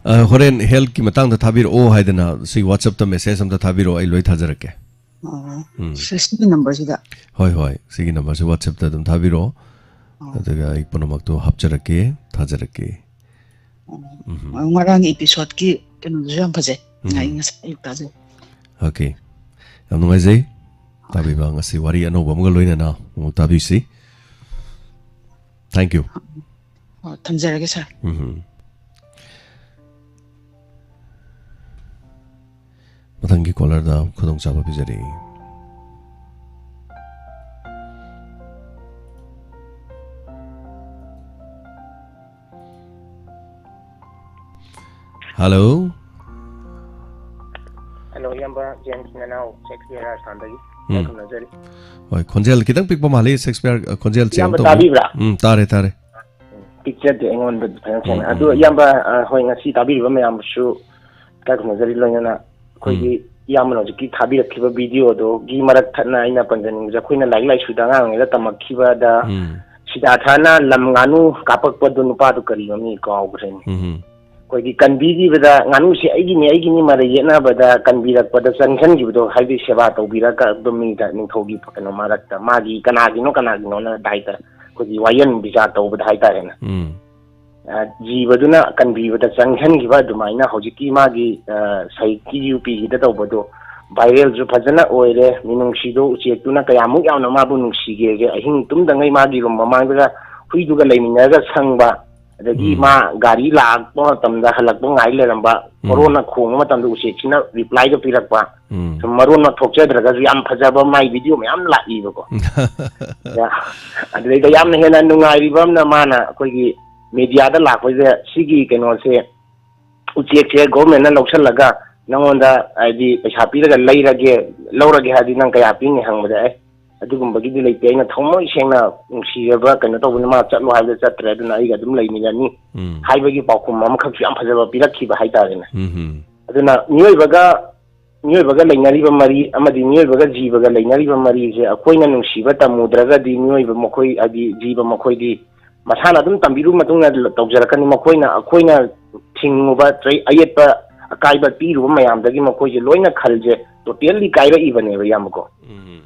ꯑ, ꯍꯣꯔꯦꯟ healthꯀꯤ ꯃꯇꯥꯡꯗ ꯊꯥꯕꯤꯔꯛꯑꯣ ꯍꯥꯏꯗꯅ ꯁꯤ WhatsAppꯇ message ꯑꯝꯇ ꯊꯥꯕꯤꯔꯛꯑꯣ, ꯑꯩ ꯂꯣꯏ ꯊꯥꯖꯔꯛꯀꯦ꯫ ꯑꯣ, ꯎꯝ꯫ ꯁꯤ-, ꯁꯤꯒꯤ numberꯁꯤꯗ? ꯍꯣꯏ, ꯍꯣꯏ, ꯁꯤꯒꯤ numberꯁꯤ WhatsAppꯇ ꯑꯗꯨꯝ ꯊꯥꯕꯤꯔꯛꯑꯣ꯫ ꯑꯣ꯫ ꯑꯗꯨꯒ ꯑꯩ ꯄꯨꯝꯅꯃꯛꯇꯣ ꯍꯥꯞꯆꯔꯛꯀꯦ, ꯊꯥꯖꯔꯛꯀꯦ꯫ ꯎꯝ꯫ ꯎꯝ꯫ ꯉꯔꯥꯡꯒꯤ episodeꯀꯤ ꯀꯩꯅꯣꯗꯨꯁꯨ ꯌꯥꯝ ꯐꯖꯩ꯫ ꯎꯝ꯫ ꯑꯩ ꯉꯁꯥꯏ ꯑꯌꯨꯛ ꯇꯥꯖꯩ꯫ Okay꯫ ꯌꯥꯝ ꯅꯨꯡꯉꯥꯏꯖꯩ꯫ ꯇꯥꯕꯤꯕ ꯉꯁꯤ ꯋꯥꯔꯤ ꯑꯅꯧꯕ ꯑꯃꯒ ꯂꯣꯏꯅꯅ ꯑꯃꯨꯛ ꯇꯥꯕꯤꯁꯤ꯫ Thank you꯫ ꯑꯣ, ꯊꯝꯖꯔꯒꯦ, sir꯫ ꯎꯝ꯫ ꯃꯊꯪꯒꯤ ꯀꯣꯂꯔꯗ ꯈꯨꯗꯣꯡꯆꯥꯕ ꯄꯤꯖꯔꯤ꯫ ꯍꯜꯂꯣ꯫ ꯍꯜꯂꯣ, ꯏꯌꯥꯝꯕ ꯖꯦꯝꯁ ꯅꯅꯥꯎ ꯁꯦꯛꯁꯄꯤꯌꯔ ꯑꯁꯥꯝꯗꯒꯤ ꯎꯝ꯫ ꯈꯨꯔꯨꯝꯖꯔꯤ꯫ ꯍꯣꯏ, ꯈꯣꯟꯖꯦꯜ ꯈꯤꯇꯪ ꯄꯤꯛꯄ ꯃꯥꯜꯂꯤ, ꯁꯦꯛꯁꯄꯤꯌꯔ, ꯑ, ꯈꯣꯟꯖꯦꯜ ꯆꯦꯡ ꯏꯌꯥꯝꯕ ꯇꯧꯕꯤ꯫ ꯇꯥꯕꯤꯕ꯭ꯔꯥ? ꯎꯝ, ꯇꯥꯔꯦ, ꯇꯥꯔꯦ꯫ ꯄꯤꯛꯆꯗꯦ ꯑꯩꯉꯣꯟꯗ ꯐꯖꯅ ꯁꯦꯡꯅ꯫ ꯎꯝ, ꯑꯗꯨ ꯎꯝ, ꯎꯝ꯫ ꯏꯌꯥꯝꯕ, ꯑ, ꯍꯣꯏ, ꯉꯁꯤ ꯇꯥꯕꯤꯔꯤꯕ ꯃꯌꯥꯝꯕꯨꯁꯨ ꯏꯀꯥꯏ ꯈꯨꯝꯅꯖꯔꯤ, ꯂꯣꯏꯅꯅ ꯑꯩꯈꯣꯏꯒꯤ ꯎꯝ꯫ ꯏꯌꯥꯝꯕꯅ ꯍꯧꯖꯤꯛꯀꯤ ꯊꯥꯕꯤꯔꯛꯈꯤꯕ ꯚꯤꯗꯤꯑꯣꯗꯨꯒꯤ ꯃꯔꯛ ꯊꯠꯅ ꯑꯩꯅ ꯄꯟꯖꯅꯤꯡꯕꯁꯦ, ꯑꯩꯈꯣꯏꯅ ꯂꯥꯏꯔꯤꯛ ꯂꯥꯏꯁꯨꯗ ꯑꯉꯥꯡ ꯑꯣꯏꯔꯤꯉꯩꯗ ꯇꯝꯃꯛꯈꯤꯕꯗ ꯎꯝ꯫ ꯁꯤꯗꯥꯔꯊꯅ ꯂꯝ ꯉꯥꯅꯨ ꯀꯥꯄꯛꯄꯗꯨ ꯅꯨꯄꯥꯗꯨ ꯀꯔꯤ ꯃꯃꯤꯡ ꯀꯥꯎꯈ꯭ꯔꯦꯅꯦ꯫ ꯎꯝ꯫ ꯑꯩꯈꯣꯏꯒꯤ ꯀꯟꯕꯤꯈꯤꯕꯗ ꯉꯥꯅꯨꯁꯤ ꯑꯩꯒꯤꯅꯤ, ꯑꯩꯒꯤꯅꯤ ꯃꯔꯩ ꯌꯦꯠꯅꯕꯗ ꯀꯟꯕꯤꯔꯛꯄꯗ ꯆꯪꯁꯤꯟꯈꯤꯕꯗꯣ, ꯍꯥꯏꯕꯗꯤ ꯁꯦꯕꯥ ꯇꯧꯕꯤꯔꯒ ꯑꯗꯨꯝ ꯃꯤꯗ ꯅꯤꯡꯊꯧꯒꯤ ꯀꯩꯅꯣ ꯃꯔꯛꯇ ꯃꯥꯒꯤ ꯀꯅꯥꯒꯤꯅꯣ ꯀꯅꯥꯒꯤꯅꯣꯅ ꯗꯥꯏꯇ ꯑꯩꯈꯣꯏꯒꯤ ꯋꯥꯌꯦꯟ ꯕꯤꯆꯥꯔ ꯇꯧꯕꯗ ꯍꯥꯏꯇꯥꯔꯦꯅꯦ꯫ ꯎꯝ꯫ ꯑ, ꯖꯤꯕꯗꯨꯅ ꯀꯟꯕꯤꯕꯗ ꯆꯪꯁꯤꯟꯈꯤꯕ ꯑꯗꯨꯃꯥꯏꯅ ꯍꯧꯖꯤꯛꯀꯤ ꯃꯥꯒꯤ, ꯑ, ꯁꯍꯤꯠꯀꯤ ꯌꯨꯄꯤꯒꯤꯗ ꯇꯧꯕꯗꯣ ꯚꯥꯏꯔꯦꯜꯁꯨ ꯐꯖꯅ ꯑꯣꯏꯔꯦ꯫ ꯃꯤꯅꯨꯡꯁꯤꯗꯣ ꯎꯆꯦꯛꯇꯨꯅ ꯀꯌꯥꯃꯨꯛ ꯌꯥꯝꯅ ꯃꯥꯕꯨ ꯅꯨꯡꯁꯤꯒꯦꯁꯦ, ꯑꯍꯤꯡ ꯇꯨꯝꯗꯉꯩ ꯃꯥꯒꯤ ꯔꯨꯝ ꯃꯃꯥꯡꯗꯒ ꯍꯨꯏꯗꯨꯒ ꯂꯩꯃꯤꯟꯅꯔꯒ ꯁꯪꯕ, ꯑꯗꯒꯤ ꯎꯝ꯫ ꯃꯥ ꯒꯥꯔꯤ ꯂꯥꯛꯄ ꯃꯇꯝꯗ ꯍꯜꯂꯛꯄ ꯉꯥꯏ ꯂꯩꯔꯝꯕ, ꯎꯝ꯫ ꯀꯣꯔꯣꯟꯅ ꯈꯣꯡꯕ ꯃꯇꯝꯗ ꯎꯆꯦꯛꯁꯤꯅ ꯔꯤꯄ꯭ꯂꯥꯏꯒ ꯄꯤꯔꯛꯄ, ꯎꯝ꯫ ꯁꯨꯝ ꯃꯔꯣꯟ ꯑꯃ ꯊꯣꯛꯆꯗ꯭ꯔꯒꯁꯨ ꯌꯥꯝ ꯐꯖꯕ ꯃꯥꯏ ꯚꯤꯗꯤꯑꯣ ꯃꯌꯥꯝ ꯂꯥꯛꯏꯕꯀꯣ꯫ ꯌꯥ-, ꯑꯗꯨꯗꯩꯗ ꯌꯥꯝꯅ ꯍꯦꯟꯅ ꯅꯨꯡꯉꯥꯏꯔꯤꯕ ꯑꯃꯅ ꯃꯥꯅ ꯑꯩꯈꯣꯏꯒꯤ ꯃꯦꯗꯤꯌꯥꯗ ꯂꯥꯛꯄꯁꯦ, ꯁꯤꯒꯤ ꯀꯩꯅꯣꯁꯦ, ꯎꯆꯦꯛꯁꯦ ꯒꯣꯔꯃꯦꯟꯅ ꯂꯧꯁꯜꯂꯒ ꯅꯪꯉꯣꯟꯗ ꯍꯥꯏꯗꯤ ꯄꯩꯁꯥ ꯄꯤꯔꯒ ꯂꯩꯔꯒꯦ, ꯂꯧꯔꯒꯦ ꯍꯥꯏꯔꯗꯤ ꯅꯪ ꯀꯌꯥ ꯄꯤꯅꯤ ꯍꯪꯕꯗ, "ꯑꯦ, ꯑꯗꯨꯒꯨꯝꯕꯒꯤꯗꯤ ꯂꯩꯇꯦ, ꯑꯩꯅ ꯊꯃꯣꯏ ꯁꯦꯡꯅ ꯅꯨꯡꯁꯤꯖꯕ ꯀꯩꯅꯣ ꯇꯧꯕꯅꯤ, ꯃꯥ ꯆꯠꯂꯣ ꯍꯥꯏꯕꯗ ꯆꯠꯇ꯭ꯔꯦ, ꯑꯗꯨꯅ ꯑꯩꯒ ꯑꯗꯨꯝ ꯂꯩꯃꯤꯟꯅꯅꯤ" ꯎꯝ꯫ ꯍꯥꯏꯕꯒꯤ ꯄꯥꯎꯈꯨꯝ ꯑꯃꯈꯛꯁꯨ ꯌꯥꯝ ꯐꯖꯕ ꯄꯤꯔꯛꯈꯤꯕ ꯍꯥꯏꯇꯥꯔꯦꯅꯦ꯫ ꯎꯝ ꯍꯝ꯫ ꯑꯗꯨꯅ ꯃꯤꯑꯣꯏꯕꯒ, ꯃꯤꯑꯣꯏꯕꯒ ꯂꯩꯅꯔꯤꯕ ꯃꯔꯤ ꯑꯃꯗꯤ ꯃꯤꯑꯣꯏꯕꯒ ꯖꯤꯕꯒ ꯂꯩꯅꯔꯤꯕ ꯃꯔꯤꯁꯦ ꯑꯩꯈꯣꯏꯅ ꯅꯨꯡꯁꯤꯕ ꯇꯝꯃꯨꯗ꯭ꯔꯒꯗꯤ ꯃꯤꯑꯣꯏꯕ ꯃꯈꯣꯏ, ꯍꯥꯏꯗꯤ ꯖꯤꯕ ꯃꯈꯣꯏꯗꯤ ꯃꯁꯥꯅ ꯑꯗꯨꯝ ꯇꯝꯕꯤꯔꯨꯕ ꯃꯇꯨꯡꯗ ꯇꯧꯖꯔꯛꯀꯅꯤ꯫ ꯃꯈꯣꯏꯅ ꯑꯩꯈꯣꯏꯅ ꯊꯤꯡꯉꯨꯕ ꯆꯩ-, ꯑꯌꯦꯠꯄ ꯑꯀꯥꯏꯕ ꯄꯤꯔꯨꯕ ꯃꯌꯥꯝꯗꯒꯤ ꯃꯈꯣꯏꯁꯦ ꯂꯣꯏꯅ ꯈꯜꯁꯦ ꯇꯣꯇꯦꯜꯂꯤ ꯀꯥꯏꯔꯛꯏꯕꯅꯦꯕ, ꯏꯌꯥꯝꯕꯀꯣ꯫ ꯎꯝ꯫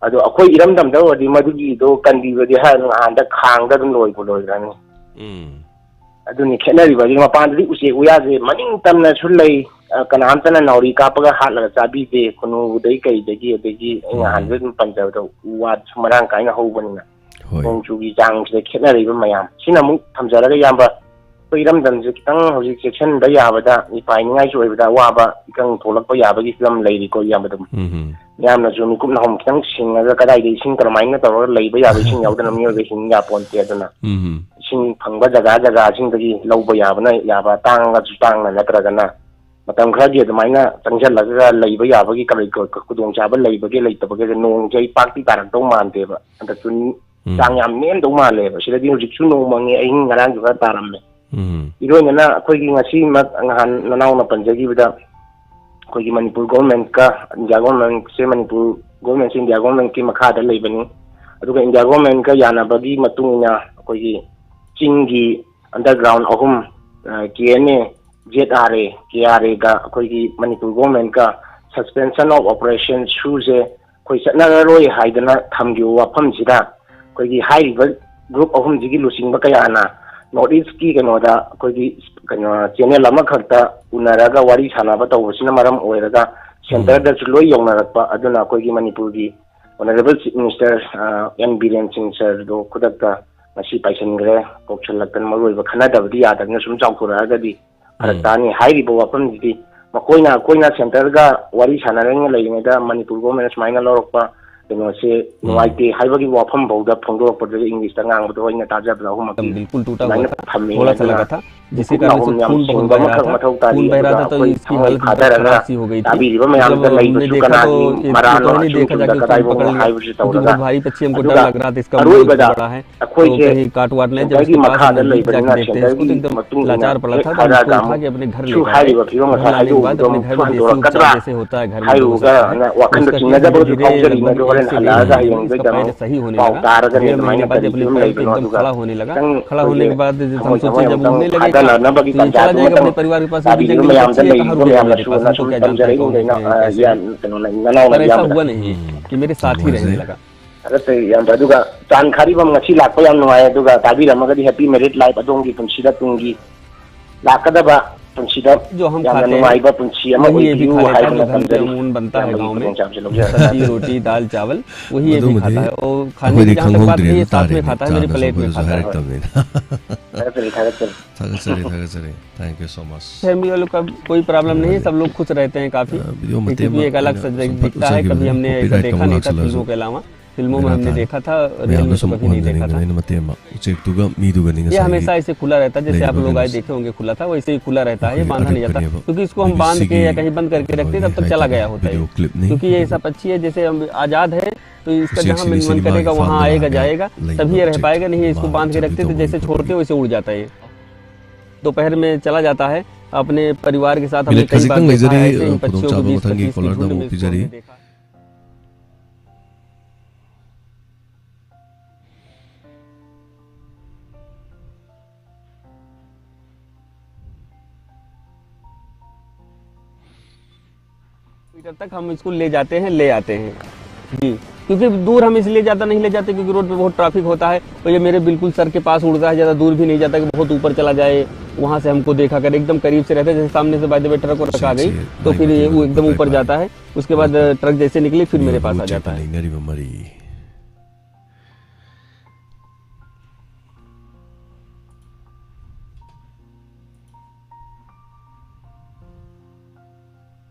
ꯑꯗꯣ ꯑꯩꯈꯣꯏ ꯏꯔꯝꯗꯝꯗ ꯑꯣꯏꯔꯗꯤ ꯃꯗꯨꯒꯤꯗꯣ ꯀꯟꯕꯤꯕꯗꯤ ꯍꯥꯏꯔꯅꯨ, ꯅꯍꯥꯟꯗ ꯈꯥꯡꯗ ꯑꯗꯨꯝ ꯂꯣꯏꯕꯨ ꯂꯣꯏꯈ꯭ꯔꯅꯤ꯫ ꯎꯝ꯫ ꯑꯗꯨꯅꯤ ꯈꯦꯠꯅꯔꯤꯕ꯫ ꯑꯗꯨ ꯃꯄꯥꯟꯗꯗꯤ ꯎꯆꯦꯛ ꯎꯌꯥꯁꯦ ꯃꯅꯤꯡ ꯇꯝꯅꯁꯨ ꯂꯩ, ꯑ, ꯀꯅꯥꯝꯇꯅ ꯅꯥꯎꯔꯤ ꯀꯥꯞꯄꯒ ꯍꯥꯠꯂꯒ ꯆꯥꯕꯤꯗꯦ, ꯈꯨꯅꯨꯗꯩ ꯀꯩꯗꯒꯤ, ꯑꯗꯒꯤ ꯑꯩ ꯎꯝ꯫ ꯅꯍꯥꯟꯁꯨ ꯑꯗꯨꯝ ꯄꯟꯖꯕꯗ ꯎ ꯋꯥꯁꯨ ꯃꯔꯥꯡ ꯀꯥꯏꯅ ꯍꯧꯕꯅꯤꯅ꯫ ꯍꯣꯏ꯫ ꯅꯣꯡ ꯆꯨꯒꯤ ꯆꯥꯡꯁꯤꯗ ꯈꯦꯠꯅꯔꯛꯏꯕ ꯃꯌꯥꯝ ꯁꯤꯅ ꯑꯃꯨꯛ ꯊꯝꯖꯔꯒ, ꯏꯌꯥꯝꯕ, ꯑꯩꯈꯣꯏ ꯏꯔꯝꯗꯝꯁꯦ ꯈꯤꯇꯪ ꯍꯧꯖꯤꯛ ꯆꯦꯛꯁꯤꯟꯕ ꯌꯥꯕꯗ, ꯃꯤꯄꯥꯏꯅꯤꯡꯉꯥꯏꯁꯨ ꯑꯣꯏꯕꯗ ꯑꯋꯥꯕ ꯈꯤꯇꯪ ꯊꯣꯛꯂꯛꯄ ꯌꯥꯕꯒꯤ ꯐꯤꯕꯝ ꯂꯩꯔꯤꯀꯣ, ꯏꯌꯥꯝꯕ ꯑꯗꯨꯝ꯫ ꯎꯝ ꯍꯝ꯫ ꯃꯤꯌꯥꯝꯅꯁꯨ ꯃꯤꯀꯨꯞ ꯅꯥꯍꯣꯝ ꯈꯤꯇꯪ ꯁꯤꯡꯉꯒ ꯀꯗꯥꯏꯗ ꯏꯁꯤꯡ ꯀꯔꯝꯍꯥꯏꯅ ꯇꯧꯔꯒ ꯂꯩꯕ ꯌꯥꯕ, ꯏꯁꯤꯡ ꯌꯥꯎꯗꯅ ꯃꯤꯑꯣꯏꯕ ꯍꯤꯡ ꯌꯥꯄꯣꯟꯇꯦ꯫ ꯑꯗꯨꯅ ꯎꯝ ꯍꯝ꯫ ꯏꯁꯤꯡ ꯐꯪꯕ ꯖꯒꯥ ꯖꯒꯥꯁꯤꯡꯗꯒꯤ ꯂꯧꯕ ꯌꯥꯕꯅ ꯌꯥꯕ, ꯇꯥꯡꯉꯒꯁꯨ ꯇꯥꯡꯅ ꯅꯠꯇ꯭ꯔꯒꯅ ꯃꯇꯝ ꯈꯔꯒꯤ ꯑꯗꯨꯃꯥꯏꯅ ꯆꯪꯁꯤꯜꯂꯒ ꯂꯩꯕ ꯌꯥꯕꯒꯤ ꯀꯔꯤ ꯈꯨꯗꯣꯡꯆꯥꯕ ꯂꯩꯕꯒꯦ ꯂꯩꯇꯕꯒꯦ? ꯅꯣꯡꯁꯦ ꯑꯩ ꯄꯥꯛꯇꯤ ꯇꯥꯔꯛꯇꯧ ꯃꯥꯟꯗꯦꯕ ꯍꯟꯗꯛꯁꯨ꯫ ꯎꯝ꯫ ꯆꯥꯡ ꯌꯥꯝ ꯅꯦꯝꯗꯧ ꯃꯥꯜꯂꯦꯕ꯫ ꯁꯤꯗꯗꯤ ꯍꯧꯖꯤꯛꯁꯨ ꯅꯣꯡ ꯃꯪꯉꯦ, ꯑꯍꯤꯡ ꯉꯔꯥꯡꯁꯨ ꯈꯔ ꯇꯥꯔꯝꯃꯦ꯫ ꯎꯝ꯫ ꯏꯔꯣꯏꯅꯅ ꯑꯩꯈꯣꯏꯒꯤ ꯉꯁꯤꯃꯛ ꯉꯍꯥꯟ ꯅꯅꯥꯎꯅ ꯄꯟꯖꯈꯤꯕꯗ ꯑꯩꯈꯣꯏꯒꯤ ꯃꯅꯤꯄꯨꯔ ꯒꯣꯔꯃꯦꯟꯠꯀ ꯏꯟꯗꯤꯌꯥ ꯒꯣꯔꯃꯦꯟꯠꯁꯦ, ꯃꯅꯤꯄꯨꯔ ꯒꯣꯔꯃꯦꯟꯠꯁꯦ ꯏꯟꯗꯤꯌꯥ ꯒꯣꯔꯃꯦꯟꯠꯀꯤ ꯃꯈꯥꯗ ꯂꯩꯕꯅꯤ꯫ ꯑꯗꯨꯒ ꯏꯟꯗꯤꯌꯥ ꯒꯣꯔꯃꯦꯟꯠꯀ ꯌꯥꯅꯕꯒꯤ ꯃꯇꯨꯡ ꯏꯟꯅ ꯑꯩꯈꯣꯏꯒꯤ ꯆꯤꯡꯒꯤ ꯑꯟꯗꯔꯒ꯭ꯔꯥꯎꯟ ꯑꯍꯨꯝ, K N A, Z R A, K R ꯑꯦꯒ ꯑꯩꯈꯣꯏꯒꯤ ꯃꯅꯤꯄꯨꯔ ꯒꯣꯔꯃꯦꯟꯠꯀ suspension of operation ꯁꯨꯁꯦ ꯑꯩꯈꯣꯏ ꯆꯠꯅꯔꯔꯣꯏ ꯍꯥꯏꯗꯅ ꯊꯝꯈꯤꯕ ꯋꯥꯐꯝꯁꯤꯗ, ꯑꯩꯈꯣꯏꯒꯤ ꯍꯥꯏꯔꯤꯕ ꯒ꯭ꯔꯨꯞ ꯑꯍꯨꯝꯁꯤꯒꯤ ꯂꯨꯆꯤꯡꯕ ꯀꯌꯥꯅ ꯅꯣꯔꯠ ꯏꯁꯀꯤ ꯀꯩꯅꯣꯗ ꯑꯩꯈꯣꯏꯒꯤ ꯀꯩꯅꯣ ꯆꯦꯅꯦꯜ ꯑꯃꯈꯛꯇ ꯎꯅꯔꯒ ꯋꯥꯔꯤ ꯁꯥꯟꯅꯕ ꯇꯧꯕꯁꯤꯅ ꯃꯔꯝ ꯑꯣꯏꯔꯒ ꯎꯝ꯫ ꯁꯦꯟꯇꯔꯗꯁꯨ ꯂꯣꯏ ꯌꯧꯅꯔꯛꯄ꯫ ꯑꯗꯨꯅ ꯑꯩꯈꯣꯏꯒꯤ ꯃꯅꯤꯄꯨꯔꯒꯤ ꯑꯣꯅꯔꯦꯕꯜ ꯆꯤꯐ ꯃꯤꯅꯤꯁꯇꯔ, ꯑ, ꯑꯦꯟ ꯕꯤꯔꯦꯟ ꯁꯤꯡ ꯁꯔꯗꯣ ꯈꯨꯗꯛꯇ ꯉꯁꯤ ꯄꯥꯏꯁꯤꯟꯈ꯭ꯔꯦ꯫ ꯀꯧꯁꯜꯂꯛꯇꯅ ꯃꯔꯨ ꯑꯣꯏꯕ ꯈꯟꯅꯗꯕꯗꯤ ꯌꯥꯗꯕꯅꯤꯅ ꯁꯨꯝ ꯆꯥꯎꯊꯣꯔꯛꯑꯒꯗꯤ ꯐꯔꯛ ꯎꯝ꯫ ꯇꯥꯅꯤ꯫ ꯍꯥꯏꯔꯤꯕ ꯋꯥꯐꯝꯁꯤꯗꯤ ꯃꯈꯣꯏꯅ, ꯑꯩꯈꯣꯏꯅ ꯁꯦꯟꯇꯔꯒ ꯋꯥꯔꯤ ꯁꯥꯟꯅꯔꯤꯉꯩ ꯂꯩꯔꯤꯉꯩꯗ ꯃꯅꯤꯄꯨꯔ ꯒꯣꯔꯃꯦꯟꯅ ꯁꯨꯃꯥꯏꯅ ꯂꯧꯔꯛꯄ ꯀꯩꯅꯣꯁꯦ ꯎꯝ꯫ ꯅꯨꯡꯉꯥꯏꯇꯦ ꯍꯥꯏꯕꯒꯤ ꯋꯥꯐꯝ ꯐꯥꯎꯗ ꯐꯣꯡꯗꯣꯔꯛꯄꯗꯨꯗ ꯏꯪꯂꯤꯁꯇ ꯉꯥꯡꯕꯗꯣ ꯑꯩꯅ ꯇꯥꯖꯕꯗ ꯑꯍꯨꯝꯃꯛꯇꯤ ꯕꯤꯜꯀꯨꯜ ꯇꯨꯇꯥ ꯍꯨꯋꯥ ꯑꯗꯨꯃꯥꯏꯅ ꯊꯥ, ꯊꯝꯃꯦ꯫ ꯊꯣꯔꯥ ꯁꯥ ꯑꯗꯨꯅ ꯂꯒꯥ ꯊꯥ, ꯃꯤꯀꯨꯞ ꯅꯥꯍꯣꯝ ꯌꯥꯝ ꯁꯤꯡꯕ ꯑꯃꯈꯛ ꯃꯊꯧ ꯇꯥꯔꯤ꯫ ꯑꯗꯨꯒ ꯑꯩꯈꯣꯏ ꯊꯃꯣꯏ ꯊꯥꯗꯔꯒ ꯇꯥꯕꯤꯔꯤꯕ ꯃꯌꯥꯝꯗ ꯂꯩꯕꯁꯨ ꯀꯅꯥꯒꯤ ꯃꯔꯥꯜꯅꯣ ꯍꯥꯏꯕꯁꯤ ꯇꯧꯔꯒ, ꯑꯗꯨꯒ ꯑꯔꯣꯏꯕꯗ ꯑꯩꯈꯣꯏ ꯊꯥꯡꯒꯩ ꯀꯥꯠ ꯋꯥꯠꯂꯦ ꯍꯥꯏꯕꯁꯤ ꯈꯪꯉꯤ꯫ ꯀꯅꯥꯒꯤ ꯃꯔꯥꯜꯅꯣ ꯍꯥꯏꯕꯁꯤ ꯇꯧꯔꯒ, ꯑꯗꯨꯒ ꯑꯔꯣꯏꯕꯗ ꯑꯩꯈꯣꯏꯁꯦ ꯁꯦꯟꯇꯔꯒꯤ ꯃꯈꯥꯗ ꯂꯩꯕꯅꯤꯅ ꯁꯦꯟꯇꯔꯒꯤ ꯃꯇꯨꯡ ꯏꯟꯅ ꯍꯦꯛ ꯍꯥꯏꯔꯛꯑꯒ ꯑꯃꯨꯛꯁꯨ ꯍꯥꯏꯔꯤꯕ ꯐꯤꯕꯝ ꯑꯁꯤ ꯍꯥꯏꯗꯣꯛꯎꯕꯗꯣ ꯐꯍꯟꯗꯣꯔꯛꯀꯗ꯭ꯔꯥ ꯍꯥꯏꯔꯨꯕꯒ ꯋꯥꯈꯟꯗ ꯆꯤꯡꯅꯗꯕ ꯑꯗꯨ ꯐꯥꯎꯖꯔꯤꯕꯅꯤ꯫ ꯑꯗꯨ ꯍꯣꯔꯦꯟ ꯍꯜꯂꯛꯑꯒ ꯍꯌꯦꯡꯗꯒꯤ ꯑꯃꯨꯛ ꯄꯥꯎ ꯇꯥꯔꯒꯅꯤ ꯑꯗꯨꯃꯥꯏꯅ ꯀꯔꯤ ꯐꯤꯕꯝ ꯂꯩꯕꯅꯣ꯫ ꯑꯗꯨꯒ ꯑꯩꯈꯣꯏꯁꯦ ꯊꯃꯣꯏ ꯊꯃꯣꯏ ꯑꯃꯨꯛ ꯐꯥꯗꯅꯅꯕꯒꯤ ꯇꯥꯟꯖꯥ ꯑꯗꯨꯃꯇꯪ ꯇꯥꯕꯤꯔꯤꯕ ꯃꯌꯥꯝꯗ ꯂꯩꯔꯤꯕ ꯃꯌꯥꯝꯅꯁꯨ ꯑꯁꯨꯝ ꯊꯝꯖꯔꯛꯏꯅꯤ꯫ ꯀꯩꯅꯣ, ꯅꯅꯥꯎꯅ ꯏꯌꯥꯝꯕꯗ ꯅꯨꯡꯉꯥꯏꯖꯔꯦ꯫ ꯑꯗꯨꯒ ꯆꯥꯟ ꯈꯥꯔꯤꯕꯝ ꯉꯁꯤ ꯂꯥꯛꯄ ꯌꯥꯝ ꯅꯨꯡꯉꯥꯏ꯫ ꯑꯗꯨꯒ ꯇꯥꯕꯤꯔꯝꯃꯒꯗꯤ happy married life, ꯑꯗꯣꯝꯒꯤ ꯄꯨꯟꯁꯤꯗ ꯇꯨꯡꯒꯤ ꯂꯥꯛꯀꯗꯕ ꯄꯨꯟꯁꯤꯗ ꯌꯥꯝꯅ ꯅꯨꯡꯉꯥꯏꯕ ꯄꯨꯟꯁꯤ ꯑꯃ ꯑꯣꯏꯕꯤꯌꯨ ꯍꯥꯏꯗꯅ ꯊꯝꯖꯔꯤ꯫ ꯏꯌꯥꯝꯕꯒꯤ ꯈꯨꯗꯣꯡꯆꯥꯕꯁꯦ ꯂꯧꯖꯔꯒꯦ꯫ ꯁꯕꯖꯤ, ꯔꯣꯇꯤ, ꯗꯥꯜ, ꯆꯥꯋꯜ, ꯋꯥꯍꯤ ꯌꯦ ꯚꯤ ꯈꯥꯇꯥ ꯍꯥꯏ꯫ ꯑꯣ, ꯈꯥꯅꯦ ꯀꯤ ꯖꯍꯥ ꯇꯛ ꯕꯥꯠ ꯅꯍꯤ ꯍꯦ, ꯁꯥꯊ ꯃꯦ ꯈꯥꯇꯥ ꯍꯥꯏ, ꯃꯦꯔꯦ ꯄ꯭ꯂꯦꯠ ꯃꯦ ꯈꯥꯇꯥ ꯍꯥꯏ꯫ ꯊꯥꯒꯠꯆꯔꯤ, ꯊꯥꯒꯠꯆꯔꯤ꯫ Thank you so much. Family ꯋꯥꯂꯣ ꯀꯥ ꯀꯣꯏ ꯄ꯭ꯔꯣꯕ꯭ꯂꯦꯝ ꯅꯍꯤ ꯍꯦ, ꯁꯕ ꯂꯣꯒ ꯈꯨꯁ ꯔꯍꯇꯦ ꯍꯦ ꯀꯥꯐꯤ꯫ ꯚꯤꯗꯤꯑꯣ ꯃꯇꯦꯛ ꯑꯃ ꯑꯩꯅ ꯁꯨꯝ ꯐꯠ ꯐꯠ ꯆꯪꯖꯒꯦ꯫ Copyright ꯇꯧꯕ ꯂꯥꯛꯁꯜꯂꯛꯑꯁꯨ ꯐꯤꯜꯃꯣ ꯃꯦ ꯍꯝꯅꯦ ꯗꯦꯈꯥ ꯊꯥ, ꯔꯤꯌꯦꯜ ꯃꯦ ꯇꯣ ꯀꯚꯤ ꯅꯍꯤ ꯗꯦꯈꯥ ꯊꯥ꯫ ꯃꯌꯥꯝꯅ ꯁꯨꯝ ꯎꯍꯟꯖꯅꯤꯡꯗꯅ ꯑꯩꯅ ꯃꯇꯦꯛ ꯑꯃ ꯎꯆꯦꯛꯇꯨꯒ ꯃꯤꯗꯨꯒ ꯅꯤꯡꯉꯁꯥꯏꯒꯤ ꯂꯩꯔꯤꯕ ꯀꯩꯅꯣꯗꯣ꯫ ꯑꯩꯈꯣꯏꯒꯤ ꯑꯔꯤꯕꯅꯦꯕ꯫ ꯃꯣꯏꯗꯤ ꯁꯤ ꯀ꯭ꯂꯤꯞꯅꯤ꯫ ꯑꯗꯨꯒ ꯍꯧꯖꯤꯛ ꯍꯥꯏꯇꯥꯔꯦ ꯚꯤꯗꯤꯑꯣ ꯀ꯭ꯂꯤꯞꯅꯦꯕ꯫ ꯎꯆꯦꯛꯁꯤ ꯁꯤꯅꯤ ꯁꯤꯅꯤꯃꯥꯒꯤ ꯐꯥꯔꯝꯗ ꯂꯥꯛꯑꯒ ꯂꯩꯕ ꯃꯇꯝꯗ ꯚꯤꯗꯤꯑꯣ ꯀ꯭ꯂꯤꯞꯅꯤ꯫ ꯃꯤꯅꯠ ꯈꯖꯤꯛꯇꯪ ꯂꯩꯖꯔꯤ, ꯑ, ꯈꯨꯗꯣꯡꯆꯥꯕꯗꯣ ꯃꯊꯪꯒꯤ ꯀꯣꯂꯔꯗ ꯑꯃꯨꯛ ꯄꯤꯖꯔꯤ꯫ मीटर तक हम इसको ले जाते हैं, ले आते हैं। जी, क्योंकि दूर हम इसलिए ज़्यादा नहीं ले जाते क्योंकि रोड पे बहुत ट्रैफिक होता है। और ये मेरे बिल्कुल सर के पास उड़ता है, ज़्यादा दूर भी नहीं जाता कि बहुत ऊपर चला जाए, वहाँ से हमको देखा करे। एकदम करीब से रहता है, जैसे सामने से बाय द वे ट्रक और ट्रक आ गई तो फिर ये वो एकदम ऊपर जाता है। उसके बाद ट्रक जैसे निकले फिर मेरे पास आ जाता है।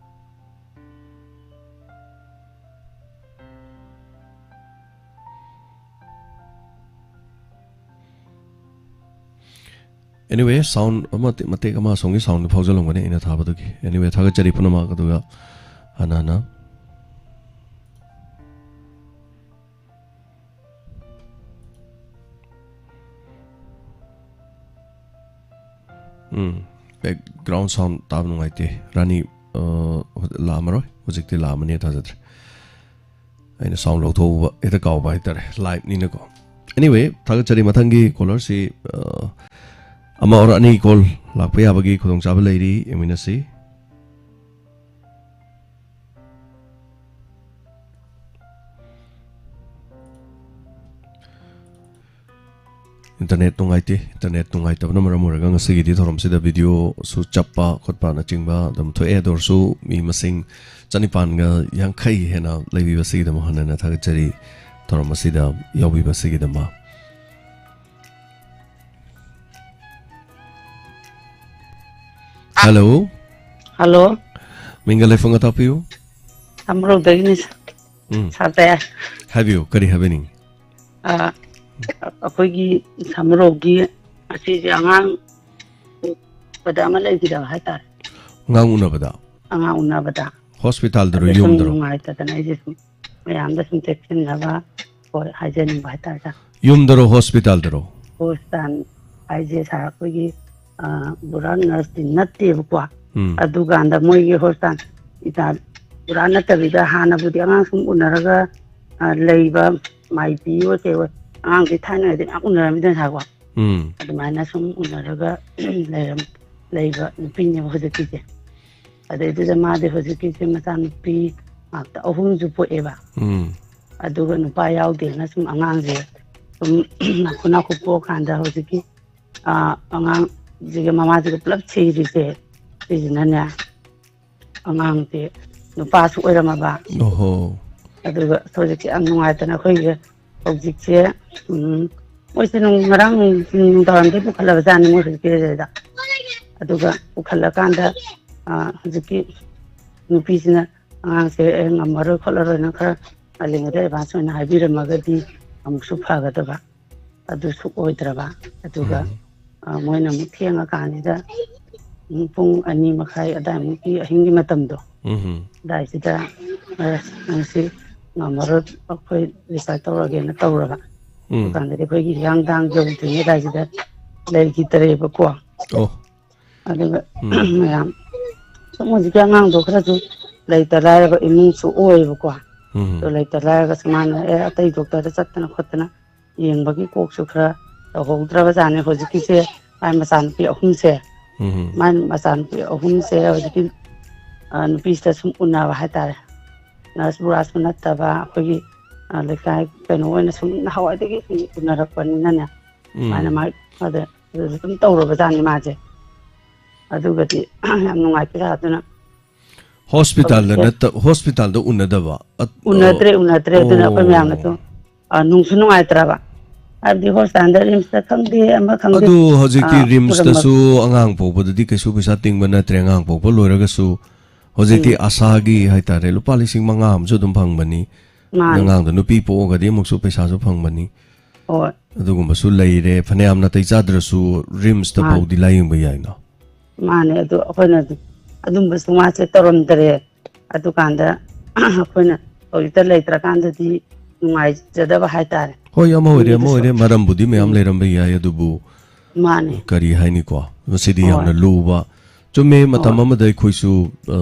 Anyway, sound ꯑꯃ ꯃꯇꯦꯛ ꯑꯃ ꯑꯁꯣꯝꯒꯤ sound ꯐꯥꯎꯖꯜꯂꯝꯒꯅꯤ ꯑꯩꯅ ꯊꯥꯕꯗꯨꯒꯤ꯫ Anyway, ꯊꯥꯒꯠꯆꯔꯤ ꯄꯨꯝꯅꯃꯛ꯫ ꯑꯗꯨꯒ ꯍꯟꯅ ꯍꯟꯅ ꯎꯝ, background sound ꯇꯥꯕ ꯅꯨꯡꯉꯥꯏꯇꯦ꯫ ꯔꯥꯅꯤ, ꯑ, ꯂꯥꯛꯑꯝꯃꯔꯣꯏ꯫ ꯍꯧꯖꯤꯛꯇꯤ ꯂꯥꯛꯑꯝꯃꯅꯤ ꯊꯥꯖꯗ꯭ꯔꯦ꯫ ꯑꯩꯅ sound ꯂꯧꯊꯣꯛꯎꯕ ꯍꯦꯛꯇ ꯀꯥꯎꯕ ꯍꯥꯏꯇꯥꯔꯦ, live ꯅꯤꯅꯀꯣ꯫ Anyway, ꯊꯥꯒꯠꯆꯔꯤ꯫ ꯃꯊꯪꯒꯤ caller ꯁꯤ, ꯑ, ꯑꯃ ꯑꯣꯔ ꯑꯅꯤ call ꯂꯥꯛꯄ ꯌꯥꯕꯒꯤ ꯈꯨꯗꯣꯡꯆꯥꯕ ꯂꯩꯔꯤ꯫ ꯌꯦꯡꯃꯤꯟꯅꯁꯤ꯫ ꯏꯟꯇꯔꯅꯦꯠ ꯅꯨꯡꯉꯥꯏꯇꯦ꯫ ꯏꯟꯇꯔꯅꯦꯠ ꯅꯨꯡꯉꯥꯏꯇꯕꯅ ꯃꯔꯝ ꯑꯣꯏꯔꯒ ꯉꯁꯤꯒꯤꯗꯤ ꯊꯧꯔꯝꯁꯤꯗ ꯚꯤꯗꯤꯑꯣꯁꯨ ꯆꯞꯄ ꯈꯣꯠꯄꯅꯆꯤꯡꯕ ꯑꯗꯨꯝ ꯊꯣꯛꯑꯦ꯫ ꯑꯗꯨ ꯑꯣꯏꯔꯁꯨ ꯃꯤ ꯃꯁꯤꯡ ꯆꯅꯤꯄꯥꯟꯒ ꯌꯥꯡꯈꯩ ꯍꯦꯟꯅ ꯂꯩꯕꯤꯕꯁꯤꯒꯤꯗꯃꯛ ꯍꯟꯅ ꯍꯟꯅ ꯊꯥꯒꯠꯆꯔꯤ꯫ ꯊꯧꯔꯝ ꯑꯁꯤꯗ ꯌꯥꯎꯕꯤꯕꯁꯤꯒꯤꯗꯃꯛ꯫ ꯍꯜꯂꯣ꯫ ꯍꯜꯂꯣ꯫ ꯃꯤꯡꯒ ꯂꯩꯐꯝꯒ ꯇꯥꯛꯄꯤꯌꯨ꯫ ꯁꯥꯃꯔꯧꯗꯒꯤꯅꯤ, ꯎꯝ꯫ ꯁꯥꯔ ꯇꯌꯥ꯫ ꯍꯥꯏꯕꯤꯌꯨ, ꯀꯔꯤ ꯍꯥꯏꯕꯤꯅꯤꯡꯉꯤ? ꯑ, ꯑꯩꯈꯣꯏꯒꯤ ꯁꯥꯃꯔꯧꯒꯤ ꯑꯁꯤꯁꯦ ꯑꯉꯥꯡ ꯎꯕꯗ ꯑꯃ ꯂꯩꯈꯤꯗꯕ ꯍꯥꯏꯇꯥꯔꯦ꯫ ꯑꯉꯥꯡ ꯎꯅꯕꯗ? ꯑꯉꯥꯡ ꯎꯅꯕꯗ꯫ ꯍꯣꯁꯄꯤꯇꯥꯜꯗꯔꯣ, ꯑꯗ ꯁꯨꯝ ꯌꯨꯝꯗꯔꯣ? ꯅꯨꯡꯉꯥꯏꯇꯗꯅ ꯑꯩꯁꯦ ꯁꯨꯝ ꯃꯌꯥꯝꯗ ꯁꯨꯝ ꯆꯦꯛꯁꯤꯟꯅꯕ, ꯍꯣꯏ, ꯍꯥꯏꯖꯅꯤꯡꯕ ꯍꯥꯏꯇꯥꯔꯦ, ꯁꯥꯔ꯫ ꯌꯨꯝꯗꯔꯣ, ꯍꯣꯁꯄꯤꯇꯥꯜꯗꯔꯣ? ꯍꯣꯁꯄꯤꯇꯥꯜ ꯍꯥꯏꯁꯦ, ꯁꯥꯔ, ꯑꯩꯈꯣꯏꯒꯤ, ꯑ, ꯄꯨꯔꯥ ꯅꯔꯁꯇꯤ ꯅꯠꯇꯦꯕꯀꯣ꯫ ꯎꯝ꯫ ꯑꯗꯨꯀꯥꯟꯗ ꯃꯣꯏꯒꯤ ꯍꯣꯁꯄꯤꯇꯥꯜ ꯏꯇꯥ-, ꯄꯨꯔꯥ ꯅꯠꯇꯕꯤꯗ ꯍꯥꯟꯅꯕꯨꯗꯤ ꯑꯉꯥꯡ ꯁꯨꯝ ꯎꯅꯔꯒ, ꯑ, ꯂꯩꯕ ꯃꯥꯏꯕꯤ ꯑꯣꯏ ꯀꯩ ꯑꯣꯏ, ꯑꯉꯥꯡꯗꯤ ꯊꯥꯏꯅꯉꯩꯗꯤ ꯃꯌꯥꯝ ꯎꯅꯔꯝꯃꯤꯗꯅ, ꯁꯥꯔꯀꯣ꯫ ꯎꯝ꯫ ꯑꯗꯨꯃꯥꯏꯅ ꯁꯨꯝ ꯎꯅꯔꯒ ꯂꯩꯔꯝ-, ꯂꯩꯕ ꯅꯨꯄꯤꯅꯦꯕ ꯍꯧꯖꯤꯛꯀꯤꯁꯦ꯫ ꯑꯗꯩꯗꯨꯗ ꯃꯥꯗꯤ ꯍꯧꯖꯤꯛꯀꯤꯁꯦ ꯃꯆꯥꯅꯨꯄꯤ ꯉꯥꯛꯇ ꯑꯍꯨꯝꯁꯨ ꯄꯣꯛꯑꯦꯕ꯫ ꯎꯝ꯫ ꯑꯗꯨꯒ ꯅꯨꯄꯥ ꯌꯥꯎꯗꯦꯅ ꯁꯨꯝ ꯑꯉꯥꯡꯁꯦ ꯁꯨꯝ ꯅꯥꯈꯨ ꯅꯥꯈꯨ ꯄꯣꯛꯑꯀꯥꯟꯗ ꯍꯧꯖꯤꯛꯀꯤ, ꯑ, ꯑꯉꯥꯡꯁꯤꯒ ꯃꯃꯥꯁꯤꯒ ꯄꯨꯂꯞ ꯁꯤꯔꯤꯁꯦ ꯁꯤꯁꯤꯅꯅꯦ, ꯑꯉꯥꯡꯁꯦ ꯅꯨꯄꯥꯁꯨ ꯑꯣꯏꯔꯝꯃꯕ꯫ ꯑꯣꯍꯣ꯫ ꯑꯗꯨꯒ ꯍꯧꯖꯤꯛꯁꯦ ꯌꯥꯝ ꯅꯨꯡꯉꯥꯏꯇꯅ ꯑꯩꯈꯣꯏꯒꯤ ꯍꯧꯖꯤꯛꯁꯦ, ꯎꯝ, ꯃꯣꯏꯁꯦ ꯅꯨꯡ-, ꯉꯔꯥꯡ ꯅꯨꯡ-, ꯅꯨꯡꯗꯥꯡꯋꯥꯏꯔꯝꯗꯩ ꯄꯨꯈꯠꯂꯕꯖꯥꯠꯅꯤ ꯃꯣꯏ ꯍꯧꯖꯤꯛꯀꯤ ꯑꯗꯨꯗ꯫ ꯑꯗꯨꯒ ꯄꯨꯈꯠꯂꯀꯥꯟꯗ, ꯑ, ꯍꯧꯖꯤꯛꯀꯤ ꯅꯨꯄꯤꯁꯤꯅ ꯑꯉꯥꯡꯁꯦ, "ꯑꯦ, ꯉꯝꯃꯔꯣꯏ ꯈꯣꯠꯂꯔꯣꯏꯅ ꯈꯔ ꯉꯜꯂꯤꯉꯩꯗ ꯑꯦꯗꯚꯥꯟꯁ ꯑꯣꯏꯅ ꯍꯥꯏꯕꯤꯔꯝꯃꯒꯗꯤ ꯑꯃꯨꯛꯁꯨ ꯐꯒꯗꯕ", ꯑꯗꯨꯁꯨ ꯑꯣꯏꯗ꯭ꯔꯕ꯫ ꯑꯗꯨꯒ, ꯎꯝ꯫ ꯑ, ꯃꯣꯏꯅ ꯑꯃꯨꯛ ꯊꯦꯡꯉꯀꯥꯟꯁꯤꯗ, ꯎꯝ, ꯄꯨꯡ ꯑꯅꯤ ꯃꯈꯥꯏ ꯑꯗꯥꯏꯃꯨꯛꯀꯤ ꯑꯍꯤꯡꯒꯤ ꯃꯇꯝꯗꯣ, ꯎꯝ꯫ ꯑꯗꯥꯏꯁꯤꯗ, ꯑ, ꯉꯁꯤ ꯉꯝꯃꯔꯣꯏ, ꯑꯩꯈꯣꯏ ꯔꯤꯁꯥꯏꯠ ꯇꯧꯔꯒꯦꯅ ꯇꯧꯔꯕ꯫ ꯎꯝ꯫ ꯑꯗꯨꯀꯥꯟꯗꯗꯤ ꯑꯩꯈꯣꯏꯒꯤ ꯍꯤꯌꯥꯡꯊꯥꯡ ꯌꯧꯗ꯭ꯔꯤꯉꯩ ꯑꯗꯥꯏꯁꯤꯗ ꯂꯩꯈꯤꯗ꯭ꯔꯦꯕꯀꯣ꯫ ꯑꯣ꯫ ꯑꯗꯨꯒ ꯎꯝ꯫ ꯃꯌꯥꯝ ꯁꯨꯝ ꯍꯧꯖꯤꯛꯀꯤ ꯑꯉꯥꯡꯗꯣ ꯈꯔꯁꯨ ꯂꯩꯇ ꯂꯥꯏꯔꯕ ꯏꯃꯨꯡꯁꯨ ꯑꯣꯏꯌꯦꯕꯀꯣ꯫ ꯎꯝ꯫ ꯑꯗꯣ ꯂꯩꯇ ꯂꯥꯏꯔꯒꯁꯨ ꯃꯥꯅ, ꯑꯦ, ꯑꯇꯩ ꯗꯣꯛꯇꯔꯗ ꯆꯠꯇꯅ ꯈꯣꯠꯇꯅ ꯌꯦꯡꯕꯒꯤ ꯀꯣꯛꯁꯨ ꯈꯔ ꯇꯧꯍꯧꯗ꯭ꯔꯕꯖꯥꯠꯅꯤ ꯍꯧꯖꯤꯛꯀꯤꯁꯦ꯫ ꯃꯥꯏ ꯃꯆꯥꯅꯨꯄꯤ ꯑꯍꯨꯝꯁꯦ, ꯎꯝ꯫ ꯃꯥꯏ ꯃꯆꯥꯅꯨꯄꯤ ꯑꯍꯨꯝꯁꯦ ꯍꯧꯖꯤꯛꯀꯤ, ꯑ, ꯅꯨꯄꯤꯁꯤꯗ ꯁꯨꯝ ꯎꯅꯕ ꯍꯥꯏꯇꯥꯔꯦ꯫ ꯅꯔꯁ ꯕꯨꯔꯥꯁꯨ ꯅꯠꯇꯕ, ꯑꯩꯈꯣꯏꯒꯤ, ꯑ, ꯂꯩꯀꯥꯏ ꯀꯩꯅꯣ ꯑꯣꯏꯅ ꯁꯨꯝ ꯅꯍꯥꯟꯋꯥꯏꯗꯒꯤ ꯁꯨꯝ ꯎꯅꯔꯛꯄꯅꯤꯅꯅꯦ, ꯎꯝ꯫ ꯑꯗꯨꯃꯥꯏꯅ ꯃꯥ, ꯑꯗ, ꯑꯗꯨꯁꯨ ꯑꯗꯨꯝ ꯇꯧꯔꯕꯖꯥꯠꯅꯤ ꯃꯥꯁꯦ꯫ ꯑꯗꯨꯒꯗꯤ ꯌꯥꯝ ꯅꯨꯡꯉꯥꯏꯇꯦ ꯑꯗꯨꯅ꯫ ꯍꯣꯁꯄꯤꯇꯥꯜꯗ ꯍꯧꯖꯤꯛꯁꯦ ꯅꯠꯇ-, ꯍꯣꯁꯄꯤꯇꯥꯜꯗ ꯎꯅꯗꯕ? ꯑꯠ-, ꯑꯣ, ꯎꯅꯗ꯭ꯔꯦ, ꯎꯅꯗ꯭ꯔꯦ꯫ ꯑꯗꯨꯅ ꯑꯩꯈꯣꯏ ꯃꯌꯥꯝꯅꯁꯨ, ꯑꯣ꯫ ꯑ, ꯅꯨꯡꯁꯨ ꯅꯨꯡꯉꯥꯏꯇ꯭ꯔꯕ꯫ ꯍꯥꯏꯕꯗꯤ ꯍꯣꯁꯄꯤꯇꯥꯜꯗ, ꯔꯤꯝꯁꯇ ꯈꯪꯗꯦ, ꯑꯃ ꯈꯪꯗꯦ, ꯑꯗꯨ ꯍꯧꯖꯤꯛꯇꯤ ꯑ, ꯄꯨꯔꯝꯕ-, ꯔꯤꯝꯁꯇꯁꯨ ꯑꯉꯥꯡ ꯄꯣꯛꯄꯗꯗꯤ ꯀꯩꯁꯨ ꯄꯩꯁꯥ ꯇꯤꯡꯕ ꯅꯠꯇ꯭ꯔꯦ, ꯑꯉꯥꯡ ꯄꯣꯛꯄ ꯂꯣꯏꯔꯒꯁꯨ ꯍꯧꯖꯤꯛꯇꯤ ꯎꯝ꯫ ꯑꯁꯥꯒꯤ ꯍꯥꯏꯇꯥꯔꯦ, ꯂꯨꯄꯥ ꯂꯤꯁꯤꯡ ꯃꯉꯥ ꯑꯃꯁꯨ ꯑꯗꯨꯝ ꯐꯪꯕꯅꯤ꯫ ꯃꯥꯅꯤ꯫ ꯑꯉꯥꯡꯗꯣ ꯅꯨꯄꯤ ꯄꯣꯛꯑꯒꯗꯤ ꯑꯃꯨꯛꯁꯨ ꯄꯩꯁꯥꯁꯨ ꯐꯪꯕꯅꯤ꯫ ꯍꯣꯏ꯫ ꯑꯗꯨꯒꯨꯝꯕꯁꯨ ꯂꯩꯔꯦ, ꯐꯅꯌꯥꯝ ꯅꯥꯇꯩ ꯆꯥꯗ꯭ꯔꯁꯨ ꯔꯤꯝꯁꯇ ꯃꯥꯅꯤ꯫ ꯐꯥꯎꯗꯤ ꯂꯥꯌꯦꯡꯕ ꯌꯥꯏꯅ꯫ ꯃꯥꯅꯦ, ꯑꯗꯨ ꯑꯩꯈꯣꯏꯅ ꯑꯗꯨꯝꯕꯁꯨ ꯃꯥꯁꯦ ꯇꯧꯔꯝꯗ꯭ꯔꯦ꯫ ꯑꯗꯨꯀꯥꯟꯗ ꯑꯩꯈꯣꯏꯅ ꯍꯧꯖꯤꯛꯇ ꯂꯩꯇ꯭ꯔꯀꯥꯟꯗꯗꯤ ꯅꯨꯡꯉꯥꯏꯖꯗꯕ ꯍꯥꯏꯇꯥꯔꯦ꯫ ꯍꯣꯏ, ꯑꯃ ꯑꯣꯏꯔꯦ, ꯑꯃ ꯃꯤꯗꯨꯁꯨ꯫ ꯑꯣꯏꯔꯦ, ꯃꯔꯝꯕꯨꯗꯤ ꯃꯌꯥꯝ ꯎꯝ꯫ ꯂꯩꯔꯝꯕ ꯌꯥꯏ, ꯑꯗꯨꯕꯨ ꯃꯥꯅꯦ꯫ ꯀꯔꯤ ꯍꯥꯏꯅꯤꯀꯣ, ꯃꯁꯤꯗꯤ ꯍꯣꯏ꯫ ꯌꯥꯝꯅ ꯂꯨꯕ꯫ ꯆꯨꯝꯃꯦ, ꯃꯇꯝ ꯍꯣꯏ꯫ ꯑꯃꯗ ꯑꯩꯈꯣꯏꯁꯨ, ꯑ,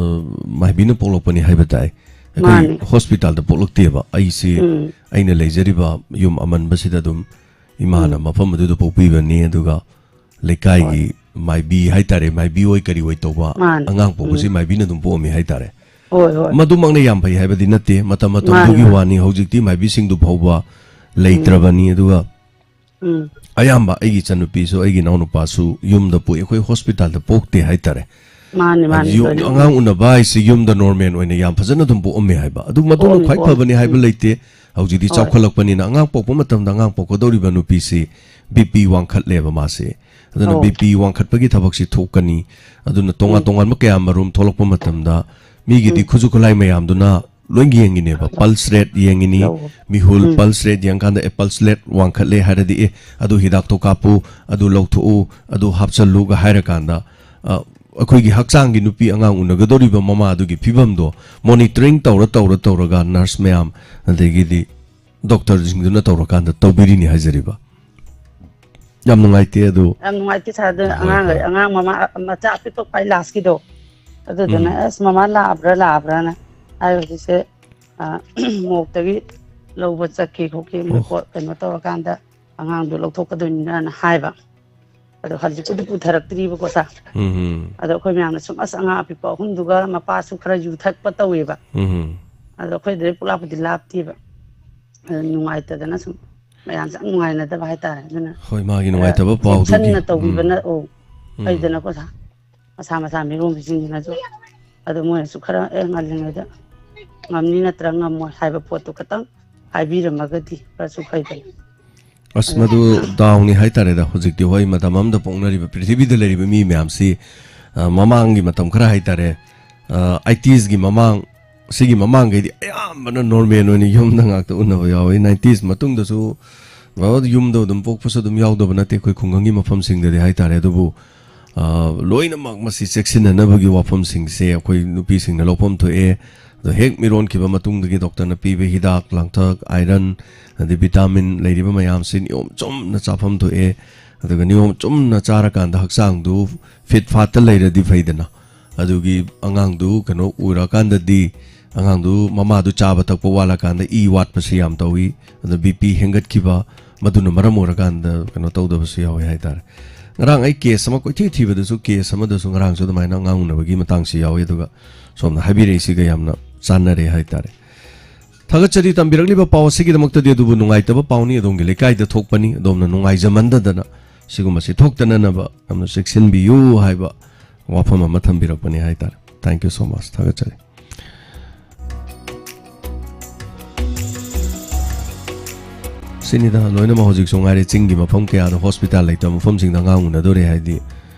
ꯃꯥꯏꯕꯤꯅ ꯄꯣꯛꯂꯛꯄꯅꯤ ꯍꯥꯏꯕ ꯇꯥꯏ꯫ ꯑꯩꯈꯣꯏ ꯃꯥꯅꯦ꯫ ꯍꯣꯁꯄꯤꯇꯥꯜꯗ ꯄꯣꯛꯂꯛꯇꯦꯕ꯫ ꯑꯩꯁꯦ ꯎꯝ꯫ ꯑꯩꯅ ꯂꯩꯖꯔꯤꯕ ꯌꯨꯝ ꯑꯃꯟꯕꯁꯤꯗ ꯑꯗꯨꯝ ꯏꯃꯥꯅ ꯎꯝ꯫ ꯃꯐꯝ ꯑꯗꯨꯗ ꯄꯣꯛꯄꯤꯕꯅꯤ, ꯑꯗꯨꯒ ꯂꯩꯀꯥꯏꯒꯤ ꯍꯣꯏ꯫ ꯃꯥꯏꯕꯤ ꯍꯥꯏꯇꯥꯔꯦ, ꯃꯥꯏꯕꯤ ꯑꯣꯏ ꯀꯔꯤ ꯑꯣꯏ ꯇꯧꯕ ꯃꯥꯅꯦ꯫ ꯑꯉꯥꯡ ꯄꯣꯛꯄꯁꯤ ꯎꯝ꯫ ꯃꯥꯏꯕꯤꯅ ꯑꯗꯨꯝ ꯄꯣꯛꯑꯝꯃꯤ ꯍꯥꯏꯇꯥꯔꯦ꯫ ꯍꯣꯏ, ꯍꯣꯏ꯫ ꯃꯗꯨꯃꯛꯅ ꯌꯥꯝ ꯐꯩ ꯍꯥꯏꯕꯗꯤ ꯅꯠꯇꯦ, ꯃꯇꯝ ꯃꯇꯝꯗꯨꯒꯤ ꯃꯥꯅꯦ, ꯃꯥꯅꯦ꯫ ꯋꯥꯅꯤ꯫ ꯍꯧꯖꯤꯛꯇꯤ ꯃꯥꯏꯕꯤꯁꯤꯡꯗꯨ ꯐꯥꯎꯕ ꯎꯝ꯫ ꯂꯩꯇ꯭ꯔꯕꯅꯤ, ꯑꯗꯨꯒ ꯎꯝ꯫ ꯑꯌꯥꯝꯕ ꯑꯩꯒꯤ ꯏꯆꯟꯅꯨꯄꯤꯁꯨ, ꯑꯩꯒꯤ ꯏꯅꯥꯎꯅꯨꯄꯥꯁꯨ ꯌꯨꯝꯗ ꯄꯣꯛꯏ, ꯑꯩꯈꯣꯏ ꯍꯣꯁꯄꯤꯇꯥꯜꯗ ꯄꯣꯛꯇꯦ ꯍꯥꯏꯇꯥꯔꯦ꯫ ꯃꯥꯅꯦ, ꯃꯥꯅꯦ, ꯌꯨꯝ-, ꯂꯣꯏꯅ ꯑꯉꯥꯡ ꯎꯝ꯫ ꯎꯅꯕ ꯍꯥꯏꯁꯦ ꯌꯨꯝꯗ ꯅꯣꯔꯃꯦꯜ ꯑꯣꯏꯅ ꯌꯥꯝ ꯐꯖꯅ ꯑꯗꯨꯝ ꯄꯣꯛꯑꯝꯃꯦ ꯍꯥꯏꯕ꯫ ꯑꯗꯨ ꯃꯗꯨꯅ ꯄꯣꯛꯑꯝꯃꯤ, ꯈ꯭ꯋꯥꯏ ꯄꯣꯛꯑꯝꯃꯤ꯫ ꯐꯕꯅꯤ ꯍꯥꯏꯕ ꯎꯝ꯫ ꯂꯩꯇꯦ꯫ ꯍꯧꯖꯤꯛꯇꯤ ꯍꯣꯏ꯫ ꯆꯥꯎꯈꯠꯂꯛꯄꯅꯤꯅ ꯑꯉꯥꯡ ꯄꯣꯛꯄ ꯃꯇꯝꯗ ꯑꯉꯥꯡ ꯄꯣꯛꯀꯗꯧꯔꯤꯕ ꯅꯨꯄꯤꯁꯤ ꯕꯤ ꯄꯤ ꯋꯥꯡꯈꯠꯂꯦꯕ ꯃꯥꯁꯦ꯫ ꯑꯗꯨꯅ ꯑꯧ꯫ ꯕꯤ ꯄꯤ ꯋꯥꯡꯈꯠꯄꯒꯤ ꯊꯕꯛꯁꯤ ꯊꯣꯛꯀꯅꯤ꯫ ꯑꯗꯨꯅ ꯇꯣꯉꯥꯟ ꯎꯝ꯫ ꯇꯣꯉꯥꯟꯕ ꯀꯌꯥ ꯃꯔꯨꯝ ꯊꯣꯛꯂꯛꯄ ꯃꯇꯝꯗ ꯃꯤꯒꯤꯗꯤ ꯎꯝ꯫ ꯈꯨꯠꯁꯨ ꯈꯨꯠꯂꯥꯏ ꯃꯌꯥꯝꯗꯨꯅ ꯂꯣꯏ ꯌꯦꯡꯉꯤꯅꯦꯕ꯫ ꯄꯜꯁ ꯔꯦꯠ ꯌꯦꯡꯉꯤꯅꯤ, ꯂꯧ-, ꯃꯤꯍꯨꯜ ꯎꯝ꯫ ꯄꯜꯁ ꯔꯦꯠ ꯌꯦꯡꯀꯥꯟꯗ, "ꯑꯦ, ꯄꯜꯁ ꯔꯦꯠ ꯋꯥꯡꯈꯠꯂꯦ" ꯍꯥꯏꯔꯗꯤ, "ꯑꯦ, ꯑꯗꯨ ꯍꯤꯗꯥꯛꯇꯣ ꯀꯥꯞꯄꯨ, ꯑꯗꯨ ꯂꯧꯊꯣꯛꯎ, ꯑꯗꯨ ꯍꯥꯞꯆꯜꯂꯨꯒ" ꯍꯥꯏꯔꯀꯥꯟꯗ, ꯑ, ꯑꯩꯈꯣꯏꯒꯤ ꯍꯛꯆꯥꯡꯒꯤ ꯅꯨꯄꯤ ꯑꯉꯥꯡ ꯎꯅꯒꯗꯧꯔꯤꯕ ꯃꯃꯥꯗꯨꯒꯤ ꯐꯤꯕꯝꯗꯣ ꯃꯣꯅꯤꯇꯔꯤꯡ ꯇꯧꯔ, ꯇꯧꯔ, ꯇꯧꯔꯒ ꯅꯔꯁ ꯃꯌꯥꯝ, ꯑꯗꯒꯤꯗꯤ ꯗꯣꯛꯇꯔꯁꯤꯡꯗꯨꯅ ꯇꯧꯔꯀꯥꯟꯗ ꯇꯧꯕꯤꯔꯤꯅꯤ ꯍꯥꯏꯖꯔꯤꯕ꯫ ꯌꯥꯝ ꯅꯨꯡꯉꯥꯏꯇꯦ ꯑꯗꯨ꯫ ꯌꯥꯝ ꯅꯨꯡꯉꯥꯏꯇꯦ ꯁꯥꯔ꯫ ꯑꯗꯨ ꯍꯣꯏ, ꯑꯉꯥꯡ, ꯍꯣꯏ꯫ ꯑꯉꯥꯡ ꯃꯃꯥ, ꯃꯆꯥ ꯑꯄꯤꯛꯄ ꯈ꯭ꯋꯥꯏ ꯂꯥꯁꯀꯤꯗꯣ, ꯑꯗꯨꯗꯨꯅ, ꯎꯝ꯫ "ꯑꯁ, ꯃꯃꯥ ꯂꯥꯛꯑꯕ꯭ꯔꯥ, ꯂꯥꯛꯑꯕ꯭ꯔꯥꯅ?" ꯍꯥꯏ ꯍꯧꯖꯤꯛꯁꯦ, ꯑ, ꯃꯣꯛꯇꯒꯤ ꯂꯧꯕ ꯆꯠꯈꯤ ꯈꯣꯠꯈꯤ, ꯃꯣꯏ ꯑꯣ꯫ ꯄꯣꯠ ꯀꯩꯅꯣ ꯇꯧꯔꯀꯥꯟꯗ ꯑꯉꯥꯡꯗꯣ ꯂꯧꯊꯣꯛꯀꯗꯣꯏꯅꯤꯅ ꯍꯥꯏꯕ꯫ ꯑꯗꯣ ꯍꯧꯖꯤꯛꯄꯨꯗꯤ ꯄꯨꯊꯔꯛꯇ꯭ꯔꯤꯕꯀꯣ ꯁꯥꯔ꯫ ꯎꯝ, ꯎꯝ꯫ ꯑꯗꯣ ꯑꯩꯈꯣꯏ ꯃꯌꯥꯝꯅ ꯁꯨꯝ, "ꯑꯁ, ꯑꯉꯥꯡ ꯑꯄꯤꯛꯄ ꯑꯍꯨꯝꯗꯨꯒ ꯃꯄꯥꯁꯨ ꯈꯔ ꯌꯨ ꯊꯛꯄ ꯇꯧꯋꯦꯕ"꯫ ꯎꯝ, ꯎꯝ꯫ ꯑꯗꯣ ꯑꯩꯈꯣꯏꯗꯩ ꯄꯨꯂꯥꯞꯄꯨꯗꯤ ꯂꯥꯞꯇꯦꯕ꯫ ꯑꯗꯣ ꯅꯨꯡꯉꯥꯏꯇꯗꯅ ꯁꯨꯝ ꯃꯌꯥꯝꯁꯦ ꯌꯥꯝ ꯅꯨꯡꯉꯥꯏꯅꯗꯕ ꯍꯥꯏꯇꯥꯔꯦ꯫ ꯑꯗꯨꯅ ꯍꯣꯏ, ꯃꯥꯒꯤ ꯈꯔ ꯅꯨꯡꯉꯥꯏꯇꯕ ꯄꯥꯎꯗꯨꯒꯤ꯫ ꯆꯦꯛꯁꯤꯟꯅ ꯇꯧꯕꯤꯕꯅ, ꯎꯝ꯫ ꯑꯣ, ꯎꯝ꯫ ꯐꯩꯗꯅꯀꯣ, ꯁꯥ-, ꯃꯁꯥ ꯃꯁꯥ ꯃꯤꯔꯣꯟꯕꯁꯤꯡꯁꯤꯅꯁꯨ꯫ ꯑꯗꯣ ꯃꯣꯏꯅꯁꯨ ꯈꯔ, "ꯑꯦ, ꯉꯜꯂꯤꯉꯩꯗ ꯉꯝꯅꯤ ꯅꯠꯇ꯭ꯔꯒ ꯉꯝꯃꯣꯏ" ꯍꯥꯏꯕ ꯄꯣꯠꯇꯨ ꯈꯇꯪ ꯍꯥꯏꯕꯤꯔꯝꯃꯒꯗꯤ ꯈꯔꯁꯨ ꯐꯩꯗꯅ꯫ ꯑꯁ, ꯃꯗꯨ ꯗꯥꯎꯅꯤ ꯍꯥꯏꯇꯥꯔꯦꯗ꯫ ꯍꯧꯖꯤꯛꯇꯤ, ꯍꯣꯏ, ꯃꯇꯝ ꯑꯃꯗ ꯄꯣꯛꯅꯔꯤꯕ, ꯄ꯭ꯔꯤꯊꯤꯕꯤꯗ ꯂꯩꯔꯤꯕ ꯃꯤ ꯃꯌꯥꯝꯁꯤ, ꯑ, ꯃꯃꯥꯡꯒꯤ ꯃꯇꯝ ꯈꯔ ꯍꯥꯏꯇꯥꯔꯦ, ꯑ, ꯑꯥꯏꯇꯤꯁꯒꯤ ꯃꯃꯥꯡ, ꯁꯤꯒꯤ ꯃꯃꯥꯡꯈꯩꯗꯤ ꯑꯌꯥꯝꯕꯅ ꯅꯣꯔꯃꯦꯜ ꯑꯣꯏꯅ ꯌꯨꯝꯗ ꯉꯥꯛꯇ ꯎꯅꯕ ꯌꯥꯎꯋꯤ꯫ ꯅꯥꯏꯟꯇꯤꯁ ꯃꯇꯨꯡꯗꯁꯨ, ꯕꯕꯥ, ꯌꯨꯝꯗ ꯑꯗꯨꯝ ꯄꯣꯛꯄꯁꯨ ꯑꯗꯨꯝ ꯌꯥꯎꯗꯕ ꯅꯠꯇꯦ, ꯑꯩꯈꯣꯏ ꯈꯨꯡꯒꯪꯒꯤ ꯃꯐꯝꯁꯤꯡꯗꯗꯤ ꯍꯥꯏꯇꯥꯔꯦ꯫ ꯑꯗꯨꯕꯨ, ꯑ, ꯂꯣꯏꯅꯃꯛ ꯃꯁꯤ ꯆꯦꯛꯁꯤꯟꯅꯅꯕꯒꯤ ꯋꯥꯐꯝꯁꯤꯡꯁꯦ ꯑꯩꯈꯣꯏ ꯅꯨꯄꯤꯁꯤꯡꯅ ꯂꯧꯐꯝ ꯊꯣꯛꯑꯦ꯫ ꯑꯗꯣ ꯍꯦꯛ ꯃꯤꯔꯣꯟꯈꯤꯕ ꯃꯇꯨꯡꯗꯒꯤ ꯗꯣꯛꯇꯔꯅ ꯄꯤꯕ ꯍꯤꯗꯥꯛ ꯂꯥꯡꯊꯛ, ꯑꯥꯏꯔꯟ, ꯑꯗꯩ ꯚꯤꯇꯥꯃꯤꯟ ꯂꯩꯔꯤꯕ ꯃꯌꯥꯝꯁꯤ ꯅꯤꯌꯣꯝ ꯆꯨꯝꯅ ꯆꯥꯐꯝ ꯊꯣꯛꯑꯦ꯫ ꯑꯗꯨꯒ ꯅꯤꯌꯣꯝ ꯆꯨꯝꯅ ꯆꯥꯔꯀꯥꯟꯗ ꯍꯛꯆꯥꯡꯗꯨ ꯐꯤꯠ ꯐꯥꯠꯇ ꯂꯩꯔꯗꯤ ꯐꯩꯗꯅ꯫ ꯑꯗꯨꯒꯤ ꯑꯉꯥꯡꯗꯨ ꯀꯩꯅꯣ ꯎꯔꯀꯥꯟꯗꯗꯤ, ꯑꯉꯥꯡꯗꯨ ꯃꯃꯥꯗꯨ ꯆꯥꯕ ꯊꯛꯄ ꯋꯥꯠꯂꯀꯥꯟꯗ ꯏ ꯋꯥꯠꯄꯁꯤ ꯌꯥꯝ ꯇꯧꯏ꯫ ꯑꯗ ꯕꯤ ꯄꯤ ꯍꯦꯟꯒꯠꯈꯤꯕ, ꯃꯗꯨꯅ ꯃꯔꯝ ꯑꯣꯏꯔꯀꯥꯟꯗ ꯀꯩꯅꯣ ꯇꯧꯗꯕꯁꯨ ꯌꯥꯎꯋꯦ ꯍꯥꯏꯇꯥꯔꯦ꯫ ꯉꯔꯥꯡ ꯑꯩ ꯀꯦꯁ ꯑꯃ ꯀꯣꯏꯊꯤ ꯊꯤꯕꯗꯁꯨ, ꯀꯦꯁ ꯑꯃꯗꯁꯨ ꯉꯔꯥꯡꯁꯨ ꯑꯗꯨꯃꯥꯏꯅ ꯑꯉꯥꯡ ꯎꯅꯕꯒꯤ ꯃꯇꯥꯡꯁꯤ ꯌꯥꯎꯋꯤ꯫ ꯑꯗꯨꯒ ꯁꯣꯝꯅ ꯍꯥꯏꯕꯤꯔꯛꯏꯁꯤꯒ ꯌꯥꯝꯅ ꯆꯥꯟꯅꯔꯦ ꯍꯥꯏꯇꯥꯔꯦ꯫ ꯊꯥꯒꯠꯆꯔꯤ ꯇꯝꯕꯤꯔꯛꯂꯤꯕ ꯄꯥꯎ ꯑꯁꯤꯒꯤꯗꯃꯛꯇꯗꯤ꯫ ꯑꯗꯨꯕꯨ ꯅꯨꯡꯉꯥꯏꯇꯕ ꯄꯥꯎꯅꯤ, ꯑꯗꯣꯝꯒꯤ ꯂꯩꯀꯥꯏꯗ ꯊꯣꯛꯄꯅꯤ꯫ ꯑꯗꯣꯝꯅ ꯅꯨꯡꯉꯥꯏꯖꯃꯟꯗꯗꯅ ꯁꯤꯒꯨꯝꯕꯁꯤ ꯊꯣꯛꯇꯅꯅꯕ ꯌꯥꯝꯅ ꯆꯦꯛꯁꯤꯟꯕꯤꯌꯨ ꯍꯥꯏꯕ ꯋꯥꯐꯝ ꯑꯃ ꯊꯝꯕꯤꯔꯛꯄꯅꯤ ꯍꯥꯏꯇꯥꯔꯦ꯫ Thank you so much꯫ ꯊꯥꯒꯠꯆꯔꯤ꯫ ꯁꯤꯅꯤꯗ ꯂꯣꯏꯅꯃꯛ꯫ ꯍꯧꯖꯤꯛꯁꯨ ꯉꯥꯏꯔꯦ, ꯆꯤꯡꯒꯤ ꯃꯐꯝ ꯀꯌꯥꯗ ꯍꯣꯁꯄꯤꯇꯥꯜ ꯂꯩꯇꯕ ꯃꯐꯝꯁꯤꯡꯗ ꯑꯉꯥꯡ ꯎꯅꯗꯣꯔꯦ ꯍꯥꯏꯗꯤ,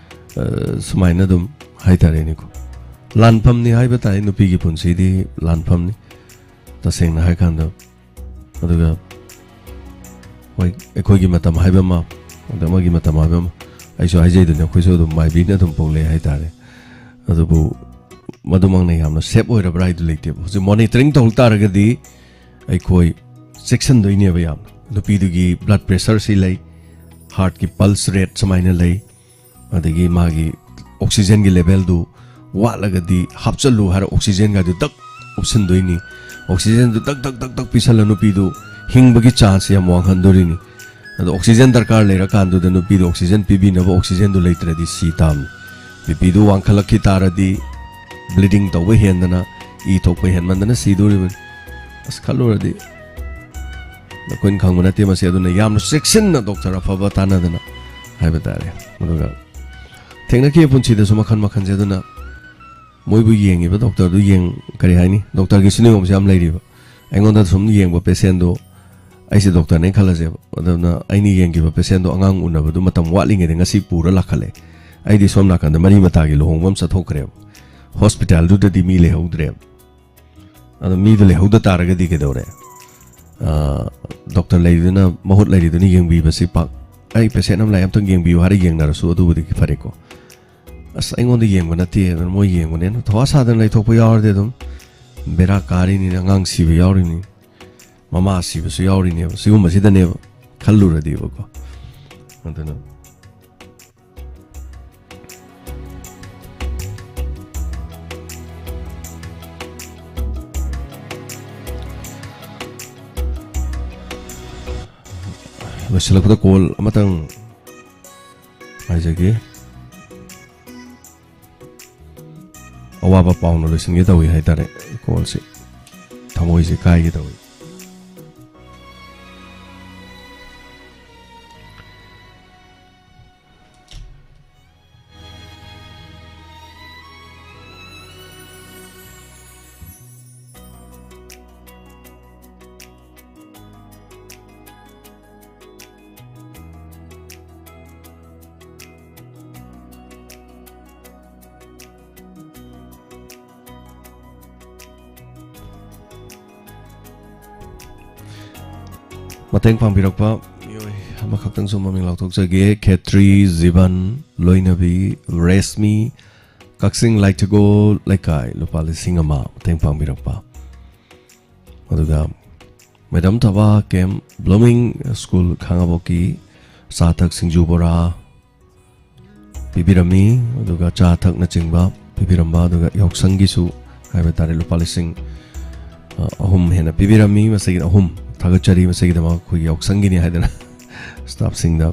ꯑ, ꯁꯨꯃꯥꯏꯅ ꯑꯗꯨꯝ ꯍꯥꯏꯇꯥꯔꯦꯅꯦꯀꯣ꯫ ꯂꯥꯟꯐꯝꯅꯤ ꯍꯥꯏꯕ ꯇꯥꯏ, ꯅꯨꯄꯤꯒꯤ ꯄꯨꯟꯁꯤꯗꯤ ꯂꯥꯟꯐꯝꯅꯤ, ꯇꯁꯦꯡꯅ ꯍꯥꯏꯀꯥꯟꯗ꯫ ꯑꯗꯨꯒ ꯍꯣꯏ, ꯑꯩꯈꯣꯏꯒꯤ ꯃꯇꯝ ꯍꯥꯏꯕ ꯑꯃ, ꯑꯗ ꯑꯃꯒꯤ ꯃꯇꯝ ꯍꯥꯏꯕ ꯑꯃ, ꯑꯩꯁꯨ ꯍꯥꯏꯖꯩꯗꯨꯅꯤ, ꯑꯩꯈꯣꯏꯁꯨ ꯑꯗꯨꯝ ꯃꯥꯏꯕꯤꯅ ꯑꯗꯨꯝ ꯄꯣꯛꯂꯛꯑꯦ ꯍꯥꯏꯇꯥꯔꯦ꯫ ꯑꯗꯨꯕꯨ ꯃꯗꯨꯃꯛꯅ ꯌꯥꯝꯅ ꯁꯦꯞ ꯑꯣꯏꯔꯕ꯭ꯔꯥ ꯍꯥꯏꯗꯨ ꯂꯩꯇꯦꯕ꯫ ꯍꯧꯖꯤꯛ ꯃꯣꯅꯤꯇꯔꯤꯡ ꯇꯧ ꯇꯥꯔꯒꯗꯤ ꯑꯩꯈꯣꯏ ꯆꯦꯛꯁꯤꯟꯗꯣꯏꯅꯦꯕ ꯌꯥꯝꯅ꯫ ꯅꯨꯄꯤꯗꯨꯒꯤ ꯕ꯭ꯂꯗ ꯄ꯭ꯔꯦꯁꯔꯁꯤ ꯂꯩ, ꯍꯥꯔꯠꯀꯤ ꯄꯜꯁ ꯔꯦꯠ ꯁꯨꯃꯥꯏꯅ ꯂꯩ, ꯑꯗꯒꯤ ꯃꯥꯒꯤ ꯑꯣꯛꯁꯤꯖꯦꯟꯒꯤ ꯂꯦꯚꯦꯜꯗꯨ ꯋꯥꯠꯂꯒꯗꯤ ꯍꯥꯞꯆꯜꯂꯨ ꯍꯥꯏꯔ ꯑꯣꯛꯁꯤꯖꯦꯟꯒꯗꯨ ꯗꯛ ꯎꯞꯁꯤꯟꯗꯣꯏꯅꯤ꯫ ꯑꯣꯛꯁꯤꯖꯦꯟꯗꯨ ꯗꯛ ꯗꯛ ꯗꯛ ꯗꯛ ꯄꯤꯁꯜꯂ ꯅꯨꯄꯤꯗꯨ ꯍꯤꯡꯕꯒꯤ ꯆꯥꯟꯁ ꯌꯥꯝ ꯋꯥꯡꯍꯟꯗꯣꯔꯤꯅꯤ꯫ ꯑꯗꯣ ꯑꯣꯛꯁꯤꯖꯦꯟ ꯗꯔꯀꯥꯔ ꯂꯩꯔꯀꯥꯟꯗꯨꯗ ꯅꯨꯄꯤꯗꯣ ꯑꯣꯛꯁꯤꯖꯦꯟ ꯄꯤꯕꯤꯅꯕ ꯑꯣꯛꯁꯤꯖꯦꯟꯗꯨ ꯂꯩꯇ꯭ꯔꯗꯤ ꯁꯤ ꯇꯥꯕꯅꯤ꯫ ꯕꯤ ꯄꯤꯗꯨ ꯋꯥꯡꯈꯠꯂꯛꯈꯤ ꯇꯥꯔꯗꯤ ꯕ꯭ꯂꯤꯗꯤꯡ ꯇꯧꯕ ꯍꯦꯟꯗꯅ, ꯏ ꯊꯣꯛꯄ ꯍꯦꯟꯃꯟꯗꯅ ꯁꯤꯗꯣꯔꯤꯕꯅꯤ꯫ ꯑꯁ, ꯈꯜꯂꯨꯔꯗꯤ ꯑꯩꯈꯣꯏꯅ ꯈꯪꯕ ꯅꯠꯇꯦ ꯃꯁꯤ꯫ ꯑꯗꯨꯅ ꯌꯥꯝꯅ ꯆꯦꯛꯁꯤꯟꯅ ꯗꯣꯛꯇꯔ ꯑꯐꯕ ꯇꯥꯟꯅꯗꯅ ꯍꯥꯏꯕ ꯇꯥꯔꯦ꯫ ꯑꯗꯨꯒ ꯊꯦꯡꯅꯈꯤꯕ ꯄꯨꯟꯁꯤꯗꯁꯨ ꯃꯈꯜ ꯃꯈꯜꯁꯦ꯫ ꯑꯗꯨꯅ ꯃꯣꯏꯕꯨ ꯌꯦꯡꯉꯤꯕ ꯗꯣꯛꯇꯔꯗꯨ ꯌꯦꯡ-, ꯀꯔꯤ ꯍꯥꯏꯅꯤ, ꯗꯣꯛꯇꯔꯒꯤ ꯁꯤꯅꯤꯌꯣꯝꯁꯦ ꯌꯥꯝ ꯂꯩꯔꯤꯕ꯫ ꯑꯩꯉꯣꯟꯗ ꯁꯨꯝ ꯌꯦꯡꯕ ꯄꯦꯁꯦꯟꯗꯣ, ꯑꯩꯁꯦ ꯗꯣꯛꯇꯔꯅꯦ ꯈꯜꯂꯁꯦꯕ, ꯑꯗꯨꯅ ꯑꯩꯅ ꯌꯦꯡꯈꯤꯕ ꯄꯦꯁꯦꯟꯗꯣ ꯑꯉꯥꯡ ꯎꯅꯕꯗꯨ ꯃꯇꯝ ꯋꯥꯠꯂꯤꯉꯩꯗ ꯉꯁꯤ ꯄꯨꯔ ꯂꯥꯛꯈꯠꯂꯦ꯫ ꯑꯩꯗꯤ ꯁꯣꯝ ꯅꯥꯀꯟꯗ ꯃꯔꯤ ꯃꯇꯥꯒꯤ ꯂꯨꯍꯣꯡꯕ ꯑꯃ ꯆꯠꯊꯣꯛꯈ꯭ꯔꯦꯕ꯫ ꯍꯣꯁꯄꯤꯇꯥꯜꯗꯨꯗꯗꯤ ꯃꯤ ꯂꯩꯍꯧꯗ꯭ꯔꯦꯕ꯫ ꯑꯗꯣ ꯃꯤꯗꯣ ꯂꯩꯍꯧꯗ ꯇꯥꯔꯒꯗꯤ ꯀꯩꯗꯧꯔꯦ? ꯑꯥ, ꯗꯣꯛꯇꯔ ꯂꯩꯔꯤꯗꯨꯅ, ꯃꯍꯨꯠ ꯂꯩꯔꯤꯗꯨꯅ ꯌꯦꯡꯕꯤꯕꯁꯤ ꯄꯥꯛ, "ꯑꯩ ꯄꯦꯁꯦꯟ ꯑꯃ ꯂꯥꯛꯑꯦ, ꯑꯝꯇꯪ ꯌꯦꯡꯕꯤꯌꯨ" ꯍꯥꯏꯔ ꯌꯦꯡꯅꯔꯁꯨ ꯑꯗꯨꯕꯨꯗꯤ ꯐꯔꯦꯀꯣ꯫ "ꯑꯁ, ꯑꯩꯉꯣꯟꯗ ꯌꯦꯡꯕ ꯅꯠꯇꯦ, ꯑꯗꯨꯅ ꯃꯣꯏ ꯌꯦꯡꯕꯅꯦꯅ" ꯊꯧꯋꯥ ꯁꯥꯗꯅ ꯂꯩꯊꯣꯛꯄ ꯌꯥꯎꯔꯗꯤ ꯑꯗꯨꯝ ꯕꯦꯔꯥ ꯀꯥꯔꯤꯅꯤꯅ, ꯑꯉꯥꯡ ꯁꯤꯕ ꯌꯥꯎꯔꯤꯅꯤ, ꯃꯃꯥ ꯁꯤꯕꯁꯨ ꯌꯥꯎꯔꯤꯅꯦꯕ꯫ ꯁꯤꯒꯨꯝꯕꯁꯤꯗꯅꯦꯕ ꯈꯜꯂꯨꯔꯗꯤꯕꯀꯣ꯫ ꯑꯗꯨꯅ ꯂꯣꯏꯁꯤꯜꯂꯛꯄꯗ ꯀꯣꯜ ꯑꯃꯇꯪ ꯍꯥꯏꯖꯒꯦ꯫ ꯑꯋꯥꯕ ꯄꯥꯎꯅ ꯂꯣꯏꯁꯤꯟꯒꯦ ꯇꯧꯏ ꯍꯥꯏꯇꯥꯔꯦ꯫ ꯀꯣꯜꯁꯦ ꯊꯃꯣꯏꯁꯦ ꯀꯥꯏꯒꯦ ꯇꯧꯏ꯫ ꯃꯇꯦꯡ ꯄꯥꯡꯕꯤꯔꯛꯄ ꯃꯤꯑꯣꯏ ꯑꯃꯈꯛꯇꯪꯁꯨ ꯃꯃꯤꯡ ꯂꯥꯎꯊꯣꯛꯆꯒꯦ꯫ ꯈꯦꯇ꯭ꯔꯤ ꯖꯤꯕꯟ, ꯂꯣꯏꯅꯕꯤ ꯔꯦꯁꯃꯤ, ꯀꯛꯆꯤꯡ ꯂꯥꯏꯊꯒꯣꯜ ꯂꯩꯀꯥꯏ, ꯂꯨꯄꯥ ꯂꯤꯁꯤꯡ ꯑꯃ ꯃꯇꯦꯡ ꯄꯥꯡꯕꯤꯔꯛꯄ꯫ ꯑꯗꯨꯒ ꯃꯦꯗꯥꯝ ꯊꯕꯥ ꯀꯦꯝ ꯕ꯭ꯂꯨꯃꯤꯡ ꯁ꯭ꯀꯨꯜ ꯈꯥꯉꯕꯣꯛꯀꯤ ꯆꯥ ꯊꯛ ꯁꯤꯡꯖꯨ ꯕꯣꯔꯥ ꯄꯤꯕꯤꯔꯝꯃꯤ, ꯑꯗꯨꯒ ꯆꯥ ꯊꯛꯅꯆꯤꯡꯕ ꯄꯤꯕꯤꯔꯝꯕ, ꯑꯗꯨꯒ ꯌꯥꯎꯁꯪꯒꯤꯁꯨ ꯍꯥꯏꯕ ꯇꯥꯔꯦ, ꯂꯨꯄꯥ ꯂꯤꯁꯤꯡ, ꯑ, ꯑꯍꯨꯝ ꯍꯦꯟꯅ ꯄꯤꯕꯤꯔꯝꯃꯤ꯫ ꯃꯁꯤꯒꯤ ꯑꯍꯨꯝ ꯊꯥꯒꯠꯆꯔꯤ꯫ ꯃꯁꯤꯒꯤꯗꯃꯛ ꯑꯩꯈꯣꯏꯒꯤ ꯌꯥꯎꯁꯪꯒꯤꯅꯤ ꯍꯥꯏꯗꯅ ꯁ꯭ꯇꯥꯐꯁꯤꯡꯗ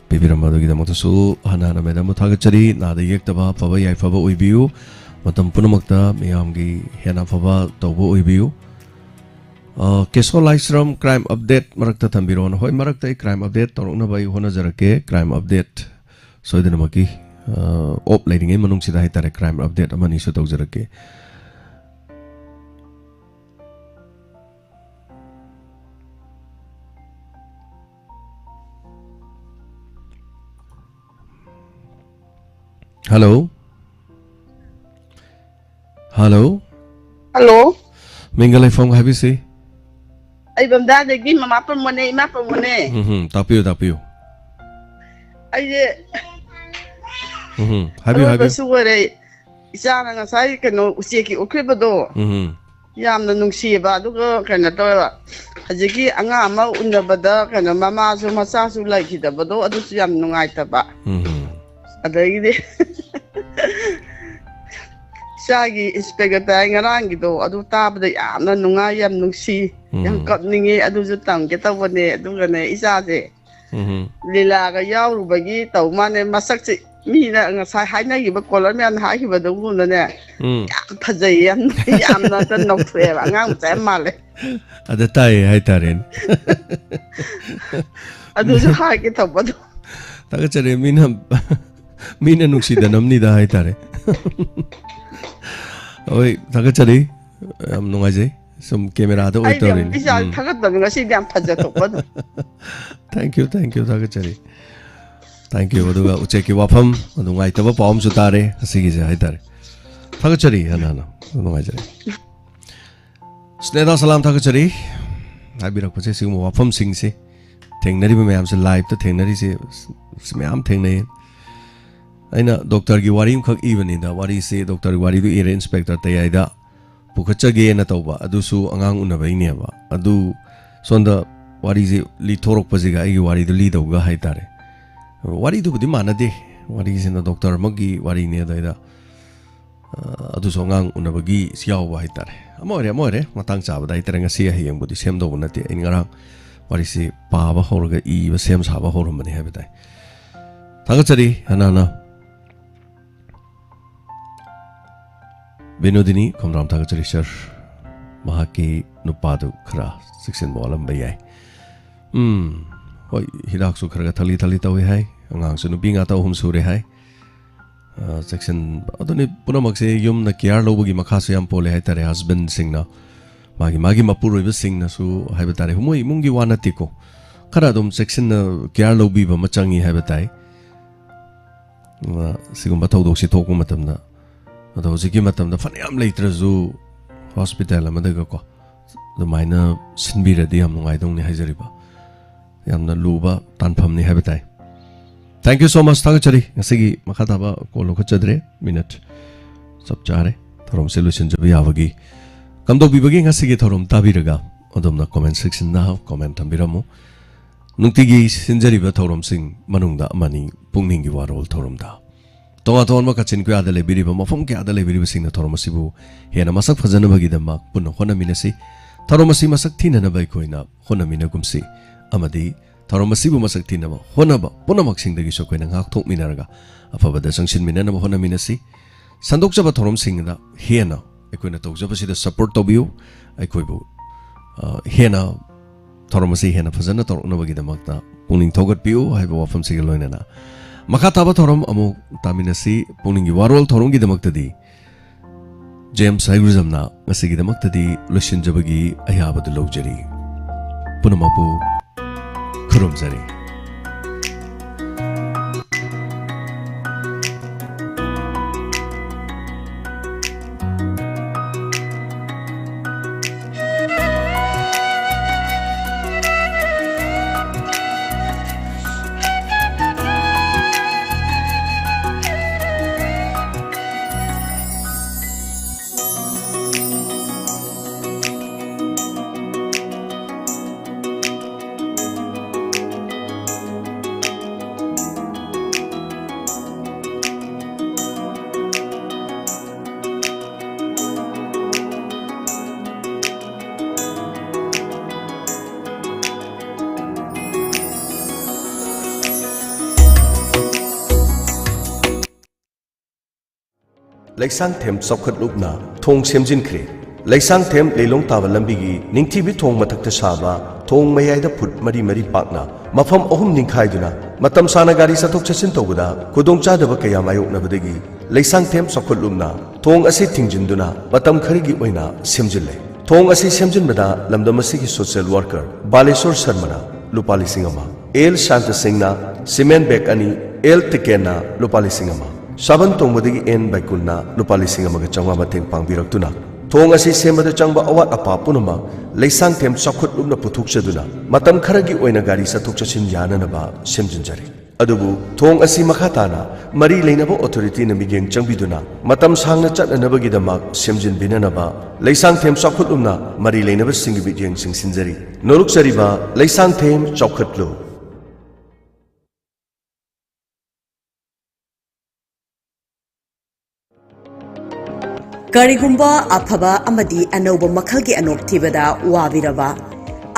ꯄꯤꯕꯤꯔꯝꯕ ꯑꯗꯨꯒꯤꯗꯃꯛꯇꯁꯨ ꯍꯟꯅ ꯍꯟꯅ ꯃꯦꯗꯥꯝꯕꯨ ꯊꯥꯒꯠꯆꯔꯤ꯫ ꯅꯥꯗ ꯌꯦꯛꯇꯕ, ꯑꯐꯕ ꯌꯥꯏꯐꯕ ꯑꯣꯏꯕꯤꯌꯨ꯫ ꯃꯇꯝ ꯄꯨꯝꯅꯃꯛꯇ ꯃꯤꯌꯥꯝꯒꯤ ꯍꯦꯟꯅ ꯑꯐꯕ ꯇꯧꯕ ꯑꯣꯏꯕꯤꯌꯨ꯫ ꯑ, ꯀꯦꯁꯣ ꯂꯥꯏꯁ꯭ꯔꯝ, crime update ꯃꯔꯛꯇ ꯊꯝꯕꯤꯔꯛꯑꯣꯅ꯫ ꯍꯣꯏ, ꯃꯔꯛꯇ ꯑꯩ crime update ꯇꯧꯔꯛꯅꯕ ꯑꯩ ꯍꯣꯠꯅꯖꯔꯛꯀꯦ꯫ Crime update ꯁꯣꯏꯗꯅꯃꯛꯀꯤ, ꯑ, off ꯂꯩꯔꯤꯉꯩ ꯃꯅꯨꯡꯁꯤꯗ ꯍꯥꯏꯇꯥꯔꯦ, crime update ꯑꯃꯅꯤꯁꯨ ꯇꯧꯖꯔꯛꯀꯦ꯫ Hello? Hello? Hello? ꯃꯤꯡꯒ ꯂꯩꯐꯝꯒ ꯍꯥꯏꯕꯤꯁꯤ? ꯑꯩ ꯕꯝꯗꯥꯗꯒꯤ ꯃꯃꯥ ꯄ꯭ꯔꯃꯣꯗꯅꯦ, ꯏꯃꯥ ꯄ꯭ꯔꯃꯣꯗꯅꯦ꯫ ꯎꯝ ꯍꯝ, ꯇꯥꯛꯄꯤꯌꯨ, ꯇꯥꯛꯄꯤꯌꯨ꯫ ꯑꯩꯁꯦ ꯎꯝ ꯍꯝ, ꯍꯥꯏꯕꯤꯌꯨ, ꯍꯥꯏꯕꯤꯌꯨ꯫ ꯑꯔꯣꯏꯕꯁꯨ ꯑꯣꯏꯔꯦ꯫ ꯏꯆꯥꯅ ꯉꯁꯥꯏ ꯀꯩꯅꯣ ꯎꯆꯦꯛꯀꯤ ꯎꯠꯈꯤꯕꯗꯣ ꯎꯝ ꯍꯝ꯫ ꯌꯥꯝꯅ ꯅꯨꯡꯁꯤꯌꯦꯕ꯫ ꯑꯗꯨꯒ ꯀꯩꯅꯣ ꯇꯧꯋꯦꯕ, ꯍꯧꯖꯤꯛꯀꯤ ꯑꯉꯥꯡ ꯑꯃ ꯎꯅꯕꯗ ꯀꯩꯅꯣ ꯃꯃꯥꯁꯨ ꯃꯆꯥꯁꯨ ꯂꯩꯈꯤꯗꯕꯗꯣ ꯑꯗꯨꯁꯨ ꯌꯥꯝ ꯅꯨꯡꯉꯥꯏꯇꯕ꯫ ꯎꯝ ꯍꯝ꯫ ꯑꯗꯒꯤꯗꯤ ꯏꯆꯥꯒꯤ ꯏꯟꯁꯄꯦꯛꯇꯔ ꯇꯥꯏ ꯉꯔꯥꯡꯒꯤꯗꯣ ꯑꯗꯨ ꯇꯥꯕꯗ ꯌꯥꯝꯅ ꯅꯨꯡꯉꯥꯏ, ꯌꯥꯝ ꯅꯨꯡꯁꯤ, ꯌꯥꯝ ꯎꯝ꯫ ꯀꯞꯅꯤꯡꯉꯤ꯫ ꯑꯗꯨꯁꯨ ꯇꯝꯒꯦ ꯇꯧꯕꯅꯦ꯫ ꯑꯗꯨꯒꯅꯦ ꯏꯆꯥꯁꯦ ꯎꯝ꯫ ꯂꯤꯂꯥꯒ ꯌꯥꯎꯔꯨꯕꯒꯤ ꯇꯧ ꯃꯥꯅꯦ꯫ ꯃꯁꯛꯁꯦ ꯃꯤꯅ ꯉꯁꯥꯏ ꯍꯥꯏꯅꯈꯤꯕ ꯀꯣꯂꯔ ꯃꯌꯥꯝꯅ ꯍꯥꯏꯈꯤꯕꯗꯨꯒꯨꯝꯅꯅꯦ ꯎꯝ꯫ ꯌꯥꯝ ꯐꯖꯩ, ꯌꯥꯝ, ꯌꯥꯝꯅ ꯅꯧꯊꯣꯛꯑꯦꯕ꯫ ꯑꯉꯥꯡ ꯃꯆꯥ ꯌꯥꯝ ꯃꯥꯜꯂꯦ꯫ ꯑꯗ ꯇꯥꯏꯌꯦ ꯍꯥꯏꯇꯥꯔꯦꯅꯦ꯫ ꯑꯗꯨꯁꯨ ꯍꯥꯏꯒꯦ ꯇꯧꯕ ꯑꯗꯨ꯫ ꯊꯥꯒꯠꯆꯔꯤ꯫ ꯃꯤꯅ, ꯃꯤꯅ ꯅꯨꯡꯁꯤꯗꯅꯕꯅꯤꯗ ꯍꯥꯏꯇꯥꯔꯦ꯫ ꯍꯣꯏ, ꯊꯥꯒꯠꯆꯔꯤ꯫ ꯌꯥꯝ ꯅꯨꯡꯉꯥꯏꯖꯩ꯫ ꯁꯨꯝ ꯀꯦꯃꯦꯔꯥꯗ ꯑꯣꯏ ꯑꯩꯗꯤ ꯌꯥꯝ ꯇꯧꯔꯤꯅꯤ꯫ ꯏꯆꯥ ꯎꯝ꯫ ꯊꯥꯒꯠꯄꯅꯤ ꯉꯁꯤꯗꯤ ꯌꯥꯝ ꯐꯖꯊꯣꯛꯄ ꯑꯗꯨ꯫ Thank you, thank you, ꯊꯥꯒꯠꯆꯔꯤ꯫ Thank you꯫ ꯑꯗꯨꯒ ꯎꯆꯦꯛꯀꯤ ꯋꯥꯐꯝ, ꯅꯨꯡꯉꯥꯏꯇꯕ ꯄꯥꯎ ꯑꯃꯁꯨ ꯇꯥꯔꯦ ꯉꯁꯤꯒꯤꯁꯦ ꯍꯥꯏꯇꯥꯔꯦ꯫ ꯊꯥꯒꯠꯆꯔꯤ ꯍꯟꯅ ꯍꯟꯅ꯫ ꯅꯨꯡꯉꯥꯏꯖꯔꯦ꯫ ꯁ꯭ꯅꯦꯍꯥ ꯁꯂꯥꯝ ꯊꯥꯒꯠꯆꯔꯤ꯫ ꯍꯥꯏꯕꯤꯔꯛꯄꯁꯦ ꯁꯤꯒꯨꯝꯕ ꯋꯥꯐꯝꯁꯤꯡꯁꯦ ꯊꯦꯡꯅꯔꯤꯕ ꯃꯌꯥꯝꯁꯦ, live ꯇ ꯊꯦꯡꯅꯔꯤꯁꯦ ꯁꯤ ꯃꯌꯥꯝ ꯊꯦꯡꯅꯩ꯫ ꯑꯩꯅ ꯗꯣꯛꯇꯔꯒꯤ ꯋꯥꯔꯤ ꯑꯃꯈꯛ ꯏꯕꯅꯤꯗ, ꯋꯥꯔꯤꯁꯦ ꯗꯣꯛꯇꯔꯒꯤ ꯋꯥꯔꯤꯗꯨ ꯏꯔꯦ, ꯏꯟꯁꯄꯦꯛꯇꯔ ꯇꯌꯥꯏꯗ ꯄꯨꯈꯠꯆꯒꯦꯅ ꯇꯧꯕ, ꯑꯗꯨꯁꯨ ꯑꯉꯥꯡ ꯎꯅꯕꯩꯅꯦꯕ꯫ ꯑꯗꯨ ꯁꯣꯝꯗ ꯋꯥꯔꯤꯁꯦ ꯂꯤꯊꯣꯔꯛꯄꯁꯤꯒ ꯑꯩꯒꯤ ꯋꯥꯔꯤꯗꯨ ꯂꯤꯗꯧꯒ ꯍꯥꯏꯇꯥꯔꯦ꯫ ꯋꯥꯔꯤꯗꯨꯕꯨꯗꯤ ꯃꯥꯟꯅꯗꯦ, ꯋꯥꯔꯤꯁꯤꯅ ꯗꯣꯛꯇꯔ ꯑꯃꯒꯤ ꯋꯥꯔꯤꯅꯦ꯫ ꯑꯗꯩꯗ, ꯑ, ꯑꯗꯨꯁꯨ ꯑꯉꯥꯡ ꯎꯅꯕꯒꯤ ꯌꯥꯎꯕ ꯍꯥꯏꯇꯥꯔꯦ꯫ ꯑꯃ ꯑꯣꯏꯔꯦ, ꯑꯃ ꯑꯣꯏꯔꯦ, ꯃꯇꯥꯡ ꯆꯥꯕꯗ ꯍꯥꯏꯇꯥꯔꯦ꯫ ꯉꯁꯤ ꯍꯌꯦꯡꯕꯨꯗꯤ ꯁꯦꯝꯗꯧꯕ ꯅꯠꯇꯦ꯫ ꯑꯩ ꯉꯔꯥꯡ ꯋꯥꯔꯤꯁꯤ ꯄꯥꯕ ꯍꯧꯔꯒ ꯏꯕ ꯁꯦꯝ ꯁꯥꯕ ꯍꯧꯔꯝꯕꯅꯤ ꯍꯥꯏꯕ ꯇꯥꯏ꯫ ꯊꯥꯒꯠꯆꯔꯤ ꯍꯟꯅ ꯍꯟꯅ꯫ ꯕꯤꯅꯣꯗꯤꯅꯤ ꯈꯣꯝꯗ꯭ꯔꯥꯝ ꯊꯥꯒꯠꯆꯔꯤ ꯁꯥꯔ꯫ ꯃꯍꯥꯛꯀꯤ ꯅꯨꯄꯥꯗꯨ ꯈꯔ ꯆꯦꯛꯁꯤꯟꯕ ꯋꯥꯠꯂꯝꯕ ꯌꯥꯏ꯫ ꯎꯝ, ꯍꯣꯏ, ꯍꯤꯗꯥꯛꯁꯨ ꯈꯔ ꯈꯔ ꯊꯛꯂꯤ ꯊꯛꯂꯤ ꯇꯧꯏ ꯍꯥꯏ꯫ ꯑꯉꯥꯡꯁꯨ ꯅꯨꯄꯤ ꯉꯥꯛꯇ ꯑꯍꯨꯝ ꯁꯨꯔꯦ ꯍꯥꯏ꯫ ꯑ, ꯆꯦꯛꯁꯤꯟ-, ꯑꯗꯨꯅꯤ, ꯄꯨꯝꯅꯃꯛꯁꯦ ꯌꯨꯝꯅ care ꯂꯧꯕꯒꯤ ꯃꯈꯥꯁꯨ ꯌꯥꯝ ꯄꯣꯜꯂꯦ ꯍꯥꯏꯇꯥꯔꯦ꯫ Husbandꯁꯤꯡꯅ, ꯃꯥꯒꯤ, ꯃꯥꯒꯤ ꯃꯄꯨꯔꯣꯏꯕꯁꯤꯡꯅꯁꯨ ꯍꯥꯏꯕ ꯇꯥꯔꯦ, ꯃꯣꯏ ꯏꯃꯨꯡꯒꯤ ꯋꯥ ꯅꯠꯇꯦꯀꯣ, ꯈꯔ ꯑꯗꯨꯝ ꯆꯦꯛꯁꯤꯟꯅ care ꯂꯧꯕꯤꯕ ꯑꯃ ꯆꯪꯉꯤ ꯍꯥꯏꯕ ꯇꯥꯏ꯫ ꯑ, ꯁꯤꯒꯨꯝꯕ ꯊꯧꯗꯣꯛꯁꯤ ꯊꯣꯛꯄ ꯃꯇꯝꯗ, ꯑꯗꯣ ꯍꯧꯖꯤꯛꯀꯤ ꯃꯇꯝꯗ ꯐꯅꯌꯥꯝ ꯂꯩꯇ꯭ꯔꯁꯨ hospital ꯑꯃꯗꯒꯀꯣ, ꯑꯗꯨꯃꯥꯏꯅ ꯁꯤꯟꯕꯤꯔꯗꯤ ꯌꯥꯝ ꯅꯨꯡꯉꯥꯏꯗꯧꯅꯤ ꯍꯥꯏꯖꯔꯤꯕ꯫ ꯌꯥꯝꯅ ꯂꯨꯕ ꯇꯥꯟꯐꯝꯅꯤ ꯍꯥꯏꯕ ꯇꯥꯏ꯫ Thank you so much, ꯊꯥꯒꯠꯆꯔꯤ꯫ ꯉꯁꯤꯒꯤ ꯃꯈꯥ ꯇꯥꯕ call ꯂꯧꯈꯠꯆꯗ꯭ꯔꯦ, minute ꯆꯞ ꯆꯥꯔꯦ ꯊꯧꯔꯝꯁꯦ ꯂꯣꯏꯁꯤꯟꯖꯕ ꯌꯥꯕꯒꯤ꯫ ꯀꯝꯗꯧꯕꯤꯕꯒꯦ ꯉꯁꯤꯒꯤ ꯊꯧꯔꯝ ꯇꯥꯕꯤꯔꯒ? ꯑꯗꯣꯝꯅ comment sectionꯗ comment ꯊꯝꯕꯤꯔꯝꯃꯨ꯫ ꯅꯨꯡꯇꯤꯒꯤ ꯁꯤꯟꯖꯔꯤꯕ ꯊꯧꯔꯝꯁꯤꯡ ꯃꯅꯨꯡꯗ ꯑꯃꯅꯤ ꯄꯨꯛꯅꯤꯡꯒꯤ ꯋꯥꯔꯣꯜ ꯊꯧꯔꯝꯗ꯫ ꯇꯣꯉꯥꯟ ꯇꯣꯉꯥꯟꯕ ꯀꯥꯆꯤꯟ ꯀꯣꯌꯥꯗ ꯂꯩꯕꯤꯔꯤꯕ, ꯃꯐꯝ ꯀꯌꯥꯗ ꯂꯩꯕꯤꯔꯤꯕꯁꯤꯡꯅ ꯊꯧꯔꯝ ꯑꯁꯤꯕꯨ ꯍꯦꯟꯅ ꯃꯁꯛ ꯐꯖꯅꯕꯒꯤꯗꯃꯛ ꯄꯨꯟꯅ ꯍꯣꯠꯅꯃꯤꯟꯅꯁꯤ꯫ ꯊꯧꯔꯝ ꯑꯁꯤ ꯃꯁꯛ ꯊꯤꯅꯅꯕ ꯑꯩꯈꯣꯏꯅ ꯍꯣꯠꯅꯃꯤꯟꯅꯒꯨꯝꯁꯤ, ꯑꯃꯗꯤ ꯊꯧꯔꯝ ꯑꯁꯤꯕꯨ ꯃꯁꯛ ꯊꯤꯅꯕ ꯍꯣꯠꯅꯕ ꯄꯨꯝꯅꯃꯛꯁꯤꯡꯗꯒꯤꯁꯨ ꯑꯩꯈꯣꯏꯅ ꯉꯥꯛꯊꯣꯛꯃꯤꯟꯅꯔꯒ ꯑꯐꯕꯗ ꯆꯪꯁꯤꯟꯃꯤꯟꯅꯅꯕ ꯍꯣꯠꯅꯃꯤꯟꯅꯁꯤ꯫ ꯁꯟꯗꯣꯛꯆꯕ ꯊꯧꯔꯝꯁꯤꯡꯗ ꯍꯦꯟꯅ ꯑꯩꯈꯣꯏꯅ ꯇꯧꯖꯕꯁꯤꯗ support ꯇꯧꯕꯤꯌꯨ꯫ ꯑꯩꯈꯣꯏꯕꯨ, ꯑ, ꯍꯦꯟꯅ ꯊꯧꯔꯝ ꯑꯁꯤ ꯍꯦꯟꯅ ꯐꯖꯅ ꯇꯧꯔꯛꯅꯕꯒꯤꯗꯃꯛꯇ ꯄꯨꯛꯅꯤꯡ ꯊꯧꯒꯠꯄꯤꯌꯨ ꯍꯥꯏꯕ ꯋꯥꯐꯝꯁꯤꯒ ꯂꯣꯏꯅꯅ ꯃꯈꯥ ꯇꯥꯕ ꯊꯧꯔꯝ ꯑꯃꯨꯛ ꯇꯥꯃꯤꯟꯅꯁꯤ꯫ ꯄꯨꯛꯅꯤꯡꯒꯤ ꯋꯥꯔꯣꯜ ꯊꯧꯔꯝꯒꯤꯗꯃꯛꯇꯗꯤ James ꯍꯩꯒ꯭ꯔꯨꯖꯝꯅ ꯉꯁꯤꯒꯤꯗꯃꯛꯇꯗꯤ ꯂꯣꯏꯁꯤꯟꯖꯕꯒꯤ ꯑꯌꯥꯕꯗꯨ ꯂꯧꯖꯔꯤ꯫ ꯄꯨꯝꯅꯃꯛꯄꯨ ꯈꯨꯔꯨꯝꯖꯔꯤ꯫ ꯂꯩꯁꯥꯡꯊꯦꯝ ꯆꯥꯎꯈꯠꯂꯨꯞꯅ ꯊꯣꯡ ꯁꯦꯝꯖꯤꯟꯈ꯭ꯔꯦ꯫ ꯂꯩꯁꯥꯡꯊꯦꯝ ꯂꯤꯂꯣꯡ ꯇꯥꯕ ꯂꯝꯕꯤꯒꯤ ꯅꯤꯡꯊꯤꯕꯤ ꯊꯣꯡ ꯃꯊꯛꯇ ꯁꯥꯕ ꯊꯣꯡ ꯃꯌꯥꯏꯗ ꯐꯨꯠ ꯃꯔꯤ ꯃꯔꯤ ꯄꯥꯛꯅ ꯃꯐꯝ ꯑꯍꯨꯝ ꯅꯤꯡꯈꯥꯏꯗꯨꯅ ꯃꯇꯝ ꯁꯥꯡꯅ ꯒꯥꯔꯤ ꯆꯠꯊꯣꯛ ꯆꯠꯁꯤꯟ ꯇꯧꯕꯗ ꯈꯨꯗꯣꯡꯆꯥꯗꯕ ꯀꯌꯥ ꯃꯥꯌꯣꯛꯅꯕꯗꯒꯤ ꯂꯩꯁꯥꯡꯊꯦꯝ ꯆꯥꯎꯈꯠꯂꯨꯞꯅ ꯊꯣꯡ ꯑꯁꯤ ꯊꯤꯡꯖꯤꯟꯗꯨꯅ ꯃꯇꯝ ꯈꯔꯒꯤ ꯑꯣꯏꯅ ꯁꯦꯝꯖꯤꯜꯂꯦ꯫ ꯊꯣꯡ ꯑꯁꯤ ꯁꯦꯝꯖꯤꯟꯕꯗ ꯂꯝꯗꯝ ꯑꯁꯤꯒꯤ social worker ꯕꯥꯂꯦꯁꯣꯔ ꯁꯔꯃꯅ ꯂꯨꯄꯥ ꯂꯤꯁꯤꯡ ꯑꯃ, ꯑꯦꯜ ꯁꯥꯟꯇ ꯁꯤꯡꯅ ꯁꯤꯃꯦꯟ ꯕꯦꯒ ꯑꯅꯤ, ꯑꯦꯜ ꯇꯤꯀꯦꯟꯅ ꯂꯨꯄꯥ ꯂꯤꯁꯤꯡ ꯑꯃ, ꯁꯥꯕꯟ ꯇꯣꯡꯕꯗꯒꯤ ꯑꯦꯟ ꯕꯩꯀꯨꯟꯅ ꯂꯨꯄꯥ ꯂꯤꯁꯤꯡ ꯑꯃꯒ ꯆꯥꯝꯃꯉꯥ ꯃꯇꯦꯡ ꯄꯥꯡꯕꯤꯔꯛꯇꯨꯅ ꯊꯣꯡ ꯑꯁꯤ ꯁꯦꯝꯕꯗ ꯆꯪꯕ ꯑꯋꯥꯠ ꯑꯄꯥ ꯄꯨꯝꯅꯃꯛ ꯂꯩꯁꯥꯡꯊꯦꯝ ꯆꯥꯎꯈꯠꯂꯨꯞꯅ ꯄꯨꯊꯣꯛꯆꯗꯨꯅ ꯃꯇꯝ ꯈꯔꯒꯤ ꯑꯣꯏꯅ ꯒꯥꯔꯤ ꯆꯠꯊꯣꯛ ꯆꯠꯁꯤꯟ ꯌꯥꯅꯅꯕ ꯁꯦꯝꯖꯤꯟꯖꯔꯤ꯫ ꯑꯗꯨꯕꯨ ꯊꯣꯡ ꯑꯁꯤ ꯃꯈꯥ ꯇꯥꯅ ꯃꯔꯤ ꯂꯩꯅꯕ ꯑꯣꯊꯣꯔꯤꯇꯤꯅ ꯃꯤꯠꯌꯦꯡ ꯆꯪꯕꯤꯗꯨꯅ ꯃꯇꯝ ꯁꯥꯡꯅ ꯆꯠꯅꯅꯕꯒꯤꯗꯃꯛ ꯁꯦꯝꯖꯤꯟꯕꯤꯅꯅꯕ ꯂꯩꯁꯥꯡꯊꯦꯝ ꯆꯥꯎꯈꯠꯂꯨꯞꯅ ꯃꯔꯤ ꯂꯩꯅꯕꯁꯤꯡꯒꯤ ꯃꯤꯠꯌꯦꯡ ꯆꯪꯁꯤꯟꯖꯔꯤ꯫ ꯅꯣꯂꯨꯛꯆꯔꯤꯕ ꯂꯩꯁꯥꯡꯊꯦꯝ ꯆꯥꯎꯈꯠꯂꯨ꯫ ꯀꯔꯤꯒꯨꯝꯕ ꯑꯐꯕ ꯑꯃꯗꯤ ꯑꯅꯧꯕ ꯃꯈꯜꯒꯤ ꯑꯅꯣꯞ ꯊꯤꯕꯗ ꯋꯥꯕꯤꯔꯕ?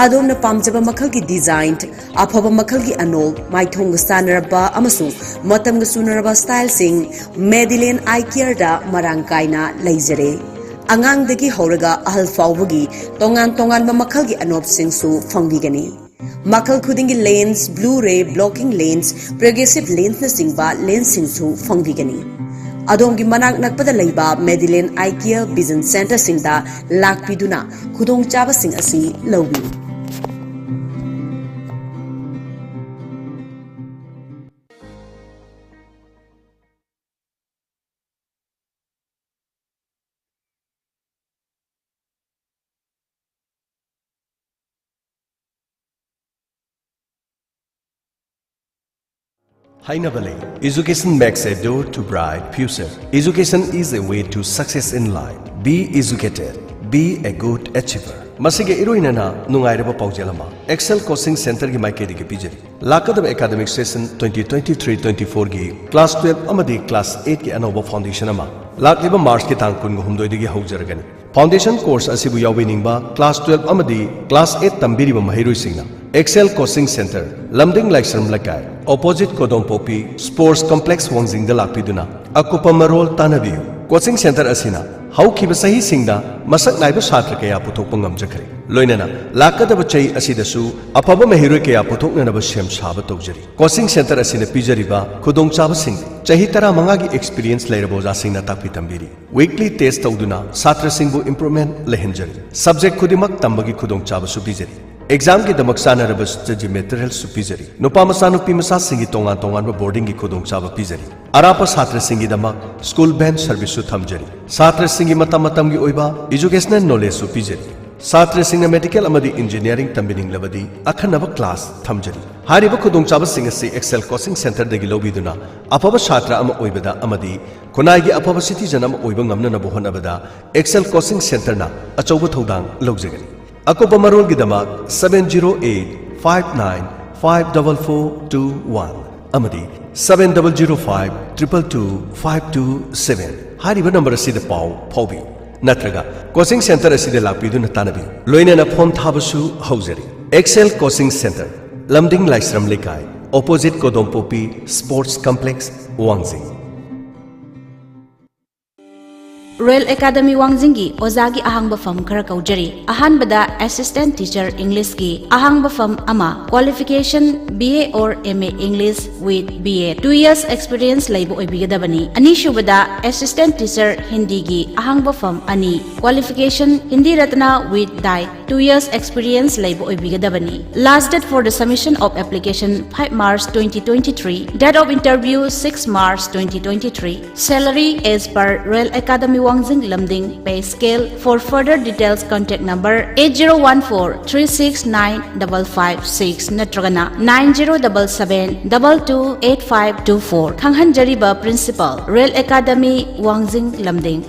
ꯑꯗꯣꯝꯅ ꯄꯥꯝꯖꯕ ꯃꯈꯜꯒꯤ ꯗꯤꯖꯥꯏꯟ, ꯑꯐꯕ ꯃꯈꯜꯒꯤ ꯑꯅꯣꯞ, ꯃꯥꯏꯊꯣꯡꯒ ꯆꯥꯟꯅꯔꯕ ꯑꯃꯁꯨꯡ ꯃꯇꯝꯒ ꯆꯨꯅꯔꯕ ꯁ꯭ꯇꯥꯏꯜꯁꯤꯡ ꯃꯦꯗꯤꯂꯦꯟ ꯑꯥꯏ ꯀꯤꯌꯔꯗ ꯃꯔꯥꯡ ꯀꯥꯏꯅ ꯂꯩꯖꯔꯦ꯫ ꯑꯉꯥꯡꯗꯒꯤ ꯍꯧꯔꯒ ꯑꯍꯜ ꯐꯥꯎꯕꯒꯤ ꯇꯣꯉꯥꯟ ꯇꯣꯉꯥꯟꯕ ꯃꯈꯜꯒꯤ ꯑꯅꯣꯞꯁꯤꯡꯁꯨ ꯐꯪꯕꯤꯒꯅꯤ꯫ ꯃꯈꯜ ꯈꯨꯗꯤꯡꯒꯤ ꯂꯦꯟꯁ, ꯕ꯭ꯂꯨ ꯔꯦ ꯕ꯭ꯂꯣꯀꯤꯡ ꯂꯦꯟꯁ, ꯄ꯭ꯔꯣꯒ꯭ꯔꯦꯁꯤꯚ ꯂꯦꯟꯁꯅꯆꯤꯡꯕ ꯂꯦꯟꯁꯁꯤꯡꯁꯨ ꯐꯪꯕꯤꯒꯅꯤ꯫ ꯑꯗꯣꯝꯒꯤ ꯃꯅꯥꯛ ꯅꯛꯄꯗ ꯂꯩꯕ ꯃꯦꯗꯤꯂꯦꯟ ꯑꯥꯏ ꯀꯤꯌꯔ ꯚꯤꯖꯟ ꯁꯦꯟꯇꯔꯁꯤꯡꯗ ꯂꯥꯛꯄꯤꯗꯨꯅ ꯈꯨꯗꯣꯡꯆꯥꯕꯁꯤꯡ ꯑꯁꯤ ꯂꯧꯕꯤꯌꯨ꯫ ꯍꯥꯏꯅꯕ ꯂꯩ, Education makes a door to bright future. Education is a way to success in life. Be educated. Be a good achiever. ꯃꯁꯤꯒ ꯏꯔꯣꯏꯅꯅ ꯅꯨꯡꯉꯥꯏꯔꯕ ꯄꯥꯎꯖꯦꯜ ꯑꯃ ꯑꯦꯛꯁꯦꯜ ꯀꯣꯆꯤꯡ ꯁꯦꯟꯇꯔꯒꯤ ꯃꯥꯏꯀꯩꯗꯒꯤ ꯄꯤꯖꯔꯤ꯫ ꯂꯥꯛꯀꯗꯕ ꯑꯦꯀꯥꯗꯃꯤꯛ ꯁꯦꯁꯟ twenty twenty-three twenty-fourꯒꯤ ꯀ꯭ꯂꯥꯁ twelve ꯑꯃꯗꯤ ꯀ꯭ꯂꯥꯁ eightꯀꯤ ꯑꯅꯧꯕ ꯐꯥꯎꯟꯗꯦꯁꯟ ꯑꯃ ꯂꯥꯛꯂꯤꯕ ꯃꯥꯔꯆꯀꯤ ꯇꯥꯡ ꯀꯨꯟꯒ ꯍꯨꯝꯗꯣꯏꯗꯒꯤ ꯍꯧꯖꯔꯒꯅꯤ꯫ ꯐꯥꯎꯟꯗꯦꯁꯟ ꯀꯣꯔꯁ ꯑꯁꯤꯕꯨ ꯌꯥꯎꯕꯤꯅꯤꯡꯕ ꯀ꯭ꯂꯥꯁ twelve ꯑꯃꯗꯤ ꯀ꯭ꯂꯥꯁ eight ꯇꯝꯕꯤꯔꯤꯕ ꯃꯍꯩꯔꯣꯏꯁꯤꯡꯅ ꯑꯦꯛꯁꯦꯜ ꯀꯣꯆꯤꯡ ꯁꯦꯟꯇꯔ, ꯂꯝꯗꯤꯡ ꯂꯥꯏꯁ꯭ꯔꯝ ꯂꯩꯀꯥꯏ, ꯑꯣꯄꯣꯖꯤꯠ ꯀꯣꯗꯣꯝꯄꯣꯛꯄꯤ ꯁ꯭ꯄꯣꯔꯠꯁ ꯀꯝꯄ꯭ꯂꯦꯛꯁ ꯋꯥꯡꯖꯤꯡꯗ ꯂꯥꯛꯄꯤꯗꯨꯅ ꯑꯀꯨꯞꯄ ꯃꯔꯣꯜ ꯇꯥꯟꯅꯕꯤꯌꯨ꯫ ꯀꯣꯆꯤꯡ ꯁꯦꯟꯇꯔ ꯑꯁꯤꯅ ꯍꯧꯈꯤꯕ ꯆꯍꯤꯁꯤꯡꯗ ꯃꯁꯛ ꯅꯥꯏꯕ ꯁꯥꯇ꯭ꯔ ꯀꯌꯥ ꯄꯨꯊꯣꯛꯄ ꯉꯝꯖꯈ꯭ꯔꯦ꯫ ꯂꯣꯏꯅꯅ ꯂꯥꯛꯀꯗꯕ ꯆꯍꯤ ꯑꯁꯤꯗꯁꯨ ꯑꯐꯕ ꯃꯍꯩꯔꯣꯏ ꯀꯌꯥ ꯄꯨꯊꯣꯛꯅꯅꯕ ꯁꯦꯝ ꯁꯥꯕ ꯇꯧꯖꯔꯤ꯫ ꯀꯣꯆꯤꯡ ꯁꯦꯟꯇꯔ ꯑꯁꯤꯅ ꯄꯤꯖꯔꯤꯕ ꯈꯨꯗꯣꯡꯆꯥꯕꯁꯤꯡꯗꯤ: ꯆꯍꯤ ꯇꯔꯥꯃꯉꯥꯒꯤ ꯑꯦꯛꯁꯄꯤꯔꯤꯌꯦꯟꯁ ꯂꯩꯔꯕ ꯑꯣꯖꯥꯁꯤꯡꯅ ꯇꯥꯛꯄꯤ ꯇꯝꯕꯤꯔꯤ꯫ ꯋꯤꯛꯂꯤ ꯇꯦꯁ ꯇꯧꯗꯨꯅ ꯁꯥꯇ꯭ꯔꯁꯤꯡꯕꯨ ꯏꯝꯄ꯭ꯔꯨꯚꯃꯦꯟꯠ ꯂꯩꯍꯟꯖꯔꯤ꯫ ꯁꯕꯖꯦꯛ ꯈꯨꯗꯤꯡꯃꯛ ꯇꯝꯕꯒꯤ ꯈꯨꯗꯣꯡꯆꯥꯕꯁꯨ ꯄꯤꯖꯔꯤ꯫ ꯑꯦꯛꯖꯥꯝꯒꯤꯗꯃꯛ ꯆꯥꯅꯔꯕ ꯁ꯭ꯇꯗꯤ ꯃꯦꯇꯔꯤꯌꯦꯜꯁꯨ ꯄꯤꯖꯔꯤ꯫ ꯅꯨꯄꯥ ꯃꯆꯥ ꯅꯨꯄꯤ ꯃꯆꯥꯁꯤꯡꯒꯤ ꯇꯣꯉꯥꯟ ꯇꯣꯉꯥꯟꯕ ꯕꯣꯔꯗꯤꯡꯒꯤ ꯈꯨꯗꯣꯡꯆꯥꯕ ꯄꯤꯖꯔꯤ꯫ ꯑꯔꯥꯞꯄ ꯁꯥꯇ꯭ꯔꯁꯤꯡꯒꯤꯗꯃꯛ ꯁ꯭ꯀꯨꯜ ꯚꯦꯟ ꯁꯔꯚꯤꯁꯁꯨ ꯊꯝꯖꯔꯤ꯫ ꯁꯥꯇ꯭ꯔꯁꯤꯡꯒꯤ ꯃꯇꯝ ꯃꯇꯝꯒꯤ ꯑꯣꯏꯕ ꯏꯖꯨꯀꯦꯁꯅꯦꯜ ꯅꯣꯂꯦꯖꯁꯨ ꯄꯤꯖꯔꯤ꯫ ꯁꯥꯇ꯭ꯔꯁꯤꯡꯅ ꯃꯦꯗꯤꯀꯦꯜ ꯑꯃꯗꯤ ꯏꯟꯖꯤꯅꯤꯌꯥꯔꯤꯡ ꯇꯝꯕꯤꯅꯤꯡꯂꯕꯗꯤ ꯑꯈꯟꯅꯕ ꯀ꯭ꯂꯥꯁ ꯊꯝꯖꯔꯤ꯫ ꯍꯥꯏꯔꯤꯕ ꯈꯨꯗꯣꯡꯆꯥꯕꯁꯤꯡ ꯑꯁꯤ ꯑꯦꯛꯁꯦꯜ ꯀꯣꯆꯤꯡ ꯁꯦꯟꯇꯔꯗꯒꯤ ꯂꯧꯕꯤꯗꯨꯅ ꯑꯐꯕ ꯁꯥꯇ꯭ꯔ ꯑꯃ ꯑꯣꯏꯕꯗ ꯑꯃꯗꯤ ꯈꯨꯟꯅꯥꯏꯒꯤ ꯑꯐꯕ ꯁꯤꯇꯤꯖꯟ ꯑꯃ ꯑꯣꯏꯕ ꯉꯝꯅꯅꯕ ꯍꯣꯠꯅꯕꯗ ꯑꯦꯛꯁꯦꯜ ꯀꯣꯆꯤꯡ ꯁꯦꯟꯇꯔꯅ ꯑꯆꯧꯕ ꯊꯧꯗꯥꯡ ꯂꯧꯖꯒꯅꯤ꯫ ꯑꯀꯨꯞꯄ ꯃꯔꯣꯜꯒꯤꯗꯃꯛ seven zero eight five nine five double four two one ꯑꯃꯗꯤ seven double zero five triple two five two seven ꯍꯥꯏꯔꯤꯕ ꯅꯝꯕꯔ ꯑꯁꯤꯗ ꯄꯥꯎ ꯐꯥꯎꯕꯤꯌꯨ, ꯅꯠꯇ꯭ꯔꯒ ꯀꯣꯆꯤꯡ ꯁꯦꯟꯇꯔ ꯑꯁꯤꯗ ꯂꯥꯛꯄꯤꯗꯨꯅ ꯇꯥꯟꯅꯕꯤꯌꯨ꯫ ꯂꯣꯏꯅꯅ ꯐꯣꯝ ꯊꯥꯕꯁꯨ ꯍꯧꯖꯔꯤ꯫ ꯑꯦꯛꯁꯦꯜ ꯀꯣꯆꯤꯡ ꯁꯦꯟꯇꯔ, ꯂꯝꯗꯤꯡ ꯂꯥꯏꯁ꯭ꯔꯝ ꯂꯩꯀꯥꯏ, ꯑꯣꯄꯣꯖꯤꯠ ꯀꯣꯗꯣꯝꯄꯣꯛꯄꯤ ꯁ꯭ꯄꯣꯔꯠꯁ ꯀꯝꯄ꯭ꯂꯦꯛꯁ, ꯋꯥꯡꯖꯤꯡ꯫ ꯔꯣꯌꯦꯜ ꯑꯦꯀꯥꯗꯃꯤ ꯋꯥꯡꯖꯤꯡꯒꯤ ꯑꯣꯖꯥꯒꯤ ꯑꯍꯥꯡꯕ ꯐꯝ ꯈꯔ ꯀꯧꯖꯔꯤ꯫ ꯑꯍꯥꯟꯕꯗ ꯑꯦꯁꯤꯁꯇꯦꯟꯠ ꯇꯤꯆꯔ ꯏꯪꯂꯤꯁꯀꯤ ꯑꯍꯥꯡꯕ ꯐꯝ ꯑꯃ, qualification B A or M A English with B Ed, two years experience ꯂꯩꯕ ꯑꯣꯏꯕꯤꯒꯗꯕꯅꯤ꯫ ꯑꯅꯤꯁꯨꯕꯗ ꯑꯦꯁꯤꯁꯇꯦꯟꯠ ꯇꯤꯆꯔ ꯍꯤꯟꯗꯤꯒꯤ ꯑꯍꯥꯡꯕ ꯐꯝ ꯑꯅꯤ, qualification Hindi Ratna with diet, two years experience ꯂꯩꯕ ꯑꯣꯏꯕꯤꯒꯗꯕꯅꯤ꯫ Last date for the submission of application five March twenty twenty-three. Date of interview six March twenty twenty-three. Salary as per Royal Academy Wangjing Lumding pay scale. For further details, contact number eight zero one four three six nine double five six ꯅꯠꯇ꯭ꯔꯒꯅ nine zero double seven double two eight five two four꯫ ꯈꯪꯍꯟꯖꯔꯤꯕ principal, Royal Academy Wangjing Lumding꯫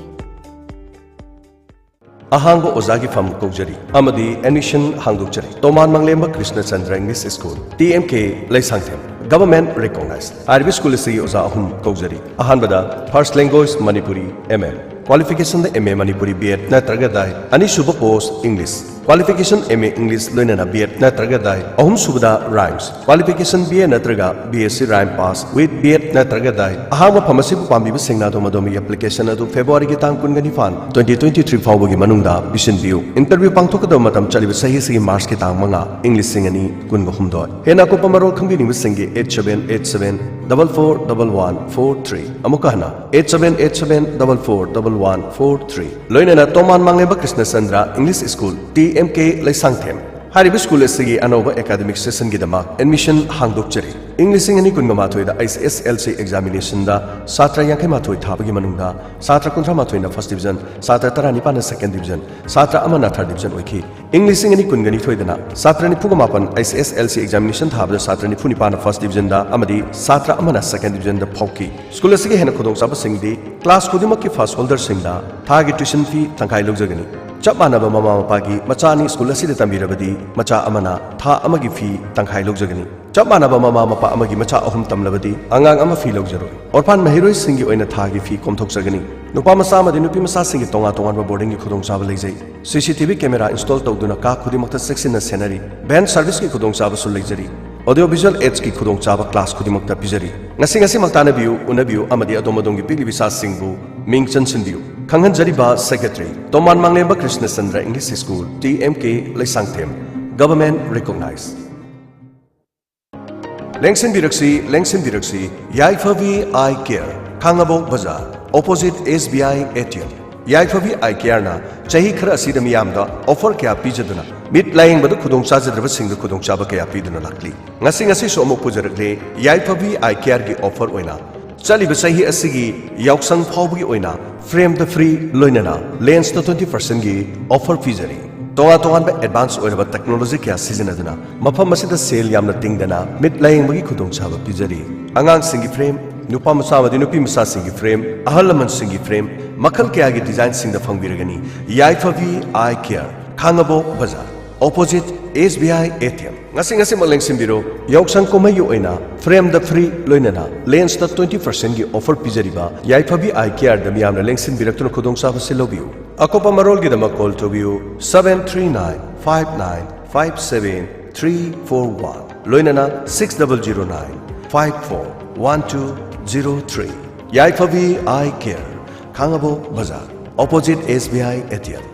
ꯑꯍꯥꯡꯕ ꯑꯣꯖꯥꯒꯤ ꯐꯝ ꯀꯧꯖꯔꯤ ꯑꯃꯗꯤ admission ꯍꯥꯡꯗꯣꯛꯆꯔꯤ꯫ ꯇꯣꯃꯥꯟ ꯃꯪꯂꯦꯝꯕ ꯀ꯭ꯔꯤꯁꯅꯆꯟꯗ꯭ꯔ English School, T M K, Leishangthem, government recognized꯫ ꯍꯥꯏꯔꯤꯕ ꯁ꯭ꯀꯨꯜ ꯑꯁꯤꯒꯤ ꯑꯣꯖꯥ ꯑꯍꯨꯝ ꯀꯧꯖꯔꯤ꯫ ꯑꯍꯥꯟꯕꯗ first language Manipuri, M M, qualification the M A Manipuri B Ed ꯅꯠꯇ꯭ꯔꯒ diet꯫ ꯑꯅꯤꯁꯨꯕ post English꯫ Qualification M A English ꯂꯣꯏꯅꯅ B Ed ꯅꯠꯇ꯭ꯔꯒ ꯗꯥꯏ꯫ ꯑꯍꯨꯝꯁꯨꯕꯗ Rhymes꯫ Qualification B A ꯅꯠꯇ꯭ꯔꯒ B S C Rhyme pass with B Ed ꯅꯠꯇ꯭ꯔꯒ ꯗꯥꯏ꯫ ꯑꯍꯥꯡꯕ ꯐꯝ ꯑꯁꯤꯕꯨ ꯄꯥꯝꯕꯤꯕꯁꯤꯡꯅ ꯑꯗꯣꯝ ꯑꯗꯣꯝꯒꯤ application ꯑꯗꯨ February ꯒꯤ ꯇꯥꯡ ꯀꯨꯟꯒ ꯅꯤꯄꯥꯟ, twenty twenty-three ꯐꯥꯎꯕꯒꯤ ꯃꯅꯨꯡꯗ ꯄꯤꯁꯤꯟꯕꯤꯌꯨ꯫ Interview ꯄꯥꯡꯊꯣꯛꯀꯗꯕ ꯃꯇꯝ ꯆꯠꯂꯤꯕ ꯆꯍꯤ ꯑꯁꯤꯒꯤ March ꯀꯤ ꯇꯥꯡ ꯃꯉꯥ, ꯏꯪ ꯂꯤꯁꯤꯡ ꯑꯅꯤ ꯀꯨꯟꯒ ꯍꯨꯝꯗꯣꯏ꯫ ꯍꯦꯟꯅ ꯑꯀꯨꯞꯄ ꯃꯔꯣꯜ ꯈꯪꯕꯤꯅꯤꯡꯕꯁꯤꯡꯒꯤ eight seven eight seven double four double one four three꯫ ꯑꯃꯨꯛꯀ ꯍꯟꯅ, eight seven eight seven double four double one four three꯫ ꯂꯣꯏꯅꯅ ꯇꯣꯃꯥꯟ ꯃꯥꯡꯂꯦꯝꯕ ꯀ꯭ꯔꯤꯁꯅꯆꯟꯗ꯭ꯔ English School, T M K Leishangthem. ꯍꯥꯏꯔꯤꯕ ꯁ꯭ꯀꯨꯜ ꯑꯁꯤꯒꯤ ꯑꯅꯧꯕ academic session ꯒꯤꯗꯃꯛ admission ꯍꯥꯡꯗꯣꯛꯆꯔꯤ꯫ ꯏꯪ ꯂꯤꯁꯤꯡ ꯑꯅꯤ ꯀꯨꯟꯒ ꯃꯥꯊꯣꯏꯗ H S S L C examination ꯗ ꯁꯥꯇ꯭ꯔ ꯌꯥꯡꯈꯩ ꯃꯥꯊꯣꯏ ꯊꯥꯕꯒꯤ ꯃꯅꯨꯡꯗ ꯁꯥꯇ꯭ꯔ ꯀꯨꯟꯊ꯭ꯔꯥ ꯃꯥꯊꯣꯏꯅ first division, ꯁꯥꯇ꯭ꯔ ꯇꯔꯥ ꯅꯤꯄꯥꯟꯅ second division, ꯁꯥꯇ꯭ꯔ ꯑꯃꯅ third division ꯑꯣꯏꯈꯤ꯫ ꯏꯪ ꯂꯤꯁꯤꯡ ꯑꯅꯤ ꯀꯨꯟꯒ ꯅꯤꯊꯣꯏꯗꯅ ꯁꯥꯇ꯭ꯔ ꯅꯤꯐꯨꯒ ꯃꯥꯄꯟ H S S L C examination ꯊꯥꯕꯗ ꯁꯥꯇ꯭ꯔ ꯅꯤꯐꯨ ꯅꯤꯄꯥꯟꯅ first division ꯗ ꯑꯃꯗꯤ ꯁꯥꯇ꯭ꯔ ꯑꯃꯅ second division ꯗ ꯐꯥꯎꯈꯤ꯫ ꯁ꯭ꯀꯨꯜ ꯑꯁꯤꯒꯤ ꯍꯦꯟꯅ ꯈꯨꯗꯣꯡꯆꯥꯕꯁꯤꯡꯗꯤ class ꯈꯨꯗꯤꯡꯃꯛꯀꯤ first holder ꯁꯤꯡꯗ ꯊꯥꯒꯤ tuition fee ꯇꯪꯈꯥꯏ ꯂꯧꯖꯒꯅꯤ꯫ ꯆꯞ ꯃꯥꯟꯅꯕ ꯃꯃꯥ ꯃꯄꯥꯒꯤ ꯃꯆꯥ ꯑꯅꯤ ꯁ꯭ꯀꯨꯜ ꯑꯁꯤꯗ ꯇꯝꯕꯤꯔꯕꯗꯤ ꯃꯆꯥ ꯑꯃꯅ ꯊꯥ ꯑꯃꯒꯤ fee ꯇꯪꯈꯥꯏ ꯂꯧꯖꯒꯅꯤ꯫ ꯆꯞ ꯃꯥꯟꯅꯕ ꯃꯃꯥ ꯃꯄꯥ ꯑꯃꯒꯤ ꯃꯆꯥ ꯑꯍꯨꯝ ꯇꯝꯂꯕꯗꯤ ꯑꯉꯥꯡ ꯑꯃ fee ꯂꯧꯖꯔꯣꯏ꯫ ꯑꯣꯔꯐꯥꯟ ꯃꯍꯩꯔꯣꯏꯁꯤꯡꯒꯤ ꯑꯣꯏꯅ ꯊꯥꯒꯤ fee ꯀꯣꯝꯊꯣꯛꯆꯒꯅꯤ꯫ ꯅꯨꯄꯥ ꯃꯆꯥ ꯑꯃꯗꯤ ꯅꯨꯄꯤ ꯃꯆꯥꯁꯤꯡꯒꯤ ꯇꯣꯉꯥꯟ ꯇꯣꯉꯥꯟꯕ boarding ꯒꯤ ꯈꯨꯗꯣꯡꯆꯥꯕ ꯂꯩꯖꯩ꯫ C C T V camera install ꯇꯧꯗꯨꯅ ꯀꯥ ꯈꯨꯗꯤꯡꯃꯛꯇ ꯆꯦꯛꯁꯤꯟꯅ ꯁꯦꯟꯅꯔꯤ꯫ Van service ꯀꯤ ꯈꯨꯗꯣꯡꯆꯥꯕꯁꯨ ꯂꯩꯖꯔꯤ꯫ Audio visual aids ꯀꯤ ꯈꯨꯗꯣꯡꯆꯥꯕ class ꯈꯨꯗꯤꯡꯃꯛꯇ ꯄꯤꯖꯔꯤ꯫ ꯉꯁꯤ ꯉꯁꯤꯃꯛ ꯇꯥꯟꯅꯕꯤꯌꯨ, ꯎꯅꯕꯤꯌꯨ ꯑꯃꯗꯤ ꯑꯗꯣꯝ ꯑꯗꯣꯝꯒꯤ ꯄꯤꯛꯂꯤꯕ ꯏꯆꯥꯁꯤꯡꯕꯨ ꯃꯤꯡ ꯆꯟꯁꯤꯟꯕꯤꯌꯨ꯫ ꯈꯪꯍꯟꯖꯔꯤꯕ Secretary, ꯇꯣꯃꯥꯟ ꯃꯥꯡꯂꯦꯝꯕ ꯀ꯭ꯔꯤꯁꯅꯆꯟꯗ꯭ꯔ English School, T M K Leishangthem, government recognized꯫ ꯂꯦꯡꯁꯤꯟꯕꯤꯔꯛꯁꯤ, ꯂꯦꯡꯁꯤꯟꯕꯤꯔꯛꯁꯤ, ꯌꯥꯏꯐꯕꯤ Eye Care, ꯈꯥꯡꯉꯕꯣꯛ ꯕꯖꯥꯔ, opposite S B I A T M꯫ Yaiphabi Eye Care ꯅ ꯆꯍꯤ ꯈꯔ ꯑꯁꯤꯗ ꯃꯤꯌꯥꯝꯗ offer ꯀꯌꯥ ꯄꯤꯖꯗꯨꯅ ꯃꯤꯠ ꯂꯥꯌꯦꯡꯕꯗ ꯈꯨꯗꯣꯡ ꯆꯥꯖꯗ꯭ꯔꯕꯁꯤꯡꯗ ꯈꯨꯗꯣꯡꯆꯥꯕ ꯀꯌꯥ ꯄꯤꯗꯨꯅ ꯂꯥꯛꯂꯤ꯫ ꯉꯁꯤ ꯉꯁꯤꯁꯨ ꯑꯃꯨꯛ ꯄꯨꯖꯔꯛꯂꯦ ꯌꯥꯏꯐꯕꯤ Eye Care ꯒꯤ offer ꯑꯣꯏꯅ꯫ ꯆꯠꯂꯤꯕ ꯆꯍꯤ ꯑꯁꯤꯒꯤ ꯌꯥꯎꯁꯪ ꯐꯥꯎꯕꯒꯤ ꯑꯣꯏꯅ frame ꯗ free ꯂꯣꯏꯅꯅ lens ꯇ twenty percent ꯒꯤ offer ꯄꯤꯖꯔꯤ꯫ ꯇꯣꯉꯥꯟ ꯇꯣꯉꯥꯟꯕ advance ꯑꯣꯏꯔꯕ technology ꯀꯌꯥ ꯁꯤꯖꯤꯟꯅꯗꯨꯅ ꯃꯐꯝ ꯑꯁꯤꯗ ꯁꯦꯜ ꯌꯥꯝꯅ ꯇꯤꯡꯗꯅ ꯃꯤꯠ ꯂꯥꯌꯦꯡꯕꯒꯤ ꯈꯨꯗꯣꯡꯆꯥꯕ ꯄꯤꯖꯔꯤ꯫ ꯑꯉꯥꯡꯁꯤꯡꯒꯤ frame, ꯅꯨꯄꯥ ꯃꯆꯥ ꯑꯃꯗꯤ ꯅꯨꯄꯤ ꯃꯆꯥꯁꯤꯡꯒꯤ frame, ꯑꯍꯜ ꯂꯃꯟꯁꯤꯡꯒꯤ frame, ꯃꯈꯜ ꯀꯌꯥꯒꯤ design ꯁꯤꯡꯗ ꯐꯪꯕꯤꯔꯒꯅꯤ꯫ ꯌꯥꯏꯐꯕꯤ Eye Care, ꯈꯥꯡꯉꯕꯣꯛ ꯕꯖꯥꯔ, opposite S B I A T M꯫ ꯉꯁꯤ ꯉꯁꯤꯃꯛ ꯂꯦꯡꯁꯤꯟꯕꯤꯔꯣ꯫ ꯌꯥꯎꯁꯪ ꯀꯨꯝꯍꯩꯒꯤ ꯑꯣꯏꯅ frame ꯗ free ꯂꯣꯏꯅꯅ lens ꯇ twenty percent ꯒꯤ offer ꯄꯤꯖꯔꯤꯕ ꯌꯥꯏꯐꯕꯤ Eye Care ꯗ ꯃꯤꯌꯥꯝꯅ ꯂꯦꯡꯁꯤꯟꯕꯤꯔꯛꯇꯨꯅ ꯈꯨꯗꯣꯡꯆꯥꯕꯁꯤ ꯂꯧꯕꯤꯌꯨ꯫ ꯑꯀꯨꯞꯄ ꯃꯔꯣꯜꯒꯤꯗꯃꯛ call ꯇꯧꯕꯤꯌꯨ seven three nine five nine five seven three four one, ꯂꯣꯏꯅꯅ six double zero nine five four one two zero three꯫ ꯌꯥꯏꯐꯕꯤ Eye Care, ꯈꯥꯡꯉꯕꯣꯛ ꯕꯖꯥꯔ, opposite S B I A T M꯫